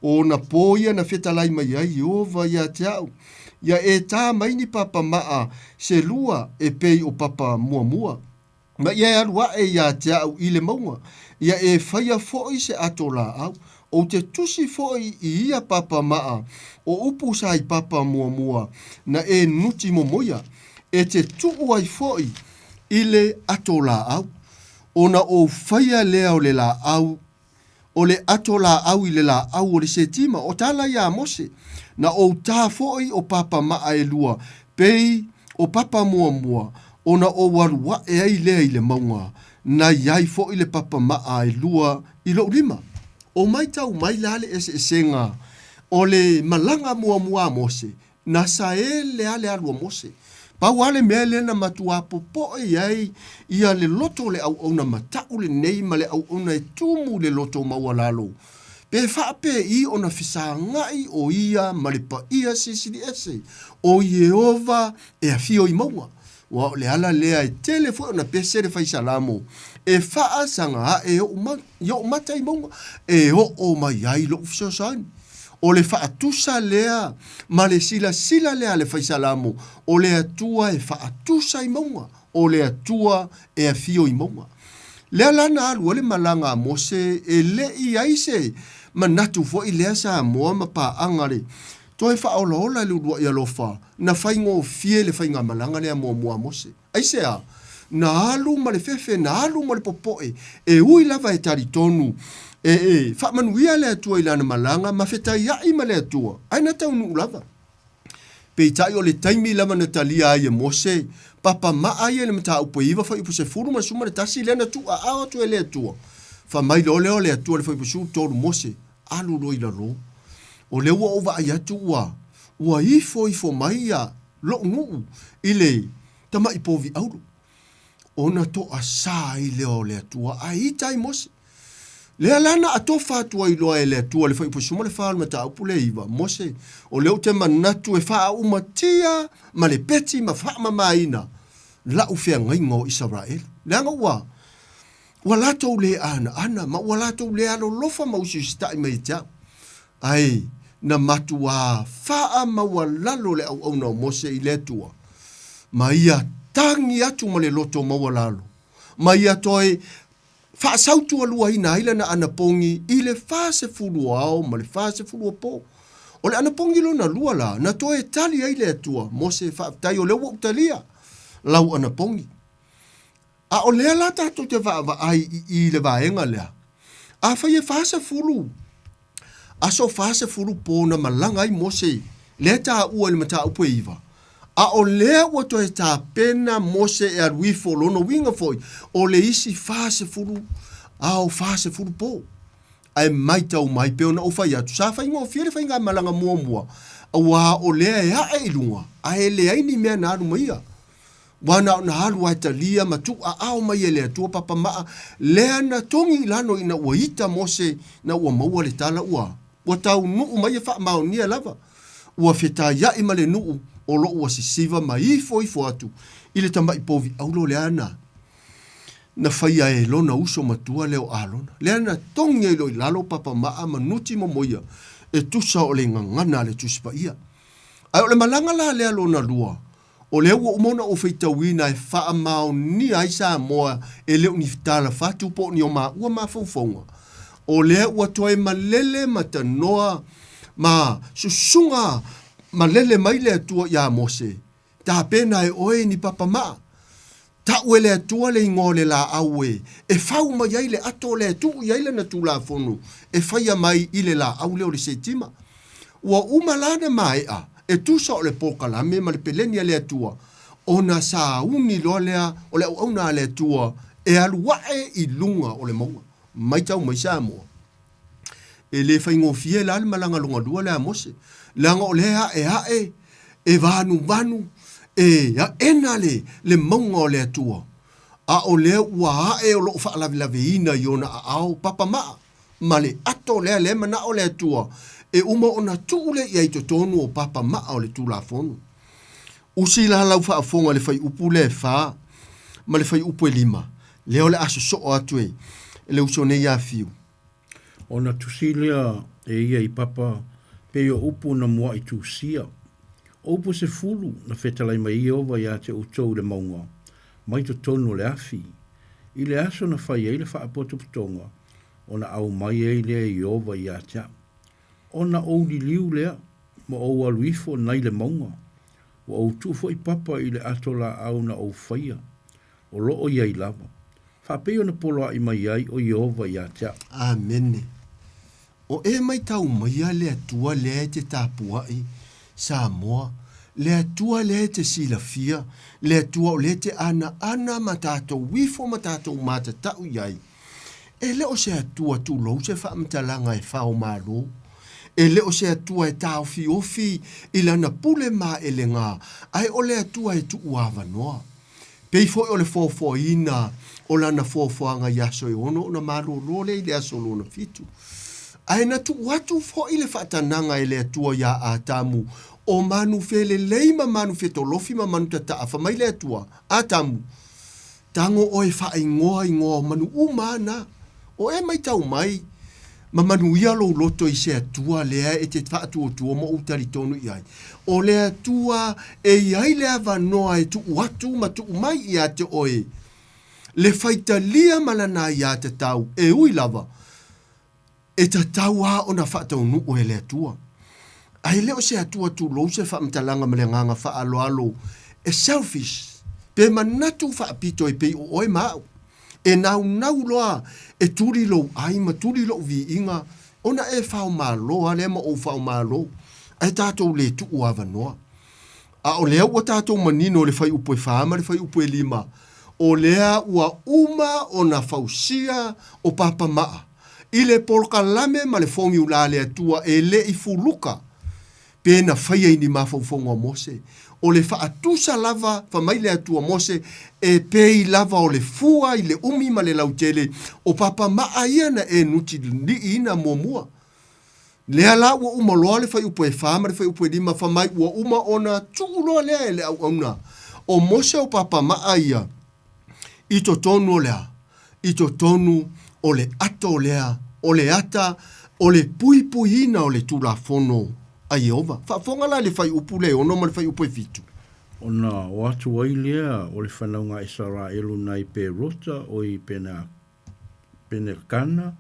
o ona po ia na fetalai mai ai Ieova ia te au, ia e tā mai ni papamaa se lua e pei o papa muamua, ma ia e alu aʻe ia te au i le mauga, ia e faia foi se ato laau. Ou te tusi foi i ia papamaa o upu sa i papa muamua na e nuti momoia, e te tuu ai foi i le ato laau. Ona ou faia lea o le laau, o le ato laau i le laau o le setima, o tala ia a Mose. Na ou tā foi o papa maa e lua, pei o papa muamua, ona ou alu aʻe ai lea i le mauga, na i ai foi le papa maa e lua i lou lima. O maitau mai la le eseesega o le malaga muamua a Mose, Na saele lava le alu a Mose. Pau lava le mea lea na matuā popoe i ai ia le loto o le auauna mataʻu lenei ma le auauna e tumu i le loto maualalo, pe faapei ona fesagaʻi ʻo ia ma le paia silisili ese o Ieova e afio i mauga. Ua o le ala lea e tele foi ona pese le fai Salamo, e faasaga aʻe i oʻu mata i mauga, e oo mai ai loʻu fesoasoani. O le faatusa lea ma le silasila lea a le fai Salamo, o le Atua e faatusa i mauga, o le Atua e afio i mauga. Lea la na alu ai le malaga a Mose e le i ai se manatu foi lea Samoa ma paaga le toe faaolaola i le uluai alofa na faigofie le faigamalaga lea muamua a Mose. Aisea? Na alu ma le fefe, na alu ma le popoe, e ui lava e talitonu e e faamanuia le Atua i lana malaga ma fetaiai ma le Atua, ae na taunuu lava. Peitai o le taimi lava na talia ai e Mose, papamaa ia i le mataupu e 9 fuaiupu 10 ma 11 lea na tuuaao atu e le Atua. Fai mai loa lea o le Atua i le fuaiupu 13, Mose, alu loa i lalo. O lea ua ou vaai atu ua, ua ifo ifo mai ia lo'u nuu i le tama'i povi auro. Ona toasā ai lea o le Atua ae ita ai Mose. Lea la na atofa atu ai loa e le Atua le fuaiupu 14 o le mataupu lea 9, Mose, o lea ou te manatu e faaaumatia ma le peti ma faamamaina la'u feagaiga o Isaraelu, leaga ua ua latou lē anaana ma ua latou lē alolofa ma usiusita'i mai ia te a'u. Ae na matuā faamaualalo le auauna o Mose i le Atua, ma ia tagi atu ma le loto maualalo, ma ia toe faasautualuaina ai lana anapogi i le 40 o ao ma le 40 o po. O le anapogi lona lua la, na toe tali ai le Atua, Mose, faafetai o lea ua ou talia lau anapogi. A o lea la tatou te vaavaai i i le vaega lea, afai e 40 aso 40 po na malaga ai Mose, lea e taua i le mataupu e 9, a o lea ua toe tapena Mose e alu ifo, lona uiga foi, o le isi 40 ao 40 po. Ae maitau mai, pei ona ou fai atu, sa faigofie le faigamalaga muamua, aua o lea e ae i luga, ae leai ni mea na alu ma ia. Ua na ona alu a e talia ma tuuaao mai e le Atua papamaa, lea na togi i lalo ina ua ita Mose na ua maua le tala ua ua taunuu mai e faamaonia lava. Ua fetaiai ma le nuu o lo ua sisiva ma ifo ifo atu i le tamai povi aulo lea na na faia e lona uso matua lea o Alona, lea na togi ai loa i lalo papamaa ma nuti momoia e tusa o le gagana a le Tusi Paia. Ae o le malaga la lea lona lua, O lea ua uma ona ou faitauina e faamaonia ai Samoa e le o ni tala fatu po o ni o maua mafaufauga. O lea ua toe malele ma tanoa ma susuga malele mai le Atua iā Mose, Tapena e oe ni papamaa. Ta'u e le Atua le igoa o le lāau e e fau mai ai le ato lea e tuu i ai lana Tulafono e faia mai i le lāau lea o le Setima. Ua uma la na mae'a e tusa o le polokalame ma le peleni a le Atua, ona sauni loa lea o le auauna a le Atua e alu a'e i luga o le mauga. Maitau mai Samoa. E le faigofie la le malaga logalua lea a Mose, leaga o lea e aʻe aʻe, e vanuvanu, e aʻena le, le mauga o le Atua, a o lea ua aʻe o loo faalavelaveina i ona aao papamaa ma le ato lea lea e manao le Atua e uma ona tuu lea i ai i totonu o papamaa o le Tulafono. Usi la lau faafofoga i le fuaiupu lea e fa ma le fuaiupu e lima, lea o le a sosoo atu e le uso nei ia Fiu. Ona tusi lea e ia i papa pei o upu na muaʻi tusia. O upu se fulu na fetalai mai Ieova iā te outou i le mauga, mai totonu o le afi. I le aso na fai ai le faapotopotoga, ona aumai ai lea e Ieova iā te a'u. Ona ou liliu lea, ma ou alu ifo nai le mauga. Ua ou tuu foi papa i le ato laau na ou faia, o lo o i ai lava. Faapei ona poloaʻi mai ai ʻo Ieova iā te a'u. Amene. O e maitau maia le Atua lea e te tapuaʻi, Samoa, le Atua lea e te silafia, le Atua o lea e te anaana ma tatou ifo ma tatou matatau i ai. E le o se Atua tulou se faamatalaga e fao malo. E le o se Atua e taofiofi i lana pule maelega, ae o le Atua e tuu avanoa. Pei foi o le foafoaina o lana foafoaga i aso e ono ona malolo lea i le aso lona fitu. Ae na tuu atu foi le faatanaga e le Atua iā Atamu, o manu felelei ma manu fetolofi ma manu tataa, fa mai le Atua, Atamu, Tago oe faaigoa igoa o manu uma a na. O e maitau mai, ma manuia lou loto i se Atua lea e te faatuatua ma ou talitonu i ai. O le Atua e i ai le avanoa e tuu atu ma tuu mai ia te oe. le faitalia ma lana aiatatau e ui lava e tatau lava ona faataunuu e le Atua. Ae le o se Atua tulou se faamatalaga ma le agaga faaaloalo e selfish pe manatu faapito e pei o oe ma au. E naunau loa e tuli lou ai ma tuli lou viiga ona e faomalo lava lea ma ou faomalo, ae tatou le tuu avanoa. A o lea ua tatou manino i le fuaiupu e fa ma le fuaiupu e lima, o lea ua uma ona fausia o Papamaa i le polokalame ma le fogiula a le Atua e le i fuluka pe na faia i ni mafaufauga o Mose. O le faatusa lava, fa mai le Atua Mose, e pei lava o le fua i le umi ma le lautele, o Papamaa ia na e nutiliina muamua. Lea la ua uma loa le fuaiupu e fa ma le fuaiupu e lima, fa mai ua uma ona tuu loa lea e le auauna o Mose o Papamaa ia i totonu o le a? I totonu o le ato lea, o le ata o le puipuiina o le Tulafono a Ieova. Faafofoga la i le fuaiupu lea e ono ma le fuaiupu e fitu. Ona o atu ai lea o le fanauga a Isaraelu nai Perota o i Penekana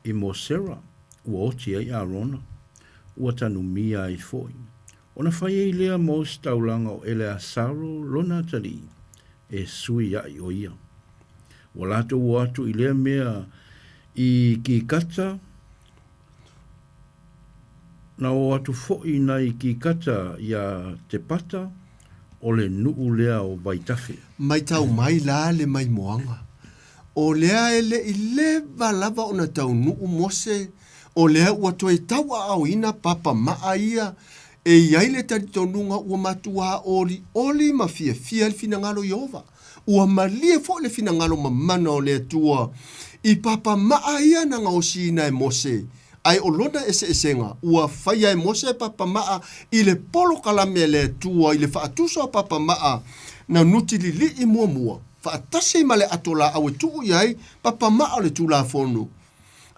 i Mosera, ua oti ai Arona, ua tanumia ai foi. Ona fai ai lea mo ositaulaga o Eleasaro lona atalii, e sui aʻi o ia. Ua latou o atu i lea mea i Kikata, na o atu foi nai Kikata iā Tepata, o le nuu lea o Vaitafe. Maitau mai la le maimoaga. O lea e le i leva lava ona taunuu Mose, o lea ua toe tauaaoina papa maa ia, e i ai le talitonuga ua matuā olioli ma fiafia le finagalo o Ieova. Ua malie foi le finagalo mamana o le Atua i papa maa ia na gaosiina e Mose, ae o lona eseesega, ua faia e Mose papa maa i le polokalame a le Atua i le faatusa o papa maa na nutililii muamua, faatasi ma le ato laau e tuu i ai papa maa o le Tulafono,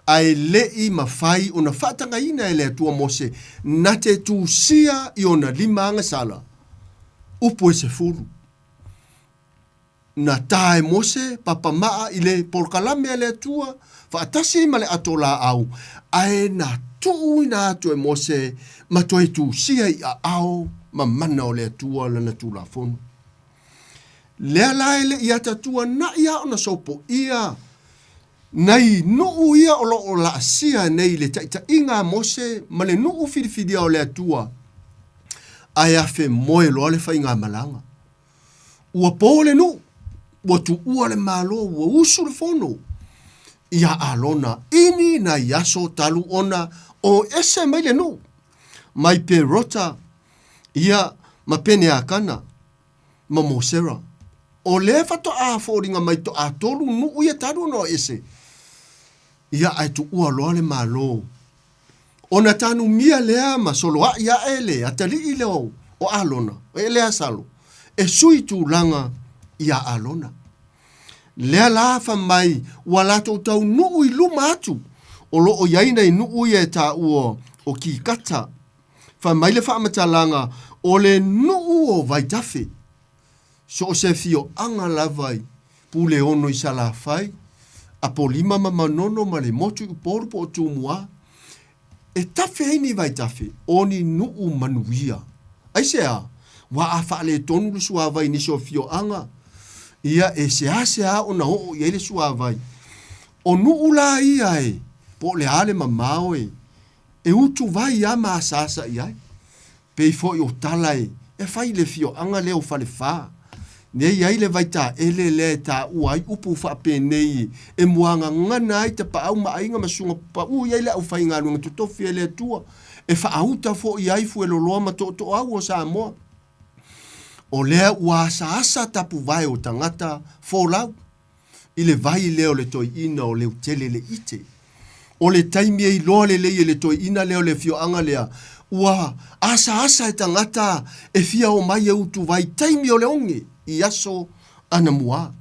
ae le i mafai ona faatagaina e le Atua Mose na te tusia i ona lima agasala. Upu e sefulu. Na tā e Mose papamaa i le polokalame a le Atua, faatasi ma le ato laau, ae na tuuina atu e Mose ma toe tusia i aao ma mana o le Atua lana Tulafono. Lea la e le i atatua naʻi a ona sopoia nai nuu ia o lo o laasia nei i le taitaiga a Mose ma le nuu filifilia o le Atua, ae afe moe loa le faigamalaga. Ua po le nuu, ua tuua le Malo, ua usu le fono iā Alona ini nai aso talu ona o ese mai le nuu, mai Perota ia ma Peneakana ma Mosera. O lea faatoa foliga mai toa tolu nuu ia talu ona o ese ia ae tuua loa le Malo. Ona tanumia lea ma soloaʻi aʻe le atalii lea o Alona, o Eleasalo, e sui tulaga iā Alona. Lea la fa mai ua latou taunuu i luma atu, o lo o i ai nai nuu ia e taua o Kikata. Fa mai le faamatalaga, o le nuu o Vaitafe. So o se afioaga lava i Puleono i Salafai, Apolima ma Manono ma le motu i Upolu po o Tumua, e tafe ai ni vaitafe o ni nuu manuia. Aisea? Ua a faaletonu le suavai i nisi o afioaga, ia e seasea ona oo i ai le suavai. O nuu la ia e, po o le a le mamao e, e utuvai lava ma asaasa i ai. Pei foi o tala e e fai i le afioaga lea o Falefa. Lea e i ai le vaitaele lea e taua ai upu faapenei e muagagana ai tapaau ma aiga ma susuga pau i ai le aufaigaluega totofi a le Atua, e faaauta foi ai fueloloa ma tootooau o Samoa. O lea ua asaasa tapuvae o tagata folau. i le vai lea o le toeaina o Leutele Leite. O le taimi e iloa lelei e le toeaina lea o le afioaga lea, ua asaasa e tagata e fia omai e utuvai taimi o le oge i aso anamua.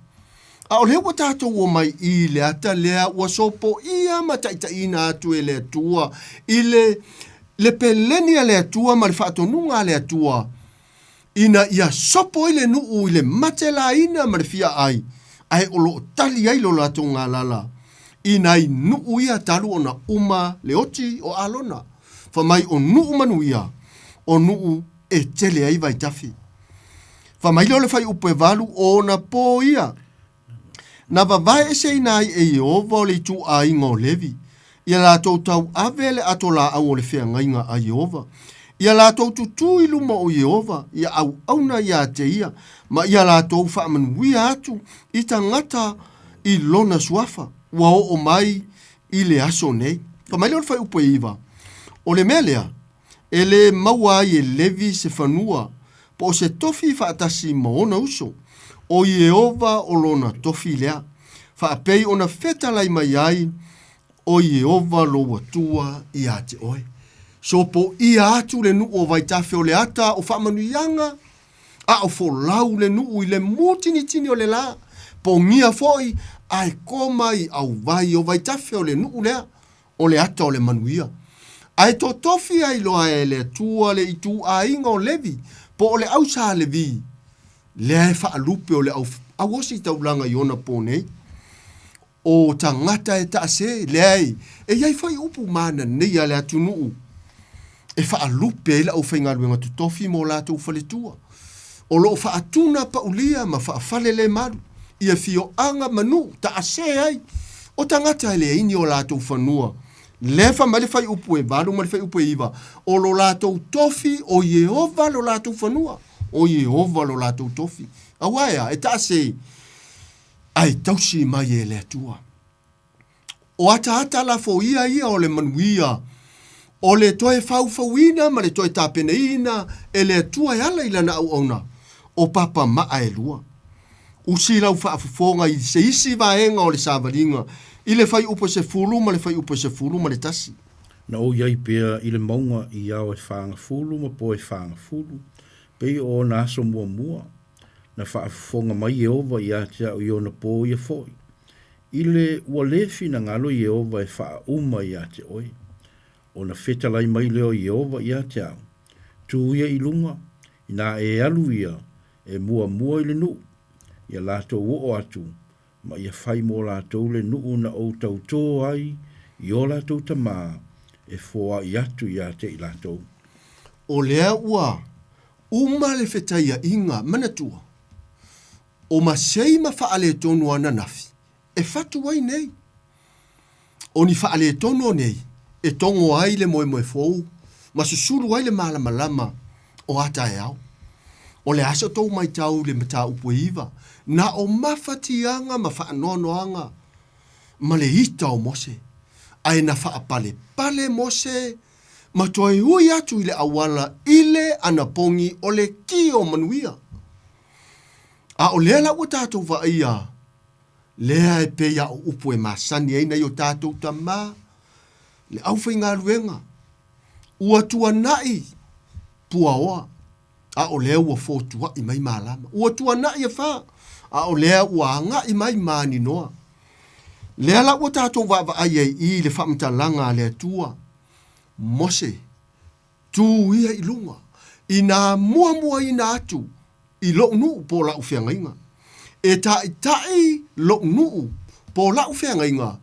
A o lea ua tatou omai i le ata lea ua sopoia ma taitaiina atu e le Atua i le le peleni a le Atua ma le faatonuga a le Atua, ina ia sopo ai le nuu i le mate laina ma le fia ai. Ae o lo o tali ai lo latou galala i nai nuʻu ia talu ona uma le oti o Alona. Fai mai o nuʻu manuia, o nuʻu e tele ai vaitafe. Fai mai lea o le fuaiupu e valu, o ona pō ia na vavae eseina ai e Ieova o le ituaiga o Levi, ia latou tauave le ato laau o le feagaiga a Ieova, ia latou tutū i luma o Ieova, ia auauna ia te ia, ma ia latou faamanuia atu i tagata i lona suafa, ua oo mai i le aso nei. Fai mai lea o le fuaiupu e 9, O le mea lea, e lē maua ai e Levi se fanua po o se tofi faatasi ma ona uso, o Ieova o lona tofi lea, faapei ona fetalai mai ai o Ieova lou Atua iā te oe. Sopoia atu le nuu o Vaitafe o le ata o faamanuiaga, a o folau le nuu i le mutinitini o le lā, pogia foi ae koma i auvai o Vaitafe o le nuu lea, o le ata o le manuia. Ae totofi ai loa e le Atua le ituaiga o Levi, po o le au sa Levi, lea e faalupe o le au auositaulaga i ona po nei. O tagata e taase, leai, e i ai foi upu mananeia a le atunuu e faalupe ai le aufaigaluega totofi mo latou faletua, o lo o faatuna paulia ma faafalelemalu i afioaga ma nuu taase ai o tagata e leai ni o latou fanua. Lea fai mai le fuaiupu e 8 ma le fuaiupu e 9, o lo latou tofi o Ieova lo latou fanua, o Ieova lo latou tofi. Aua e a, e taase ae tausi mai e le Atua. O ataata lafoia ia o le manuia, o le toe faufauina ma le toe tapenaina e le Atua e ala i Lana auauna, o papa maa e lua. Usi lau faafofoga i se isi vaega o le savaliga i le fuaiupu e 10 ma le fuaiupu e 11. Na ou i ai pea i le mauga i ao e fagafulu ma po e fagafulu, pei o ona aso muamua, na faafofoga mai Ieova ia te au i ona po ia foi, I le ua lē finagalo Ieova e faauma ia te oe, ona fetalai mai lea o Ieova ia te au, Tū ia i luga, inā e alu ia e muamua i le nuu, ia latou oo atu, ma ia fai mō latou le nuu na ou tautō ai i o latou tamā e foai atu ia te i latou. O lea ua uma le fetaiaiga, manatua, O masei ma faaletonu ananafi e fatu ai nei. O ni faaletonu o nei e togo ai le moemoe fou ma susulu ai le malamalama o a taeao. O le aso tou maitau i le mataupu e iva, na o mafatiaga ma faanoanoaga ma le ita o Mose, ae na faapalepale Mose ma toe ui atu i le auala i le anapogi o le ki o manuia. A o lea la ua tatou vaaia, lea e pei a o upu e masani ai nai o tatou tamā, le aufaigaluega, ua tuanai puaoa, a o lea ua fotuaʻi mai malama. Ua tuanai afā, a o lea ua agaʻi mai maninoa. Lea la ua tatou vaavaai ai i le faamatalaga a le Atua, Mose, Tū ia i luga, inā muamuaina atu i loʻu nuu po o laʻu feagaiga. E taʻitaʻi loʻu nuu po o laʻu feagaiga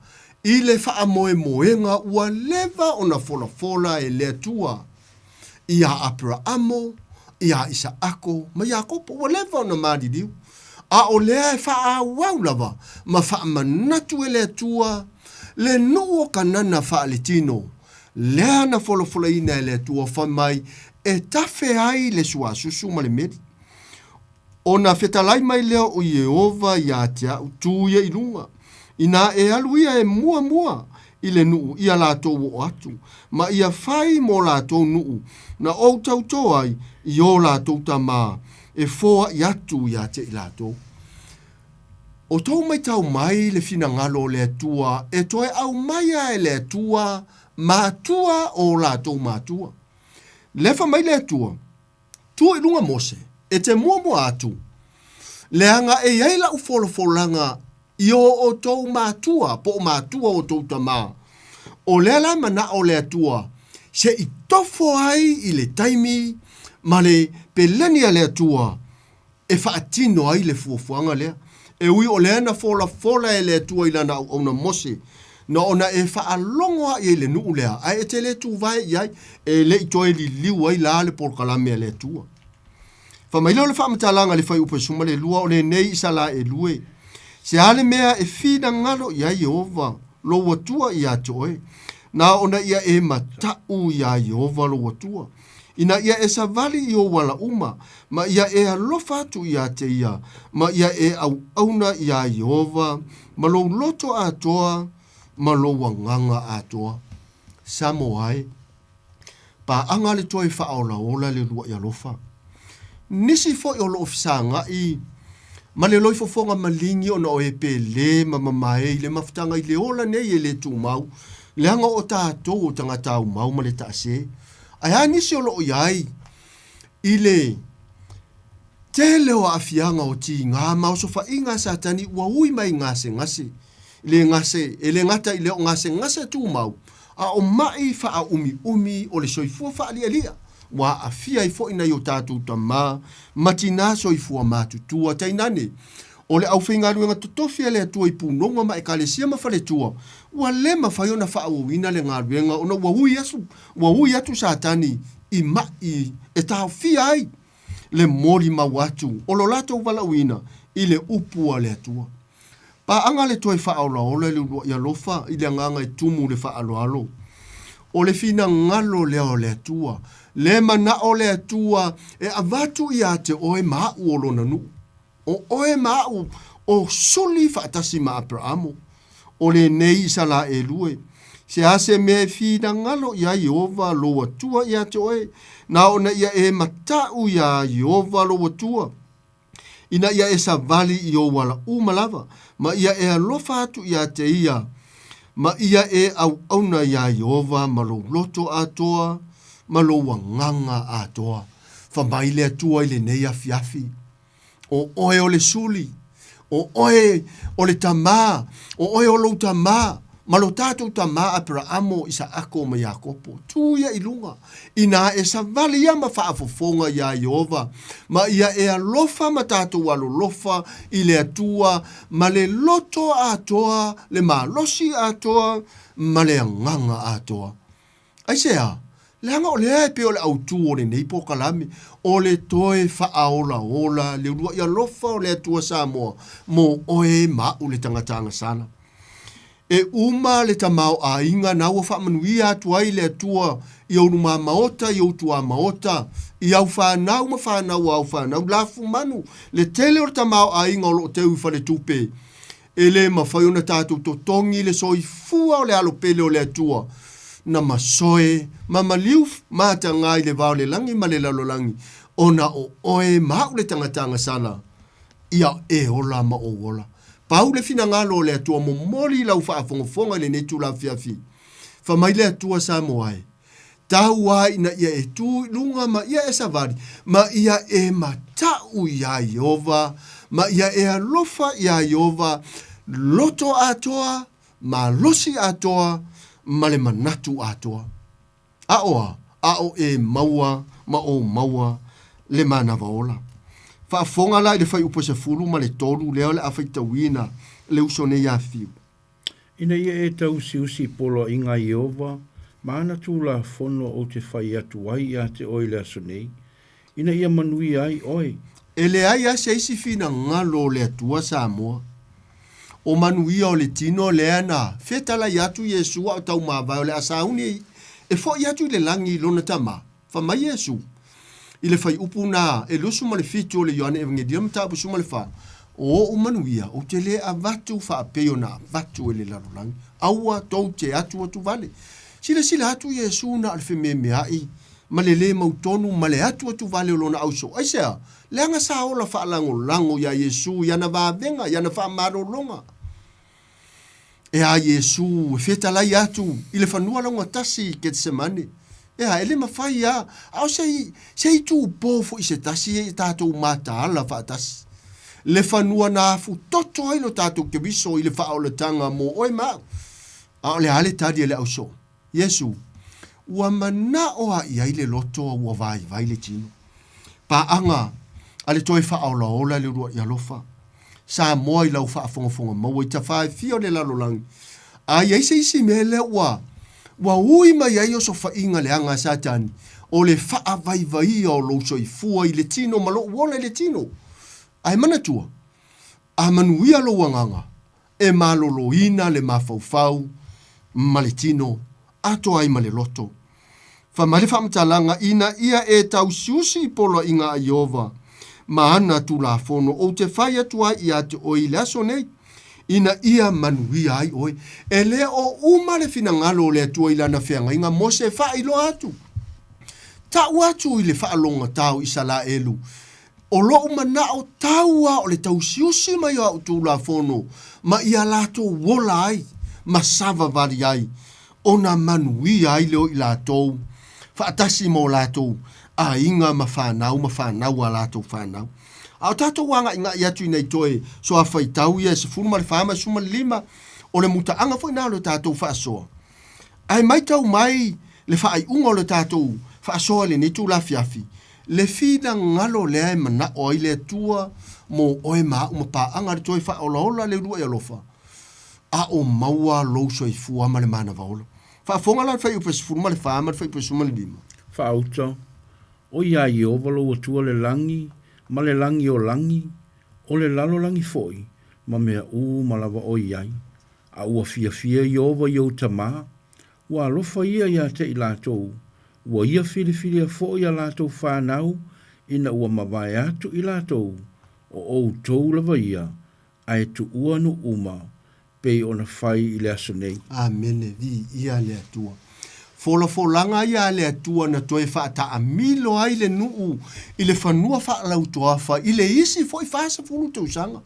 i le faamoemoega ua leva ona folafola e le Atua iā Aperaamo, iā Isaako ma Iakopo, ua leva ona maliliu, a o lea e faaauau lava ma faamanatu e le Atua le nuu o Kanana faaletino Lea na folafolaina e le Atua fai mai e tafe ai le suasusu ma le meli. Ona fetalai mai lea o Ieova ia te au, Tū ia i luga, inā e alu ia e muamua i le nuu ia latou oo atu, ma ia fai mō latou nuu na ou tautō ai i ō latou tamā e foaʻi atu ia te i latou. O tou maitau mai le finagalo o le Atua e toe aumaia e le Atua matua o latou matua. Lefa mai le Atua, Tu i luga Mose, e te muamua atu, leaga e i ai la'u folafolaga i o outou matua po o matua o outou tamā. O lea la mana'o le Atua se i tofo ai i le taimi ma le peleni a le Atua e faatino ai le fuafuaga lea. E ui o lea na folafola e le Atua i lana auauna Mose, na ona e faalogo aʻi ai i le nuu lea, ae e te le tuvae i ai, e le i toe liliu ai la le polokalame a le Atua. Fai mai lea o le faamatalaga i le fuaiupu e 12 o lenei Isalaelue, Se a le mea e finagalo i ai Ieova lou Atua iā te oe, na ona ia e mataʻu iā Ieova lou Atua, ina ia e savali i ou ala uma, ma ia e alofa atu iā te ia, ma ia e auauna iā Ieova ma lou loto atoa ma lou agaga atoa. Samoa e. Paaga le toe faaolaola le uluai alofa. Nisi foi o loo fesagaʻi ma le loifofoga maligi ona o e pele ma mamae i le mafutaga i le ola nei e le tumau, leaga o tatou o tagata aumau ma le taase. Ae a nisi o loo iai i le tele o aafiaga o tiga ma osofaiga a Satani ua ui mai gasegase, le gase, e le gata i lea o gasegase tumau, a o maʻi faaumiumi o le soifua faalialia, ua aafia ai foi nai o tatou tama ma tinā soifua matutua tainane o le aufaigaluega totofi a le Atua i punoga ma ekalesia ma faletua, ua le mafai ona faaauauina le galuega ona ua ui asu, ua ui atu Satani i maʻi e taofia ai le molimau atu o lo latou valaauina i le upu a le Atua. Paaga le toe faaolaola i le uluai alofa i le agaga e tumu le faaaloalo. O le finagalo lea o le Atua, le manao o le Atua e avatu ia te oe ma aʻu o Lona nuu. O oe ma aʻu o suli faatasi ma Aperaamo. O lenei Isalaelue, se a se mea e finagalo i ai Ieova lou Atua ia te oe, na ona ia e mataʻu iā Ieova lou Atua, ina ia e savali i ou ala uma lava, ma ia e alofa atu iā te ia, ma ia e auauna iā Ieova ma lou loto atoa, ma lou agaga atoa. Fa mai le Atua i lenei afiafi. O oe o le suli, o oe o le tamā, o oe o lou tamā, ma lo tatou tamā Aperaamo, Isaako ma Iakopo. Tū ia i luga, inā e savali ia ma faafofoga iā Ieova, ma ia e alofa ma tatou alolofa i le Atua ma le loto atoa, le malosi atoa, ma le agaga atoa. Aisea? Leaga o lea e pei o le autū o lenei polokalame, o le toe faaolaola le uluai alofa o le Atua Samoa mo oe ma aʻu le tagata agasala. E uma le tamaoaiga na ua faamanuia atu ai le Atua i ou lumamaota, i ou tuamaota, i au fanau ma fanau a au fanau, lafumanu le tele o le tamaoaiga o lo o teu i faletupe. E le mafai ona tatou totogi le soifua o le alo pele o le Atua, na masoe ma maliu matagā i le va o le lagi ma le lalolagi, ona o oe ma aʻu le tagata agasala, ia e ola ma ou ola. Pau le finagalo o le Atua momoli i lau faafogafoga i lenei itula afiafi. Fa mai le Atua Samoa e, Tau a ina ia e tū i luga ma ia e savali, ma ia e mataʻu iā Ieova, ma ia e alofa iā Ieova, loto atoa, malosi atoa, ma le manatu atoa. A o a? A o e maua ma o maua le manava ola. Faafofoga la i le fuaiupu e 13 lea o le a faitauina le uso nei ia Fiu. Ina ia e tauusiusi i poloaiga a Ieova ma ana Tulafono ou te fai atu ai iā te oe i le aso nei, ina ia manuia ai oe. E leai a se isi finagalo o le Atua Samoa. O manuia o le tino lea na fetalai atu Iesu a o taumavae o le a sauni e foʻi atu i le lagi i lona Tama. Fa mai Iesu i le faiupu na e 27 o le Ioane Evangelia mataupu 14, O oʻu manuia ou te le avatu faapei ona avatu e le lalolagi, aua tou te atuatu vale. Silasila atu Iesu na o le fememeaʻi ma le le mautonu ma le atuatu vale o lona auso. Aisea? Leaga sa ola faalagolago iā Iesu i ana vavega, i ana faamalologa. E a Iesu e fetalai atu i le fanua laugatasi i Ketsemane. E a, e le mafai a, a o se, se itupō foʻi se tasi e tatou mataala faatasi. Le fanua na afutoto ai lo tatou Keriso i le faaolataga mo oe ma au. A o le a le tali a le ausoo? Iesu, ua manao a i ai le loto a ua vaivai le tino. Paaga a le toe faaolaola le uluai alofa. Samoa i lau faafogafoga maua i tafa e fia o le lalolagi, a i ai se isi mea lea ua ua ui mai ai osofaiga leaga a Satani, o le faavaivaia o lou soifua i le tino ma lou ola i le tino. Ae manatua, a manuia lou agaga, e maloloina le mafaufau ma le tino, atoa ai ma le loto. Fai mai le faamatalaga, Ina ia e tausiusi i poloaiga a Ieova ma ana Tulafono, ou te fai atu ai ia te oe i le aso nei, ina ia manuia ai oe. E le o uma le finagalo o le Atua i Lana feagaiga mo se faailoa atu. Tau atu i le faalogatā o Isalaelu, O loʻu manaʻo tau a o le tausiusi mai o aʻu Tulafono ma ia latou ola ai ma savavali ai, ona manuia ai lea o i latou faatasi ma o latou aiga ma fanau ma fanau a latou fanau. A o tatou agaʻigaʻi atu i nei toe soafaitau ia e 14 ma 15, o le mutaʻaga foi na o le tatou faasoa. Ae maitau mai le faaiuga o le tatou faasoa i lenei itula afiafi, le finagalo lea e manao ai le Atua mo oe ma au ma paaga le toe faaolaola le uluai alofa, a o maua lou soifua ma le manava ola. Faafofoga la le fuaiupu e 14 ma le fuaiupu e 15. Faauta, O iā Ieova lou Atua le lagi ma le lagi o lagi, o le lalolagi foi, ma mea uma lava o i ai. A ua fiafia Ieova i ou tamā, ua alofa ia iā te i latou, ua ia filifilia foi a latou fanau ina ua mavae atu i latou, o outou lava ia, ae tuua nuu uma, pei ona fai i le aso nei. Amene, viia le Atua. Folafolaga ia a le Atua na toe faataamilo ai le nuu i le fanua faalautoafa i le isi foi 40 tausaga.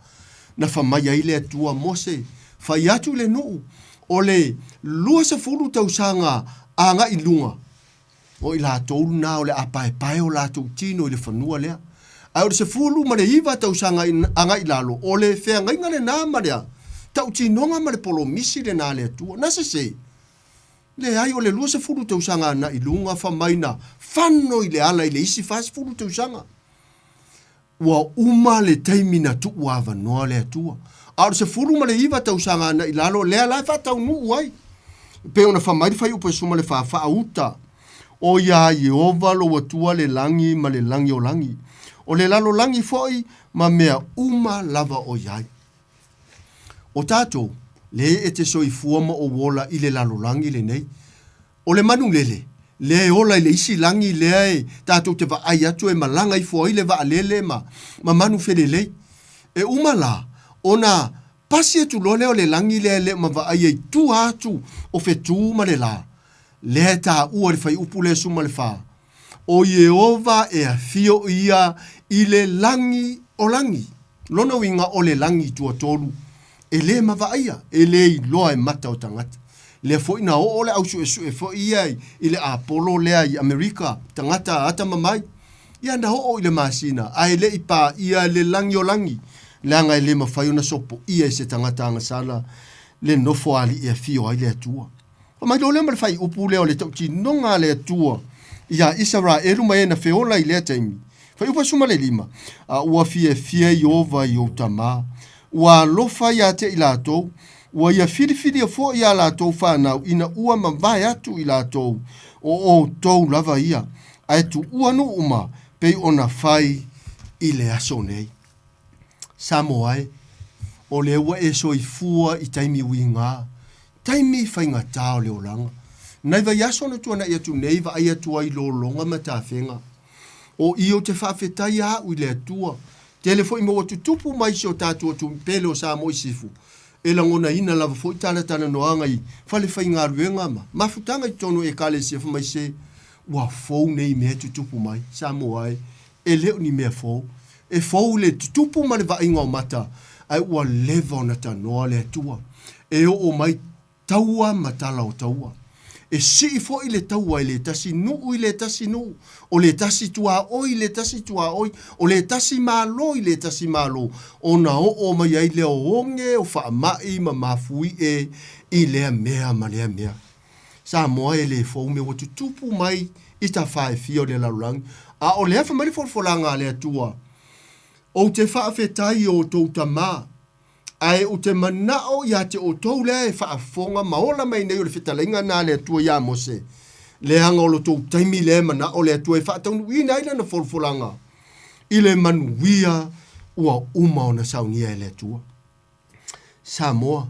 Na famai ai le Atua Mose, fai atu i le nuu, o le 20 tausaga agai i luga, o i latou lena o le a paepae o latou tino i le fanua lea. Ae o le 19 tausaga agai i lalo, o le feagaiga lena ma le tautinoga ma le polomisi lena a le Atua. Na sese? Leai, o le 20 tausaga agai i luga, famai na fano i le ala i le isi 40 tausaga. Ua uma le taimi na tuu avanoa le Atua. A o le 19 tausaga ana i lalo, lea la e faataunuu ai. E pei ona fai mai le fuaiupu e 14, Faauta, O iā Ieova lou Atua le lagi ma le lagi o lagi, o le lalolagi foi ma mea uma lava o i ai. O tatou, lea e te soifua ma ou ola i le lalolagi lenei, O le manu lele, lea e ola i le isi lagi lea e tatou te vaai atu e malaga ifo ai le vaalele ma, ma manu felelei. E uma la, ona pasi atu loa lea o le lagi lea e le ma vaaia i tua atu o fetū ma le lā, lea e taua i le fuaiupu lea 14, O Ieova e afio ia i le lagi o lagi. Lona uiga o le lagi tuatolu, e le mavaaia, e le iloa e mata o tagata. Lea foi na oo le au suesue foi ia i le Apollo lea i Amerika, tagata atamamai. Ia na oo i le masina, ae le i paia le lagi o lagi, leaga e le mafai ona sopoia e se tagata agasala le nofoalii e afio ai le Atua. Fai mai loa lea ma le faaiupu lea o le tautinoga a le Atua iā Isaraelu ma e na feola i lea taimi. Fuaiupu 15, A ua fiafia Ieova i ou tamā, ua alofa iā te i latou, ua ia filifilia foi iā latou fanau ina ua mavae atu i latou, o outou lava ia, ae tuua nuu uma pei ona fai i le aso nei. Samoa e, o lea ua e soifua i taimi uiga, taimi faigata o le olaga. Nai vaiaso na tuanai atu nei vaai atu ai lologa ma tafega. O i ou te faafetai a au i le Atua, tele foi mea ua tutupu mai si o tatou atunuu pele o Samoa i Sifo, e lagonaina lava foi talatalanoaga i falefaigaluega ma mafutaga i totonu o Ekalesia fai mai se ua fou nei mea e tutupu mai Samoa e, e le o ni mea fou. E fou le tutupu ma le vaaiga o mata, ae ua leva ona tanoa le Atua. E oo mai taua ma tala o taua. E sii foi le taua e le tasi nuu i le tasi nuu, o le tasi tuaoi i le tasi tuaoi, o le tasi Malo i le tasi Malo, ona oo mai ai lea o oge, o faamai ma mafuie i lea mea ma lea mea. Samoa e le fou mea ua tutupu mai i tafa e fia o le lalolagi, a o lea fai mai le folafolaga a le Atua, Ou te faafetai i o outou tama. Ae ou te manao iā te outou lea e faafofoga ma ola mai nei o le fetalaiga na a le Atua iā Mose, leaga o lo tou taimi lea e manao le Atua e faataunuuina ai lana folafolaga i le manuia ua uma ona saunia e le Atua. Samoa,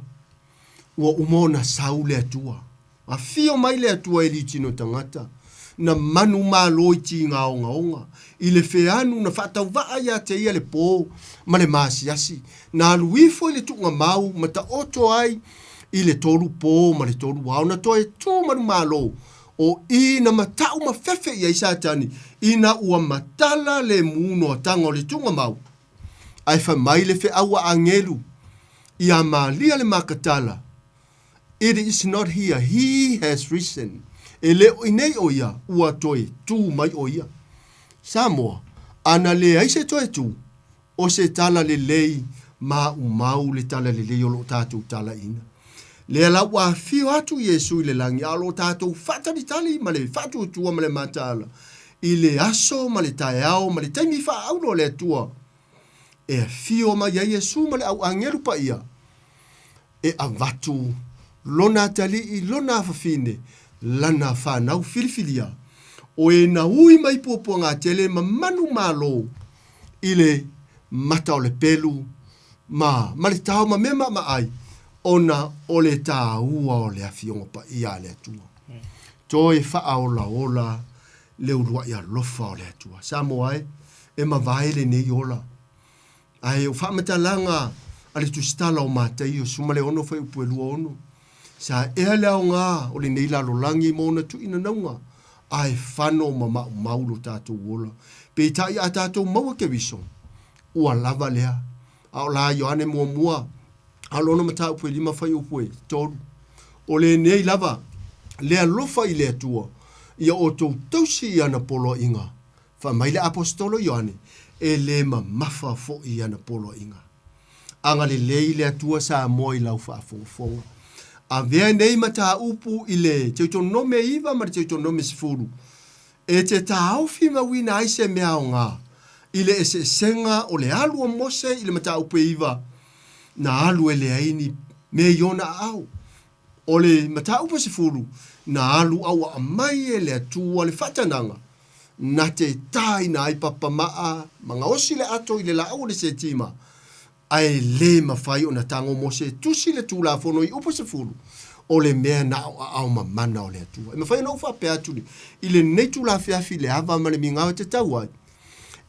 ua uma ona sau le Atua. Afio mai le Atua e litino tagata, na manumalo i tiga ogaoga, i le feanu na faatauvaa ia te ia le po ma le maasiasi, na alu ifo i le tuugamau ma taoto ai i le tolu po ma le tolu ao, na toe tu manumalo, o i na matau ma fefe i ai Satani ina ua matala le munoataga o le tuugamau. Ae fai mai le feau a agelu iā Malia le Makatala, It is not here, he has risen. E le o inei ʻo ia, ua toe tū mai ʻo ia. Samoa, A na leai se toe tū, o se tala lelei maumau le tala lelei o lo o tatou talaina. Lea la ua afio atu Iesu i le lagi a o lo o tatou faatalitali ma le faatuatua ma le mataala i le aso ma le taeao ma le taimi faaauro o le Atua e afio mai ai Iesu ma le au agelu paia e avatu lona atalii, lona afafine, lana fanau filifilia, o e na ui mai puapuagatele ma manumalo i le mata o le pelu ma ma le tao ma mea maamaai, ona o le taua o le Afioga Paia a le Atua. Toe faaolaola le uluai alofa o le Atua. Samoa e, e mavae lenei ola. Ae o faamatalaga a le Tusitala o Mataio 16 fuaiupu e 26, sa ea le aoga o lenei lalolagi ma ona tuuinanauga, ae fano ma maumau lo tatou ola. Peitai a tatou maua Keriso, ua lava lea. A o la Ioane muamua, a o lona mataupu e 5 fuaiupu e 3. O lenei lava le alofa i le Atua, ia outou tausi i ana poloaiga, Fai mai le Aposetolo Ioane, E lē mamafa foʻi i ana poloaiga. Agalelei le Atua Samoa i lau faafogafoga. Avea nei mataupu i le Teutonome 9 ma le Teutonome 10, e te taofi mauina ai se mea aoga i le eseesega o le alu o Mose i le mataupu e 9, na alu e leai ni mea i ona aao. O le mataupu e 10, na alu auaa mai e le Atua le faatanaga, na te tāina ai papamaa ma gaosi le ato i le laau o le setima, ae lē mafai ona tago Mose e tusi le Tulafono i upu e 10, o le mea na o aao mamana o le Atua. E mafai ona ou faapea atu i lenei tula afiafi i le ava ma le migao e tatau ai,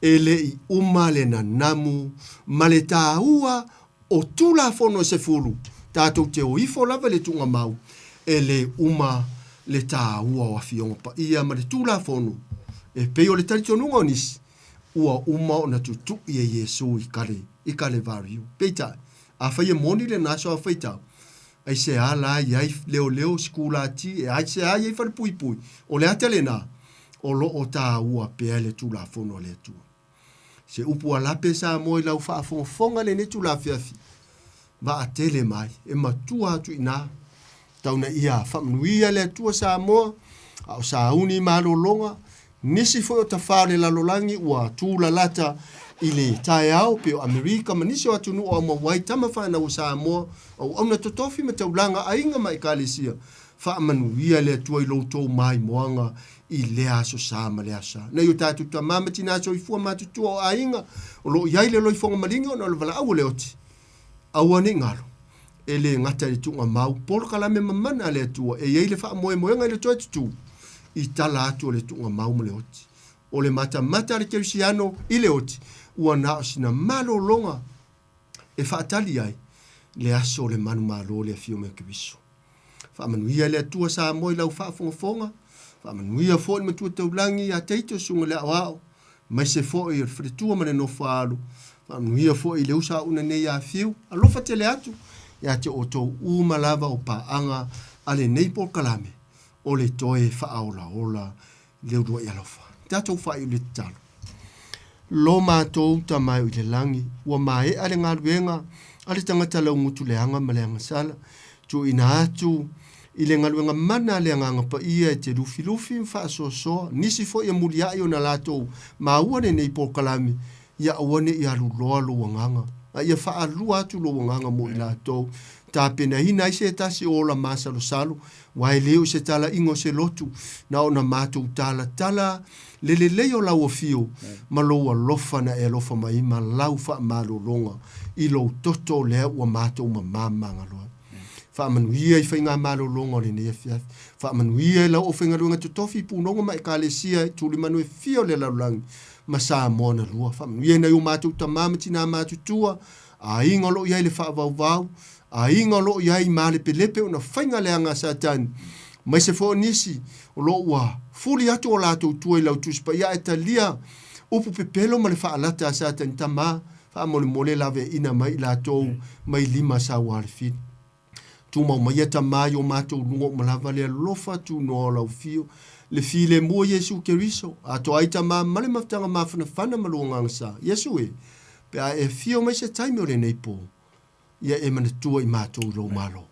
e le i uma le nanamu ma le tāua O Tulafono e 10, tatou te o ifo lava i le tuugamau, e lē uma le tāua o Afioga Paia ma le Tulafono, e pei o le talitonuga o nisi, ua uma ona tutui e Iesu i Kale, i Kalevario. Peitai, afai e moni lena aso a faitau, aisea la i ai leoleo sikulati, e aisea i ai falepuipui, o le ata lena, o lo o tāua pea le Tulafono a le Atua. Se upu a lape Samoa i lau faafogafoga lenei itula afiafi, vaatele mai, e matua atu i ina. Tau na ia faamanuia le Atua Samoa, a o sauni malologa, nisi foi o tafā o le lalolagi ua tūlalata i le taeao pei o Amerika ma nisi o atunuu o aumau ai tama fanau o Samoa, auauna totofi ma taulaga aiga ma ekalesia. Faamanuia le Atua i lo outou maimoaga i lea aso sa ma lea aso sa. Nai o tatou tamā ma tinā soifua matutua o aiga o lo o i ai le loifoga maligi ona o le valaau o le oti, aua ne i galo, e le gata i le tuugamau polokalame mamana a le Atua e i ai le faamoemoega i le toe tutū i tala atu o le tuugamau ma le oti. O le matamata a le kerisiano i le oti, ua na o sina malologa e faatali ai le aso o le manumalo o le afio mai o Keriso. Faamanuia le Atua Samoa i lau faafogafoga, faamanuia foi le Matua Taulagi ia Teito Susuga le Aoao, aemaise foi o le faletua ma le nofo a alo, faamanuia foi i le uso a una nei ia Fiu, alofa tele atu ia te outou uma lava o paaga a lenei polokalame o le toe faaolaola le uluai alofa. Tatou faaiu le tatalo. Lo matou Tama e o i le lagi, ua maea le galuega a le tagata laugutu leaga ma le agasala, tuuina atu i le galuega mana a le Agaga Paia e te lufilufi ma faasoasoa nisi foi e muliai ona latou maua lenei polokalame, ia aua ne i alu loa lou agaga. A ia faalua atu lou agaga mo i latou, tapenaina ai se tasi o ola masalosalo, aua e le o se talaiga o se lotu, na ona matou talatala le lelei o lau afio ma lou alofa na e alofa mai ai ma lau faamalologa i lou toto lea ua matou mamamagalo ai. Faamanuia i faigamalologa o lenei afiafi. Faamanuia i lau aufaigaluega totofi i punoga ma ekalesia i tulimanu e fia o le lalolagi ma Samoa na lua. Faamanuia i nai o matou tama ma tinā matutua, aiga o lo o i ai le faavauvau, aiga o lo o i ai malepelepe ona faiga leaga a Satani, aemaise foi o nisi o lo o ua fuli atu o latou tua i lau Tusi Paia ae talia upu pepelo ma le faalata a Satani tama, faamolemole laveaina mai i latou mai lima saua le fili. Tumau maia Tama i o matou luga uma lava le alofa tunoa o lau Afio, le filemu o Iesu Keriso, atoa ai Tama ma le mafutaga mafanafana ma lou Agaga Sa. Iesu e, pe a e afio mai se taimi o lenei po, ia e manatua i matou i lou Malo,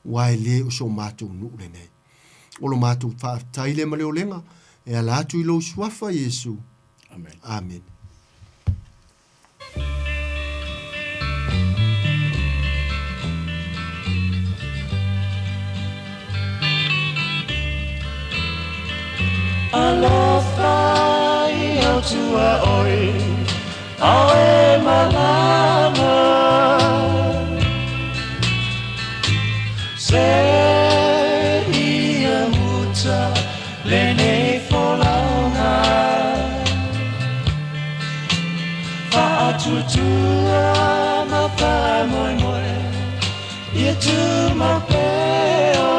aua e le o so matou nuu lenei. O lo matou faafetai lea ma le olega, e ala atu i lou Suafa Iesu. Amen. Amen. Alofa i au tua oi, ao e malama. Se ia muta lenei folauga. Faatuatua ma faamoemoe ia tumau pea.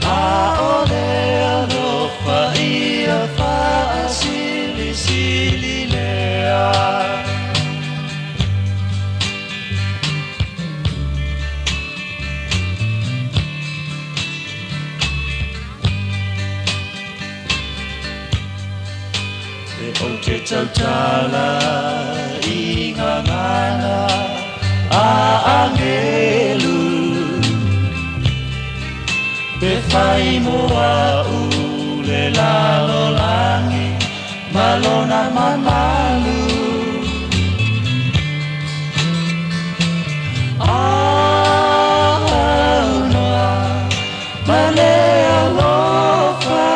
ʻAʻole alofa ia faasilisili lea. E ou te tautala i ngā mana a angelu Pe whai mo au le lalolangi ma lona mamalu Au noa ma le alofa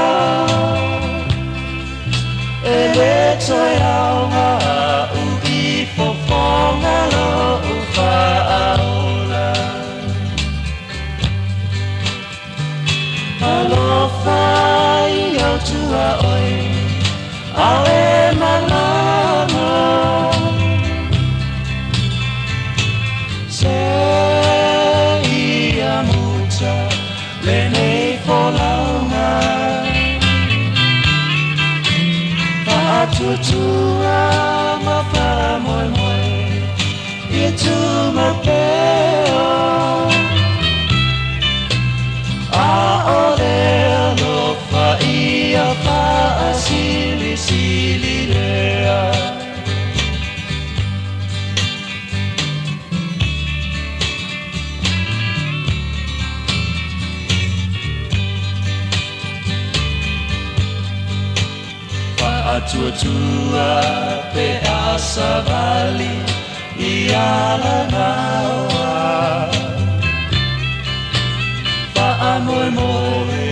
E le toe aoga a'u i fofoga lo'u faaola Alofa i au tuaoi ao e malama Se ia muta lenei folauga Faatuatua ma faamoemoe ia tumau pea ʻAʻole alofa ia faasilisili lea. Faatuatua pe a savali i Alanaoa. Faamoemoe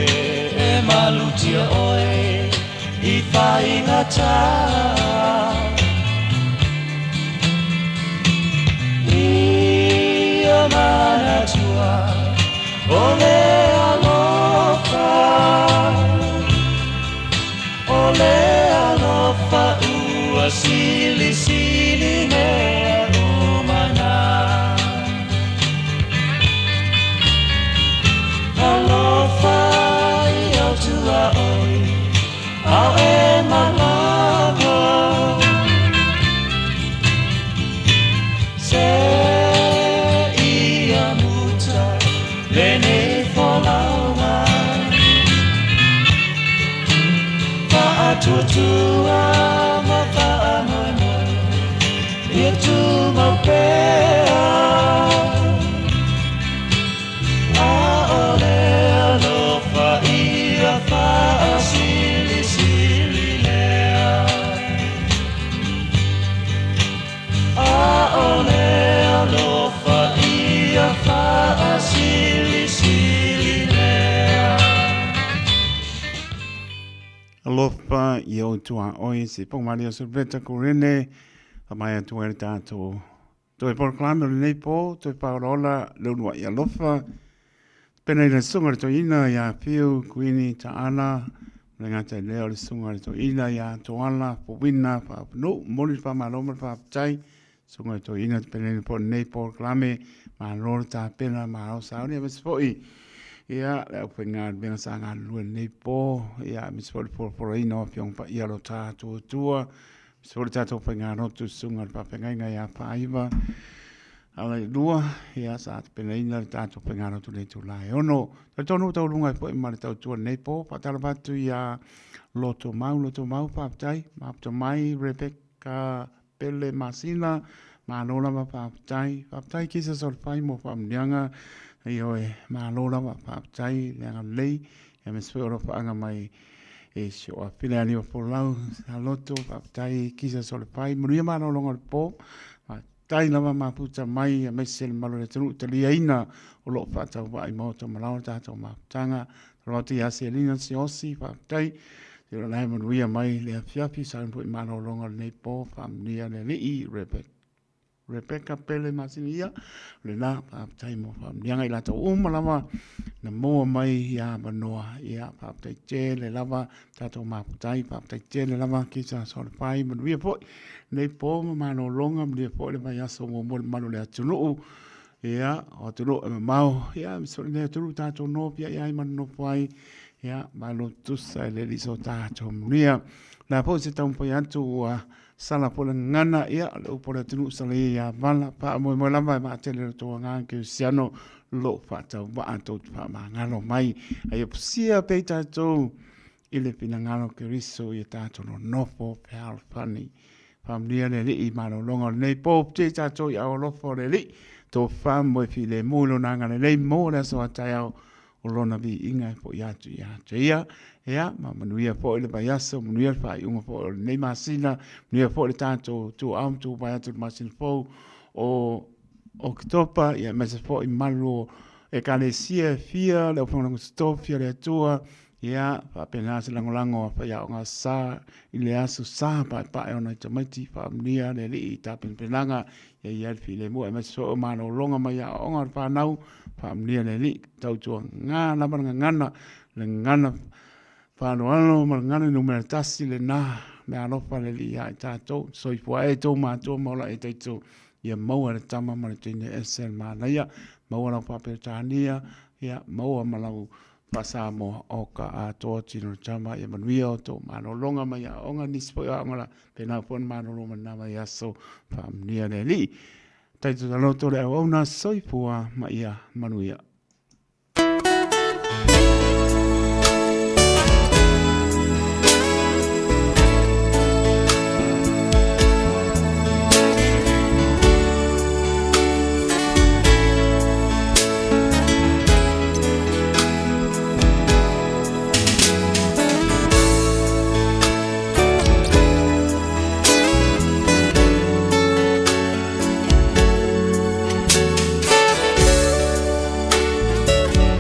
e malutia oe i faigata. Ia manatua o le alofa, o le alofa ua silisili mea uma na. Alofa i au tuaoi, ao e malama. Se ia muta lenei folauga. Faatuatua ma faamoemoe ia tumau pea. ʻAʻole alofa ia faasilisili lea. Alofa i ou tuaoi se Pomaria Silveta Korene, whamai atu ai le tātou toe polokalame o lenei pō, toe whaolaola le uluai alofa. Pena i le sunga le toeaina ia Whiu, Kuini, Taala, ma le gata i lea o le sunga le toeaina ia Toala, Fowina, Faapunuu, momoli le faamalo ma le faafetai. Susuga i toeaina te peneni po nei polokalame, malo le tapena, malo sauni, aemaise foi ia le aufaigaluega sa galulue i lenei po, ia aemaise foi le folafolaina o Afioga Paia o lo tatou Atua, aemaise foi le tatou faigalotu susuga i le faafeagaiga ia Faaiva Alailua, ia sa tapenaina le tatou faigalotu i le itula e 6. Talitonu ua taualuga ai foi ma le tautua i lenei po, faatalofa atu ia Lotomau, Lotomau faafetai, mafuta mai Rebecca Pele Masina, malo lava faafetai. Faafetai Jesus o le fai mo faamanuiaga. Ioe, malo lava faafetai le agalelei. Aemaise foi o alofaaga mai e si o afile a Liuafolau Saloto, faafetai Jesus o le fai. Manuia malologa o le po. Faafetai lava mafuta mai aemaise le mamalu o le atunuu taliaina o lo o faatauvaa i maota ma laoa le tatou mafutaga. Talofa atu ia Selina Siaosi, faafetai. Se o la e manuia mai le afiafi, sauni foi malologa o lenei po, faamanuia le Alii, Rebecca. Rebecca Pele Masini ia, o lena, faafetai mo faamanuiaga i latou uma lava na maua mai ia avanoa, ia, faafetai tele lava, tatou mafutai, faafetai tele lava, kisa solofai, manuia foi, lenei po ma malologa, manuia foi le vaiaso muamua i le mamalu o le atunuu, Ia, o atunuu e mamao, ia, aemaise foi lenei atunuu tatou nofiai ai ma nonofo ai, ia, malo tusa e le Alii so tatou manuia. O le a foi se taumafai atu ua sala foi le gagana, ia, o le upu a le atunuu sala ia ia vala, faamoemoe lava e vaatele i lo outou agaga kerisiano lo o faatauvaa tou te faamagalo mai. A ia fusia pea i tatou i le finagalo o Keriso ia tatou nonofo fealofani. Faamanuia le Alii i malologa o lenei po, pute i tatou i aao alofa o le Alii, tofa moe filemu i lona agalelei mo le aso a taeao o lona viiga e foi atu ia te ia. Ia, ma manuia foi le vaiaso, manuia le faaiuga foi o lenei masina, manuia foi le tatou tuuao ma tuuvae atu i le masina fou o Oketopa, ia aemaise foi malu o Ekalesia e fia, le aufaigaluega totofi a le Atua, Ia, faapena se lagolago a faiaoga sa i le aso sa paepae o nai tamaiti, faamanuia le Alii i tapenapenaga, ia i ai le filemu aemaise foi o malologa mai aoaoga a le fanau, faamanuia le Alii, tautuaga lava le gagana, le gagana faaaloalo ma le gagana numera tasi lena, meaalofa le Alii ia i tatou, soifua e tou matua ma ola e taito, ia maua le tama ma le teine ese le manaia, maua lau faa-Peretania, ia maua ma lau Faa-Samoa o ka atoa tino le tama ia manuia o tou malologa mai aoaoga nisi foi o aoga la pena foi na malolo mai lena vaiaso faamanuia le Alii. Taito taloto le auauna soifua ma ia manuia.